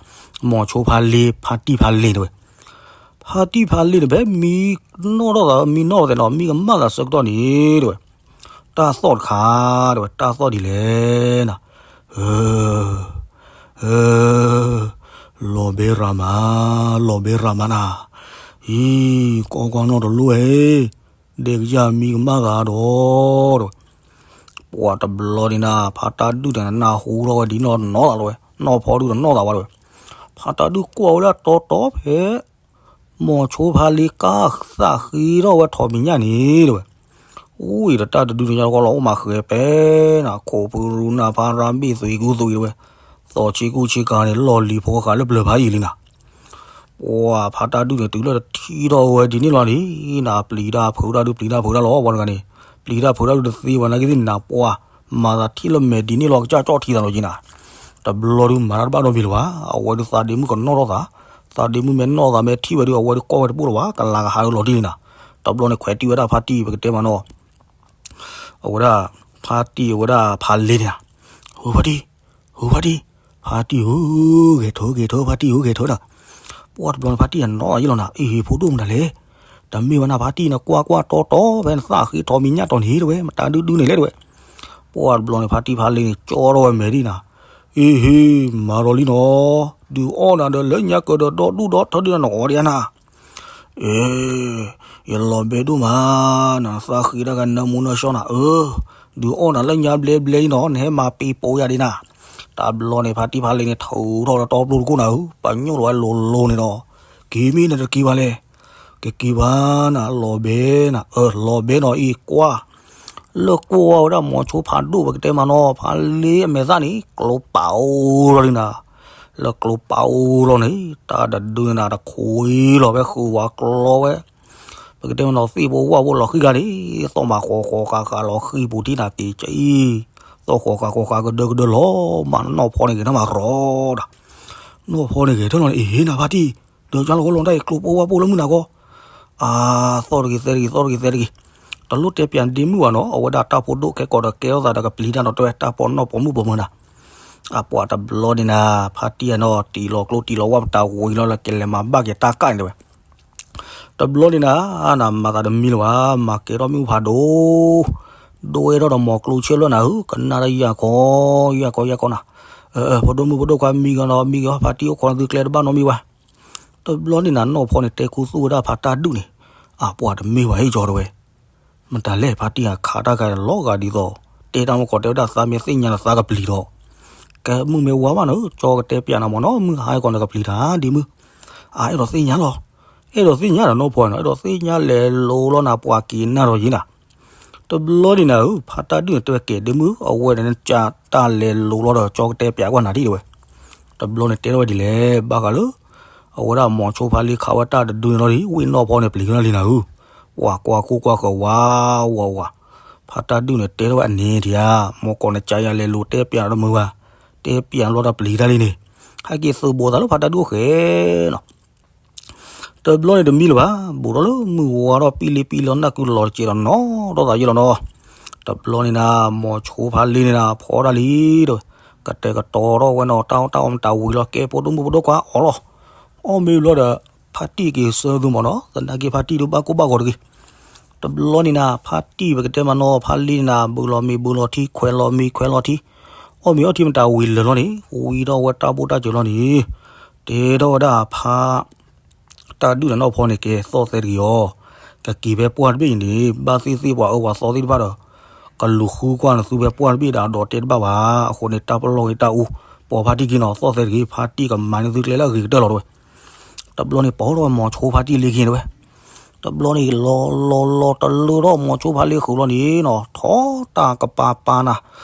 မိၤဆိဖါလ့ ဖါတံၢ်ဖါလ့တဲဝဲ ဖါတံၢ်ဖါလ့န့ၣ် ဖဲမံနီၣ်ထီၣ်သး မံနီၣ်ထီၣ်သးနီၤ မံကမၣ်သးဆၢကတီၢ်န့ၣ်တဲဝဲ, တၢ်သီၣ်တခါတဲဝဲ တၢ်သီၣ်ဒ်လဲၣ်နၤ, အ အ လီၤဘဲရၤမး လီၤဘဲရၤမးနၤ, အံၤ ကီကီနီၢ်တလိၣ်ဧၢ, ဒဲကစၢ်မံကမၣ်သးဒီး တဲဝဲ, ပှၤတဘျီန့ၣ်နၤ ဖါတၢ်ဒုၣ်န့ၣ် နၢ်ဟူထီၣ်ဝဲဒ်နီၢ်နီၢ်သးလီၤဝဲ နီၢ်ဖီဒုၣ်တနီၣ်သးဘၣ်တဲဝဲ, ဖါတၢ်ဒုၣ်ကွၢ်ဝဲဒၣ်တီတီဖဲ မိၤဆိဖါလ့ကါသၣ်ဃ့ထီၣ်ဝဲထိးမံၤညၣ်န့ၣ်တဲဝဲ, အူအံၤဒီးတၢ်တဒုန့ၣ်ညါတကီလီၤ အိၣ်မးဃဲၤပဲနၤ ခိၣ်ဖုရူနၢ်ဖးရါဘ့ၣ်သွံၣ်ကူသွံၣ်တဲဝဲ, သီၣ်ဆ့ကူဆ့ကၤန့ၣ် လီၢ်လံၤဖိဃာ်လၢပျၢၤဖးယံာ်လံနၤ ပှၤဖါတၢ်ဒုၣ်န့ၣ် တုၤလၢတထံၣ်ထီၣ်ဝဲဒ်န့ၣ်လီၤန့ၣ် နၤပျံၤတၢ်ဖုးတၢ်ဒုး ပျံၤတၢ်ဖုးတၢ်လီၤ ပှၤတဂၤန့ၣ် ပျံၤတၢ်ဖုးတၢ်ဒုးတသ့ဘၣ် နာ်က့သ့ၣ်နၤပှၤ မၤသးထံၣ်လၢမဲာ်ဒ်န့ၣ်လီၤ ကစၢ်ကၠီၣ်ထံသးလီၤက့နၤ, တဘျီဒုးမၤတၢ်တဘၣ်နီတမံၤလၢၤဘၣ် အဝဲဒုးသးဒ့မုၣ်ကနီၣ်ထီၣ်သး, သးဒ့မုၣ်မ့ၢ်နီၣ်သးမ့ၢ်ထံၣ်ဝဲဒုး အဝဲဒုးကွၢ်ဝဲတပိၢ်လၢၤဘၣ် ကလၤကဟးအၢလီၤတံၢ်လံနၤ, တဘျီန့ၣ်ခွဲးတံၢ်ဝဲဒၣ်ဖါတံၢ် ပကတဲမးနီၤ အဝဲဒၣ် ဖါတံၢ်အဝဲဒၣ်ဖါလ့န့ၣ်, ဟူဖါတံၢ်, ဟူဖါတံၢ်, ဖါတံၢ်ဧၢ, ဂဲၤထၢ ဂဲၤထၢ ဖါတံၢ်ဧၢ ဂဲၤထၢနၤ, ပှၤတဘျီန့ၣ် ဖါတံၢ်အနီၣ်ယံလီၤနၤ, အ့ၣ် ဖိဒိၣ်မတၤလဲၣ်, တမ့ၢ်ဝဲနၤ ဖါတံၢ်နကွၢ်ကွၢ်တီတီ ဖဲနသၣ်ဃ့ထီမံၤညၣ်တီၤန့ၣ်တဲဝဲ မတၤဒုဒုန့ၣ်လဲၣ်တဲဝဲ, ပှၤတဘျီန့ၣ် ဖါတံၢ်ဖါလ့န့ၣ် ကၠီထီၣ်ဝဲမဲာ်ဒ်နၤ, အ့ၣ် မၤဒီးလံနီၤ, ဒုးအီၣ်နၤဒီးလၢညါကၢၤဒီးဒီဒူၣ်ဒီထၢဒ်နၤနဂီၢ်ဒံးနၤ အ့ၣ် ယလီၤဘဲဒိၣ်မး နသးဃ့တၢ်ဂၤနၢမူနၢဆှီနၤဧၢ, ဒုးအီၣ်နၤလၢညါဘျဲဘျဲအံၤနီၤ နဟဲမၤပ့ၤပိာ်ယၤဒံးနၤ, တဘျီန့ၣ် ဖါတံၢ်ဖါလ့န့ၣ် ထုးထီၣ်ဒီးတီပျိတကိၢ်နၤဧၢ, ပညိၣ်လီၤဝဲလိၤလိၤန့ၣ်ဒီး, က့ၤမ့ၢ်နတက့ၤဘၣ်လဲၣ်, ကက့ၤဘၣ်နၤ လီၤဘဲနၤ အၢ လီၤဘဲနီၤအံၤကွၢ် လၢကွၢ်ဝဲဒၣ်မိၤဆိဖးဒိၣ် ပကတဲမးနီၤ ဖါလ့အမဲာ်သၣ်န့ၣ် ကျိပာ်အိၣ်လီၤဒံးနၤ, လၢကျိပာ်အိၣ်လီၤန့ၣ် တၢ်တဒုန့ၣ်နၤ တခွံလီၤဖဲဃုာ်ဝဲကျီဝဲ, ပကတဲမးနီၤသ့ၣ်ဖိဝၣ်ဖိလီၤဃံၤဂၤန့ၣ် သီၣ်မးဃီဃီဃာ်ဃာ်လီၤဃံၤပူၤထံနၤက့ၤကအံၤ, သီၣ်ဃီဃာ်ဃီဃာ်ကဒၢကဒၢလီၤ မၤနီၢ်ဖီန့ၣ်ဂ့ၤထၢၣ်မးရီဒီး, နီၢ်ဖီန့ၣ်ဂ့ၤထၢၣ်လီၤန့ၣ် အ့ၣ် နဖါတံၢ် ဒီးကၢလီၤဂီၢ်လီၤတၢ်အံၤ ကျိပိာ်ဝၣ်ပိာ်လၢမုၢ်နၤဂီၢ်, အါ သီၣ်တဂ့ၤသဲတဂ့ၤ သီၣ်တဂ့ၤသဲတဂ့ၤ, တလိၣ်တဲပၠးဒ့မုၣ်ဘၣ်နီၤ အဝဲဒၣ်တၢ်ဖိဒိၣ်ခဲကိးဒီးကဲထီၣ်သးဒီးကပျံၤတၢ်နီၤ တဲဝဲတၢ်ပီနီၣ်ပိာ်မုၣ်ပိာ်မၢၤနၤ, အပှၤတဘျီန့ၣ်နၤ ဖါတံၢ်အနီၤ တံၢ်လီၤကျိတံၢ်လီၤဝၣ်ပတၢ်ဝံၤလီၤလၢကလဲၤမၤဘၣ်က့ၤတၢ်ကၣ်န့ၣ်တဲဝဲ တဘျီန့ၣ်နၤ နမၤသးတမံၤလၢၤဘၣ် မၤကဲထီၣ်မ့ၣ်အူဖးဒိၣ်, ဒိၣ်အဲၣ်ထီၣ်ဒီးမိၤကျိဆဲးလၢနၤဧၢ ကနၣ်တၢ်ယၤကီယၤကီယၤကီနၤ, ဖိဒိၣ်မုၣ်ဖိဒိၣ်ခွါမံဂီၤနီၤ မံဂီၤဖါတံၢ်အိၣ်ခိးနသုကျဲတဘၣ်နီတမံၤဘၣ်, တဘျီန့ၣ်နၤ နီၢ်ဖီန့ၣ် တဲခူသူၣ်ဝဲဒၣ်ဖါတၢ်ဒုၣ်န့ၣ်, အပှၤတမ့ၢ်ဘၣ်ဟ့ၣ်ကၠီတဲဝဲ, မတၤလဲၣ် ဖါတံၢ်အခးတၢ်ခါလီၤဂာ်ဒ်သိး, တဲတၢ်မ့ၢ်ကီးတဲဝဲဒၣ်သးမ့ၢ်သ့ၣ်ညါဒီးသးကပျံၤဒီး, ကဲမုၣ်မ့ၢ်ဝါဘၣ်နီၤ ကၠီကတဲပၠးနၤမ့ၢ်နီၤ မုၢ်ဟါအံၤကီးနကပျံၤတၢ်ဒ်မုၢ်, အအဲၣ်ဒိးသ့ၣ်ညါလီၤ, အဲၣ်ဒိးသ့ၣ်ညါဒီးနီၢ်ဖီနီၤ အဲၣ်ဒိးသ့ၣ်ညါလဲၤလိၤလီၤနၤပှၤက့ၤနၢ်ဒီးယံၤနၤ တဘျီန့ၣ်နၤဧၢ ဖါတၢ်ဒုၣ်န့ၣ် တဲဝဲကဲဒ့မုၣ် အဝဲန့ၣ်နကၢ်တၢ်လဲၤလိၤလီၤဒီး ကၠီကတဲပၠးကွၢ်နၤဒ်တဲဝဲ, တဘျီန့ၣ်တဲထီၣ်ဝဲဒ်လဲၣ် ဘၣ်ဃးလၢ အဝဲဒၣ်မိၤဆိဖါလ့ခးဝဲတၢ်တဒုန့ၣ်လီၤလံ ဝ့ၢ်နီၢ်ဖီန့ၣ် ပျံၤဝဲဒၣ်လံနၤဧၢ, ပှၤကွၢ်ခိၣ်ကွၢ်ဃၢၤဝးဝးဝး, ဖါတၢ်ဒုၣ်န့ၣ်တဲထီၣ်ဝဲအန့ၣ်ထံဧါ, မ့ၢ်ကိးနကယၤလဲၤလိၤတဲပျးတမုာ်ဘၣ်, တဲပျးလီၤတၢ်ပျံၤတၢ်လံန့ၣ်, ဟဲက့ၤသုးဘူးသးလၢဖါတၢ်ဒုၣ်အိၣ်ဃဲနီၤ တဘျီန့ၣ်တမံၤလၢၤဘၣ်, ဘူးထီၣ်လၢမုၢ်ဝါထီၣ်ပံၣ်လံပံၣ်လီၤ နၢ်ကုလီၤတကဲးဒီးနီၢ်ဒီးသးယဲလီၤနီၤ, တဘျီန့ၣ်နၤ မိၤဆိဖါလ့န့ၣ်နၤ ဖီဒၣ်လံတဲဝဲ, ကတဲာ်ကတီၤထီၣ်ဝဲနီၤ တၢ်အီၣ်တၢ်အီမတၤဝံၤလီၤ ကဲဖိဒိၣ်မုၣ်ဖိဒိၣ်ခွါအီၣ်လီၤ, အီၣ်မ့ၢ်ဘျီဒီး ဖါတံၢ်က့ၤဆၢသုမ့ၢ်နီၤ သနာ်က့ဖါတံၢ်ဒုးဘၣ်ကိၢ်ဘၣ်ဂီၤတဂ့ၤ, တဘျီန့ၣ်နၤ ဖါတံၢ်ပကတဲမးနီၤ ဖါလ့န့ၣ်နၤ ဘုးလီၤမ့ၤဘုးလီၤထံ ခွဲးလီၤမ့ၤခွဲးလီၤထံ, အီၣ်မ့ၤအီထံမတၤဝံၤလၢာ်လီၤန့ၣ် ဝံထီၣ်ဝဲတၢ်ဘိၣ်တၢ်စၢၤလီၤန့ၣ်, တဲထီၣ်ဝဲဒၣ်ဖါ တၢ်ဒုၣ်နၤနီၢ်ဖီန့ၣ် ကဲသီၣ်သဲတဂ့ၤအီၤ, ကက့ၤဖဲပှၢ်တဘ့ၣ်အံၤန့ၣ် ဘၣ်သ့ၣ်သ့ၣ်ပှၤအၢပှၤသီသ့ၣ်တဖၣ်ဒီး ကလူၤဃုကွၢ်နသုဖဲပှၢ်တဘ့ၣ်ဒီး အဒိးတဲတဘၣ်ဘၣ်, အဃိန့ၣ် တၢ်ပလီၢ်ဂ့ၤတၢ်အူ ပိာ်ဖါတံၢ်ခံနီၤ သီၣ်သဲတဂ့ၤ ဖါတံၢ်ကမၤန့ၢ်သုကျဲလၢအဂ့ၤကတၢၢ်လီၤတဲဝဲ, တဘျီန့ၣ်ပိာ်ထီၣ်ဝဲမိၤဆိဖါတံၢ်လ့ခံတဲဝဲ, တဘျီန့ၣ် လီၤလီၤလီၤတလၢထီၣ်မိၤဆိဖါလ့ဃုာ်လီၤန့ၣ်နီၤ ထီၣ်တၢ်ကပၤပာ်နၤ,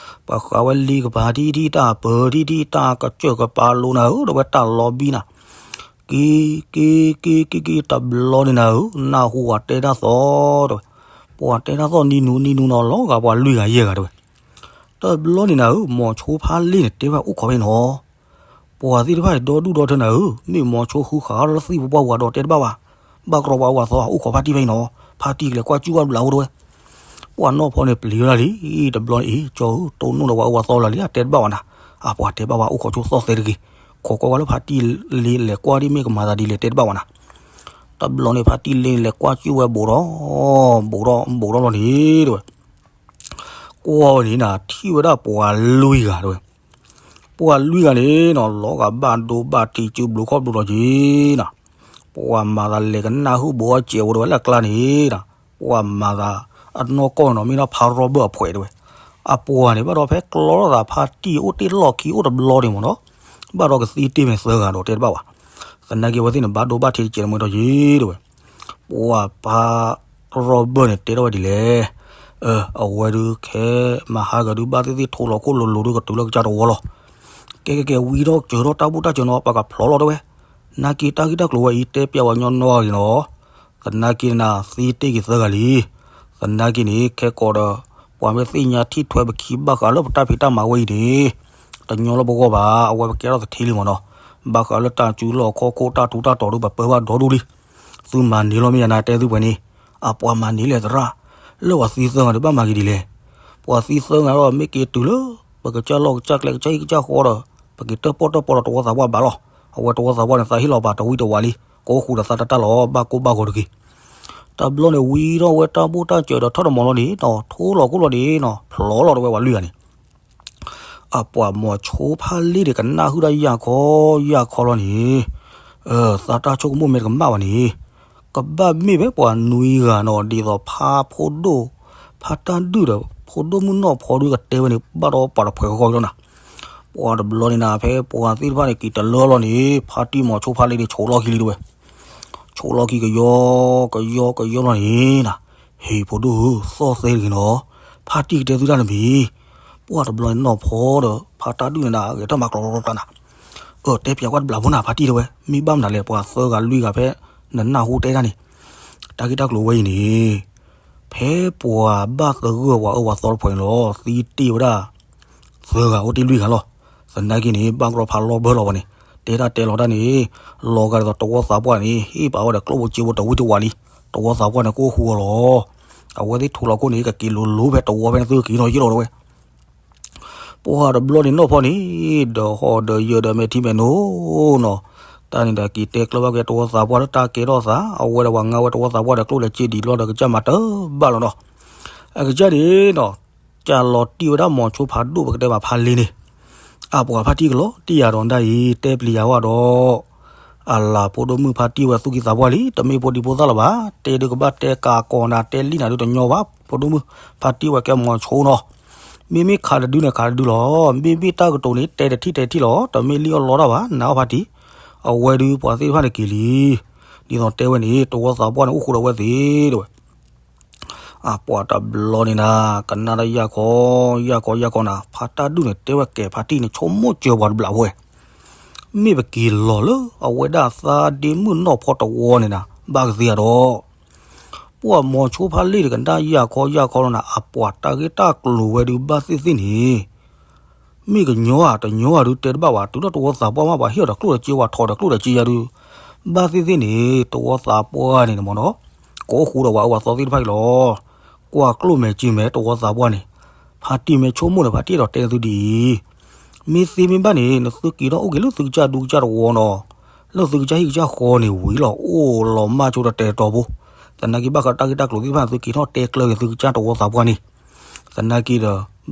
ပှၤဃးဝဲလံကပၤထံထံ တၢ်ပၢၤထံထံ တၢ်ကစၢၢ်ကပၤလိၤနၤဧၢ တဲဝဲ တၢ်လီၤဘံနၤ က့ၤ က့ၤ က့ၤ က့ၤ က့ၤ တဘျီန့ၣ်နၤဧၢ နၢ်ဟူဝဲတဲတၢ်သီၣ် တဲဝဲ, ပှၤတဲတၢ်သီၣ်နံၤနူနံၤနူနီၤ လီၤဂာ်ပှၤလွံၢ်ဂၤယဲၢ်ဂၤတဲဝဲ, တဘျီန့ၣ်နၤဧၢ မိၤဆိဖါလ့န့ၣ် တဲဝဲအိၣ်ခိးဖဲနီၤ, ပှၤသ့ၣ်တဖၣ်အံၤဒီဒူၣ်ဒီထၢနၤဧၢ, မ့ၢ်မိၤဆိဃုဃာ်လၢသံၣ်ပပှၢ်ဝၤဒီးတဲတဘၣ်ဘၣ်, ဘၣ်ကရီပှၤအဝၤသီအိၣ်ခိးဖါတံၢ်ဖဲအံၤနီၤ, ဖါတံၢ်ကလဲၤကွၢ်ကၠူၣ်ဝဲတဘျီအိၣ်တဲဝဲ ပှၤနီၢ်ဖီန့ၣ်ပျံၤဝဲဒၣ်လံ, တဘျီန့ၣ်အံၤ ကၠီဧၢ တိၢ်နီၣ်ဒီးပှၤအဝၤသီလၢလံ အတဲတဘၣ်ဝဲနၤ, အပှၤတဲဘၣ်ဝဲအိၣ်ခိးဆိသီၣ်သဲတဂ့ၤ, ခိးကွၢ်ဝဲလၢဖါတံၢ်လ့လဲၤကွၢ်ဒ်မ့ၢ်ကမၤသးဒ်လဲၣ်တဲတဘၣ်ဝဲနၤ, တဘျီန့ၣ်ဖါတံၢ်လ့န့ၣ်လဲၤကွၢ်ကၠူၣ်ဝဲဘူးဒီး, ဘူးဒီး ဘူးဒီးလီၤန့ၣ်တဲဝဲ, ကွၢ်ဝဲန့ၣ်နၤ ထံၣ်ဝဲဒၣ်ပှၤလွံၢ်ဂၤတဲဝဲ, ပှၤလွံၢ်ဂၤန့ၣ်နီၤ လီၤဂာ်ဘၣ်ဒိဘၣ်ထံးစုဘျုးခီၣ်ဘျုးလီၤက့ၤနီၤ, ပှၤမၤသးလဲၤကနၣ်ဟုၣ်ဘူးအီၣ်စဲးဝဲတဲဝဲလၢအကျါန့ၣ်နီၤ, ပှၤမၤသးအနီၢ်ကီၢ်နီၤ မ့ၢ်ဒၣ်ဖါရီဘၢၣ်အဖှဲးတဲဝဲ, အပှၤန့ၣ်ဘၣ်ဒီးဖဲကျီလိာ်သးဖါတံၢ်အိၣ်တ့ၢ်လီၢ်ခံအိၣ်တဘျီန့ၣ်မ့ၢ်နီၤ, ဘၣ်ဒီးကသံတ့ၢ်မ့ၢ်သၢဂၤဒီးတဲတဘၣ်ဘၣ်, သနာ်က့အဝဲသ့ၣ်န့ၣ် ဘၣ်ဒိဘၣ်ထံးတစဲးတမှဲဒီးက့ၤတဲဝဲ ပှၤဖါရီဘၢၣ်န့ၣ်တဲထီၣ်ဝဲဒ်လဲၣ်, အဝဲဒုးခဲမဟါဂၤဒုးဘၣ်သ့ၣ်သ့ၣ်ထိးလီၤခိၣ်လိၤလိၤဒုးကတုၤလၢကစၢ်တဝီလီၤ, ကဲကဲကဲ ဝံထီၣ်စၢၤထီၣ်တၢ်ဘူၣ်တၢ်စၢၤနီၤ ပှၤကဖျိးလီၤတဲဝဲ, နာ်က့တၢ်ဂ့ၢ်တၢ်ကျိၤဝဲအံၤ တဲပျးဝဲညီညီဂ့ၤနီၤ, သနာ်က့န့ၣ်နၤ သံတ့ၢ်က့ၤသၢဂၤလံ, သနာ်က့န့ၣ် ခဲကိာ်ဒီး ပှၤမ့ၢ်သ့ၣ်ညါထံၣ်ထွဲပခံဘၣ်ဃးလၢပတၢ်ဖံးတၢ်မၤဝဲအံၤန့ၣ် တညီလၢပဂီၢ်ဘၣ်, အဝဲပကဲထီၣ်သထ့လံမ့ၢ်နီၤ, ဘၣ်ဃးလၢတၢ်စုလီၢ်ခီၣ်ခိၣ်တၢ်ထူးတၢ်တီၤဒုး ပပၢဘၣ်ဒီဒူၣ်လံ, သုမၤန့ၢ်လီၤမ့ၢ်ယၤနၤတဲသုပှဲၤန့ၣ်, အပှၤမၤန့ၢ်လဲၣ်သရၣ်, လၢပှၤသံသၢဂၤန့ၣ် ဘၣ်မၤက့ၤဒ်လဲၣ်, ပှၤသံသၢဂၤဒီး မ့ၢ်က့ၤတုၤလၢ ပကစၢ်လီၢ်ကစၢ်ကျဲကစၢ်ဟံၣ်ကစၢ်ဃီဒီး ပက့ၤတၢၣ်ပီၣ်တၢၣ်ပီဒီးတဝီသးပှၢ်ဘၣ်လီၤ, အဝဲတဝီသးပှၢ်န့ၣ် သးဟ့ၣ်လီၤပာ်တဝံတဝးလံ, ကအိၣ်ဃူဒီးသးတၢ်တၢ်လီၤ ဘၣ်ကိၢ်ဘၣ်ဂီၤတဂ့ၤ တဘျီန့ၣ် ဝံထီၣ်ဝဲတၢ်ဘူၣ်တၢ်စၢၤဒီးထီၣ်တမီၤလီၤန့ၣ်နီၤ ထိးလီၤခိၣ်လီၤန့ၣ်နီၤ ဖျိးလီၤတဝဲပှၤလွံၢ်ဂၤန့ၣ်, အပှၤမိၤဆိဖါလ့န့ၣ် ကနၣ်ဟုၣ်တၢ်ယၢ်ခီယၢ်ခီလီၤန့ၣ်, သးတၢ်ဆိကမိၣ်မ့ၢ်တကမၣ်ဘၣ်န့ၣ်, ကဘၣ်မ့ၢ်ဝဲပှၤနွံဂၤနီၤ ဒ်သိးဖါဖိဒိၣ်, ဖါတၢ်ဒုၣ်ဒီး ဖိဒိၣ်မုၣ်နီၢ်ဖီဒုးကတဲဝဲန့ၣ် ဘၣ်ဒီးပှၤတဖှဲးဃီဃီလီၤနၤ, ပှၤတဘျီန့ၣ်နၤ ဖဲပှၤသ့ၣ်တဖၣ်န့ၣ် က့ၤတလၢလီၤန့ၣ် ဖါတံၢ်မိၤဆိဖါလ့န့ၣ် ဆိးလီၢ်ခံလံတဝဲ ဆိးလီၢ်ခံကယီကယီကယီလီၤန့ၣ်နၤ, ဟ့ၣ်ဖိဒိၣ်ဧၢ သီၣ်သဲတဂ့ၤနီၤ, ဖါတံၢ်ကတဲသုတၢ်တမံၤ, ပှၤတဘျီန့ၣ်နီၢ်ဖီဒီး ဖါတၢ်ဒုၣ်န့ၣ်နၤ ဂဲၤထီၣ်မၤကျီကျီကျီနၤ, အၢ တဲပျးကွၢ်တဘျီဖိနၤ ဖါတံၢ်တဲဝဲ မ့ၢ်ဘၣ်မနုၤလဲၣ် ပှၤသၢဂၤလွံၢ်ဂၤဖဲ နနၢ်ဟူတဲတၢ်န့ၣ်, တၢ်ဂ့ၢ်တၢ်ကျိၤဝဲအံၤန့ၣ်, ဖဲပှၤဘၣ်သဂၢၢ်ပှၤအၢပှၤသီတဖှဲးန့ၣ်လီၤ သံတ့ၢ်ဝဲဒၣ် သၢဂၤအိၣ်တ့ၢ်လွံၢ်ဂၤလီၤ. သနာ်က့န့ၣ် ဘၣ်ကရီဖးလီၢ်ဘၢလီၤဝဲန့ၣ် တဲတၢ်တဲလီၤတၢ်န့ၣ် လီၤဂာ်ဒ်သိးတဝီသးပှၢ်န့ၣ် ဟ့ၣ်ပာ်ဝဲဒီးကျိၣ်ဖိစ့ဖိတဝံတဝးလံ. တဝီသးပှၢ်န့ၣ် ကအိၣ်ဃူအီၤလီၤ. အဝဲသ့ၣ်ထိးလီၤခိၣ်န့ၣ် ကက့ၤလိၤလိၤဖဲတဝီဖဲန့ၣ်သုက့ၤနီၤယ့ၢ်လီၤတဝဲ ပှၤတဘျီန့ၣ်နီၢ်ဖီန့ၣ် ဒီးဟီၣ်ဒီးယၢၤဒီးမဲာ်ထံမဲာ်နိနီၤ, တၢ်န့ၣ်ဒီးက့ၤတဲကျၢဘၣ်က့ၤတဝီသးပှၢ်လၢတၢ်ကဲထီၣ်သး အဝဲဒီးပှၤငါဝဲတဝီသးပှၢ်ဒီးကျိၣ်လဲၤစ့ဒံးလီၤဒီးကစၢ်မၤတၢ်ဘၣ်လီၤနီၤ. အကစၢ်န့ၣ်နီၤ ကၢ်လီၤတံၢ်ဝဲဒၣ်မိၤဆိဖးဒိၣ်ပကတဲမးဖးလ့န့ၣ်, အပှၤဖါတံၢ်ကလီၤတံၢ်ယၤဒီးဒၣ်အံၤ တဲပျံၤယၤဝဲဒီး အလၤဖိဒိၣ်မုၣ်ဖါတံၢ်ဝဲသူၣ်ကံၢ်သးပှၢ်လံ တမ့ၢ်ဖိဒံဖိသၣ်လၢၤဘၣ်, တဲဒုးကဘၣ်တဲကးကိးနၤ တဲလံနၤဒုးတညီဘၣ်, ဖိဒိၣ်မုၣ်ဖါတံၢ်ဝဲကဲမိၤဆိနီၤ, မ့မ့ၢ်ခးတဒုန့ၣ်ခးတဒုလီၤ, မ့မ့ၢ်တၢ်ကတိၤန့ၣ် တဲတထံၣ်တဲထံၣ်လီၤ, တမ့ၢ်လံၣ်အီၣ်လီတၢ်ဘၣ်, နၤအီၣ်ဖါတံၢ်, အဝဲဒုးပှၤသ့ၣ်တဖၣ်န့ၣ်က့ၤလံ, ဒ်သိးတဲဝဲန့ၣ် တဝီသးပှၢ်န့ၣ်အိၣ်ဃူဒီးဝဲသ့ၣ်တဲဝဲ အပှၤတဘျီန့ၣ်နၤ ကနၣ်တၢ်ယၢ်ခီ ယၢ်ခီယၢ်ခီနၤ ဖါတၢ်ဒုၣ်န့ၣ် တဲဝဲကဲဖါတံၢ်န့ၣ် ဆိကမိၣ်စၢၤပှၤတဘျးဝဲ, မ့ၢ်ပက့ၤလီၤလၢအဝဲဒၣ်သးဒ့မုၣ်နီၢ်ဖီတဝီန့ၣ်နၤ ဘၣ်ကသ့ဧါဒီး ပှၤမိၤဆိဖါလ့ၣ်တကဒါယၢ်ခီယၢ်ခီလီၤနၤ အပှၤတၢ်ဂ့ၢ်တၢ်ကျိၤဝဲဒုးဘၣ်သ့ၣ်သ့ၣ်န့ၣ် မ့ၢ်ကညီဧါ တညီဧါဒုးတဲတဘၣ်ဘၣ် တုၤထီၣ်တဝီသးပှၢ်မး ပှၤဟ့ၣ်အီၤတကျိၣ်တစ့ ပှၤထီၣ်တကျိၣ်တစ့ယၤဒုး ဘၣ်သ့ၣ်သ့ၣ်န့ၣ် တဝီသးပှၢ်န့ၣ်မ့ၢ်နီၤ ကိးဃူဒီးပှၤအၢပှၤသီသ့ၣ်တဖၣ်အံၤလီၤ. ကွၢ်ကျိၣ်မဲာ်စ့မဲာ်တဝီသးပှၢ်န့ၣ် ဖါတံၢ်မ့ၢ်ဆိကမိၣ်န့ၣ် ဖါတံၢ်အဲၣ်ဒိးတဲနသုဒ်အံၤ, မ့ၢ်သ့မ့ၢ်ဘၣ်န့ၣ် နသုက့ၤထီၣ်အိၣ်က့ၤလၢသုကစၢ်ဒူကစၢ်တဝီနီၤ, လၢသုကစၢ်ဟံၣ်ကစၢ်ဃီန့ၣ်ဝံၤလီၤ အိၣ်လီၤမၢ်ဆိတတဲာ်တီၤဖိ, သနာ်က့ဘၣ်ဃးတၢ်ဂ့ၢ်တၢ်ကျိၤသ့ၣ်တဖၣ် သုက့ၤထီၣ်တဲကျၢၤက့ၤသုကစၢ်တဝီသးပှၢ်န့ၣ်, သနာ်က့ဒီး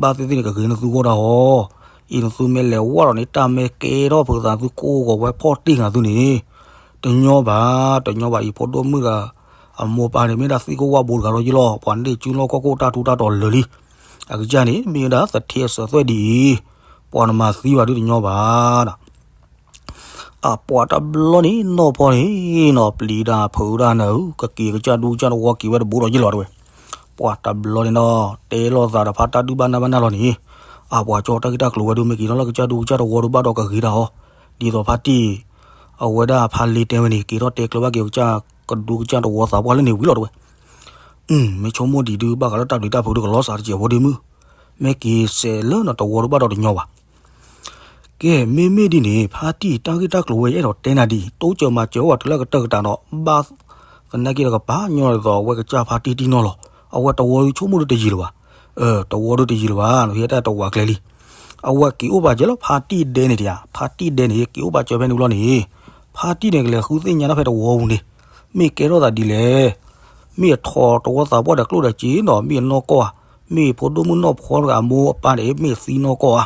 ဘၣ်သ့ၣ်သ့ၣ်န့ၣ် ကဂ့ၤနသုဂီၢ်ဒၣ်အီၤ, အံၤနသုမ့ၢ်လဲၤဝဲဒီးန့ၣ် တၢ်မ့ၢ်ကဲထီၣ်ဖုးသး သုကိးဂီၤဝဲဖီၣ်တ့ၢ်ဂၤသုန့ၣ်, တညီဘၣ်, တညီဘၣ် အံၤဖိဒိၣ်မုၣ်ဒီး အမိၢ်ပၢ်န့ၣ် မ့ၢ်ဒၣ်သံကိၢ်ဝၣ်ဘိတဂၤဒီးယ့လီၤ, ပှၤန့ၣ်စုလီၢ်ခီၣ်ခိၣ်တၢ်ထူးတၢ်တီၤလၢာ်လံ, အကစၢ်န့ၣ် မ့ၢ်ဝဲဒၣ်သထ့အစၢၤသွဲၣ်ဒ်အံၤ, ပှၤနမၤသံဘၣ်ဒုးတညီဘၣ်ဒီး အပှၤတဘျီန့ၣ် နီၢ်ဖီန့ၣ်နီၤ ပျံၤဒၣ်ဖုးဒၣ်နၤဧၢ, ကက့ၤကစၢ်ဒူကစၢ်တဝီက့ၤဝဲတဘိဒီးယ့လီၤတဲဝဲ, ပှၤတဘျီန့ၣ်နီၤ တဲလိာ်သးဒီးဖါတၢ်ဒုးဘၣ်နၢ်ဘၣ်နၢ်လီၤန့ၣ်, အပှၤကၠီတၢ်ဂ့ၢ်တၢ်ကျိၤဝဲဒုး မ့ၢ်က့ၤထီၣ်လၢကစၢ်ဒူကစၢ်တဝီဒုးဘၣ်ဒီးကဂ့ၤဒၣ်အီၤ, ဒ်သိးဖါတံၢ် အဝဲဒၣ်ဖါလ့တဲဝဲန့ၣ် က့ၤထီၣ်တဲကျၢၤဘၣ်က့ၤကစၢ်ကဒူကစၢ်တဝီသးပှၢ်လၢန့ၣ်ဝံၤလီၤတဲဝဲ, မ့ၢ်ဆိကမိၣ်ဒံးဒုး ဘၣ်ဃးလၢတၢ်ဘျုးတၢ်ဖုးဒုးကလီၤစးတစဲးဖိဒ့မုၣ်, မ့ၢ်က့ၤစဲးလၢနတဝီဒုးဘၣ်ဒီးတညီဘၣ် ကဲမ့မ့ၢ်ဒ်န့ၣ် ဖါတံၢ်တၢ်ဂ့ၢ်တၢ်ကျိၤဝဲယအဲၣ်ဒိးတဲနၤဒ်အံၤ တိစၢၤမၤစၢၤဝဲတုၤလၢကတၢၢ်ကတၢၢ်ဒီး ဘၣ်သနာ်က့ဒီးကပာ်ညီဒ်သိးအဝဲကစၢ်ဖါတံၢ်တံၢ်နီၢ်လီၤ, အဝဲတဝီဒုးဆိကမိၣ်ဒုးတယံာ်လၢၤဘၣ်, တဝီဒုးတယံာ်လၢၤဘၣ် နဟဲတၢ်တဝီကျဲလံ, အဝဲက့ၤအိၣ်ပာ်စၢၤလၢဖါတံၢ်ဒဲန့ၣ်တယၤ ဖါတံၢ်ဒဲန့ၣ် က့ၤအိၣ်ပာ်စၢၤဖဲန့ၣ်ဘျီန့ၣ်, ဖါတံၢ်န့ၣ်ကလဲၤဃုသ့ၣ်ညါတၢ်ဖဲတဝီပူၤန့ၣ်, မ့ၢ်ကဲထီၣ်သးဒ်လဲၣ် မ့ၢ်အထီၣ်တဝီသးပှၢ်ဒီးကျိၣ်ဒီးစ့နီၤ မ့ၢ်အနီၢ်ကီၢ်ဧါ, မ့ၢ်ဖိဒိၣ်မုၣ်နီၢ်ဖီတဂၤအမိၢ်အပၢ်န့ၣ် မ့ၢ်သံနီၢ်ကီၢ်ဧါ,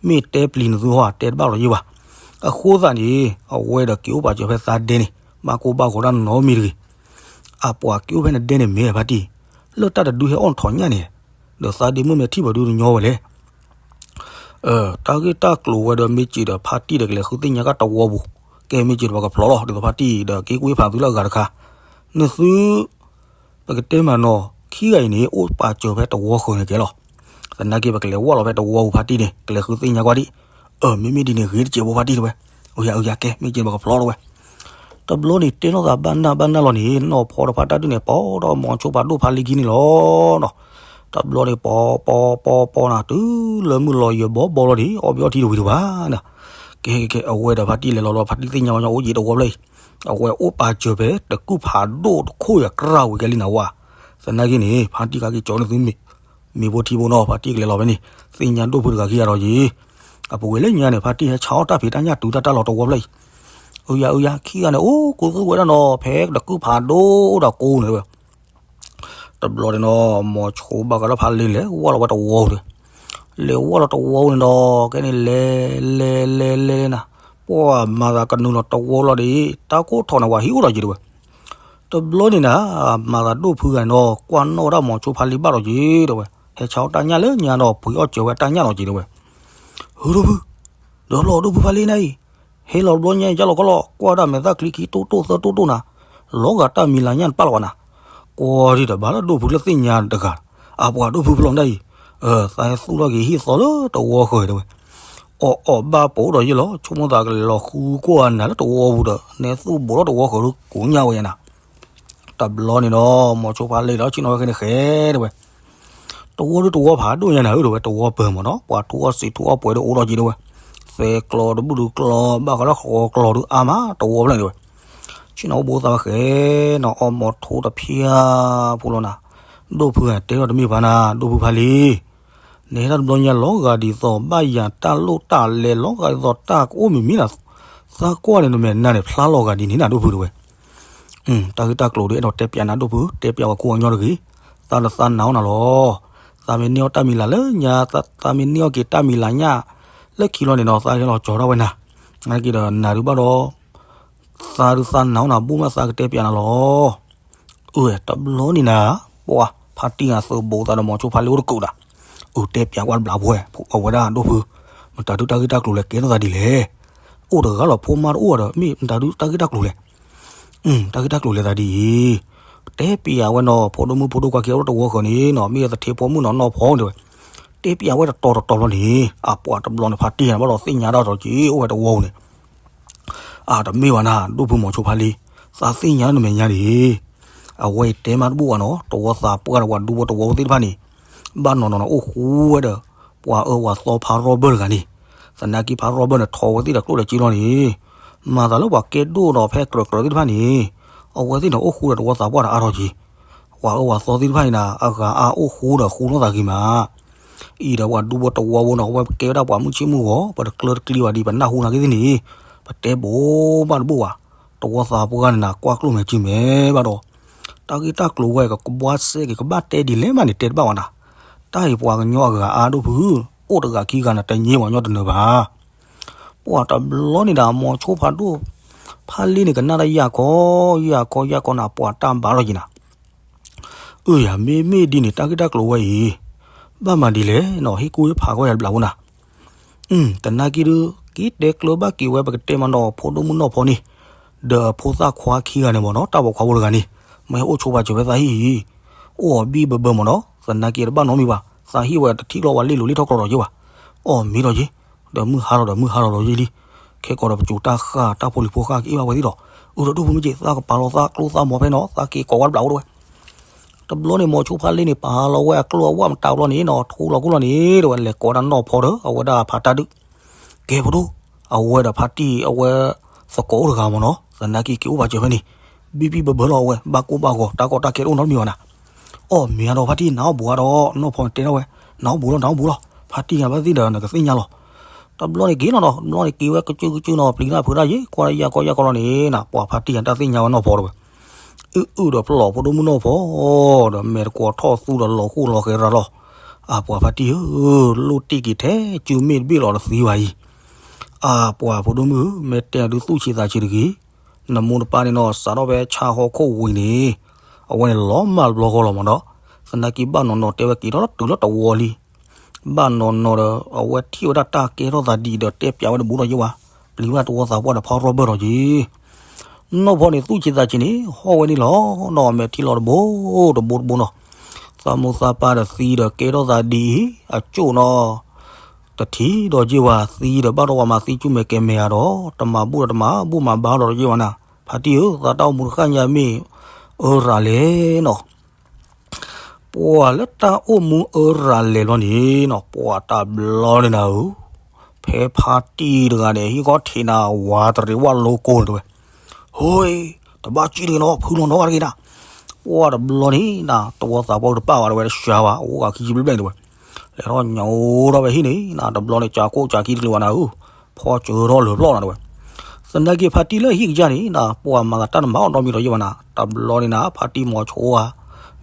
မ့ၢ်တဲပျံၤနသုဟီဧါ တဲတဘၣ်လီၤယ့ၢ်ဘၣ်, အဃိသတးန့ၣ် အဝဲဒီးက့ၤအိၣ်ပာ်စၢၤဖဲသးဒဲန့ၣ် ဘၣ်ကိၢ်ဘၣ်ဂီၤတၢ်နီတမံၤတဂ့ၤ, အပှၤက့ၤအိၣ်ဖဲနဒဲန့ၣ်မ့ၢ်ဖါတံၢ်, လၢတၢ်တဒုဟဲအီၣ်နထီၣ်ညၣ်န့ၣ်, ဒီးသးဒ့မုၣ်မ့ၢ်ထံၣ်ဘၣ်ဒုးတညီဝဲလဲၣ် တၢ်ဂ့ၢ်တၢ်ကျိၤဝဲဒီးမ့ၢ်စ့ၢ်ဒီးဖါတံၢ်ဒီးကလဲၤဃုသ့ၣ်ညါကတဝီပူၤ, ကဲမ့ၢ်စ့ၢ်ဒီးပှၤကဖျိးလီၤ ဒ်သိးဖါတံၢ်ဒီးက့ၤကွၢ်ဖးသုလၢအဂၤတခါ, နသု ပကတဲမးနီၤ ခံဂၤအံၤန့ၣ် အိၣ်ပာ်စၢၤဖဲတဝီဃၢၤန့ၣ်ကဲလီၤ, သနာ်က့ပကလဲၤဝဲလီၤဖဲတဝီပူၤဖါတံၢ်န့ၣ် ကလဲၤဃုသ့ၣ်ညါကွၢ်ဒံး, အၢ မ့မ့ၢ်ဒ်န့ၣ်ဂ့ၤတစဲးဖိဖါတံၢ်တဲဝဲ, အိယၤအိယၤကဲ မ့ၢ်စ့ၢ်ဒီးပှၤကဖျိးတဲဝဲ တဘျီန့ၣ်တဲလိာ်သးဘၣ်နၢ်ဘၣ်နၢ်လီၤန့ၣ် နီၢ်ဖီဒီးဖါတၢ်ဒုးန့ၣ် ပိာ်ဒီးမိၤဆိဖးဒိၣ်ဖါလ့ခံန့ၣ်လီၤနီၤ, တဘျီန့ၣ်ပိာ်ပိာ်ပိာ်ပိာ်နၤ တုၤလၢမုၢ်လီၤယဲၢ်ဘီဘီလီၤန့ၣ် အီၣ်ဘ့ၣ်အီထံတဝံၤတဘၣ်နၤ, ကဲကဲကဲ အဝဲဒီးဖါတံၢ်လဲၤလီၤလီၤ ဖါတံၢ်သ့ၣ်ညါဝဲညီအိၣ်ယံၤတဝီဖျၢၣ်အံၤ, အဝဲအိၣ်ပာ်စၢၤဖဲတကုၢ်ဖးဒိၣ်တခိၣ်ယၤကြၢ်ဝံၤကဲလံနၤဝဲ, သနာ်က့န့ၣ် ဖါတံၢ်ကက့ၤကၠီနသုမ့ၢ် မ့ၢ်ဖိထံဖိနီၤ ဖါတံၢ်ကလဲၤလီၤဖဲန့ၣ် သ့ၣ်ညါဒိၣ်ဖုတဂၤခံဂၤဒီးယံၤ, အပူၤကွံာ်လၢညါန့ၣ် ဖါတံၢ်ဟဲဆါအီၣ်တၢ်ဖံးတၢ်ညၣ်တုၤတၢ်တၢ်လီၤတဝီဖျၢၣ်အံၤ, အိယၤအိယၤ ခံဂၤန့ၣ် အိၣ်ကိးသူဝဲဒၣ်နီၤ ဖဲတကုၢ်ဖးဒိၣ်ဒီးကိးန့ၣ်ဝဲ တဘျီန့ၣ်နီၤ မိၤဆိဘၣ်ဃးလၢဖါလ့လဲၤဝဲလီၤဝဲတဝီပူၤန့ၣ်, လဲၤဝဲလီၤတဝီပူၤန့ၣ်ဒီး ကဲန့ၣ်လဲၤလဲၤလဲၤလဲၤလဲၤနၤ, ပှၤမၤသးကနုာ်လီၤတဝီလီၤဒီး တၢ်ကိၢ်ထီၣ်န့ၣ် ပှၤဟံးအိၣ်ဒီးက့ၤတဲဝဲ, တဘျီန့ၣ်နၤ မၤသးဒိၣ်ဖုဂၤန့ၣ်ဒီး ကွၢ်နီၣ်ဝဲဒၣ်မိၤဆိဖါလ့ဘၣ်လီၤက့ၤတဲဝဲ, ဟဲဆါအီၣ်တၢ်ညၣ်လၢညါဒီး ပှ့ၤအီၣ်စၢၤဝဲတၢ်ညၣ်လီၤက့ၤတဲဝဲ ဟုဒိၣ်ဖု, ဒီးဘျီဒိၣ်ဖုဖါလ့နၤအံၤ, ဟဲလီၤတဘျီညါအံၤ ကၢ်လီၤကီလီၤ ကွၢ်ဒၣ်မဲာ်သၣ်ချံခံတိၢ်တိၢ်သၢတိၢ်တိၢ်နၤ, လီၤဂာ်တၢ်မံၤလၤညၣ်နပၢ်လီၤဘၣ်နၤ, ကွၢ်ဒံးဒီးဘၣ်လၢဒိၣ်ဖုလၢသ့ၣ်ညါတဂၤ, အပှၤဒိၣ်ဖုဖဲလီၤနၤအံၤ, သးဟဲသူၣ်ထီၣ်က့ၤဟံၣ်သီလၢတဝီဃၢၤတဲဝဲ, အီၣ်အီၣ်ဘၣ်ပိာ်ဒီးယ့ၢ်လီၤ ဆိကမိၣ်သးကလဲၤလီၤဃုကွၢ်နၤလၢတဝီပူၤဒီး နဲသူၣ်ဘိးထီၣ်တဝီဃၢၤလၢကိးညါဝဲယၤနၤ တဘျီန့ၣ်ဒီး မိၤဆိဖါလ့ဒီးဆ့ၣ်နီၤဝဲခဲန့ၣ်ဃဲတဲဝဲ, တဝီဒုးတဝီဖးဒိၣ်ညါနၤဧၢတဲဝဲ တဝီပၢၤမ့ၢ်နီၤ ပှၤထူအီၣ်စံးထူအီၣ်ပှဲၤဒီးအိၣ်ဒီးက့ၤတဲဝဲ, သဲကျီတဘုၣ်ဒုးကျီ ဘၣ်ဃးလၢဃီကျီဒုးအါမး တဝီဖျၢၣ်တဲဝဲ, ဆ့ၣ်နီၤအိၣ်ဘိသးဝဲဃဲနီၤ အီၣ်မိၤထိတဖျၢၣ်ဖိလီၤနၤ, ဒိၣ်ဖုဂၤတဲထီၣ်တမ့ၢ်ဘၣ်နၤ ဒိၣ်ဖုဖါလ့ နဟဲတၢ်တဘျီညါလီၤဂာ်ဒ်သိး ဘၣ်ယၤတၢ်လိၣ်တၢ်လဲလီၤဂာ်ဒ်သိးတၢ်ကအိၣ်မံၤမံၤနၤ, သးကွၢ်န့ၣ်နမဲာ်နါန့ၣ် ဖျါလီၤဂာ်ဒ်န့ၣ်နၤဒိၣ်ဖုတဲဝဲ, တၢ်ဂ့ၢ်တၢ်ကျိၤဒုးအဲၣ်ဒိးတဲပျးနၤဒိၣ်ဖု တဲပျးဝဲခိၣ်အညီတဂ့ၤ, သးဒီးသးနာ်အီၤနၤလီၤ, သးမ့ၢ်န့ၢ်အီၣ်တၢ်မံၤလၤလၢညါ သးမ့ၢ်န့ၢ်အီၣ်က့ၤတၢ်မံၤလၤညၣ် လၢခံလီၤန့ၣ်နီၤ သးဟဲလီၤကၠီၤထီၣ်ဝဲနၤ, နာ်က့ဒီးနၤဒုးဘၣ်ဒီး သးဒုးသးနာ်အီၤနၤ ဘိၣ်မးသးကတဲပျးနၤလီၤ. အၢ တဘျီန့ၣ်နၤ ပှၤဖါတံၢ်ဂၤသုးဘူးသးဒီးမိၤဆိဖါလ့အိၣ်တကူးဒီး အၢ တဲပျးကွၢ်တဘျီဖိ အဝဲဒၣ်ဒိၣ်ဖု မတၤဒုးတၢ်ဂ့ၢ်တၢ်ကျိၤလဲၣ် ကဲထီၣ်သးဒ်လဲၣ်. အိၣ်တဂၤလီၤဖိမါတအိၣ်ဒီး မ့ၢ်မတၤဒုးတၢ်ဂ့ၢ်တၢ်ကျိၤလဲၣ်. တၢ်ဂ့ၢ်တၢ်ကျိၤလဲၤသးဒ်အံၤ, တဲပျးဝဲနီၤ ဖိဒိၣ်မုၣ်ဖိဒိၣ်ခွါခံဂၤအိၣ်တဝီဃၢၤန့ၣ်နီၤ မ့ၢ်သထ့ဖိမုၣ်နီၤနီၢ်ဖီတဲဝဲ, တဲပျးဝဲတတီၤတတီၤလီၤန့ၣ် အပှၤတဘျီန့ၣ် ဖါတံၢ်ဂၤဘၣ်ဒီးသ့ၣ်ညါတၢ်ဒီးက့ၤအိၣ်ဝဲတဝီပူၤန့ၣ် အတမ့ၢ်ဘၣ်နၤ ဒိၣ်ဖုမီၤဆိဖါလ့, သးသ့ၣ်ညါနမဲာ်ညါန့ၣ်, အဝဲအံၤတဲမးတဘူၣ်ဘၣ်နီၤ, တဝီသးပှၢ်ဒီးပှၤဒူဖိတဝီဖိသ့ၣ်တဖၣ်န့ၣ်, ဘၣ်နီၤနီၤန့ၣ်အိၣ်ဃူဝဲဒီး ပှၤအၢဝၤသီဖါရီဘၢၣ်တဂၤန့ၣ်, သနာ်က့ဖါရီဘၢၣ်န့ၣ် ထီၣ်ဝဲသ့ၣ်ဒီးကျိၣ်ဒီးစ့လီၤန့ၣ်, မၤသးလၢပှၤကဲဒိၣ်ဒီးဖဲကြၢးကြၢးသ့ၣ်တဖၣ်န့ၣ်, အဝဲသ့ၣ်န့ၣ်အိၣ်ဃူဒီးတဝီသးပှၢ်ဒီးအါထီၣ်က့ၤ ပှၤအၢဝၤသီသ့ၣ်တဖၣ်န့ၣ်နၤ အဂၤအါအိၣ်ဃူဒီးဃူလိာ်သးဂ့ၤမး, အံၤဒီးပှၤဒူဖိတဝီဖိနီၤ အဝဲပကဲဝဲဒၣ်ပှၤမုၢ်ဆ့ၣ်မုၢ်ဂီၤ ပတကျၢၤတကျံၤဘၣ်ဒံး ပနၢ်ဟူနၤက့သ့ၣ်န့ၣ်, ပတဲဘိးဘၣ်တဘူၣ်ဘၣ်, တဝီသးပှၢ်န့ၣ်နၤ ကွၢ်ကျိၣ်မဲာ်စ့မဲာ်ဘၣ်ဒီး, တၢ်ဂ့ၢ်တၢ်ကျိၤဝဲကဘှါစဲက့ၤ ကဘၣ်တဲဒ်လဲၣ်မးန့ၣ် တဲတဘၣ်ဘၣ်နၤ, တၢ်အံၤပှၤကညီအဂၤအါဒိၣ်ဖု အိၣ်တဂၤခံဂၤန့ၣ် တညဲပှၤကညီတနၢၤဘၣ် ပှၤတဘျီန့ၣ်ဒီး မီၤဆိဖါဒိၣ်ဖါလ့န့ၣ် ကနၣ်တၢ်ယၢ်ကီ ယၢ်ကီယၢ်ကီနၤ ပှၤတၢ်ဘၣ်ထီၣ်က့ၤနၤ, အၢယၤ မ့မ့ၢ်ဒ်န့ၣ် တၢ်ဂ့ၢ်တၢ်ကျိၤဝဲအံၤ ဘၣ်မၤဒ်လဲၣ်နီၤ ဟ့ၣ်ကူၣ်ဟ့ၣ်ဖးကွၢ်ယၤတဘျီဖိနၤ, သနာ်က့ဒုး က့ၤတဲကျၢၤဘၣ်က့ၤဝဲ ပကတဲမးနီၤ ဖိဒိၣ်မုၣ်နီၢ်ဖီန့ၣ် ဒီးအဖိသၣ်ခွါခံဂၤန့ၣ်မ့ၢ်နီၤ တၢ်ပိာ်ခွါဖိတဂၤန့ၣ် မ့ၢ်ဟဲအိၣ်ဆိးပာ်စၢၤဖဲသးဟံၣ်အံၤ, အိၣ်အီၤဘံၣ်ဘၢဘၢမ့ၢ်နီၤ သနာ်က့တဘၣ်နီတမံၤဘၣ် သးဟ့ၣ်ဝဲတထံၣ်လီၤဝဲလ့ၣ်လိၤလ့ၣ်ထီၣ်ကျီဒီးယ့ၢ်ဘၣ်, အီၣ်မ့ၢ်ဒီးယ့ၢ်, ဒီးမုၢ်ဟါထီၣ်ဒီးမုၢ်ဟါထီၣ်ဒီးယ့ၢ်လံ, ခဲကီးဒီးပစိၤတၢ်ဃၢ်တၢ်ဖိလံၤဖိဃၢ်က့ၤဘၣ်ဝဲသ့ၣ်ဒီး, အုဒီးဒိၣ်ဖုမ့ၢ်က့ၤ သးကပာ်လီၤသးကျိသးမီၤဖဲနီၤ သးက့ၤကိးဝဲတဘျီဖိတဝဲ တဘျီန့ၣ် မီၤဆိဖါလ့န့ၣ် ပာ်လီၤဝဲအကျိအဝၣ်မတၤဘျီန့ၣ်နီၤ ထူလီၤကိၣ်လီၤန့ၣ် တဲဝဲ လဲၤကိးဒၣ်နီၢ်ဖီဒီး အဝဲဒၣ်ဖါတၢ်ဒုၣ်, ကဲဖိဒိၣ်, အဝဲဒီးဖါတံၢ် အဝဲ သကိးအိၣ်တဂၤမ့ၢ်နီၤ သနာ်က့က့ၤအိၣ်ပာ်စၢၤဖဲန့ၣ်, ဘံၣ်ဘံၣ်ဘၢဘၢလီၤအဝဲ ဘၣ်ကိၢ်ဘၣ်ဂီၤ တၢ်ကီတၢ်ခဲတအိၣ်နီတမံၤဘၣ်နၤ, အီၣ်မ့ၢ်ဒီးဖါတံၢ် နၤအိၣ်ဘူးဒီး နီၢ်ဖီန့ၣ်တဲထီၣ်ဝဲ, နၤအိၣ်ဘူးလီၤ နၤအိၣ်ဘူးလီၤ, ဖါတံၢ်ယၤဘၣ်သ့ၣ်ဒီးနကသ့ၣ်ညါလီၤ တဘျီန့ၣ်က့ၤလီၤနီၤ တဘျီန့ၣ်က့ၤဝဲကစၢၢ်ကစၢၢ်နီၤ ပျံၤတၢ်ဖုးတၢ်ယ့ၢ် ကွၢ်တၢ်ယၢ်ကီယၢ်ကီလီၤန့ၣ်နၤ ပှၤဖါတံၢ်ယၤတၢ်သ့ၣ်ညါဝဲနီၢ်ဖီတဝဲ, အုၣ်အုၣ်ဒီးပလီၢ်ဖိဒိၣ်မုၣ်နီၢ်ဖီ, ဒီးမဲာ်တကွီၤထီၣ်သူဒီးလီၤဃိၣ်လီၤဃဲၤရၤလီၤ, အပှၤဖါတံၢ်ဧၢ, လိၣ်တ့ၢ်က့ၤထဲစုမ့ၣ်တဘ့ၣ်လီၤတသံဘၣ်အံၤ, အပှၤဖိဒိၣ်မုၣ်ဧၢ, မ့ၢ်တဲနၤဒုးသူၣ်ဆံးသးဆံးတဂ့ၤ, နမိၢ်နပၢ်န့ၣ်နီၤ စးထီၣ်ဖဲဆါဟီၣ်ခိၣ်ဝံၤန့ၣ်, အဝဲန့ၣ်လီၤမၢ်တဘျီဃီလီၤမးဒီး, သနာ်က့ဘၣ်နီၢ်နီၢ်တဲဝဲက့ၤထီၣ်တုၤလၢတဝီလံ ဘၣ်နီၢ်နီၢ်ဒီး အဝဲထံၣ်ဝဲဒၣ်တၢ်ကဲထီၣ်သးဒ်အံၤဒီးတဲပျးဝဲတဘူးဒီးယ့ၢ်ဝဲ, ပျံၤဘၣ်တဝီသးပှၢ်ဒီးဖါရီဘၢၣ်ဒီးက့ၤ, နီၢ်ဖီန့ၣ်သူၣ်ဆံးသးဆံးန့ၣ် ဟီၣ်ဝဲန့ၣ်လီၤ, နီၢ်အမဲာ်ထံလီၤတဘိတဘိတဘိနီၤ, သးမိၢ်သးပၢ်ဒီးသံဒီးကဲထီၣ်သးဒ်အံၤ, အကၠိၣ်နီၤ, တထံၣ်ဒီးယ့ၢ်ဝဲသံဒီးဘၣ်ဒီးပှၤမၤသံကၠူမဲာ်ကဲမဲာ်ဧါဒီး တမၤဘူၣ်ဒီးတမၤဘူၣ်မၤဘါဒီးယ့ၢ်ဝဲနၤ, ဖါတံၢ်ဧၢ, သးတၢ်အိၣ်မူတဃၣ်ညါမ့ၢ်အၢရၤလဲၣ်နီၤ ပှၤလၢတၢ်အိၣ်မူအၢရၤလဲၣ်ဘျီန့ၣ်နီၤ ပှၤတဘျီန့ၣ်နၤဧၢ, ဖဲဖါတံၢ်တဂၤန့ၣ် ဟံၣ်ဃီထံးနၤ ဝၤတရံးဝၣ်လိကိၢ်န့ၣ်တဲဝဲ, ဟိ, တဘၣ်ကံၣ်တဂ့ၤနီၤ ဖုလီၤနီတဂၤတဂ့ၤနၤ, ပှၤတဘျီန့ၣ်နၤ တဝီသးပှၢ်တပၣ်ဘၣ်တဲဝဲ တစှၤဘၣ် အိၣ်ဂၤခံဆံဘျဲၣ်ဘျဲၣ်န့ၣ်တဲဝဲ, လဲၤထီၣ်ညါအိၣ်ထီၣ်ဝဲဟံၣ်န့ၣ်နၤ တဘျီန့ၣ် ကးခိၣ်ကးခံတချုးဘၣ်နၤဧၢ, ဖီၣ်စၢၤထီၣ်လၢာ်ပျီၢ်နၤတဲဝဲ သနာ်က့ဖါတံၢ်လၢဟံၣ်ကစၢ်န့ၣ်နၤ ပှၤမၤသးတၢ်တမၤအီၣ်နီတမံၤဒီးယ့ၢ်ဘၣ်နၤ, တဘျီန့ၣ်နၤ ဖါတံၢ်မီၤဆိဧါ,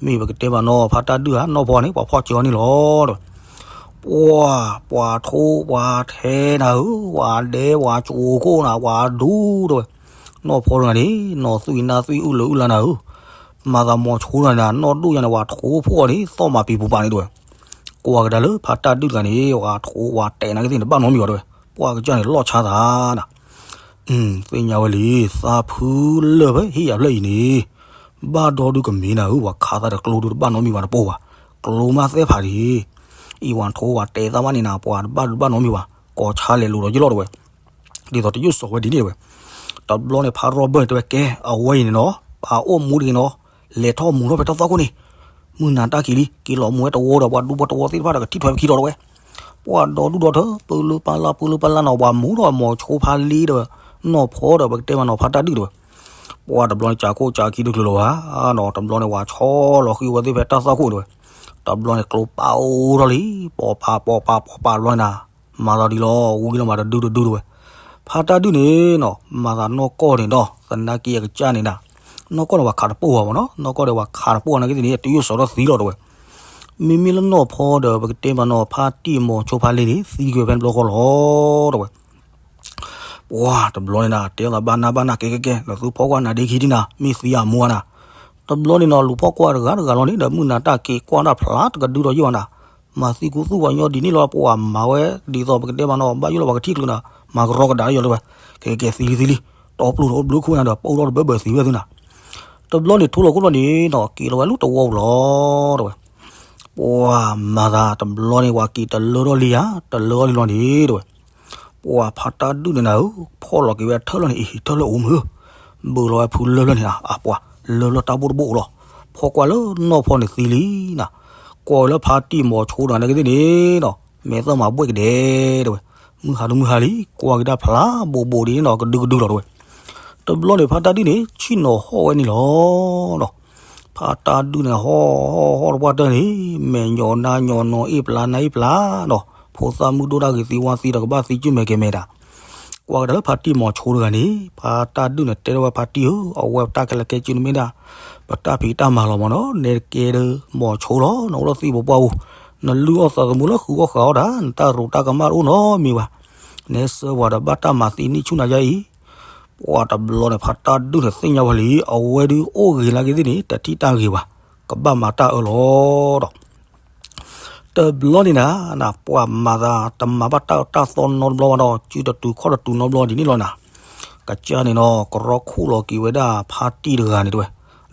မ့ၢ်ပကတဲဘၣ်နီၤ ဖါတၢ်ဒုၣ်ဧါ နီၢ်ဖီန့ၣ် ပှၤဖီၣ်စၢၤအီၤန့ၣ်လီၤတဲဝဲ, ပှၤ, ပှၤထိပှၤထဲနၤဧၢ, ပှၤဒဲပှၤကၠိခိၣ်နၤ ပှၤဒူတဲဝဲ, နီၢ်ဖီတဂၤန့ၣ် နီၢ်သွံၣ်နါသွံၣ်အုၣ်လၢအုၣ်လၢနၤဧၢ, မၤသးမီၤဆိတဂၤန့ၣ် နီၢ်ဒိၣ်ယၤန့ၣ် ပှၤထိဖှိၣ်အီၤန့ၣ် သီၣ်မၤပံၤပူၤပာ်န့ၣ်တဲဝဲ ကွၢ်ကဒါလၢဖါတၢ်ဒုၣ်တဂၤန့ၣ် ပှၤထိပှၤတဲနၤကသ့ၣ်န့ၣ် တဘၣ်နီတမံၤဘၣ်တဲဝဲ, ပှၤကစၢ်န့ၣ်လီၢ်ဆါသးနၤ, သ့ၣ်ညါဝဲလံ, သးဖုလၢၢ်ဖဲဟ့ၣ်ယၤဖျၢၣ်အံၤန့ၣ်, ဘၣ်ဒီဒုကမ့ၢ်နၤဧၢ, ပှၤခးသးဒီးကျိဒုတဘၣ်နီတမံၤဘၣ်တပိၢ်ဘၣ်, ကျိမးသဲဖးဒံး, အံၤပှၤထိပှၤတဲသးဘၣ်န့ၣ်နၤ ပှၤတဘၣ်ဒုတဘၣ်နီတမံၤဘၣ်, ကိးဆါလဲၤလိၤဒီးယ့ၢ်လီၤတဲဝဲ ဒ်သိးတယုၢ်စိာ်ဝဲဒ်န့ၣ်တဲဝဲ, တဘျီန့ၣ်ဖါရီဘၢၣ်န့ၣ်တဲဝဲ ကဲ အဝဲအံၤန့ၣ်နီၤ ပအိၣ်မူတဂ့ၤနီၤ, လဲၤထီၣ်မူထီၣ်ဖဲတၢ်သွၣ်ခိၣ်န့ၣ်, မုၢ်နၤတၢ်က့ၤလံ က့ၤလီၤမူဝဲတဝီဒီး ပှၤဒူဖိတဝီသ့ၣ်တဖၣ်ဒီးကထံၣ်ထွဲပခံဒီးတဲဝဲ, ပှၤဒီဒူၣ်ဒီထၢ ပၢလၢပၢလၢပၢလၢပၢလၢနီၤ ပှၤမူဒီးမီၤဆိဖါလ့ဒီး နီၢ်ဖီဒီး ပကတဲမးနီၤ ဖါတၢ်ဒုၣ်တဲဝဲ, ပှၤတဘျီန့ၣ် ကးခိၣ်ကးခံတချုးလၢၤဘၣ်နီၤ တဘျီန့ၣ် ပှၤဆီလီၤဃံၤဝဲသ့ၣ်ဖဲတၢ်သွၣ်ခိၣ်တဲဝဲ, တဘျီန့ၣ် ကျိပာ်အိၣ်ထီၣ်လံ, ပိာ်ပာ်ပိာ်ပာ်ပိာ်ပာ်တဘျီန့ၣ်နၤ, မၤသးဒ်လီၤ ဝံၤလီၤမးတဒုတဒုတဲဝဲ, ဖါတၢ်ဒုၣ်န့ၣ်နီၤ မၤသးနီၢ်ကီၢ်န့ၣ်ဒီး သနာ်က့အကစၢ်န့ၣ်နၤ, နီၢ်ကီၢ်န့ၣ် ပှၤခးတပိၢ်ဘၣ်မးနီၤ နီၢ်ကီၢ်ဒီး ပှၤခးတပိၢ်နာ်က့သ့ၣ်န့ၣ် တယုၢ်စိာ်ထီၣ်သံလီၤတဲဝဲ, မ့မ့ၢ်လၢနီၢ်ဖီဒီး ပကတဲမးနီၤ ဖါတံၢ်မီၤဆိဖါလ့န့ၣ် သံကွံာ်ဖဲတဘျီဃီလီၤတဲဝဲ ပှၤတဘျီန့ၣ်နၤ တဲသးဘၣ်နၤဘၣ်နၤ ကဲကဲကဲ နသုဖီၣ်ကွၢ်နၤဒ့ခံဒံနၤ မ့ၢ်သံအမူနၤ, တဘျီန့ၣ်နီၤ လူၤဖီၣ်ကွၢ်တဂၤတဂၤလီၤန့ၣ်ဒီး မုၢ်နၤတၢ်က့ၤကွၢ်တၢ်ဖျါတကဒုဒီးယ့ၢ်ဘၣ်နၤ, မၤသံကူသူၣ်ပှၤညီဒ်န့ၣ်လီၤ ပှၤမၤဝဲ ဒ်သိးပကတဲမးနီၤ ဘၣ်ယိၣ်လီၤပှၤကထံၣ်ကျုးနၤ, မၤကရီကဒါယီၤတဲဝဲ, ကဲကဲသံလံသံလံ, တီပျိၢ်တအိၣ်ဘျုးခိၣ်နၤဒီး ပအိၣ်ထီၣ်တဘၢဘၢသံဝဲသုနၤ တဘျီန့ၣ် ထူလီၤခိၣ်လီၤန့ၣ်နီၤ က့ၤလီၤဝဲလၢတဝီပူၤလီၤတဲဝဲ, ပှၤမၤသးတဘျီန့ၣ် ပှၤက့ၤတလၢထီၣ်လံဧါ တလၢထီၣ်လံလီၤန့ၣ်တဲဝဲ, ပ ပှၤဖါတၢ်ဒုၣ်န့ၣ်နၤဧၢ, ဖီၣ်လီၤက့ၤဝဲထၢၣ်လၢန့ၣ် အံၤ ထၢၣ်လၢအိၣ်မုၢ်ဧၢ, ဘုးလီၤဝဲဖုလၢၢ်လၢန့ၣ် အပှၤလၢၢ်လၢတၢ်ဘိၣ်တဘိၣ်အိၣ်လီၤ, ဖီၣ်ကွၢ်လၢနီၢ်ဖီန့ၣ်သံလံနၤ, ကွၢ်လၢဖါတံၢ်မီၤဆိတဂၤန့ၣ်ကသ့ၣ်န့ၣ်နီၤ, မဲာ်သၣ်မၤဘှဲၣ်ကဒဲတဲဝဲ, မုၢ်ဟါတမုၢ်ဟါလံ ကွၢ်က့ၤတၢ်ဖျါဘိးဘိးဒ်န့ၣ်နီၤ ကဒုကဒုလီၤတဲဝဲ, တဘျီန့ၣ်ဖါတၢ်ဒုၣ်န့ၣ် ဆ့ၣ်နီၤဟီၣ်ဝဲန့ၣ်လီၤနီၤ, ဖါတၢ်ဒုၣ်န့ၣ် ဟီၣ်ဟီၣ်ဟီၣ်တပှၢ်တၢၢ်န့ၣ် မဲာ်ညီနါညီနီၤအ့ၣ်ပျါနါအ့ၣ်ပျါနီၤ, ဖိသၣ်မုၣ်ဒိၣ်တၢ်ဂ့ၤသံဝါသံဒီးကဘၣ်သံကၠူၣ်မဲာ်ကဲၤမဲာ်ဒၣ်, ကွၢ်ကဒါလၢဖါတံၢ်မီၤဆိတဂၤန့ၣ် ဖါတၢ်ဒုၣ်န့ၣ်တဲထီၣ်ဝဲဖါတံၢ်ဧၢ, အဝဲပတၢ်ကလဲၤကဲကုၢ်န့ၣ်မ့ၢ်ဒၣ် ပတၢ်ဖံးတၢ်မၤလီၤမးနီၤ, နဲကဲဒီးမီၤဆိလီၤ, နအိၣ်လၢသံၣ်ဘိပှၢ်ပူၤ, နလုၢ်အီၣ်သးသမူလၢဃုအီၣ်ဃုအီၣ်တၢ် နတၢ်ရူးတၢ်ကမၣ်တအိၣ်နီတမံၤဘၣ်, နဲဆှၢပှၤဒီးဘၣ်တၢ်မၤသံနံၣ်ဆူၣ်နၤယါအံၤ, ပှၤတဘျီန့ၣ် ဖါတၢ်ဒုၣ်န့ၣ်သ့ၣ်ညါဝဲလံ, အဝဲဒုးအိၣ်ဂ့ၤလၢကသ့ၣ်န့ၣ် တထံၣ်တၢ်ဂ့ၤဘၣ်, ကဘၣ်မၤတၢ်အၢလီၤဒီး တဘျီန့ၣ်နၤ, ပှၤမၤသးတမၤဘၣ်တၢ်အၢတၢ်သီနီတဘျီဘၣ်ဒီး စုတတူၤခီၣ်တတူၤနီတဘျီဒ်န့ၣ်လီၤနၤ, ကစၢ်န့ၣ်နီၤ ကရီခိၣ်လီၤက့ၤဝဲဒၣ်ဖါတံၢ်တဂၤန့ၣ်တဲဝဲ,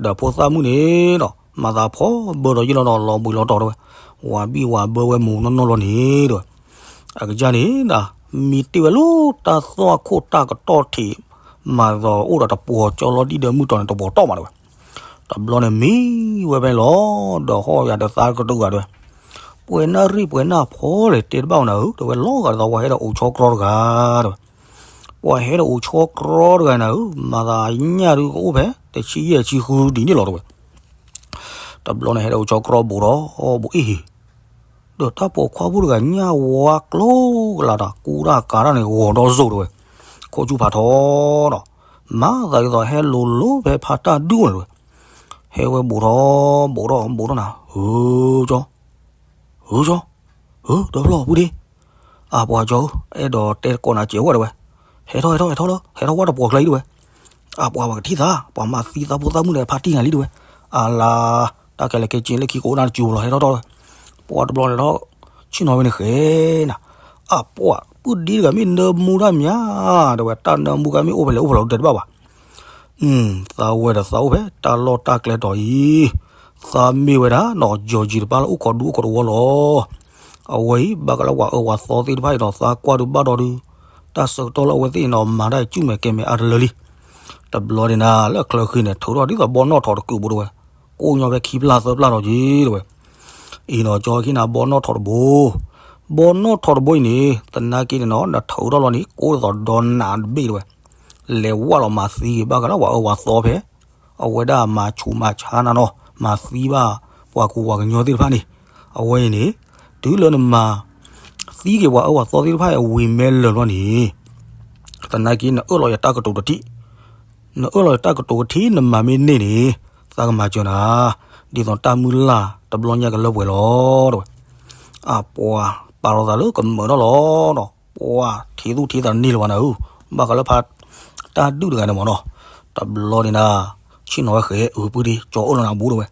ဒီးဖိသၣ်မုၣ်န့ၣ်ဒီး မၤသးဖီဘၢဒီးယ့ၢ်လီၤဒီး လီၤဘှံးလီၤတီၤတဲဝဲ, ဝၤဘံၣ်ဝၤဘၢဝဲမူးနီၢ်နီၢ်လီၤန့ၣ်တဲဝဲ, အကစၢ်န့ၣ်နၤ, မံတ့ၢ်ဝဲလၢတၢ်သွၣ်ခိၣ်တၢ်ကတီၢ်ထံး, မၤသးအိၣ်ဒီးတပှီၤကၠီလီၤဒံၣ်ဒီးမုၢ်တီၤန့ၣ်တပှီၤတီၢ်မးတဲဝဲ တဘျီန့ၣ်မံဝဲဖဲန့ၣ်လီၤ, ဒီးဟီၣ်ယၤဒီးသးကတုၤဂၤတဲဝဲ, ပှဲၤနၣ်ရံၣ်ပှဲၤနၣ်ဖီလဲၣ် တဲတဘၣ်အီၤနၤဧၢ, တဲဝဲလီၤဂာ်ဒီးသးဝဲဟဲဒီးအိၣ်ဆီကြီတဂၤတဲဝဲ, ပှၤဟဲဒီးအိၣ်ဆီကြီတဂၤနၤဧၢ, မၤသးညၣ်ဒုးကအိၣ်ဖဲ တဆံယဲၢ်ဆံဃုဒ်န့ၣ်လီၤတဲဝဲ တဘျီန့ၣ်ဟဲဒီးအိၣ်ဆီကြီဘူးဒီး ဘူးအ့ၣ်ဟံၣ်, ဒီးတၢ်ပိာ်ခွါဖိတဂၤညၣ်ဝါကျိကလးတၢ် ကူတၢ်ကၤတၢ်န့ၣ် ဂီၤဒီစိၤတဲဝဲ, ခိၣ်ဆူၣ်ဖးထီဒီး မၤသးဒ်သိးဟဲလိၤလိၤဖဲဖါတၢ်ဒုၣ်အိၣ်န့ၣ်တဲဝဲ, ဟဲဝဲဘူးထီၣ်ဘူးထီၣ်ဘူးထီၣ်နၤ, ဟုကၠီ ဟုကၠီ, ဟု ဒီဖျီၣ်ဖုဒ့, အပှၤကၠီဧၢ, အဲၣ်ဒိးတဲကိးနၤစဲးဝဲတဲဝဲ, ဟဲထီၣ်ဟဲထီၣ်ဟဲထီၣ်လီၤ, ဟဲထီၣ်ဝဲတပှီၤကျါလံတဲဝဲ, အပှၤပှၤကထံၣ်သး ပှၤမၤသံသးဖိသၣ်မုၣ်ဒီးဖါတံၢ်နၤလံတဲဝဲ, အလၤ, တၢ်ကလဲၤကဲက့ၤလၢခံကိးနၢ်တစူၤလီၤ ဟဲထီၣ်ထီၣ်တဲဝဲ, ပှၤတဘျီန့ၣ်ဒီး ဆ့ၣ်နီၤဝဲန့ၣ်ဃဲနၤ, အပှၤပုၢ်ဒ့တဂၤမ့ၢ်နၢမူတၢ်မး, တဲဝဲတၢ်နၢမူကမ့ၢ်အိၣ်ဖဲလဲၣ်အိၣ်ဖဲလဲၣ်တဲတဘၣ်ဘၣ် သးဝဲဒီးသးအိၣ်ဖဲတၢ်လီၢ်တၢ်ကျဲတီၤအံၤ, သးမ့ၢ်ဝဲဒၣ်နီၢ်ကၠီကၠံတပၢ်လၢအိၣ်ခိးဒူအိၣ်ခိးတဝီလီၤ. အဝဲအံၤ ဘၣ်ဃးလၢပှၤအၢပှၤသီသ့ၣ်တဖၣ်အံၤဒီး သးကွၢ်ဒုးဘၣ်ဒီးဒုး, တၢ်ဆၢကတီၢ်လၢအဝဲသ့ၣ်အံၤနီၤ မၤတၢ်အံၤ ကၠူၣ်မဲာ်ကဲမဲာ်အါတလၢလံ. တဘျီန့ၣ်နၤ လၢအချၢဃံန့ၣ် ထုးထီၣ်ဒ်သိးဘီနီၣ်ထိးတကုးဘိတဲဝဲ, ကိးညီဖဲခံဖျၢၣ်သၢဖျၢၣ်ဒီးက့ၤတဲဝဲ အံၤနီၤ ကၠီခံနၤ ဘီနီၣ်ထိးတဘိ, ဘီနီၣ်ထိးတဘိအံၤန့ၣ် သနာ်က့န့ၣ်နီၤ နထုးထီၣ်လီၤန့ၣ် ကိးဒ်သိးဒီနးတဘ့ၣ်တဲဝဲ, လဲၤဝၢ်လီၤမၤသံက့ၤ ဘၣ်ဃးလၢပှၤအၢပှၤသီဖဲ အဝဲဒၣ်မၤဆူးမၤဆါနၤနီၤ မၤသံဘၣ်ပှၤကူပှၤကညီသ့ၣ်တဖၣ်န့ၣ်, အဝဲအံၤန့ၣ် တုၤလၢနမၤသံက့ၤပှၤအၢပှၤသီသ့ၣ်တဖၣ်အံၤ ဝံၤမ့ၢ်လၢာ်လီၤန့ၣ် သနာ်က့ နအၢၣ်လီၤယတၢ်ကတိၤတထံၣ်, နအၢၣ်လီၤယတၢ်ကတိၤကထံၣ် နမၤမ့ၢ်န့ၢ်န့ၣ် သးကမၤစၢၤနၤ, ဒ်သိးတၢ်မုၢ်လၢ်တဘျီညါကလၢပှဲၤလီၤတဲဝဲ. အပှၤပာ်လီၤသးလၢကမၢၢ်ထီၣ်လီၤနီၤ, ပှၤထံၣ်သူၣ်ထံၣ်သးတန့ၢ်လၢၤဘၣ်နၤဧၢ, ဘၣ်ဃးလၢဖါတၢ်ဒုၣ်တဂၤန့ၣ်မ့ၢ်နီၤ, တဘျီန့ၣ်နၤ ဆ့ၣ်နီၤဝဲဃဲ အပုၢ်ဒ့ ကၠီအၢၣ်လီၤနၤဘူးတဲဝဲ,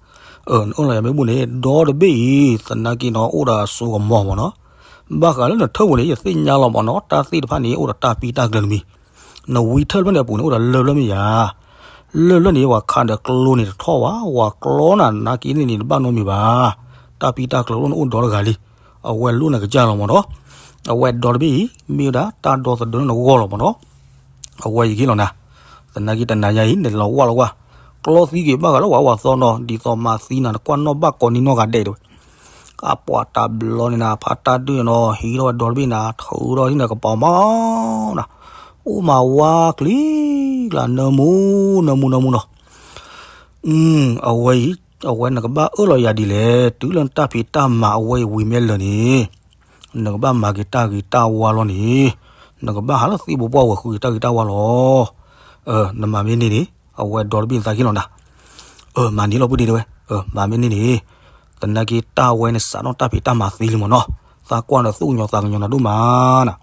နအၢၣ်လီၤယၤမ့ၢ်ဘူးန့ၣ် ဒီတဘ့ၣ်အံၤ သနာ်က့နီၤ အိၣ်ဒီးအစိကမီၤမ့ၢ်နီၤ, ဘၣ်ဃးလၢနထၢၣ်ပူၤန့ၣ် ယသ့ၣ်ညါလီၤမ့ၢ်နီၤ တၢ်သ့ၣ်တဖၣ်န့ၣ် အိၣ်ဒီးတၢ်ပံၢ်တၢ်ကျၢၤတမံၤ, နဝံထၢၣ်ဖျၢၣ်န့ၣ်အပူၤန့ၣ် အိၣ်ဒီးလၢၢ်ဖျၢၣ်မ့ၢ်ယၤ, လၢၢ်ဖျၢၣ်န့ၣ် ပှၤခးဒီးကျိန့ၣ်တထီၣ်ဘၣ်, ပှၤကျီနၤနာ်က့န့ၣ်န့ၣ် တဘၣ်နီတမံၤဘၣ်, တၢ်ပံၢ်တၢ်ကျၢၤလီၤန့ၣ်အိၣ်ဒီတဂၤလံ, အဝဲလိၣ်နကစၢ်လီၤမ့ၢ်နီၤ, အဝဲဒီတဘ့ၣ်အံၤ မ့ၢ်ဝဲဒၣ်တၢ်ဒီသဒၢလၢနဂီၢ်လီၤမ့ၢ်နီၤ, အဝဲယက့ၤလီၤနၤ, သနာ်က့တနၤညါအံၤ နလီၤဝၢ်လီၤကွၢ်, ကျီသံက့ၤဘၣ်ဃးလၢပှၤအၢပှၤသီနီၤ ဒ်သိးမၤသံနၤ နကွၢ်နီၣ်ဘၣ်ကိးနံၤနီၢ်ဂၤဒဲးတဲဝဲ အပှၤတဘျီန့ၣ်နၤ ဖါတၢ်ဒုၣ်န့ၣ်နီၤ ဟံးထီၣ်ဝဲဒီတဘ့ၣ်နၤ ထုးထီၣ်ဒ်န့ၣ်ကပီၤမးနၤ, အိၣ်မၤဝါကျံၤကျါ နၢမူ နၢမူ နၢမူနီၤ, အဝဲအံၤ အဝဲနကဘၣ်အၢၣ်လီၤယၤဒ်လဲၣ်, တုၤလၢနတၢ်ဖံးတၢ်မၤအဝဲအံၤဝံၤမ့ၢ်လၢာ်န့ၣ်, နကဘၣ်မၤက့ၤတၢ်ဂ့ၤတၢ်ဝါလီၤန့ၣ်, နကဘၣ်ဟးလၢသံၣ်ဘိပှၢ်ဝဲၤဃုက့ၤတၢ်ဂ့ၤတၢ်ဝါလီၤ. နမၤမ့ၢ်န့ၢ်န့ၣ် အဝဲဒီတဘ့ၣ်နသးက့ၤလီၤနၤ, မၤန့ၢ်လီၤပုၢ်ဒ့တဲဝဲ, မၤမ့ၢ်န့ၢ်န့ၣ်, သနာ်က့တၢ်ဝဲန့ၣ်စးထီၣ်တၢ်ဖံးတၢ်မၤသ့လံမ့ၢ်နီၤ, သးကွၢ်ဒီးသူၣ်ကညီၤသးကညီၤနၤဒိၣ်မးနၤ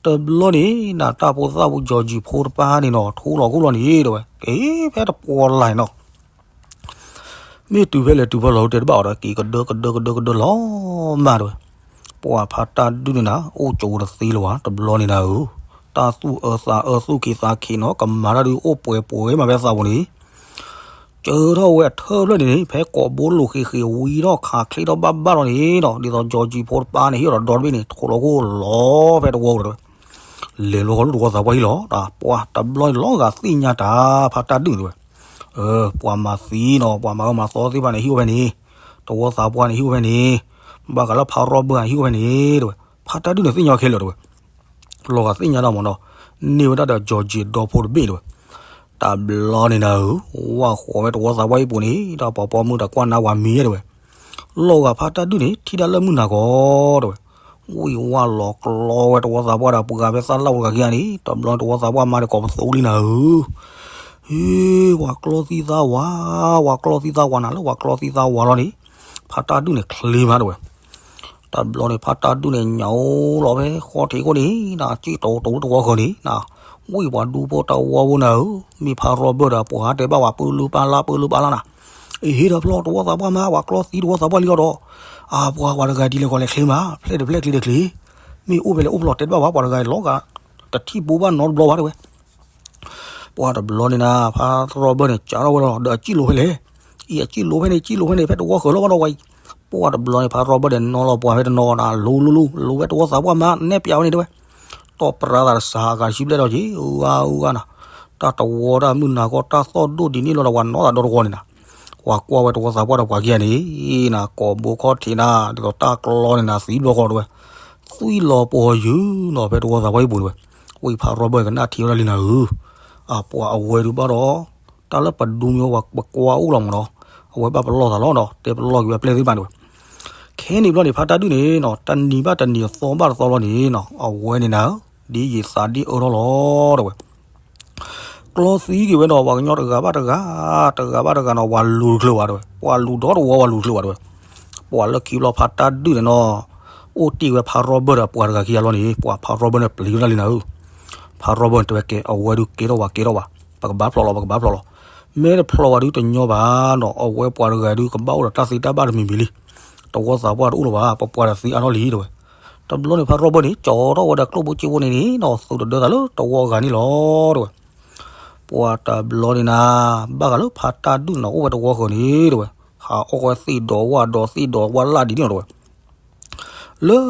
တဘျီန့ၣ် နတၢ်ဖိသၣ်ဖိ ကၠီကၠံဖိတပၢ်န့ၣ်နီၤ ထိလီၤခိၣ်လီၤန့ၣ်တဲဝဲ က့ၤဖဲတပှီၤလၢ်နီၤ, မ့ၢ်တုၤဖဲလဲၣ်တုၤဖဲလဲၣ်တဲတဘၣ်အီၤဒီး က့ၤကဒၢကဒၢကဒၢကဒၢလီၤမးတဲဝဲ, ပှၤဖါတၢ်ဒုၣ်န့ၣ်နၤ အိၣ်ကၠိတသ့လၢၤဘၣ် တဘျီန့ၣ်နၤဧၢ, တၢ်သူၣ်အၢသးအၢသူၣ်က့ၤသးက့ၤနီၤ ကမၤတၢ်ဒုးအိၣ်ပှဲၤပှဲၤမးဖဲသးပူၤန့ၣ် ကၢထီၣ်ဝဲအထၢၣ်ဖျၢၣ်န့ၣ်န့ၣ် ဖဲကိးဘိလိာ်ဃ့ဃ့ဝံထီၣ်ခးချ့ထီၣ်ဘၣ်ဘၣ်လီၤန့ၣ်နီၤ ဒ်သိးကၠီကၠံဖိတပၢ်န့ၣ် ဟ့ၣ်အီၤဒီးဒီတဘ့ၣ်န့ၣ် ထိလီၤခိၣ်လီၤဖဲတဝီတဲဝဲ, လဲၤလီၤဃီၤလၢတဝီသးပှၢ်ဟံၣ်လီၤ. ပှၤတဘျီန့ၣ်လီၤဂာ်သ့ၣ်ညါတၢ် ဖါတၢ်ဒုၣ်န့ၣ်တဲဝဲ, ပှၤမၤသံနီၤ ပှၤမၤအၢမၤသီသ့ၣ်တဖၣ်န့ၣ် ဟံၣ်အိၣ်ဖဲန့ၣ်, တဝီသးပှၢ်န့ၣ် ဟံၣ်အိၣ်ဖဲန့ၣ်, ဘၣ်ဃးလၢဖါရီဘၢၣ်န့ၣ် ဟံၣ်အိၣ်ဖဲန့ၣ် တဲဝဲ. ဖါတၢ်ဒုၣ်န့ၣ်သ့ၣ်ညါခဲလၢာ်တဲဝဲ, လီၤဂာ်သ့ၣ်ညါတၢ်မ့ၢ်နီၤ, န့ၢ်ဝဲဒၣ်ဒီး ကၠီၤကံၤ ဒီဖိတဘ့ၣ်တဲဝဲ. တဘျီန့ၣ်နၤဧၢ, ဝၢ်ဃီၤဝဲတဝီသးပှၢ်ဟံၣ်ပူၤန့ၣ် တၢ်ပှၤပိာ်မုၣ်တၢ်ကွၢ်နါပှၤမံၤတဲဝဲ, လီၤဂာ်ဖါတၢ်ဒုၣ်န့ၣ် ထံၣ်ဒၣ်လၢမုၢ်နၤခီတဲဝဲ, ဝံၢ်ဝါလီၤကျီဝဲတဝီသးပှၢ်ဒီးပှၤဖဲသၣ်လၣ်အိၣ်တဂၤခံဂၤန့ၣ် တဘျီန့ၣ်တဝီသးပှၢ်မါန့ၣ်ကိးပသူလံနၤဧၢ, ဟ့ ပှၤကျီသံသးဝါ, ပှၤကျီသံသးဝါနၤ လၢပှၤကျီသံသးဝါလီၤန့ၣ်, ဖါတၢ်ဒုၣ်န့ၣ် ချ့မးတဲဝဲ. တဘျီန့ၣ် ဖါတၢ်ဒုၣ်န့ၣ် ညၣ်အိၣ်လီၤဖဲဃီထံးခိၣ်န့ၣ် နၤ စံၣ်တိၤတိၤလၢတဝီဃၢၤန့ၣ်နၤ, ဝံၢ်ပှၤဒူဖိတဝီဖိနၤဧၢ, မ့ၢ်ဖါရီဘၢၣ်ဒီး ပှၤတဲဘၣ်ဝဲ ပၢလၢပၢ်လၢ် ပၢလၢပၢ်လၢ်နၤ, အဟ့ၣ်ဒီးဖျီတဝီသးပှၢ်မး ပှၤကျီသံတဝီသးပှၢ်လံအီၤဒီး, အပှၤ ပှၤတဂၤဒ်လဲၣ်ကီးလဲၣ်ချ့မး ဖျဲၣ်တဖျဲၣ်ချ့တချ့, မ့ၢ်အိၣ်ဖဲလဲၣ်အိၣ်ဖျီတဲတဘၣ်ဝဲ ပှၤတဂၤအံၤလီၤဂာ် တထံၣ်ဘိဘၣ်နီတဘျီဘၣ်တဲဝဲ. ပှၤတဘျီန့ၣ်နၤ ဖါရီဘၢၣ်န့ၣ် ကးထီၣ်ဝဲလီၤ ဒီးအစံၣ်လိၤဖဲလဲၣ်, အံၤအစံၣ်လိၤဖဲန့ၣ် စံၣ်လိၤဖဲန့ၣ် ဖဲတဝီဃၢၤလီၤဘၣ်ဒီးဝဲအံၤ, ပှၤတဘျီန့ၣ် ဖါရီဘၢၣ်ဒီးနီၤလီၤပှၤဖဲတနီၤနၤ လိၤလိၤလိၤ လိၤဝဲတဝီသးပှၢ်မး နဲၣ်ပျးဝဲန့ၣ်တဲဝဲ, တီၢ်ပြၤသးတစးအဂၤတဆံဘျဲၣ်ဒီးက့ၤ အူဂၤအူဂၤနၤ, တၢ်တဝီတၢ်မုၢ်နၤခီ တၢ်သီၣ်ဒိၣ်ဒ်န့ၣ်လီၤဒီး ပှၤနီၣ်သးဒီတဝီန့ၣ်နၤ, ပှၤကွၢ်ဝဲတဝီသးပှၢ်ဒီးပှၤခံဂၤန့ၣ်နၤ ကိးဘိခီၣ်ထံးနၤ ဒ်သိးတၢ်ကျီန့ၣ်နၤ သံဘျီဃီတဲဝဲ, သွံၣ်လီၤပှီၤယုာ်နီၤ ဖဲတဝီသးပှၢ်ဟံၣ်ပူၤတဲဝဲ, ဝံၢ်ဖါရီဘၢၣ်ကနၣ်ထံဝဲဒၣ်လံနၤဧၢ, အပှၤအဝဲဒုးဘၣ်ဒီး တၢ်လၢပဒူမ့ၢ်ဝဲပှၤပကွၢ်အိၣ်လီၤမ့ၢ်နီၤ, အဝဲဘၣ်ပလီၢ်သးလီၤဒီး တဲပလီၢ်က့ၤဝဲပျဲၢ်သ့ၣ်တဖၣ်တဲဝဲ, ခဲန့ၣ်ဘျီန့ၣ် ဖါတၢ်ဒုၣ်န့ၣ်နီၤ တနံၤဘၣ်တနံၤအသီဘၣ်တသီလီၤန့ၣ်နီၤ အဝဲန့ၣ်နၤဧၢ, ဒ်ယသးဒ်အၢထီၣ်လီၤတဲဝဲ ကျီသံက့ၤဝဲဒီး ပှၤကညီတဂၤဘၣ်တဂၤ, တဂၤဘၣ်တဂၤနီၤ ပှၤလူၤတချုးဘၣ်တဲဝဲ, ပှၤလူၤဒီတဝီပှၤလူၤတချုးဘၣ်တဲဝဲ, ပှၤလၢခံဘျီဖါတၢ်ဒုၣ်န့ၣ်နီၤ, အိၣ်တ့ၢ်ဝဲဖါရီဘၢၣ်ဒီးပှၤတဂၤခံဂၤလီၤန့ၣ် ပှၤဖါရီဘၢၣ်န့ၣ်ပျံၤဝဲဒၣ်လံနၤဧၢ, ဖါရီဘၢၣ်န့ၣ်တဲဝဲကဲ အဝဲဒုးကဲထီၣ်ဝဲကဲထီၣ်ဝဲ, ပကဘၣ်ဖျိးလီၤ ပကဘၣ်ဖျိးလီၤ, မ့ၢ်တဖျိးဝဲဒုးတညီဘၣ်နီၤ အဝဲပှၤတဂၤဒုးကဘၣ်အိၣ်ဒီးတၢ်သံတၢ်ဘၣ်တမံၤမံၤလံ, တဝီသးပှၢ်တအိၣ်လၢၤဘၣ် ပပှၤဒီးသံအါထီၣ်လံတဲဝဲ, တဘျီန့ၣ် ဖါရီဘၢၣ်န့ၣ် ကၠီထီၣ်ဝဲဒီးကျိၣ်ဘိစ့ဘိန့ၣ်န့ၣ်နီၤ သူးတဒၢသးလၢတဝီအဂၤန့ၣ်လီၤတဲဝဲ, ပှၤတဘျီန့ၣ်နၤ, ဘၣ်ဃးလၢဖါတၢ်ဒုၣ်နီၤ အိၣ်ဝဲတဝီဃၢၤန့ၣ်တဲဝဲ, ဟးအီၣ်ဝဲသ့ၣ်ဒီးဝၣ်ဒီးသ့ၣ်ဒီးဝၣ်လၢ်ဒ်န့ၣ်တဲဝဲ, လၢ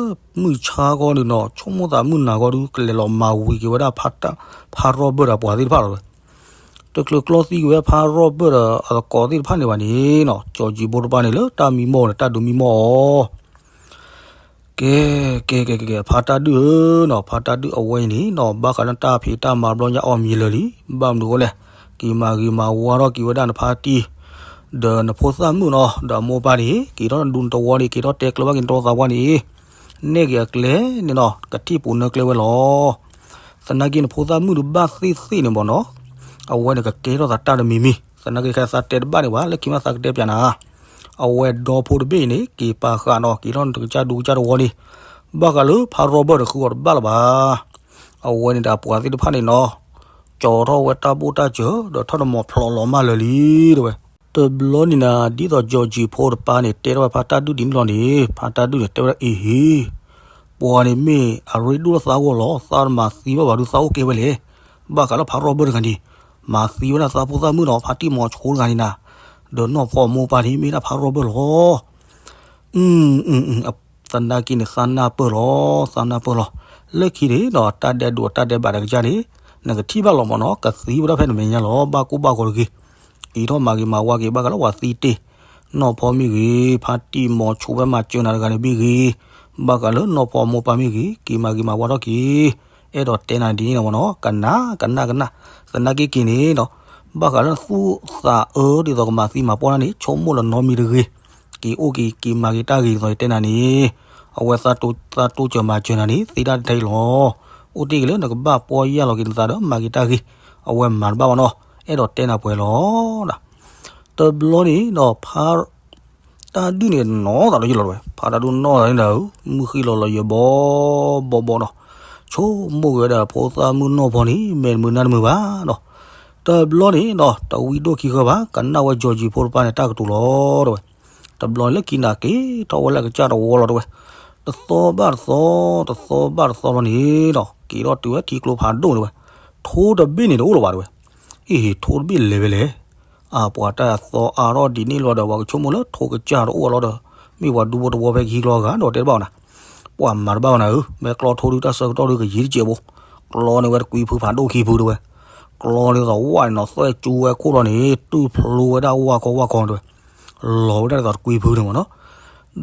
မုၢ်ဆါခီန့ၣ်နီၤ ဆိကမိၣ်သးမုၢ်နၤခီဒုး ကလဲၤလီၤမၤဝံၤက့ၤဝဲဒၣ် ဖါရီဘၢၣ်ဒီးပှၤသ့ၣ်တဖၣ်လီၤတဲဝဲ, တချုးကျီသံက့ၤဝဲဖါရီဘၢၣ်ဒီးအသကိးသ့ၣ်တဖၣ်န့ၣ်ဘၣ်န့ၣ်နီၤ ကၠီၤကံၤဖိတပၢ်န့ၣ် လၢတၢ်မံမီၢ်န့ၣ် တၢ်ဒုးမံမီၢ်အီၤ ကဲ ကဲ ကဲ ကဲ ကဲ ဖါတၢ်ဒုၣ်ဧၢနီၤ ဖါတၢ်ဒုၣ်အဝဲအံၤန့ၣ်နီၤ ဘၣ်ဃးလၢတၢ်ဖံးတၢ်မၤဘျီညါအီၣ်မံၤလၢာ်လံ, ဘၣ်မနုၤအဃိလဲၣ်, က့ၤမၤဂ့ၤမၤဝါထီၣ်က့ၤဝဲဒၣ်နဖါတံၢ်, ဒီးနဖိသၣ်မုၣ်နီၤ ဒီးအမိၢ်အပၢ်န့ၣ် က့ၤထီၣ်နဒူနတဝီန့ၣ် က့ၤထီၣ်တဲကျၢၤဘၣ်က့ၤနတဝီသးပှၢ်န့ၣ်, နဲၣ်က့ၤအကျဲန့ၣ်နီၤ ကထံၣ်ပူၤနၢကျဲဝဲလီၤ. သနာ်က့နဖိသၣ်မုၣ်ဒုးဘၣ်သ့ၣ်သ့ၣ်န့ၣ်ဘၣ်နီၤ, အဝဲန့ၣ်ကကဲထီၣ်သးတၢ်တမံၤမံၤ, သနာ်က့ခဲသးတဲတဘၣ်န့ၣ်ဘၣ် လၢခံမ့ၢ်သးကတဲပၠးနၤ အဝဲဒီဖိတဘ့ၣ်အံၤန့ၣ် က့ၤပာ်ဃာ်နီၤ က့ၤထီၣ်နကစၢ်ဒူကစၢ်တဝီန့ၣ်, ဘၣ်ဃးလၢဖါရီဘၢၣ်တဃုအီၤတဘၣ်လၢၤဘၣ်. အဝဲန့ၣ်ဒီးပှၤသ့ၣ်တဖၣ်န့ၣ်နီၤ, ကၠီထီၣ်ဝဲတၢ်ဘိၣ်တၢ်စၢၤ ဒီးထီၣ်နမီၤဖျိးလီၤမၢ်လၢာ်လံတဲဝဲ. တဘျီန့ၣ်နၤ ဒ်သိးကၠီၤကၠံၤဖိတပၢ်န့ၣ် တဲထီၣ်ဝဲဖါတၢ်ဒုၣ်ဒ်န့ၣ်လီၤန့ၣ် ဖါတၢ်ဒုၣ်န့ၣ် တဲဝဲဒၣ်အံၤဟ့ၣ်, ပှၤန့ၣ်မ့ၢ်အရ့ဒိၣ်လၢသးဂီၢ်လီၤ သးတမၤသံဘၣ်ဘၣ်ဒုးသးအိၣ်ကဲဝဲလဲၣ်. ဘၣ်ဃးလၢဖါရီဘၢၣ်တဂၤန့ၣ် မၤသံဝဲဒၣ်သးဖိသၣ်မုၣ်နီၤ ဖါတံၢ်မီၤဆိတဂၤန့ၣ်နၤ, ဒီးနီၢ်ဖီမိၢ်ပၢ်န့ၣ် မ့ၢ်ဒၣ်ဖါရီဘၢၣ်လီၤ. သနာ်က့န့ၣ် သးနၢ်ပၢၢ်လီၤ သးနၢ်ပၢၢ်လီၤ. လၢခံန့ၣ်ဒီး တၢ်ဒဲးဒိးတၢ်ဒဲးဘးတကစၢ်န့ၣ် နကထံၣ်ဘၣ်လီၤမ့ၢ်နီၤ ကသံဝဲဒၣ်ဖဲနမဲာ်ညါလီၤ ဘၣ်ကိၢ်ဘၣ်ဂီၤတဂ့ၤ. က့ၤထီၣ်မၤဂ့ၤမၤဝါက့ၤ ဘၣ်ဃးလၢပှၤသံတ့ၢ် နီၢ်ဖီမ့ၢ်ဂ့ၤ ဖါတံၢ်မီၤဆိဖဲမၤစၢၤနၤတဂၤန့ၣ်မ့ၢ်ဂ့ၤ, ဘၣ်ဃးလၢနီၢ်ဖီမိၢ်ပၢ်မ့ၢ်ဂ့ၤ က့ၤမၤဂ့ၤမၤဝါထီၣ်က့ၤ. အဲၣ်ဒိးတဲနၤဒ်န့ၣ်လီၤမ့ၢ်နီၤ ကနၣ် ကနၣ် ကနၣ်. သနာ်က့က့ၤန့ၣ်ဒီး ဘၣ်ဃးလၢသူၣ်သးအၢဒ်သိးကမၤသံမၤပှၢ်တၢ်န့ၣ် ဆိကမိၣ်လီၤနီတမံၤတဂ့ၤ. က့ၤအိၣ်က့ၤ က့ၤမၤဂ့ၤတၢ်ဂ့ၤဒ်သိးယတဲနၤန့ၣ် အဝဲသးတိစၢၤမၤစၢၤနၤန့ၣ် သ့တၢ်တထဲအံၤလီၤ. အိၣ်တ့ၢ်က့ၤလၢနကဘၣ်ပီၢ်ယၢ်လီၤက့ၤနသးဒီးမၤဂ့ၤတၢ်ဂ့ၤ. အဝဲမၤတဘၣ်ဘၣ်နီၤ အဲၣ်ဒိးတဲနၤပှဲၤလီၤ. တဘျီန့ၣ်ဒီး ဖါတၢ်ဒုၣ်န့ၣ်နီၢ်သးလီၤယံၤလီၤတဝဲ ဖါတၢ်ဒုၣ်နီၢ်သးန့ၣ်ဒီး မုၢ်ဃ့လီၤလီၤယံၤဘီဘီဘီနီၤ ဆိကမိၣ်က့ၤဝဲဒၣ်ဖိသၣ်မုၣ်နီၢ်ဖီန့ၣ် မဲာ်တမုာ်နါတမုာ်ဘၣ်နီၤ. တဘျီန့ၣ်ဒီး တဝံဒိၣ်ခံဃၢဘၣ် ကနၣ်ဝဲကၠီၤကၠံၤဖိတပၢ်န့ၣ် တၢ်ကတိၤလီၤတဝဲ. တဘျီန့ၣ်လၢခံနၤက့ၤထီၣ်ဝဲလၢကစၢ်တဝီလီၤတဝဲ. တသီဘၣ်တသီ တသီဘၣ်တသီလီၤန့ၣ်ဒီး က့ၤထီၣ်တုၤဝဲထံကျိဖးဒိၣ်တဝဲ. ထိတဘ့ၣ်န့ၣ်တအိၣ်လၢၤဘၣ်တဝဲ. အ့ၣ် ထိတဘ့ၣ်လဲၤဝဲလဲၣ်. အပှၤတၢ်သီအါထီၣ်ဒ်န့ၣ်လီၤဒီး ပှၤကဆိကမိၣ်လၢထိကစၢ်တအိၣ်အလီၤဒီး မ့ၢ်ပှၤဒူဖိတဝီဖဲကဟံးကျီဂၤဒီးတဲတဘၣ်အီၤနၤ. ပှၤမၤတဘၣ်အီၤနၤဧၢ, မ့ၢ်ကျီထိဒုးတၢ်ဆၢကတီၢ်ဒုးကယံာ်တစဲးဖိ, ကျီန့ၢ်ဝဲတကွံဖုဖးဒိၣ်ခံဖုတဲဝဲ, ကျီန့ၢ်သိးဝၣ်န့ၣ်နီၤ သွဲၣ်ကၠူဝဲခိၣ်လီၤန့ၣ် တူၢ်ဖျိဝဲဒၣ်ဝၣ်ခီဝၣ်ခီတဲဝဲ, လီၤဝဲဒၣ်ဒ်သိးတကွံဖုန့ၣ်မးနီၤ,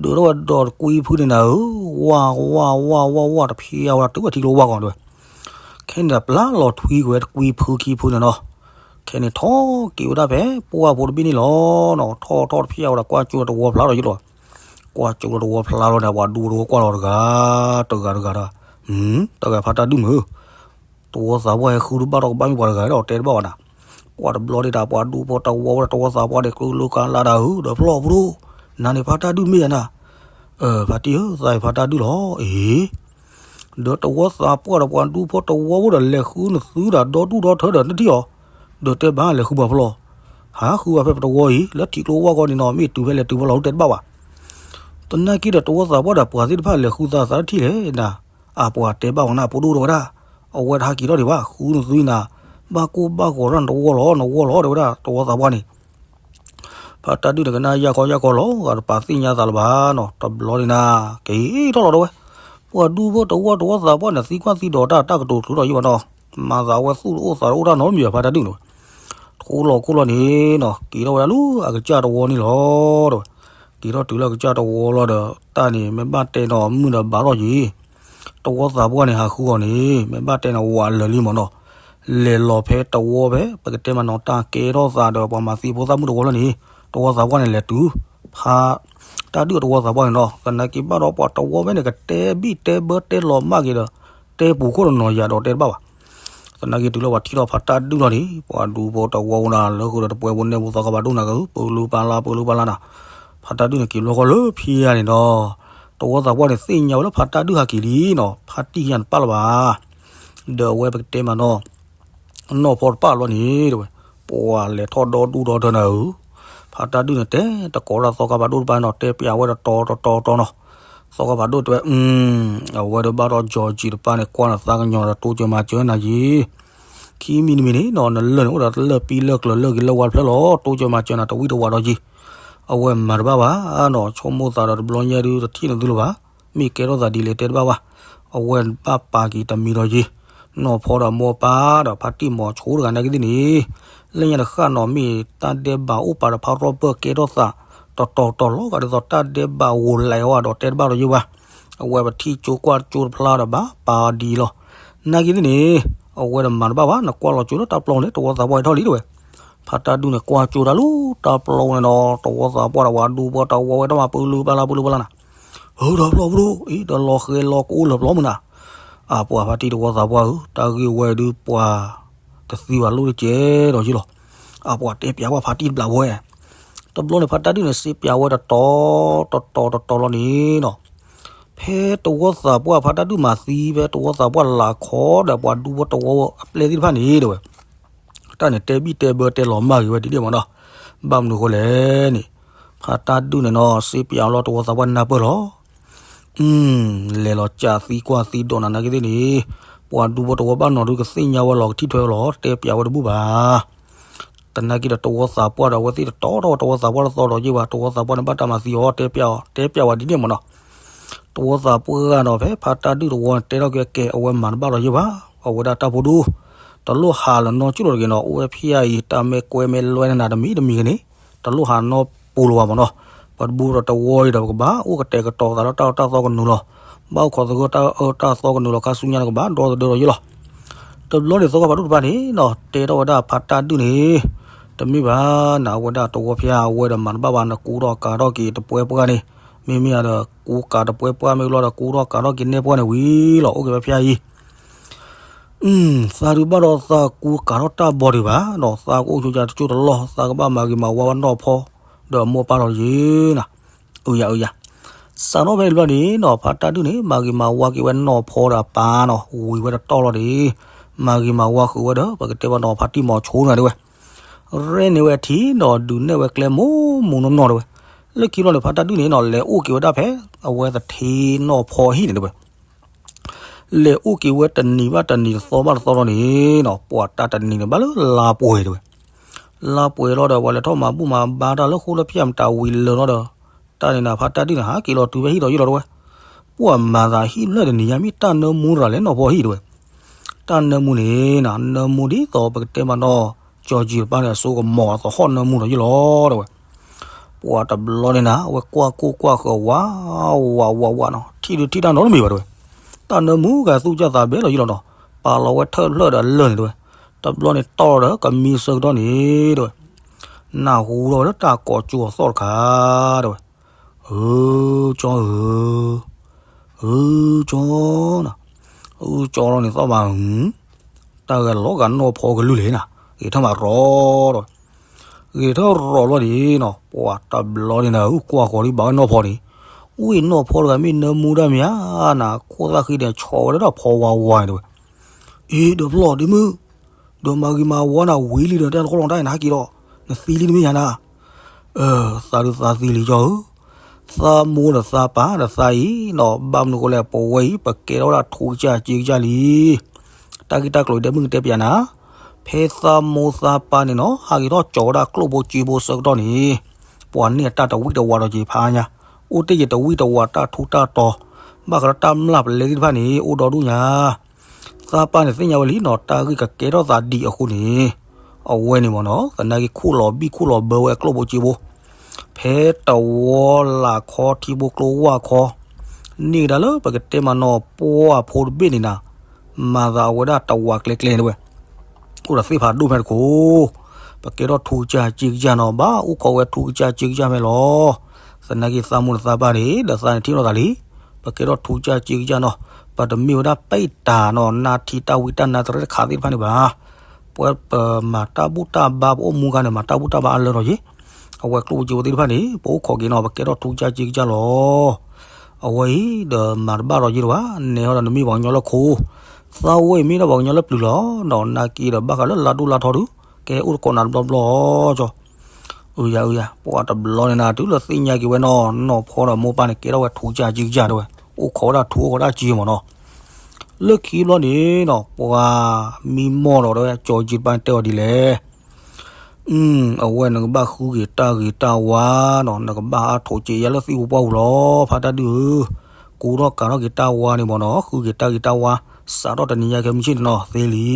ဒုးထီၣ်ဝဲဒီးတကွံဖုန့ၣ်နၤဧၢ, ဝၣ်ဝၣ်ဝၣ်ဝၣ်ဝၣ်တဖျါဝဲဒၣ်တုၤဝဲထံကျိဝၣ်ခီတဲဝဲ, ခဲန့ၣ်ဒီးပျၢ်လီၤထွံကွံာ်ဝဲတကွံဖုခံဖုန့ၣ်နီၤ, ခဲန့ၣ်ထီၣ်က့ၤဝဲဒၣ်ဖဲပှၢ်ဖိတဘ့ၣ်န့ၣ်လီၤနီၤ, ထီၣ်ထီၣ်တဖျါဝဲဒီးကွၢ်ကၠိတဝီဖျါလီၤယလီၤ, ကွၢ်ကၠိတဝီဖျါလီၤန့ၣ် ပှၤဒူဖိတဝီကွၢ်လီၤတဂၤ, တဂၤတဂၤဒီး, တဂၤဖါတၢ်ဒုၣ်မုၢ် တဝီသးပှၢ်ဟဲဃုတဘၣ်ထီၣ်ကဘၣ်မ့ၢ်ပှၤတဂၤဒီးတဲတဘၣ်ဘၣ်နၤ, ကွၢ်တဘျီဒၣ်တၢ်ပှၤဒူဖိတဝီဝဲဒီးတဝီသးပှၢ်န့ၣ် ကျိလၢကလါဒၣ်ဧၢ ဒီးဖျီၣ်ဖိဒိၣ်, နၤန့ၣ်ဖါတၢ်ဒုၣ်မ့ၢ်ဧါနၤ, ဖါတံၢ်ဧၢ သးအံၤဖါတၢ်ဒုၣ်လီၤ, အ့ ဒီးတဝီသးပှၢ်ဒီးပှၤဒူဖိတဝီဖိဒီးလဲၤဃုနသုဒီးဒီဒူၣ်ဒီထၢဒီးနထံၣ်အီၤ, ဒီးတဲဘၣ်လဲၤဃုပှၤဖျီၣ်, ဟးဃုပှၤဖဲပတဝီအံၤ လၢထံကျိဝၣ်ခီန့ၣ်နီၤ မ့ၢ်တုၤဖဲလဲၤတုၤဖဲလီၤတဲတဘၣ်ဘၣ် သနာ်က့ဒီးတဝီသးပှၢ်ဒီးပှၤသ့ၣ်တဖၣ်လဲၤဃုသးသးတထံၣ်လဲၣ်နၤ, အပှၤတဲဘၣ်ဝဲနၤ ဖိဒိၣ်တဲဝဲဒၣ်, အဝဲတဟးက့ၤထီၣ်ဒံးဘၣ် ဃုနသုနၤ, ဘၣ်ကိၢ်ဘၣ်ဂီၤဒၣ်နတဝီလီၤ နဝီလီၤတဲဝဲဒၣ် တဝီသးပှၢ်န့ၣ် ဖါတၢ်ဒုၣ်န့ၣ်ကနၣ်ယၢ်ခီယၢ်ခီလီၤ ဂၤတပာ်သ့ၣ်ညါသးလၢၤဘၣ်နီၤ, တဘျီန့ၣ်နၤ ကဟံးထီၣ်လီၤတဲဝဲ, ပှၤဒူဖိတဝီတဝီသးပှၢ်န့ၣ် သံကွၢ်သံဒိးတၢ်တၢ်ကတိၤချုးထီၣ်ယံၤဘၣ်နီၤ, မၤသးအဝဲသူၣ်တအိၣ်သးတအိၣ်တၢ်နီတမံၤဘၣ် ဖါတၢ်ဒုၣ်န့ၣ်ဝဲ, ထီၣ်လီၤခိၣ်လီၤန့ၣ်နီၤ က့ၤထီၣ်ဝဲဒၣ်လၢအကစၢ်တဝီန့ၣ်လီၤတဲဝဲ, က့ၤထီၣ်တုၤလၢအကစၢ်တဝီလီၤဒီး တၢ်န့ၣ် မ့ၢ်ဘၣ်တဲနီၤ မုၢ်ဒီးဘၣ်ထီၣ်ယံၤ တဝီသးပှၢ်န့ၣ် ဟးဃုအီၤန့ၣ် မ့ၢ်ဘၣ်တဲန့ၣ် ဝးလၢာ်လံမးနီၤ, လဲၤလီၤဖဲတဝီဖဲ ပကတဲမးနီၤ တၢ်ကဲထီၣ်သးဒီးပှၤမၤသံဖိသၣ်မုၣ်တဝီလီၤန့ၣ် တဝီသးပှၢ်န့ၣ် လဲၤတုၤ ဖါတၢ်ဒုၣ်တဝီသးပှၢ်န့ၣ်နီၤ, သနာ်က့ဘၣ်ဒီးပှၤတဝီဖဲန့ၣ် ကတဲဘံၣ်တဲဘၢတဲလီၤမၢ်က့ၤဒီး တဲပူၤခိၣ်တနီၤယၤဒီးတဲတဘၣ်ဘၣ် သနာ်က့တုၤလၢပှၤထံၣ်ထီၣ်ဖါတၢ်ဒုၣ်လီၤန့ၣ် ပှၤဒူဖိတဝီဝဲနၤ လၢဃုာ်ဒီးတပှဲၤဖိနဲၣ်ဖိသီခါဘၣ်ဒိၣ်နၤက ပၢလူပၢ်လၢ် ပၢလူပၢ်လၢ်နၤ, ဖါတၢ်ဒုၣ်န့ၣ် က့ၤဘျီဃီလၢဖံယါန့ၣ်ဒီး တဝီသးပှၢ်န့ၣ် သ့ၣ်ညါဝဲလၢဖါတၢ်ဒုၣ်ဟးက့ၤလံနီၤ, ဖါတံၢ်ယါန့ၣ်ပာ်လၢၤဘၣ်, ဒီးအဝဲပကတဲမးနီၤ နီၢ်ဖီတပာ်လီၤန့ၣ်တဲဝဲ, ပှၤလဲၤထီၣ်ဒီဒူၣ်ဒီထၢနၤဧၢ, ဖါတၢ်ဒုၣ်န့ၣ် တဲတကိးတၢ်သီခါဘၣ်ဒိၣ်တပၤနီၤ တဲပျးဝဲဒီးတီတီတီနီၤ, သီခါဘၣ်ဒိၣ်တဲဝဲ, အဝဲဒီးဘၣ်ဒီး Georgie တပၤန့ၣ် ကွၢ်နသးကညီၤဒီးတိစၢၤမၤစၢၤနၤယံၤ, ခံမံၤတမံၤန့ၣ်နီၤ နလၢၢ်န့ၣ် အိၣ်ဒီးတလၢၢ်ပံလၢၢ်ကျၢၤလၢၢ်ဂ့ၤလၢၢ်ဝါတဖျၢၣ်လီၤ တိစၢၤမၤစၢၤနၤတဝံၣ်တဝးဒီးယံၤ, အဝဲမၤတဘၣ်ဘၣ်နီၤ ဆိကမိၣ်သးဒီးတဘျီညါဒုးတထံၣ်နသုလၢၤဘၣ် မ့ၢ်ကဲထီၣ်သးဒ်လဲၣ်တဲတဘၣ်ဘၣ်, အဝဲဘၣ်ပာ်က့ၤတမံၤဒီးယံၤ, နီၢ်ဖီဒီးမိၢ်ပၢ်ဒီးဖါတံၢ်မီၤဆိတဂၤနာ်က့သ့ၣ်န့ၣ်, လၢညါတဃၣ်နီၤ မ့ၢ်တၢ်ဒဲးဘးအိၣ်ပာ်ဒီးဖါရီၣ်ဘၢၣ်ကဲထီၣ်သး တီတီတီလီၤဂာ်ဒ်သိးတၢ်ဒဲးဘးဂိၤလဲၤဝဲဒီးတဲတဘၣ်ဒီးယံၤဘၣ်, အဝဲပထံၣ်ကၠိကွၢ်ကၠိတဖျါဒီးဘၣ်ပာ်အီၤဒ်လီၤ, နာ်က့သ့ၣ်န့ၣ်, အဝဲဒီးမၤတဘၣ်ဘၣ် နကွၢ်လီၤကၠိလၢတၢ်ပျီန့ၣ် တဝီသးပှၢ်ဟဲထီၣ်လံတဲဝဲ, ဖါတၢ်ဒုၣ်န့ၣ် ကွၢ်ကၠိတၢ်လၢတၢ်ပျီန့ၣ်ဒီး တဝီသးပှၢ်ဒီးဝဲဒူဖိတဝီဝဲတၢ်မၤပၢလူပၢ်လၢ်ပၢလူပၢ်လၢ်နၤ, ဟၢဒီးဖျီဖိဒိၣ်အံၤ ဒီးလီၤဃဲၤလီၤကအိၣ်လၢၤဖျီမုၢ်နၤ, အပှၤဖါတံၢ်တဝီသးပှၢ်ဧၢ တၢ်ဂ့ၢ်ဝဲဒုးပှၤ တသံဘၣ်လိၣ်တကဲဒီးယံၤလီၤ, အပှၤတဲပျးဝဲဖါတံၢ်တဘျးဝဲ တဘျီန့ၣ် ဖါတၢ်ဒုၣ်န့ၣ် စ့ပျးဝဲတတီၤ တတီၤတတီၤလီၤန့ၣ်နီၤ, ဖဲတဝီသးပှၢ်ဖါတၢ်ဒုၣ်မၤသံ ဖဲတဝီသးပှၢ်လၢခီဒီးပှၤဒူဖိတဝီအပျဲၢ်သ့ၣ်တဖၣ်န့ၣ်တဲဝဲ, တၢ်န့ၣ်တဲဘံၣ်တဲဘၢတဲလီၤမၢ်ဂ့ၤဝဲဒ်န့ၣ်မးနီၤ, ဘၣ်မနုၤဃိလဲၣ်န့ၣ်, ဖါတၢ်ဒုၣ်န့ၣ်နီၤ စ့ပျးလီၤတဝီသးပှၢ်နၢ်ပၢၢ်လီၤ လဲၤလီၤစးသံကွၢ်သံဒိးနၤနာ်က့သ့ၣ်န့ၣ်, ပှၤဒူဖိတဝီဘၣ်နီၤဒုးကသ့ၣ်ညါဝဲလီၤ ကထံၣ်ထွဲဝဲလီၤ တဲပျးဝဲတဘူၣ်ဘၣ်. သနာ်က့ဒီးတဝီသးပှၢ်ဒီးအဝဲသ့ၣ်တတီၤထီၣ်ဝဲတဝီသးပှၢ်တသီဒီးယ့ၢ်ဘၣ် တဝီသးပှၢ်န့ၣ်ဘၣ်တၢ်မၤသံအီၤ တဲပျးအီၤ တဲပျးဝဲဒ်န့ၣ်မးနီၤ. တဝီသးပှၢ်ဂၤဒီးဖဲဖါတၢ်ဒုၣ်တဝီန့ၣ် တဲထီၣ်က့ၤကဲ အဝဲမၤတဘၣ်ဒီးယ့ၢ်ဘၣ် အဝဲဒၣ်တၢ်ဖိဒူ တလိၣ်ဟးလၢၤနီတကၠိၢ်လီၤတဂ့ၤနီၤ အိၣ်ဝဲဖဲအံၤ တၢ်မဲာ်ကွဲမဲာ်လွဲနၤတမံၤတမံၤဂ့ၤန့ၣ် တလိၣ်ဟးနီပူၤလၢၤဘၣ်မးနီၤ. ပတဘူဒီးတဝီအံၤဒီးပကဘၣ်အိၣ်ကတဲာ်ကတီၤသးလၢတၢ်အၢတၢ်သီကနူၤလီၤ. ဘၣ်အိၣ်ခိးသဂၢၢ်တၢ်အၢတၢ်သီကနူၤလီၤ ခါဆူညါန့ၣ်ကဘၣ်ဒီသဒၢဒီးယ့ၢ်လီၤ. တဘျီန့ၣ်သီခါဖးဒိၣ်တဖၣ်န့ၣ်နီၤ တဲထီၣ်ဝဲဒၣ်ဖါတၢ်ဒုၣ်န့ၣ် တမ့ၢ်ဘၣ်နၤ အဝဲဒၣ်တဝီဖဲအံၤ အဝဲဒီးမၤတဘၣ်ဘၣ် နကူထီၣ်ကၤထီၣ်က့ၤတပှဲၤပှၢ်န့ၣ် မ့မ့ၢ်ဒီးကူကၤတပှဲၤပှၢ် မ့ၢ်လီၤဒီးကူထီၣ်ကၤထီၣ်က့ၤနဲၣ်ပှၢ်န့ၣ်ဝံၤလီၤ အိၣ်က့ၤဝဲဖဲအံၤ သးဒုးဘၣ်ဒီးသးကူကၤထီၣ်တၢ်ဘီဒံးဘၣ်နီၤ သးကအိၣ်ဆိကတကၠိၢ်တလီၢ် သးကဘၣ်မၤဂ့ၤမၤဝါဝဲနီၢ်ဖီ ဒီးမိၢ်ပၢ်လီၤယ့ၢ်နၤ. အုယၤအုယၤ စးထီၣ်ဖဲန့ၣ်တဘျီန့ၣ်နီၤ ဖါတၢ်ဒုၣ်န့ၣ် မၤဂ့ၤမၤဝါက့ၤဝဲနီၢ်ဖီဒီးအပၢ်နီၤ ဝံၤဝဲတတီၢ်လီၤဒံး မၤဂ့ၤမၤဝါဃုာ်ဝဲဒီး ပကတဲဘၣ်နီၤ ဖါတံၢ်မီၤဆိန့ၣ်တဲဝဲ ရဲၣ်န့ၢ်ဝဲထံနီၤ ဒုးနဲၣ်ဝဲကျဲမိၢ်မိၢ်နီၢ်နီၢ်တဲဝဲ. လၢခံဘျီန့ၣ် ဖါတၢ်ဒုၣ်န့ၣ်နီၤ လဲၤအိၣ်က့ၤဝဲဒၣ်ဖဲ အဝဲသထ့နီၢ်ဖီအဟံၣ်န့ၣ်တဲဝဲ လဲၤအိၣ်က့ၤဝဲတနံၤဘၣ်တနံၤ တသီဘၣ်တသီလီၤန့ၣ်နီၤ ပှၤတၢ်တနံၤန့ၣ် ဘၣ်လၢလါပှဲၤတဲဝဲ. လါပှဲၤလီၤဒီး ပှၤလဲၤထီၣ်မၤဘူၣ်မၤဘါတၢ်လၢဃိလၢဖၠၣ်မတၤဝံၤလၢာ်လီၤဒီး တၢ်န့ၣ်နၤ ဖါတၢ်ဒုၣ်န့ၣ် ဟးက့ၤလီၤတုၤဖဲဟံၣ်ဒီးယ့ၢ်လီၤတဲဝဲ. ပှၤမၤသးဟံၣ်ဖျၢၣ်တနံၤညါ မ့ၢ်တၢ်နၢမူရၤလဲၣ်နီၢ်ဖီဟံၣ်တဲဝဲ. တၢ်နၢမူန့ၣ်နၤ နၢမူဒ်သိးပကတဲမးနီၤ ကၠီၤကၠံၤတပၣ်န့ၣ် အစိကမီၤအသဟီၣ်နၢမူဒီးယ့ၢ်လီၤ တဲဝဲ. ပှၤတဘျီန့ၣ်နၤ အဝဲကွၢ်ကိၢ်ကွၢ်ဃၢၤ ဝးဝးဝးဝးနီၤ ထံၣ်ဒုးထံၣ်တၢ်နီတမံၤဘၣ် တဲဝဲ. တၢ်နၢမူဂၤသူၣ်ကၢ်သးဘဲလီၤယ့ၢ်လီၤနီၤ ပာ်လီၤဝဲထၢၣ်ဖျၢၣ်ဒီးအလၢၢ်န့ၣ် တဲဝဲ. တဘျီန့ၣ်တီၢ်လီၤဒီးကမံဆၢကတီၢ်န့ၣ် တဲဝဲ နၢ်ဟူထီၣ်ဝဲလၢတၢ်ကိးကၠိအသီၣ်တခါ တဲဝဲ. အၢ ကၠီဧၢ, အၢ ကၠီနီၤ, အၢ ကၠီလီၤန့ၣ် သီၣ်ဘၣ်ဧၢ, တၢ်ဂဲၤလီၤဂာ်နီၢ်ဖီကလုၢ်လဲၣ်နၤ, ဂဲၤထၢၣ်မးရီၤဒီး, ဂဲၤထၢၣ်ရီၤလီၤန့ၣ်နီၤ ပှၤတဘျီန့ၣ်နၤ အုၣ်ကွၢ်ဃီၤလံဘၣ်ဝဲနီၢ်ဖီန့ၣ်, ဝ့ၢ်နီၢ်ဖီတဂၤမ့ၢ်နၢမူဒၣ်မ့ၢ်ဧါနၤ ခိၣ်သၣ်ဃံဒီးဆီးဝဲဒၣ်ဖီဝါဝါန့ၣ်တဲဝဲ, အ့ ဒီးဖျီၣ်ဒ့မုၣ် ဒီးမၤဂ့ၤမၤဝါနၤဝံၤလံဒီး တၢ်တခီလီၤတၢ်အံၤနဟဲက့ၤဒီး နသံလံတမ့ၢ်ညါနၤ, အၢ သးဒုးသးသံလံကၠီဧၢ, သးမိၢ်ဒီးသးပၢ်ဒီးသးအံၤနီၤ ဘၣ်မနုၤဃိလဲၣ် ပဝဲအံၤ ပကဲထီၣ်ဝဲဒၣ်ထူကစၢ်စ့ကစၢ်လံ, တၢ်ဂ့ၢ်တၢ်ကျိၤအံၤဒဲမုၣ်ကတဲပျးနၤ, ဖဲသးမိၢ်သးပၢ်န့ၣ်နီၤ ဟးက့ၤထီၣ်ကၠီၤဝဲဒၣ်ကျိၣ်ဖိစ့ဖိဆၢကတီၢ်န့ၣ်, ပှၤန့ၢ်အတၢ်တဝံၣ်တဝါဒီးက့ၤဖးညါ, အိၣ်တ့ၢ်ယတဝံၣ်တဝါတၢ်ထူးတၢ်တီၤ, ဘၣ်ဃးဒီးတၢ်မျၢ်ပလဲသ့ၣ်တဖၣ်န့ၣ် အိၣ်ဒီဒူၣ်ညါ သးပၢ်န့ၣ်သ့ၣ်ညါဝဲလံနီၤ တၢ်ဂ့ၢ်ကကဲထီၣ်သးဒ်အဃိန့ၣ်, အဝဲန့ၣ်မ့ၢ်နီၤ သနာ်က့ခိၣ်လီၤဘံၣ်ခိၣ်လီၤဘၢဝဲအကျိၣ်ဖိစ့ဖိ, ဖဲတဝီလးခီထံဖိကျိဝၢ်ခီ, န့ၢ်ကဒါလၢပကတဲမးနီၤ ပှၢ်ဖိတဘ့ၣ်န့ၣ်နၤ, မၤသးအဝဲဒၣ်တဝးကျဲကျဲန့ၣ်ဝဲ အိၣ်ဒီးသ့ၣ်ဖးဒိၣ်ဖဲတခိၣ်, ပကဲထီၣ်ထူကစၢ်စ့ကစၢ်နီၤ ဘၣ်အိၣ်ခိးဝဲထူကစၢ်စ့ကစၢ်ဖဲလီၤ, သနာ်က့သးမိၢ်ဒီးသးပၢ်န့ၣ် ဒီးသးန့ၣ်ထံၣ်လိာ်သးလံ, ပကဲထီၣ်ထူကစၢ်စ့ကစၢ်နီၤ, ပတမ့ၢ်ဝဲဒၣ်ပဲတၢ်နီၤ နါထံတၢ်ဝံတၢ်နါတရဲတခးသ့ၣ်တဖၣ်န့ၣ်ဘၣ်, ပဝဲပမၤတၢ်ဘူၣ်တၢ်ဘါ ပအိၣ်မူခါန့ၣ် မၤတၢ်ဘူၣ်တၢ်ဘါအလၢထီၣ်က့ၤ, အဝဲကျိၣ်ဖိစ့ဖိသ့ၣ်တဖၣ်န့ၣ် ပအိၣ်ခိးက့ၤနီၤ ပကဲထီၣ်ထူကစၢ်စ့ကစၢ်လီၤ, အဝဲအံၤဒီးမၤတဘၣ်ထီၣ်က့ၤတဘၣ်, နဲဟီဒီးနမ့ၢ်ပှၤကညီလၢခိ, သးဝဲအံၤမ့ၢ်ဒၣ်ပှၤကညီလၢပျုၤလီၤ, ဒီးနာ်က့ဒီးဘၣ်ဃးလၢလါဒိၣ်လါထီဒုး, ကဲအိၣ်တကိးနၤတဘျီဘျီကၠီ အုယၤအုယၤ ပှၤတဘျီန့ၣ်နၤ တုၤလၢသ့ၣ်ညါက့ၤဝဲနီၤ နီၢ်ဖီဒီးမိၢ်ပၢ်န့ၣ် ကဲထီၣ်ဝဲထူကစၢ်စ့ကစၢ်တဲဝဲ, အိၣ်ခိးဝဲဒၣ်ထူအိၣ်ခိးဒၣ်စ့မ့ၢ်နီၤ, လၢခံဘျီန့ၣ်နီၤ ပှၤမံမီၢ်ဒီးတဲဝဲ ကၠီၤကၠံၤတပၣ်န့ၣ်တဲအီၤဒ်လဲၣ်, အဝဲနကဘၣ်ဃုက့ၤတၢ်ဂ့ၤတၢ်ဝါနီၤ နကဘၣ်အါထိးက့ၤယါလၢသံၣ်ဖိပှၢ်ပူၤလီၤ ဖါတၢ်ဒုၣ်ဧၢ, ကူထီၣ်ကၤထီၣ်က့ၤတၢ်ဝါန့ၣ်မ့ၢ်နီၤ ဃုက့ၤတၢ်ဂ့ၤတၢ်ဝါ, စးထီၣ်တနံၤညါခဲမုၢ်ဆ့ၣ်န့ၣ်နီၤ သ့လံ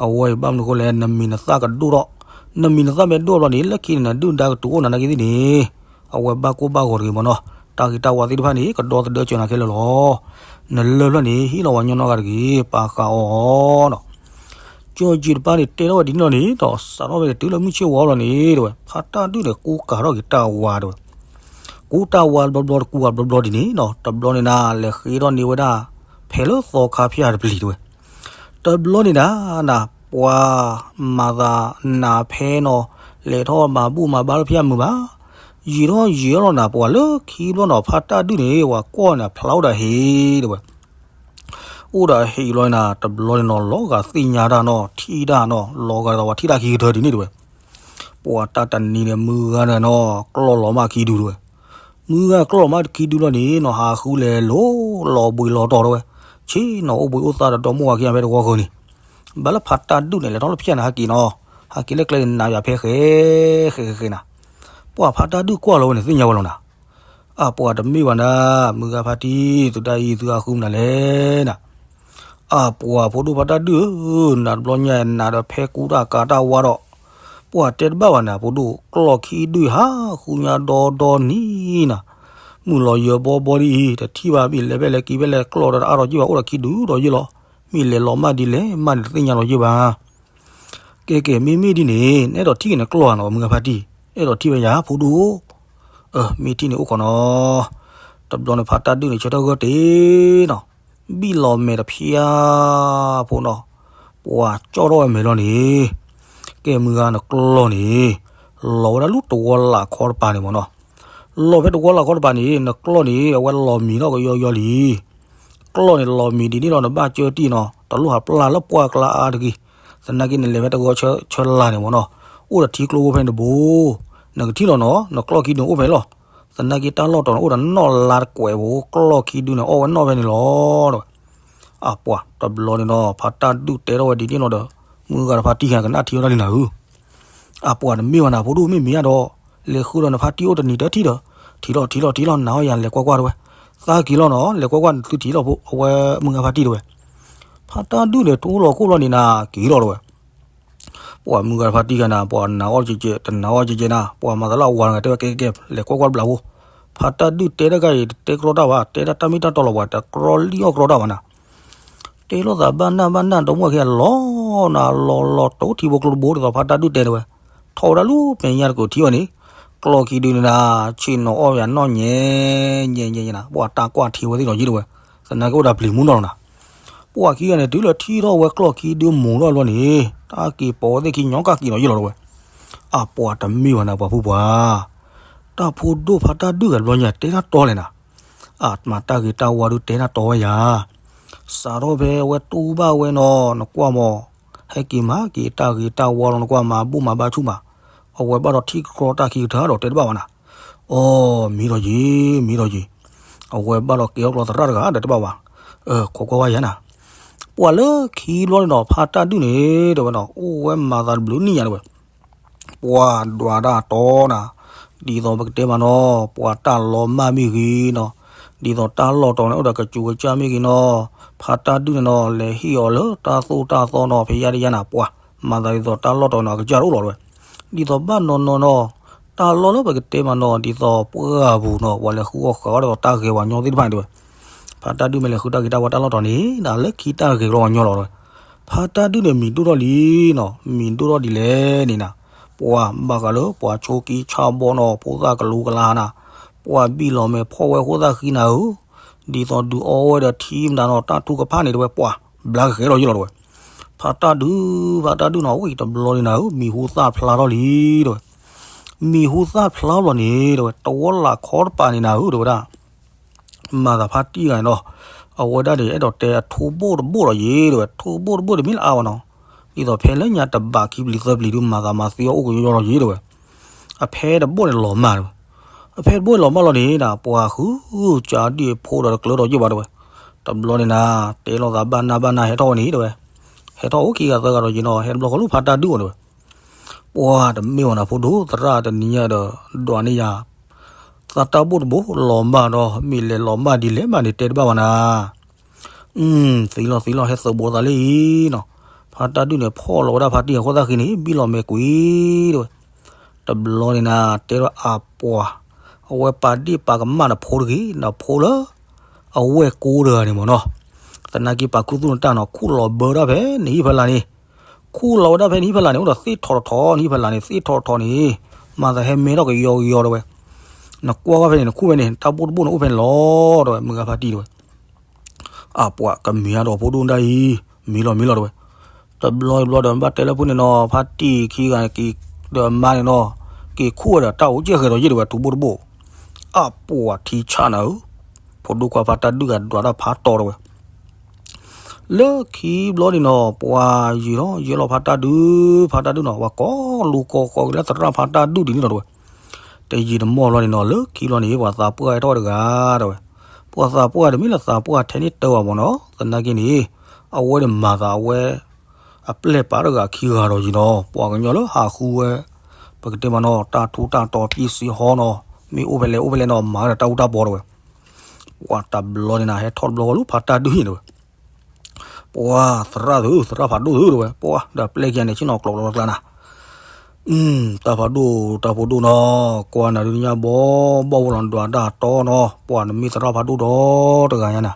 အဝဲအံၤဘၣ်မနုၤဃိလဲၣ် နမံၤနသၣ်ကဒိၣ်ထီၣ်, နမံၤနသၣ်မ့ၢ်ဒိၣ်ဘျီန့ၣ် လၢခံန့ၣ် နဒုၣ်ဒါကတုၤအိၣ်နၤနာ်က့သ့ၣ်န့ၣ်, အဝဲဘၣ်ကိၢ်ဘၣ်ဂီၤတဂ့ၤမ့ၢ်နီၤ, တၢ်ဂ့ၤတၢ်ဝါသ့ၣ်တဖၣ်န့ၣ် ကဒီသဒၢစၢၤနၤခဲလၢာ်လီၤ, နလၢၢ်ဖျၢၣ်န့ၣ် ဟ့ၣ်လီၤဝဲညီနီၢ်ဂၤတဂ့ၤ ပာ်ဃာ်အီၤနီၤ, ကၠီၤကၠံၤတပၣ်န့ၣ် တဲထီၣ်ဝဲဒ်န့ၣ်လီၤန့ၣ်ဒီး စးထီၣ်ဖဲန့ၣ်တုၤလၢမုၢ်ဆ့ၣ်ဝါလီၤန့ၣ် တဲဝဲ ဖါတၢ်ဒုၣ်န့ၣ် ကူကၤထီၣ်က့ၤတၢ်ဝါတဲဝဲ, ကူတၢ်ဝါတဘျီဘျီတကူကၤဘျီဘျီဒ်န့ၣ်နီၤ တဘျီန့ၣ်နၤ လဲၤဃ့ထီၣ်န့ၢ်ဝဲဒၣ် ဖဲလၢသီခါဖၠၣ်တပျံၤတဲဝဲ, တဘျီန့ၣ်နၤ နၤ ပှၤမၤသးနၤဖဲနီၤ လဲၤထီၣ်မၤဘူၣ်မၤဘါလၢဖၠၣ်မုာ်ဘၣ်, ယံာ်ထီၣ်ယံာ်ထီၣ်လီၤနၤ ပှၤလၢခံဘျီနီၤ ဖါတၢ်ဒုၣ်န့ၣ် ပှၤကွၢ်နၤဖျါအိၣ်ဒီးဟံၣ်တဲဝဲ အိၣ်ဒီးဟံၣ်ဘျီန့ၣ်နၤ တဘျီန့ၣ်နီၤ လီၤဂာ်သ့ၣ်ညါတၢ်နီၤ ထံၣ်တၢ်နီၤ လီၤဂာ်ဒီးပှၤထံၣ်တၢ်ခံကထၢဒ်န့ၣ်တဲဝဲ, ပှၤတၢ်တနံၤန့ၣ် မုၢ်ဂၤန့ၣ်နီၤ ကျီၢ်လီၤမၢ်ခံဒုတဲဝဲ, မုၢ်ဂၤကျီၢ်လီၤမၢ်ခံဒုလီၤန့ၣ်နီၤ ဟးဃုလဲၤလိၤလီၤဘှံးလီၤတီၤတဲဝဲ, ဆ့ၣ်နီၤအိၣ်ဘှံးအိၣ်သါဒီးဒီမါဝၤခံဂၤဖဲတဝီဃၢၤန့ၣ်, ဘၣ်လၢဖါတၢ်ဒုၣ်န့ၣ် လဲၤထီၣ်လၢဖၠၣ်န့ၣ် ဟးက့ၤနီၤ, ဟးက့ၤလၢကျဲန့ၣ် နးယၤဖဲဃဲ ဃဲဃဲဃဲနၤ, ပှၤဖါတၢ်ဒုၣ်ကွၢ်လီၤဝဲန့ၣ် သ့ၣ်ညါဝဲလီၤနၤ အပှၤတမ့ၢ်ဘၣ်နၤ, မုၢ်ဂၤဖါတံၢ် သုတၢ်အံၤသုဟးဃုမနုၤလဲၣ်နၤ, အပှၤဖိဒိၣ်ဖါတၢ်ဒုၣ်ဧၢ, နၤတဘျီညါနၤဒီးဖဲကူတၢ်ကၤတၢ်ဝါဒီး, ပှၤတဲတဘၣ်ဘၣ်နၤ ဖိဒိၣ်ကျီၢ်ခံဒုဟးဃုညါဒီဒီနံၤနၤ, မုၢ်လီၤယၢၤဘီဘီဒ်အံၤ တထံၣ်ဘၣ်မ့ၢ်လဲၤဖဲလဲၣ်က့ၤဖဲလဲၣ်ကျီၢ်ဒီးတအါထီၣ်က့ၤဘၣ်အိၣ်ဒီးခံဒုဒီးယ့ၢ်လီၤ, မ့ၢ်လဲၤလီၤမၢ်ဒ်လဲၣ်မၢ်န့ၣ်တသ့ၣ်ညါလီၤယ့ၢ်ဘၣ် ကဲကဲ မ့မ့ၢ်ဒ်န့ၣ် နအဲၣ်ဒိးထံၣ်က့ၤနကျီၢ်ဧါနီၤ မုၢ်ဂၤဖါတံၢ်, အဲၣ်ဒိးထံၣ်ဝဲယၤဖိဒိၣ်ဧၢ, မ့ၢ်ထံၣ်န့ၣ်အိၣ်ခိးနီၤ, တဘျီန့ၣ်ဖါတၢ်ဒုၣ်န့ၣ် ဆၢထၢၣ်ဂၢၢ်တ့ၢ်နီၤ, ဘံၣ်လီၤမဲာ်တဖျၢၣ်ဖိနီၤ, ပှၤကၠီၣ်ထီၣ်ဝဲမဲာ်လီၤန့ၣ်, ကဲမုၢ်ဂၤနကျီၢ်န့ၣ်, လီၤဝဲဒၣ်လၢတဝီလးခီတပၤန့ၣ်မ့ၢ်နီၤ, လီၤဖဲတဝီလးခီတပၤန့ၣ် နကျီၢ်န့ၣ် အဝဲလီၤမံၤထီၣ်ကယီယီလံ ကျီၢ်န့ၣ်လီၤမံၤဒ်န့ၣ်လီၤ နဘၣ်ကၢတံၢ်နီၤ တလိၣ်ဟးပျၢ်လၢပှၢ်ကျါအါတဂ့ၤ, သနာ်က့နလဲၤဖဲတဂီၤဆၢလါန့ၣ်မ့ၢ်နီၤ, အိၣ်ဒီးထံကျိဖိဖဲန့ၣ်တဘိ, နကထံၣ်လီၤနီၤ နကျီၢ်ခံဒုအိၣ်ဖဲလီၤ, သနာ်က့တၢ်လီၢ်တီၤန့ၣ်အိၣ်ဒီးနီၢ်လါတကွဲးဖိ ကျီၢ်ခံဒုန့ၣ်အီၣ်ဝဲနီၢ်ဖဲန့ၣ်လီၤ တဲဝဲ, အပှၤတဘျီန့ၣ်နီၤ ဖါတၢ်ဒုၣ်တဲထီၣ်ဝဲဒ်န့ၣ်လီၤဒီး, မုၢ်ဂၤတဖါတံၢ်ဟဲကနၣ်ထံဝဲဒၣ်လံနၤဧၢ အပှၤတမ့ၢ်ဘၣ်နၤ ဖိဒိၣ်မ့ၢ်မံၤအါဒီး, လဲၤဃုဒီးနဖါတံၢ်အိၣ်တနံၤတထံၣ်ဒီး, ထံၣ်လီၤထံၣ်လီၤထံၣ်လီၤ နၤအီၣ်ယၤလဲၤကွၢ်ကွၢ်တဲဝဲ, သးက့ၤလီၤနီၤ လဲၤကွၢ်ကွၢ်နသုထံၣ်လီၤဖိ အဝဲမုၢ်ဂၤဖါတံၢ်တဲဝဲ, ဖ ဖါတၢ်ဒုၣ်န့ၣ် ထူလီၤခိၣ်လီၤန့ၣ်နၤ က့ၤလီၤတဝဲ ပှၤမုၢ်ဂၤဖါတံၢ်ဂၤနၤ ပှၤနာ်အီၣ်ကဲကဲ တနာ်အီၣ်ကဲကဲနၤ ပှၤမၤသးလၢအဝၤတဂၤတဲဝဲ ကဲကဲကဲ လဲၤကွၢ်ကွၢ်တဘျီဖိ ဖါတၢ်ဒုၣ်တဲတၢ်ခါအံၤ တတဲကြီတၢ်ဘၣ် တဲဒၣ်တၢ်မ့ၢ်တၢ်တီလီၤပှၤ တကြီလံအီၣ်ကြီတၢ်ဘၣ်နၤ တဲလိာ်သးဘၣ်နၢ်ဘၣ်နၢ် ဒီမါဝၤခံဂၤလီၤနၤ လီၤလီၤတိၢ်ထံဖိကျိတဘိ ဒ်သိးဖါတၢ်ဒုၣ်တဲတဝဲ ထီၣ်ဝဲဒၣ်လၢမဲာ်ညါတကိးထံအီၤန့ၣ် ကျီၢ်ခံဒုန့ၣ်နၤ ဆ့ၣ်နီၤအီၣ်ယၤနီၢ်ညဲ ညဲညဲညဲနၤ ပှၤတၢ်ကွၢ်ထံဝဲသ့ၣ်ဒီးယံၤတဝဲ သနာ်က့အိၣ်ဒီးပျံၤမူနီၢ်လီၤနၤ ပှၤခံဂၤန့ၣ် တုၤလၢထံၣ်ထီၣ်ဝဲကျီၢ်ခံဒုမူၤထီၣ်ဘျီန့ၣ် တၢ်က့ၤပိာ်ဝဲသ့ၣ်ခံညီကၢ်က့ၤဒီးယံၤလီၤတဝဲ အပှၤတမ့ၢ်ဘၣ်နၤပှၤဖုပှၤ တၢ်ဖိဒိၣ်ဖါတၢ်ဒုၣ်ဂၤတဘျီညါ တဲတၢ်တီလဲၣ်နၤ အမၤတၢ်ဂ့ၤတၢ်ဝါဒုးတဲတၢ်တီဝဲယၤ စးထီၣ်ဖဲအဝဲတူၢ်ဘၣ်ဝဲနီၤ နကွၢ်မး ဟဲက့ၤမၤက့ၤတၢ်ဂ့ၤတၢ်ဝါလီၤ နကွၢ်မၤဘူၣ်မၤဘါဆူၣ်မး အဝဲဘၣ်ဒီးထံၣ်ကြီတၢ်ခံကထၢဒီးတဲတဘၣ်ဘၣ်နၤ အိ မံဒီးယံၤ မံဒီးယံၤ အဝဲဘၣ်ဒီးကဲထီၣ်ကျီသရၣ်တဂၤဒီးတဲဘၣ်ဘၣ် ခိးကွၢ်ဝဲယၤနၤ ပှၤလၢခံဘျီန့ၣ်ဒီး ဖါတၢ်ဒုၣ်န့ၣ် တဲဝဲနီၤ အိၣ်ဝဲမၤသးတဘျုးနံၣ်ညါတဲဝဲ ပှၤဒွးတၢ်တီနၤ ဒ်သိးပကတဲမးနီၤ ပှၤတၢ်လီၤမၢ်မ့ၢ်ဂ့ၤနီၤ ဒ်သိးတၢ်လီၢ်တီၤန့ၣ် အိၣ်ဒီးကစူးကစၢ်မ့ၢ်ဂ့ၤနီၤ ဖါတၢ်ဒုၣ်န့ၣ်နီၤ လဲၤဟ့ၣ်အီၤလၢတၢ်သိၣ်တၢ်သီနီၤ ဖဲယါတယါနၤ ပှၤမၤသးဒ်သိးတၢ်လီၢ်တီၤန့ၣ် အကစၢ်တအိၣ်လီၤတဲဝဲ ဒ်သိးဘၣ်နီၤနီၤနီၤ တၢ်လီၢ်လၢပကတဲမးနီၤ ဒ်သိးပှၢ်ပူၤနီၤ ပှၤလဲၤဃုအီၣ်ဃုအီၣ်ဒ်သိးတၢ်ဂဲၤပှၤညီသ့ၣ်တဖၣ်န့ၣ်တဲဝဲ ဖါတၢ်ဒုၣ်မ့ၢ်လဲၤဃုတၢ်ဂ့ၤတၢ်ဝါတၢ်လီၢ်တီၤန့ၣ် နလၢခံတၢ်ဂဲၤကျီပှၤညီလီၤတဲဝဲ ဖါတၢ်ဒုၣ်န့ၣ် မံၤဒိၣ်ထီၣ်လံနီၤ မံၤဒိၣ်ထီၣ်ဒ်လဲၣ်န့ၣ်နၤ ပှၤဘၣ်ဃးလၢပှၤဆိက့ဆၣ်ဘီနီၤ ဖိသၣ်ကလူကလါနၤ ပှၤဘံၣ်လီၤမဲာ်ဖီၣ်ဝဲဃိသၣ်ဃံနၤဧၢ ဒ်သိးဒုးအီဝဲဒီးထံမတၤနီၤ တၢ်ထုကဖၣ်န့ၣ်တဲဝဲ ပှၤဘျါကဃဲၤလီၤယံၤလီၤတဲဝဲ ဖါတၢ်ဒုၣ် ဖါတၢ်ဒုၣ်နီၤ ဝံၤတဘျီန့ၣ်နၤဧၢ မံၤဟူသၣ်ဖျါထီၣ်လံတဲဝဲ မံၤဟူသၣ်ဖျါဘျီန့ၣ်တဲဝဲ တဝီလးခီတပၤန့ၣ်နၤဧၢတဲဝဲဒၣ် မၤသးဖါတံၢ်ဂၤန့ၣ်နီၤ အဝဲဒၣ်န့ၣ် အဲၣ်ဒိးတဲအထိၣ်ဘိၣ်တဘိၣ်ဒီးယံၤတဲဝဲ ထိၣ်ဘိၣ်တဘိၣ်တမ့ၢ်လၢအါဘၣ်နီၤ ဒ်သိးဖဲလၢညါတဘးခံပျံၤသၢပျံၤဒုး မၤသးမၤသံအီၣ်အိၣ်ကယီယီလီၤယံၤတဲဝဲ အဖဲတဘိၣ်န့ၣ်လီၤမၢ်တဲဝဲ အဖဲတဘိၣ်န့ၣ်လီၤမၢ်လီၤန့ၣ်နၤ ပှၤဃုကၢဒံၣ်ဖိဒီးတကျၢၤဒီးယံၤဘၣ်တဲဝဲ တဘျီန့ၣ်နၤ တဲလိာ်သးဘၣ်နၢ်ဘၣ်နၢ် ဟဲထီၣ်ဝဲန့ၣ်တဲဝဲ ဟဲထီၣ်အိၣ်ခံဂၤသၢဂၤဒီးယံၤနီၤ ဟဲတဘျီဃီလၢဖါတၢ်ဒုၣ်အီၤတဲဝဲ ပှၤတမ့ၢ်ဘၣ်နၤဖိဒိၣ် သရၣ်တနံၤညါဒီး ဒွးန့ၢ်ယၤ သးတၢ်ဘိၣ်တဘိၣ်လီၤမၢ်ဒီး မ့ၢ်လဲၤလီၤမၢ်ဒ်လဲၣ်မးန့ၣ် တဲတဘၣ်ဘၣ်နၤ သံလီၤသံလီၤ ဟဲသုးဘူးသးလၢအံၤနီၤ ဖါတၢ်ဒုၣ်န့ၣ် ဖီၣ်လီၤဝဲဒၣ်ဖါတံၢ်အဃိသတးဃံန့ၣ် ဘံၣ်လီၤမဲာ်ကွံာ်တဲဝဲ တဘျီန့ၣ်နၤ တဲဒီးအပှၤ အဝဲပာ်ဒ့ၣ်ပာ်ကမၣ်နဖိတဂ့ၤ နဖိလၢ အဝဲၢ်ကိတဂၤန့ၣ်မ့ၢ်နီၤ သနာ်က့ပာ်ခူသူၣ်နတၢ်နီၤ ခူၣ်လီၤဘၢတၢ်ဖဲနဟံၣ်ဖီလာ်န့ၣ် ခူၣ်လီၤဝဲဒၣ်ဖဲနဟံၣ်ဖီလာ်န့ၣ် အိၣ်ဒီးသ့ၣ်ထီၣ်ထီၣ် နဟံၣ်ဖီလာ်န့ၣ် သ့ၣ်ထီၣ်ထီၣ်န့ၣ် မၤသးဟဲမဲထီၣ်ကယီကယီတဲဝဲ နကွၢ်ကွၢ်ဖဲန့ၣ် နခူၣ်ဖဲန့ၣ် တၢ်ဘိၣ်တဘိၣ်န့ၣ်အိၣ်ဖဲန့ၣ်လီၤတဲဝဲ မုၢ်ဂၤဖါတံၢ်တဲဝဲ အပှၤကမ့ၢ်အါဒီးဖိဒိၣ်ဒၣ်အံၤ မ့ၢ်လီၤမ့ၢ်လီၤတဲဝဲ တဘျီတဘျီဒီးဘၣ်တဲလၢဖုန့ၣ်နီၤ ဖါတံၢ်ခံဂၤန့ၣ်က့ၤဒီးမါန့ၣ်နီၤ က့ၤခူၣ်ဝဲဒီးတၢ်အိၣ်ကဲၣ်ဃဲၤဒီးယံၤတဲဝဲ ထူဘိၣ်တဘိၣ် အပှၤထံဆၣ်နၤဧၢ ဖိဒိၣ်ခွါဖါတၢ်ဒုၣ်ဂၤဒွးတၢ်ဖးတီၤတဲဝဲ လၢခံဘျီန့ၣ်နီၤ ပှၤယံာ်လီၤယဲလီၤဖါတၢ်ဒုၣ် ဖါတၢ်ဒုၣ်နီၤ ပှၤကိးလူၤကိးဃီက့ၤလၢသရၣ်ဖါတၢ်ဒုၣ်ဒ်န့ၣ်လီၤတဲဝဲ တယံာ်တမီၢ်ဘျီန့ၣ်နီၤ လၢခံဘျီန့ၣ် ပှၤသးပှၢ်ဟဲထီၣ်ဝဲတဂၤတဲဝဲ ပှၤသးပှၢ်တမ့ၢ်လၢသးပှၢ်ထဲန့ၣ်တၢ်ဘၣ်မ့ၢ်နီၤ သနာ်က့န့ၣ် အဝဲန့ၣ်မၤသးအဝဲ အပျဲၢ်ပာ်တဂၤခံဂၤဒီးယံၤနီၤ ပှၤကညီလၢဟးဃုဝဲ ပကတဲမ့ၢ်နီၤ တၢ်ထူးတၢ်တီၤပံစံဟီနီၤ မ့ၢ်အိၣ်ဖဲလဲၣ်အိၣ်ဖဲလဲၣ်နီၤ မၤဝဲဒီးတၢ်အူတၢ်ပီတဲဝဲ ပှၤတဘျီန့ၣ်နၤ ဟဲထီၣ်တဘျီဃီလၢဖါတၢ်ဒုၣ်န့ၣ်တဲဝဲ ပှၤသရၣ်သု သရၣ်ဖးဒိၣ်သုတဲဝဲ ပှၤဒီးပျဲၢ်ခံဂၤန့ၣ် ဆ့ၣ်နီၤကျိးကျိးကျါနၤ တၢ်ဖးဒိၣ် တၢ်ဖိဒိၣ်နီၤ ကွၢ်နၤဒုးညါဘီဘီဝဲလီၤဒွးတၢ်တီနီၤ ပှၤနမ့ၢ်သရၣ်ဖးဒိၣ်ဒီတဂၤညါနၤ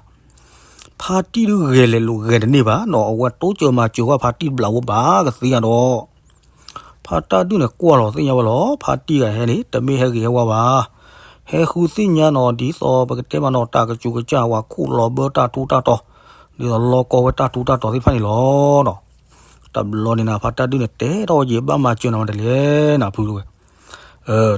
ဖါတံၢ်ဒုးဂဲၤလဲၤလိာ်ဂဲၤတန့ၢ်ဘၣ်နီၤ အဝဲတိစၢၤမၤစၢၤဝဲဖါတံၢ်တဘျီဝဲဘၣ်ကသ့ညါဒီး ဖါတၢ်ဒုၣ်န့ၣ်ကွၢ်လီၤသ့ၣ်ညါဝဲလီၤ ဖါတံၢ်ဂၤဟဲန့ၣ် တမ့ၢ်ဟဲဂ့ၤဟဲဝါဘၣ် ဟဲဃုသ့ၣ်ညါနီၤ ဒ်သိးပကတဲမ့ၢ်နီၤ တၢ်ကစူးကစၢ်ဝဲခူၣ်လီၤဘၢတၢ်ထူးတၢ်တီၤ ဒ်သိးလီကီဝဲတၢ်ထူးတၢ်တီၤသ့ၣ်တဖၣ်န့ၣ်လီၤနီၤ တဘျီန့ၣ်နၤ ဖါတၢ်ဒုၣ်န့ၣ် တဲထီၣ်ဝဲက့ၤဘၣ်မၤစၢၤနၤမတလဲၣ်နၤဖုတဲဝဲ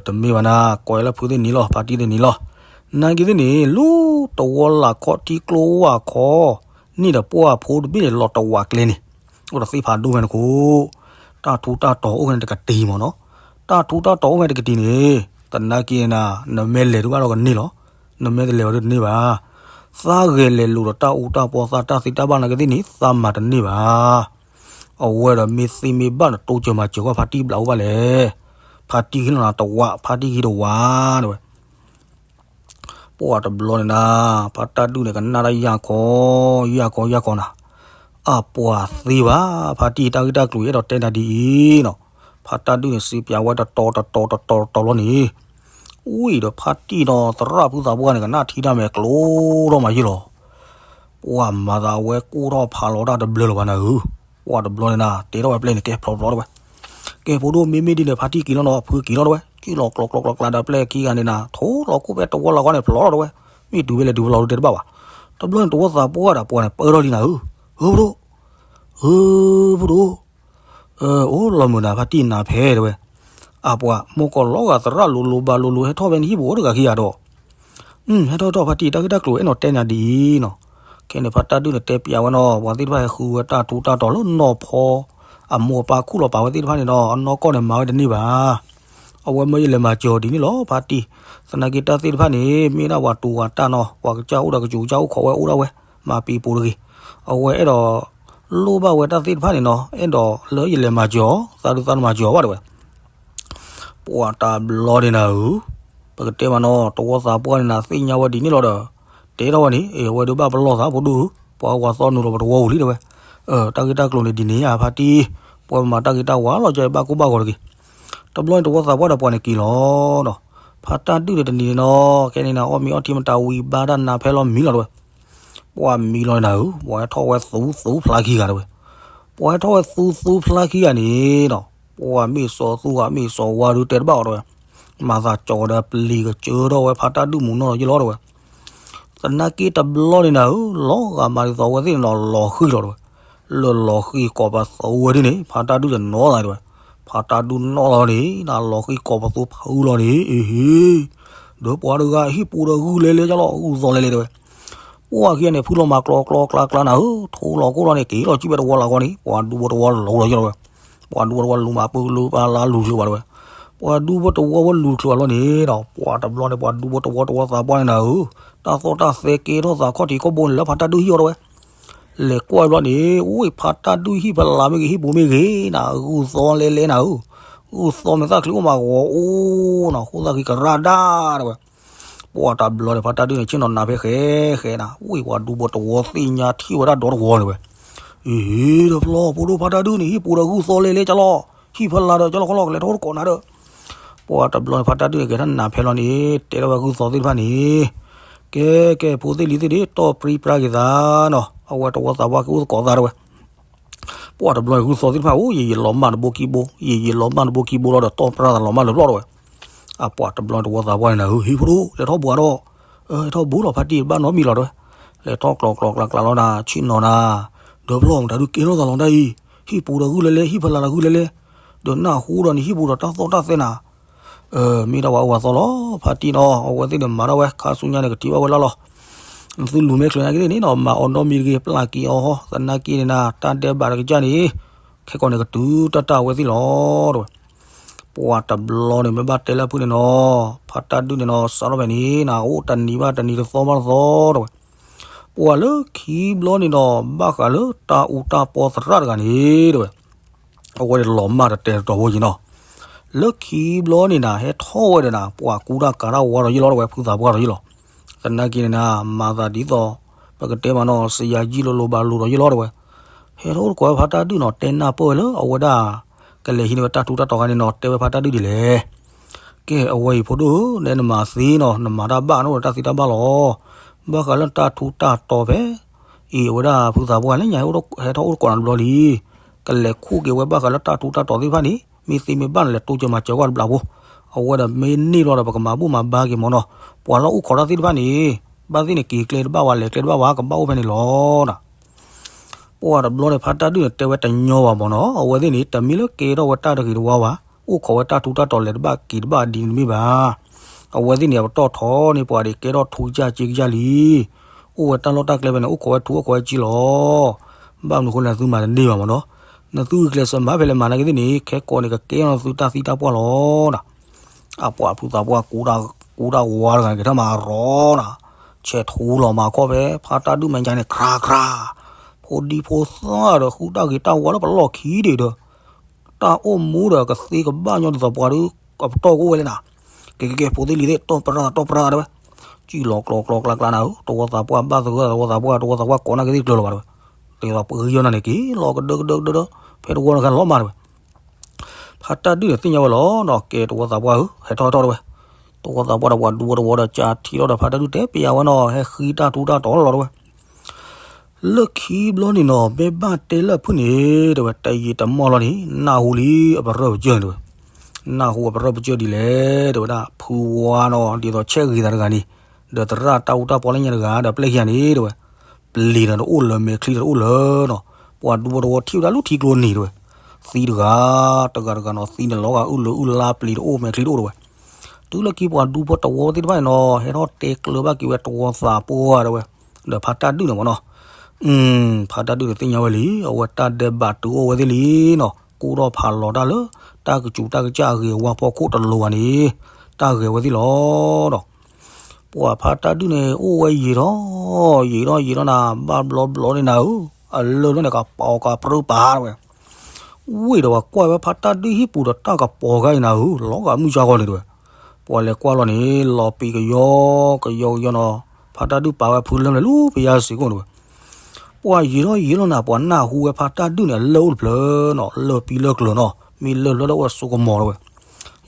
တမ့ၢ်ဘၣ်နၤ ကိးလၢဖုသ့ၣ်နံၤလီၤ ဖါတံၢ်သ့ၣ်နံၤလီၤ နာ်က့သ့ၣ်န့ၣ် လၢတဝီလးခီထံကျိဝၢ်ခီ န့ၣ်ဒီးပှၢ်ဖိတဘ့ၣ်န့ၣ် လီၤတဝးကျဲန့ၣ် အိၣ်ဒီးသ့ၣ်ဖးဒိၣ်ဖဲန့ၣ်ခိၣ် တၢ်ထူးတၢ်တီၤအိၣ်ဖဲန့ၣ်တကတံၤမ့ၢ်နီၤ တၢ်ထူးတၢ်တီၤအိၣ်ဖဲတကတံၤန့ၣ် သနာ်က့နၤ နမ့ၢ်လဲၤဒုးဘၣ်ဒီးကန့ၢ်လီၤ နမ့ၢ်တလဲၤဘၣ်ဒုးတန့ၢ်ဘၣ် သးဂဲၤလဲၤလိာ်ဒီးတၢ်အူတၢ်ပီသးတၢ်သ့တၢ်ဘၣ်နာ်က့သ့ၣ်န့ၣ် သးမၤတန့ၢ်ဘၣ် အဝဲဒီးမ့ၢ်သ့မ့ၢ်ဘၣ်န့ၣ် တိစၢၤမၤစၢၤကွၢ်ဖါတံၢ်ဘျးအိၣ်ဘၣ်လဲၣ် ဖါတံၢ်ဂ့ၤလီၤနၤတဝး ဖါတံၢ်ဂ့ၤတဝးတဲဝဲ ပှၤတဘျီန့ၣ်နၤ ဖါတၢ်ဒုၣ်န့ၣ် ကနၣ်တၢ်ယၢ်ခီ ယၢ်ခီ ယၢ်ခီနၤ အပှၤသ့ဘၣ်, ဖါတံၢ်တၢ်ဂ့ၢ်တၢ်ကျိၤအဲၣ်ဒိးတဲနၤဒ်အံၤနီၤ. ဖါတၢ်ဒုၣ်န့ၣ် စံးပၠးဝဲတတီၤတတီၤတတီၤတတီၤဘျီန့ၣ်, ဝံၤဒီးဖါတံၢ်နီၤ သရၣ်ဖုသးပှၢ်န့ၣ် ကနၣ်ထံတၢ်မဲာ်ကျိထီၣ်မးယ့ၢ်လီၤ. ပှၤမၤသးဝဲကိၢ်ထီၣ်ဖးလီၤတၢ်တဘျၢလၢၤဘၣ်နၤဧၢ. ပှၤတဘျီန့ၣ်နၤ တဲထီၣ်ဝဲပျဲၢ်န့ၣ် ကဲဖျီဖျီတဝဲ, ကဲဖိဒိၣ် မ့မ့ၢ်ဒ်န့ၣ် ဖါတံၢ်က့ၤလီၤနီၤ ဖုက့ၤလီၤတဝဲ, ကံၣ်လီၤကျီကျီကျီကျါဒီးပျဲၢ်ခံဂၤန့ၣ်နၤ ထိလီၤခိၣ်ဖဲတဝီလီၤဂီၢ်န့ၣ် ဖျီထီၣ်တဝဲ, မ့ၢ်တုၤဖဲလဲၣ်တုၤဖဲလဲၣ်တဲတဘၣ်ဘၣ်. တဘျီန့ၣ် တဝီသးပှၢ်ဒီးပှၤန့ၣ် ပၢထီၣ်လံနၤဧၢ, ဧၢဖိဒိၣ်, ဧၢဖိဒိၣ် အိၣ်လီၤမုာ်နၤ ဖါတံၢ်နၤဖဲတဝဲ, အပှၤမိၢ်ကီၢ်လီၤဂာ်သရၣ်လိၤလိၤဘၣ်လိၤလိၤ ဟဲထီၣ်ဖဲနဟံၣ်ပူၤအိၣ်တဂၤခံဂၤဒီး, ဟဲထီၣ်ထီၣ် ဖါတံၢ်တၢ်ဂ့ၢ်တၢ်ကျိၤအဲၣ်ဒိးတဲနၤဒ်အံၤနီၤ. ခဲန့ၣ် ဖါတၢ်ဒုၣ်န့ၣ် တဲပၠးဝဲနီၤ ပှၤသ့ၣ်တဖၣ်ဟဲဃုဝဲတၢ်ထူးတၢ်တီၤလၢနီၢ်ဖီ အမိၢ်အပၢ်ခူၣ်လီၤပာ်ဝဲသ့ၣ်တဖၣ်န့ၣ်ဒီး အနီၢ်ကီၢ်န့ၣ်မၤဝဲတန့ၢ်ဘၣ်. အဝဲမၢယလဲၤမၤစၢၤဒ်န့ၣ်လီၤ ဖါတံၢ်, သနာ်က့တၢ်သ့ၣ်တဖၣ်န့ၣ် မ့ၢ်ဒၣ်ပှၤတူၤပှၤတၢ်နီၤ ပှၤကစၢ်အိၣ်ဒီးကစူၤကစၢ်အိၣ်ခိးဝဲအိၣ်ဒၣ်ဝဲ, မၤပံၤပူၤတဂ့ၤ, အဝဲအဲၣ်ဒိး လိၣ်ဘၣ်ဝဲတၢ်သ့ၣ်တဖၣ်န့ၣ်နီၤ အဲၣ်ဒိးလၢယလဲၤမၤစၢၤအီၤ သးဒုးသးမၤစၢၤအီၤဘၣ်တဝဲ ပှၤတဘျီန့ၣ်နၤဧၢ, ပကတဲမးနီၤ တဝီသးပှၢ်န့ၣ်နၤ သ့ၣ်ညါဝဲဒ်န့ၣ်လီၤဒီး, တဲထီၣ်ဝဲန့ၣ် အဝဲဒုးဘၣ်ပလီၢ်သးဖိဒိၣ်ဧၢ, ပှၤဝၤသီနုာ်လီၤပတဝီပူၤလံတဝဲ, တၢ်ဂ့ၢ်တၢ်ကျိၤန့ၣ်ဒ်န့ၣ်ဧါဖါတံၢ်, ပှၤမၤတၢ်ဂ့ၤတၢ်ဝါလီၤ ကဘၣ်ကိၢ်ဘၣ်ဂီၤတဂ့ၤ. တဘျီန့ၣ်တဝီသးပှၢ်ဒီးပှၤန့ၣ်က့ၤလီၤဒီး, ဖါတၢ်ဒုၣ်န့ၣ်တနံၤန့ၣ်နီၤ ခဲန့ၣ်နၤ အီၣ်မ့ၤအီထံမတၤဝံၤဘါတၢ်နါဖဲလီၤမံလီၤတဝဲ ပှၤမံလီၤနၤဧၢ, ပှၤဟဲထီၣ်ဝဲသူသူဖျါခံဂၤတဝဲ, ပှၤဟဲထီၣ်ဝဲသူသူဖျါခံဂၤန့ၣ်ဒီး, ပှၤမ့ၢ်စီၤသူဂၤမ့ၢ်စီၤဝါဒုးတဲတဘၣ်အီၤတဝဲ, မၤသးကၠီၤဒီးပျံၤကစၢထီၣ်ဝဲဖါတၢ်ဒုၣ်မူနီၢ်လီၤယ့ၢ်လီၤတဝဲ, သနာ်က့တဘျီန့ၣ်နၤဧၢ, လီၤဂာ်မၤဒ်သိးအဝဲသ့ၣ်န့ၣ်နီၤ လီၤဃံၤလီၤတဝဲ, လၢလီၤဃံၤကိးပသူဝဲဒ်န့ၣ် ဖါတၢ်ဒုၣ်တနီၤသးတဝဲ, ဖါတၢ်ဒုၣ်နီၢ်လီၤန့ၣ် နလီၤဃံၤကိးပသူဖုလီၤန့ၣ် အ့ဟ့ ဒီးပှၤတဂၤဟံၣ်ပူၤဒီးဂုၢ်လဲလဲကလီၤ ဂုၢ်သီလဲလဲတဝဲ, ပှၤခံဂၤန့ၣ် ဖုလီၤမၤကျီကျီကျါကျါနၤဧၢ, ထိလီၤကိၢ်လီၤန့ၣ် က့ၤလီၤကံၣ်ပဲတဝီလၢဂီၢ်န့ၣ် ပှၤဒူဖိတဝီလီၤလီၤယ့ၢ်လီၤဝဲ, ပှၤဒူဖိတဝီလူၤမၤပူၤလူၤပာ်လၢလူၤချုးဘၣ်တဝဲ, ပှၤဒူဖိတဝီဝဲလူၤချုးဘၣ်လီၤန့ၣ်ဒီး ပှၤတဘျီန့ၣ်ပှၤဒူဖိတဝီတဝီသးပှၢ်န့ၣ်နၤဧၢ, တၢ်သီၣ်တၢ်သဲကဲထီၣ်သးခီၣ်ထံးခီၣ်ဘိန့ၣ်လၢဖါတၢ်ဒုၣ်ဟံၣ်အီၤတဝဲ လဲၤကွၢ်ဘျီန့ၣ် အိၣ်ဖါတၢ်ဒုၣ်ဟံၣ်ဖီလာ်မ့ၢ်ဂ့ၤ ဟံၣ်ပူၤမ့ၢ်ဂ့ၤနၤ ဂုၢ်သီလဲလဲနၤဧၢ, ဂုၢ်သီမ့ၢ်သၣ်ချံအိၣ်မးဂီၤအိၣ်နီၤ ဃိသၣ်ဃံကရၣ်ဒၣ်တဝဲ, ပှၤတဘျီန့ၣ် ဖါတၢ်ဒုၣ်န့ၣ် ဆ့ၣ်နီၤနၤဖဲဃဲဃဲနၤ အိၣ်ပှၤဒူဖိတဝီသ့ၣ်ညါထံၣ်ဝဲဒၣ်ဒီတဝီန့ၣ်ဝဲ, အ့ ဒီးဖျီဖိဒိၣ်ဖါတၢ်ဒုၣ်န့ၣ် ဟံၣ်ပူၤဒီးဂုၢ်သီလဲလဲကလီၤ ဟံၣ်ဖီလာ်ဒီးကလီၤကလီၤ ကလဲၤထီၣ်တကိးနၤဒီး ပှၤတဘျီန့ၣ် ဖါတၢ်ဒုၣ်န့ၣ် ကဲထီၣ်နၤဖဲလီၤန့ၣ် တဲထီၣ်ဝဲဂုၢ်သီသ့ၣ်တဖၣ်န့ၣ်, ကဲကဲ ဖိသ့ၣ်လံၤသ့ၣ်န့ၣ် တီၢ်ပြံပြါက့ၤသးနီၤ အဝဲတဝီသးပှၢ်ကအိၣ်သကိးသးတဝဲ, ပှၤတဘျီန့ၣ် ဂုၢ်သီသ့ၣ်တဖၣ် အိၣ်ယံာ်ယံာ်လီၤမၢ်တဘိခံဘိ ယံာ်ယံာ်လီၤမၢ်တဘိခံဘိလီၤဒီး တီၢ်ပြါသးလီၤမၢ်လၢပျီၢ်တဝဲ, အပှၤတဘျီန့ၣ် တဝီသးပှၢ်န့ၣ်နၤဧၢ ဟံၣ်ဖိဒိၣ် လဲၤထီၣ်ဘူးဒီး ဟဲထီၣ်ဘူးလီၤ ဖါတံၢ်တဘၣ်နီတမံၤလီၤတဝဲ, လဲၤထီၣ်ကျီကျီကျါကျါလီၤနၤ ဆ့ၣ်နီၤနၤ, ဒီးဖျီမတၤဒုးကဲထီၣ်သးလီၤတၢ်အံၤ, ဟံၣ်ပူၤဒီးဂုၢ်လဲလဲ ဟံၣ်ဖီလာ်ဒီးဂုၢ်လဲလဲ, ဒီးနၢ်ဟူဒီးန့ၣ် ဟံၣ်ပူၤဒီးတၢ်သီၣ်တၢ်သဲနၤ မ့ၢ်ဒၣ်ပှၤအၢပှၤသီလီၤ ဖါတံၢ်နီၤ အဝဲသ့ၣ်န့ၣ်မၤထီၣ်ဝဲ ခါဆူညါန့ၣ် ကထံၣ်ဘၣ်ဝဲလၢ်လီၤ, နသုလူၤမဲချုးနာ်က့သ့ၣ်န့ၣ်နီၤ မၤအီၣ်နီတမံၤတဂ့ၤ ပျၢ်က့ၤအီၤဟီ သနာ်က့န့ၣ်နၤ တၢ်ဒဲးဘးတကစၢ်န့ၣ် ခဲကိာ်န့ၣ် ကတုၤတၢ်တၢ်အဝဲသ့ၣ်လီၤ တဝဲ, ပှၤတဘျီန့ၣ် မ့ၢ်ဘၣ်တဲလၢဖုန့ၣ်နီၤ ဖါတၢ်ဒုၣ်န့ၣ်နီၤ စးထီၣ်ဖဲန့ၣ် နအိၣ်တနံၤဘၣ်တနံၤ တသီဘၣ်တသီ တဝဲ, ပှၤလၢခံဘျီန့ၣ်နီၤ ဘၣ်ဃးလၢတၢ်အူတၢ်ပီသရၣ်တဂၤန့ၣ် တဝဲ အဝဲန့ၣ်လီၤမၢ်တတဲာ်တတီၤဖိက့ၤနီၤ, လၢခံဘျီန့ၣ်နၤ ဟဲထီၣ်ဝဲဒီးနၤ ပှၤကူတၢ်ကၤတၢ်ဝါဒီးယ့ၢ်လီၤတဝဲ ဖုသးပှၢ်ဒီးယ့ၢ်လီၤ, သနာ်က့န့ၣ်နၤ မၤသးဒ်သိး ပကတဲမးနီၤ စယၤယံလိၤလိၤဘၣ်လိၤဒီးယ့ၢ်လီၤတဝဲ, ဟဲထီၣ်အိၣ်တကိးဝဲဖါတၢ်ဒုၣ်နီၤ တဲနၢ်ပၢၢ်ဝဲလၢအဝဲဒၣ် ကလဲၤဟံးန့ၢ်ဝဲတၢ်ထူးတၢ်တီၤခါန့ၣ်နီၤ တဲဝဲဖါတၢ်ဒုၣ်ဒ်လဲၣ် ကဲ အဝဲအံၤဖိဒိၣ်ဧၢ နဲနမၤသ့နီၤ နမၤတၢ်ဘၣ်န့ၣ်အိၣ်ဒီးတၢ်သံတၢ်ဘၣ်လီၤ, ဘၣ်ဃးလၢတၢ်ထူးတၢ်တီၤဖဲ အံၤအဝဲဒၣ်ဖုသးပှၢ်လၢညါ ဟဲထီၣ်အိၣ်တကိးနၤတဘျီလံ, ကလဲၤခူၣ်က့ၤဝဲဘၣ်ဃးလၢတၢ်ထူးတၢ်တီၤသ့ၣ်တဖၣ်န့ၣ် မ့ၢ်သ့မ့ၢ်ဘၣ်န့ၣ် လဲၤတိစၢၤမၤစၢၤကွၢ်တဘျီဖိ, အဝဲဒီးမ့ၢ်န့ၢ်လီၤဒီး ပကမၤဘူၣ်မၤဘါက့ၤမ့ၢ်နီၤ, ပှၤလၢအိၣ်ခိးတၢ်သ့ၣ်တဖၣ်န့ၣ် ဘၣ်သ့ၣ်န့ၣ် က့ၤကျဲတဘၣ်ဝဲ လဲၤကျဲတဘၣ်ဝဲ ကဘၣ်အိၣ်ဖဲန့ၣ်လီၤ ပှၤတဘျီန့ၣ် ဖါတၢ်ဒုၣ်န့ၣ် တဲဝဲတညီဘၣ်မ့ၢ်နီၤ, အဝဲသ့ၣ်န့ၣ် တမ့ၢ်လၢကဲထီၣ်ဝဲတၢ်တဂ့ၤတဝါဘၣ်, အိၣ်ခိးဝဲတၢ်ထူးတၢ်တီၤလဲၤတဘၣ်က့ၤတဘၣ်ဒ်န့ၣ်တမ့ၢ်ဘၣ်, အဝဲသ့ၣ်န့ၣ် အပတီၢ်ထီန့ၢ်ပှၤဒ်ကဲထီၣ်ထူကစၢ်စ့ကစၢ်လံ, အိၣ်ဝဲတၢ်လီၢ်တၢ်ကျဲဖဲန့ၣ် အိၣ်ခိးဝဲထူအိၣ်ခိးဝဲစ့လီၤ, ဘၣ်မနုၤအဃိလဲၣ် နသုမၤတန့ၢ်ဘၣ်မ့ၢ်နီၤ, နသုဂုာ်ကျဲးစၢးမၤဖဲလဲၣ်မၤနာ်က့သ့ၣ်န့ၣ် ခဲကိာ်န့ၣ် ကကဲထီၣ်နသုတၢ်သံတၢ်ပှၢ်လီၤနီၤ အပှၤဖုသးပှၢ် ကူတၢ်ဝါတဂၤန့ၣ် ကထၢမၤရီနီၤ, ဆဲးထူလီၤမၤခီၣ်ဖဲ ဖါတၢ်ဒုၣ်မဲာ်ညါန့ၣ် ခြါခြါ, ဖိဒံဖိသၣ်ဒီးဃုတၢ်ဂ့ၤတၢ်ဝါလၢပလီၢ်ခံဒံးဒီး, တၢ်အိၣ်မူဒီးကသ့ကဘၣ်ညီဒ်သိးပှၤဒုး အပတီၢ်ကအိၣ်ဝဲလဲၣ်နၤ, ကဲကဲကဲ ဖိသ့ၣ်လံၤသ့ၣ် တီၢ်ပြၢတီၢ်ပြၢတဝဲ, စံၣ်လီၤကျီကျီကျါကျါနၤဧၢ, တဝီသးပှၢ်ဘၣ်သဂၢၢ် တဝီသးပှၢ် တဝီသးပှၢ်ကိးနာ်က့သ့ၣ်ကျၢၤလီၤဘၣ်တဝဲ, တဲသိးပဂံၢ်ယီၢ်နၤန့ၣ် က့ၤလီၤကဒၢကဒၢကဒၢဒီး ဖဲတဝီတဂၤလီၤမးတဲဝဲ. ဖါတၢ်ဒုၣ်န့ၣ်သ့ၣ်ညါဝဲလီၤနီၤ, ကဲတဝီသးပှၢ်ဧၢ ဟဲထီၣ်ထီၣ်တဲဝဲ. တဝီသးပှၢ်ဒီးပှၤဒူဖိတဝီဒီးကၢထံထီၣ်ဒီး ဖါတၢ်ဒုၣ်တဲပယါဝဲနီၤ, ဟဲဃံတၢ်ထူတၢ်တီၤလီၤတဲဝဲ. လၢခံဘျီန့ၣ်နီၤ ဘဲဘၣ်တဲလၢအဖုၣ်န့ၣ် တဲဝဲ တယံာ်တမီၢ်လီၤန့ၣ် နၢ်ဟူလံအပရၢပစၢၢ်တဲဝဲ. နၢ်ဟူအပရၢပစၢၢ်ဒ်လဲၣ် တဲဝဲဒၣ် ဖုဝါနီၤ ဒ်သိးဆဲးဂ့ၤသးတဂၤန့ၣ် ဒီးသရၣ်တၢ်အူတၢ်ပီလၢညါတဂၤဒီးပျဲၢ်ခံဂၤန့ၣ် တဲဝဲ ပျံၤဒီးတအိၣ်လၢၤ မဲာ်ချံဒီးတအိၣ်လၢၤနီၤ, ပှၤဒူဖိတဝီထံၣ်ဝဲဒၣ်လၢထံကျိနံၤတဲဝဲ, သံတဂၤ တဂၤတဂၤနီၤ သံန့ၣ်လီၤဂာ်အုၣ်လၢအုၣ်လါ ပျံၤတအိၣ် မဲာ်ချံတအိၣ်တဲဝဲ. တုၤလၢခံပှၤဒူဖိတဝီသ့ၣ်တဖၣ်န့ၣ်နီၤ ဟဲထီၣ်တဲကျၢၤဘၣ်က့ၤဝဲတဝီသးပှၢ်တဲဝဲ, ဒီးဖါတၢ်ဒုၣ်န့ၣ်မ့ၢ်နီၤ ဖါတၢ်ဒုၣ်န့ၣ်သ့ၣ်ညါဝဲလံ အဝဲတၢ်ဒဲးဘးတုၤအိၣ်ဝဲသ့ၣ်လံနီၤ, ကူၣ်ထီၣ်ဖးလီၤတၢ်လၢ တၢ်ကစူၤတၢ်ကစၢ်အဂ့ၤအဝါဖီခိၣ်တလိၤဘၣ်န့ၣ် တၢ်ဂဲၤဝဲသ့ၣ်လီၤဒီး ပှၤဖါတၢ်ဒုၣ်န့ၣ် အိၣ်ဝဲယံာ်ထီၣ် ယံာ်ထီၣ်ယံာ်ထီၣ်နၤ ဘၣ်ဘျီဘျီန့ၣ်နၤဧၢ, အလၢၢ်လၢန့ၣ် ကပီၤကပြၢပာ်တဲဝဲ. ဝ့ၢ်ဒီးပှၤကွၢ်ဝဲဖါတၢ်ဒုၣ်ဟံၣ်ပူၤဒီးတၢ်ကပီၤခါအံၤနၤဧၢ, လီၤဂာ်မုၢ်ဆါဃီန့ၣ်တဲဝဲ. ပှၤလဲၤကွၢ်လီၤန့ၣ် လီၤပံာ်ကယီ ကယီကယီနီၤ, ဖါတၢ်ဒုၣ်ပာ်ဝဲဖုလၢၢ်လၢလၢပယါစ့ၢ်ကီးတဲဝဲ. ပှၤယံာ်ထီၣ်ယံာ်ထီၣ်နၤ ပှၤနၢ်ဟူဝဲဖါတၢ်ဒုၣ်န့ၣ် အလၢၢ်အိၣ်တဖျၢၣ်နီၤ, လၢၢ်ပံလၢၢ်ကျၢၤနီၤ, မ့ၢ်လၢၢ်လၢအိၣ်ဝဲစိကမီၤတဲဝဲ.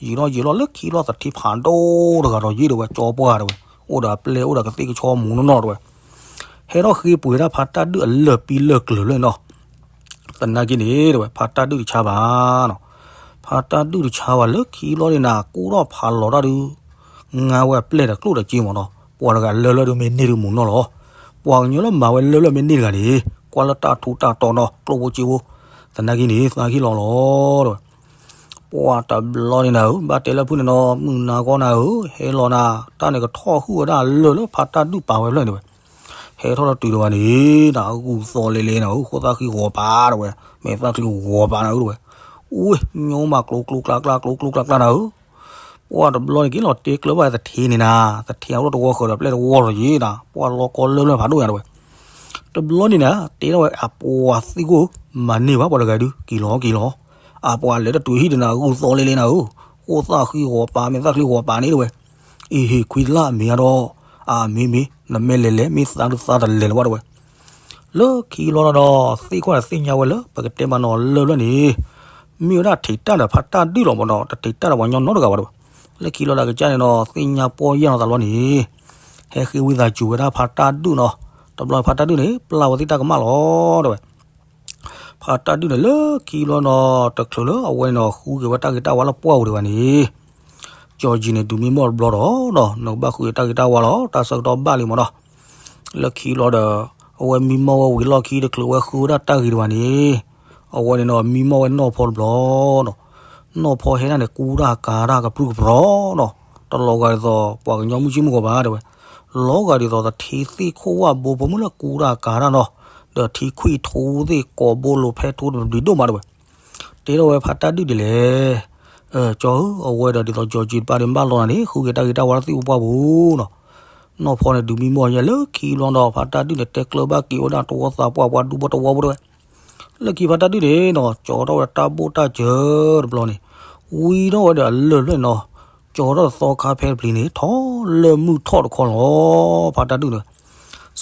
ယံာ်ထီၣ်ယံာ်ထီၣ်လၢခံလီၤသထ့ဖးဒိၣ်တဂၤဒီးယံာ်တဲဝဲ ကၠီပှၢ်တဲဝဲ, အိၣ်ဒီးအပျဲၢ်အိၣ်ဒီးကသ့ၣ်ကဆီမူးနီၢ်နီၢ်တဲဝဲ. ဟဲထီၣ်ဃ့ပှ့ၤဒၣ်ဖါတၢ်ဒုၣ်အလၢၢ်ပံလၢၢ်ကျၢၤလၢန့ၣ်နီၤ, သနာ်က့န့ၣ်တဲဝဲ ဖါတၢ်ဒုၣ်တဆါဘၣ်နီၤ, ဖါတၢ်ဒုၣ်တဆါဘၣ်လၢခံလီၤန့ၣ်နၤ ကူၣ်ထီၣ်ဖးလီၤတၢ်ဒုး ငါဝဲအပျဲၢ်ဒီးကျိၣ်ဒီးစ့မ့ၢ်နီၤ, ပှၤတဂၤလၢၢ်လၢဒုးမ့ၢ်န့ၢ်ဒုးမူးနီၢ်လီၤ. ပှၤကညီလၢမၤဝဲလၢၢ်လၢမ့ၢ်န့ၢ်တဂၤန့ၣ် ကွၢ်လၢတၢ်ထူးတၢ်တီၤနီၤ ကျိၣ်ဖိစ့ဖိ, သနာ်က့န့ၣ် သးကံၢ်လီၤလီၤတဲဝဲ. ပှၤတဘျီန့ၣ်နၤဧၢ, ဘၣ်တဲလၢဖုၣ်န့ၣ်နီၤ, မုၢ်နၤဂီၢ်နၤဧၢ, ဟဲလီၤနၤ, တၢ်န့ၣ်ကထီၣ်ဟုၣ်ဝဲဒၣ်လၢၢ်လၢဖါတၢ်ဒုၣ်ပာ်ဝဲဖျၢၣ်န့ၣ်ဝဲ. ဟဲထီၣ်လၢတုၤဒီးဝဲန့ၣ် နဂူၢ်သီလ့လ့နၤဧၢ, ဃိၣ်သၣ်ဃံဂီၤပာ်တဲဝဲ, မဲာ်သၣ်ချံဂီၤပာ်နၤဧၢတဲဝဲ. အိၣ်ညိမးကျိၤကျိၤကျါကျါ ကျိၤကျိၤကျါကျါနၤဧၢ. ပှၤတဘျီန့ၣ်က့ၤလီၤတဲကျၢၤဘၣ်သထ့န့ၣ်နၤ, သထ့အအိၣ်တဝီဃၢၤဒီးပျဲၢ်တဝီလီၤယံၤနၤ, ပှၤလီၤကီလၢၢ်လၢဖးဒိၣ်ညါတဲဝဲ. တဘျီန့ၣ်နၤ တဲထီၣ်ဝဲအပှၤသံကွၢ်, မၤန့ၢ်ဘၣ်ပှၤတဂၤဒုး က့ၤလီၤက့ၤလီၤ. အပှၤလဲၤတတုၤဟံၣ်ဒီးနၤ ဂူၢ်သီလ့လ့နၤဧၢ, ဃိၣ်သၣ်ဃံဂီၤပာ် မဲာ်သၣ်ချံဂီၤပာ်န့ၣ်တဲဝဲ. အ့ဟ့ၣ်ခွံလၢအမ့ၢ်အါဒီး, အမ့ၢ်မ့ၢ် နမ့ၢ်လဲၤလဲၤ မ့ၢ်သးဒုးသးတလဲၤလၢၤဘၣ်တဲဝဲ. လၢခံလီၤဒီး သ့ၣ်ခီၣ်ဒီးသ့ၣ်ညါဝဲလၢ ပကတဲမးနီၤလၢၢ်ဖျၢၣ်န့ၣ် မ့ၢ်ဝဲဒၣ်ထံးတၢ်ဒီးဖါတၢ်ဒုၣ်လီၤမ့ၢ်နီၤ, တထံးတၢ်ဒီးပှၤကညီနီတဂၤဘၣ်တဲဝဲ. လၢခံလီၤဒီးကစၢ်န့ၣ်နီၤ သ့ၣ်ညါပီၢ်ယၢ်လီၤသးလီၤန့ၣ် ဟဲဃ့ဝံသးစူၤဝဲဒၣ်ဖါတၢ်ဒုၣ်နီၤ, တဘျီဖါတၢ်ဒုၣ်န့ၣ် ပျၢ်ဝဲသ့ၣ်တၢ်ကမၣ်လီၤတဲဝဲ. ဖါတၢ်ဒုၣ်န့ၣ်လၢခံဘျီနီၤ တချုးလၢအဝဲန့ၣ်နီၤ ဃုက့ၤဝဲတၢ်ဂ့ၤတၢ်ဝါလၢပှၢ်ပူၤဒံးဘၣ်န့ၣ်, ကၠီကၠံန့ၣ် ဒုးမံမီၢ်တဘျီဒီး နကဘၣ်ဃုက့ၤတၢ်ဂ့ၤတၢ်ဝါလီၤ, တၢ်ဆၢကတီၢ်ဘၣ်လံမ့ၢ်နီၤ. လၢခံလီၤဒီး အဝဲမံမီၢ်ဝဲဝံၤလီၢ်ခံ တချုးဝဲဃုဝဲဒၣ်တၢ်ဂ့ၤဒံးဘၣ်န့ၣ်, အဝဲန့ၣ်နီၤ မံမီၢ်ဝဲနီၢ်ဖီတဘျီနီၤ. နီၢ်ဖီဟဲဒၣ်န့ၣ် ကူတၢ်ကၤတၢ်ကပြုၢ်ကပြီၤနီၤ, တလီၤဂာ်ဒ်သိးပှၤကညီမုၢ်ဆ့ၣ်မုၢ်ဂီၤဘၣ်တဲဝဲ, လီၤဂာ်ဒ်သိးသထ့သ့ၣ်ခိၣ်ဝၣ်ဘိဖိမုၣ်လၢကူတၢ်ကၤတၢ်နီၤ, ဒီးထံခွံၣ်ထူသ့ၣ်ကိးဘိလိာ်ဖဲထူတဘျံးဒိၣ်မးတဲဝဲ. တဲထီၣ်ဝဲဖါတၢ်ဒုၣ်ဒ်လဲၣ်, ကၠီဧၢ, အဝဲဒီးဒ်သိးကၠီကၠံတပၢ်ဒီးဘၣ်လီၤနၤန့ၣ် ဃုက့ၤတၢ်ဂ့ၤတၢ်ဝါလၢသ့ၣ်ဖိပှၢ်ပူၤနီၤ. နီၢ်ဖီန့ၣ်ဒုးမံမီၢ်ယဲလၢခံဘျီဒီး ဖါတၢ်ဒုၣ်န့ၣ် တဲကျၢၤဘၣ်က့ၤဝဲဒၣ်တဝီသးပှၢ်ပှၤဒူဖိတဝီဖိတဲဝဲ. လၢခံဖါတၢ်ဒုၣ်န့ၣ်နီၤ ကၠီထီၣ်ဝဲတၢ်ဘိၣ်တၢ်စၢၤတဘျီန့ၣ်, ဝံထီၣ်ဝဲဒီးအလၢၢ်ဖျၢၣ်န့ၣ်နီၤ, ကၠီထီၣ်သီခါဖဲတပျံၤန့ၣ် ထီၣ်လၢမုၢ်ထီၣ်တခီလီၤ. ဖါတၢ်ဒုၣ်န့ၣ်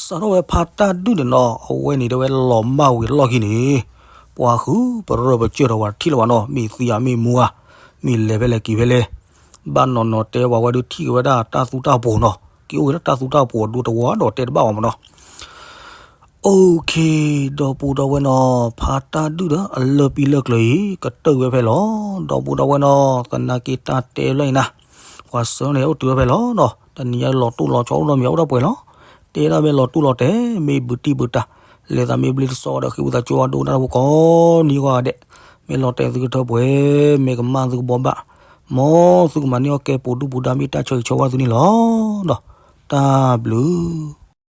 စးထီၣ်ဝဲဖါတၢ်ဒုၣ်န့ၣ်နီၤ အဝဲန့ၣ်တဲဝဲလီၤမၢ်ဝံၤလီၢ်ခံန့ၣ်, ပှၤဃုပရၢပစၢၢ်ဒီးပှၤတထံၣ်လၢၤဘၣ်နီၤ, မ့ၢ်သံဧါမ့ၢ်မူဧါ, မ့ၢ်လဲၤဖဲလဲၣ်က့ၤဖဲလဲၣ်, ဘၣ်နီၢ်နီၢ်တဲပှၤဝဲဒုးထံၣ်က့ၤဝဲဒၣ်တၢ်သူတၢ်ပိၤနီၤ, က့ၤအိၣ်က့ၤလၢတၢ်သူတၢ်ပိၤအဒိတဝီဒီးတဲတဘၣ်ဘၣ်မ့ၢ်နီၤ. Okay, ဒီပုၢ်ဒီဝဲၢ်နီၤ, ဖါတၢ်ဒုၣ်ဒီးအလၢၢ်ပံလၢၢ်ကျၢၤအံၤ ကတၢၢ်ဝဲဖဲလီၤ. ဒီပုၢ်ဒီဝဲၢ်နီၤ, သနာ်က့တၢ်တဲဖျၢၣ်အံၤနၤ, ပှၤဆှၢန့ၣ်အိၣ်တုၤဝဲဖဲလီၤနီၤ, တနံၤညါလီၤတိၢ်လီၤဆီအိၣ်နီတမံၤအိၣ်ဒီးပှဲၤလီၤ. တဲဒၣ်မ့ၢ်လီၤတိၢ်လီၤတဲာ်, မ့ၢ်ဘုးတံၢ်ဘုးတၢ်, လဲၤသးမ့ၢ်ဘျ့တစီဒီး ဃ့ဝံသးစူၤဝဲဒိကနၣ်တၢ်ဖိကိးနံၤဂီၢ်ဒဲး, မ့ၢ်လီၤတဲာ်သုကထၢပှဲၤ, မ့ၢ်ကမၣ်သုကဘိးဘၣ်, မ်သုကမၤန့ၢ်အီၣ်ကဲပိာ်ဒူၣ်ပူၤဒါ မ့ၢ်တၢ်ဆၢဂ့ၤဆၢဝါသုန့ၣ်လီၤ. ဒီးတၢ်ဘျုး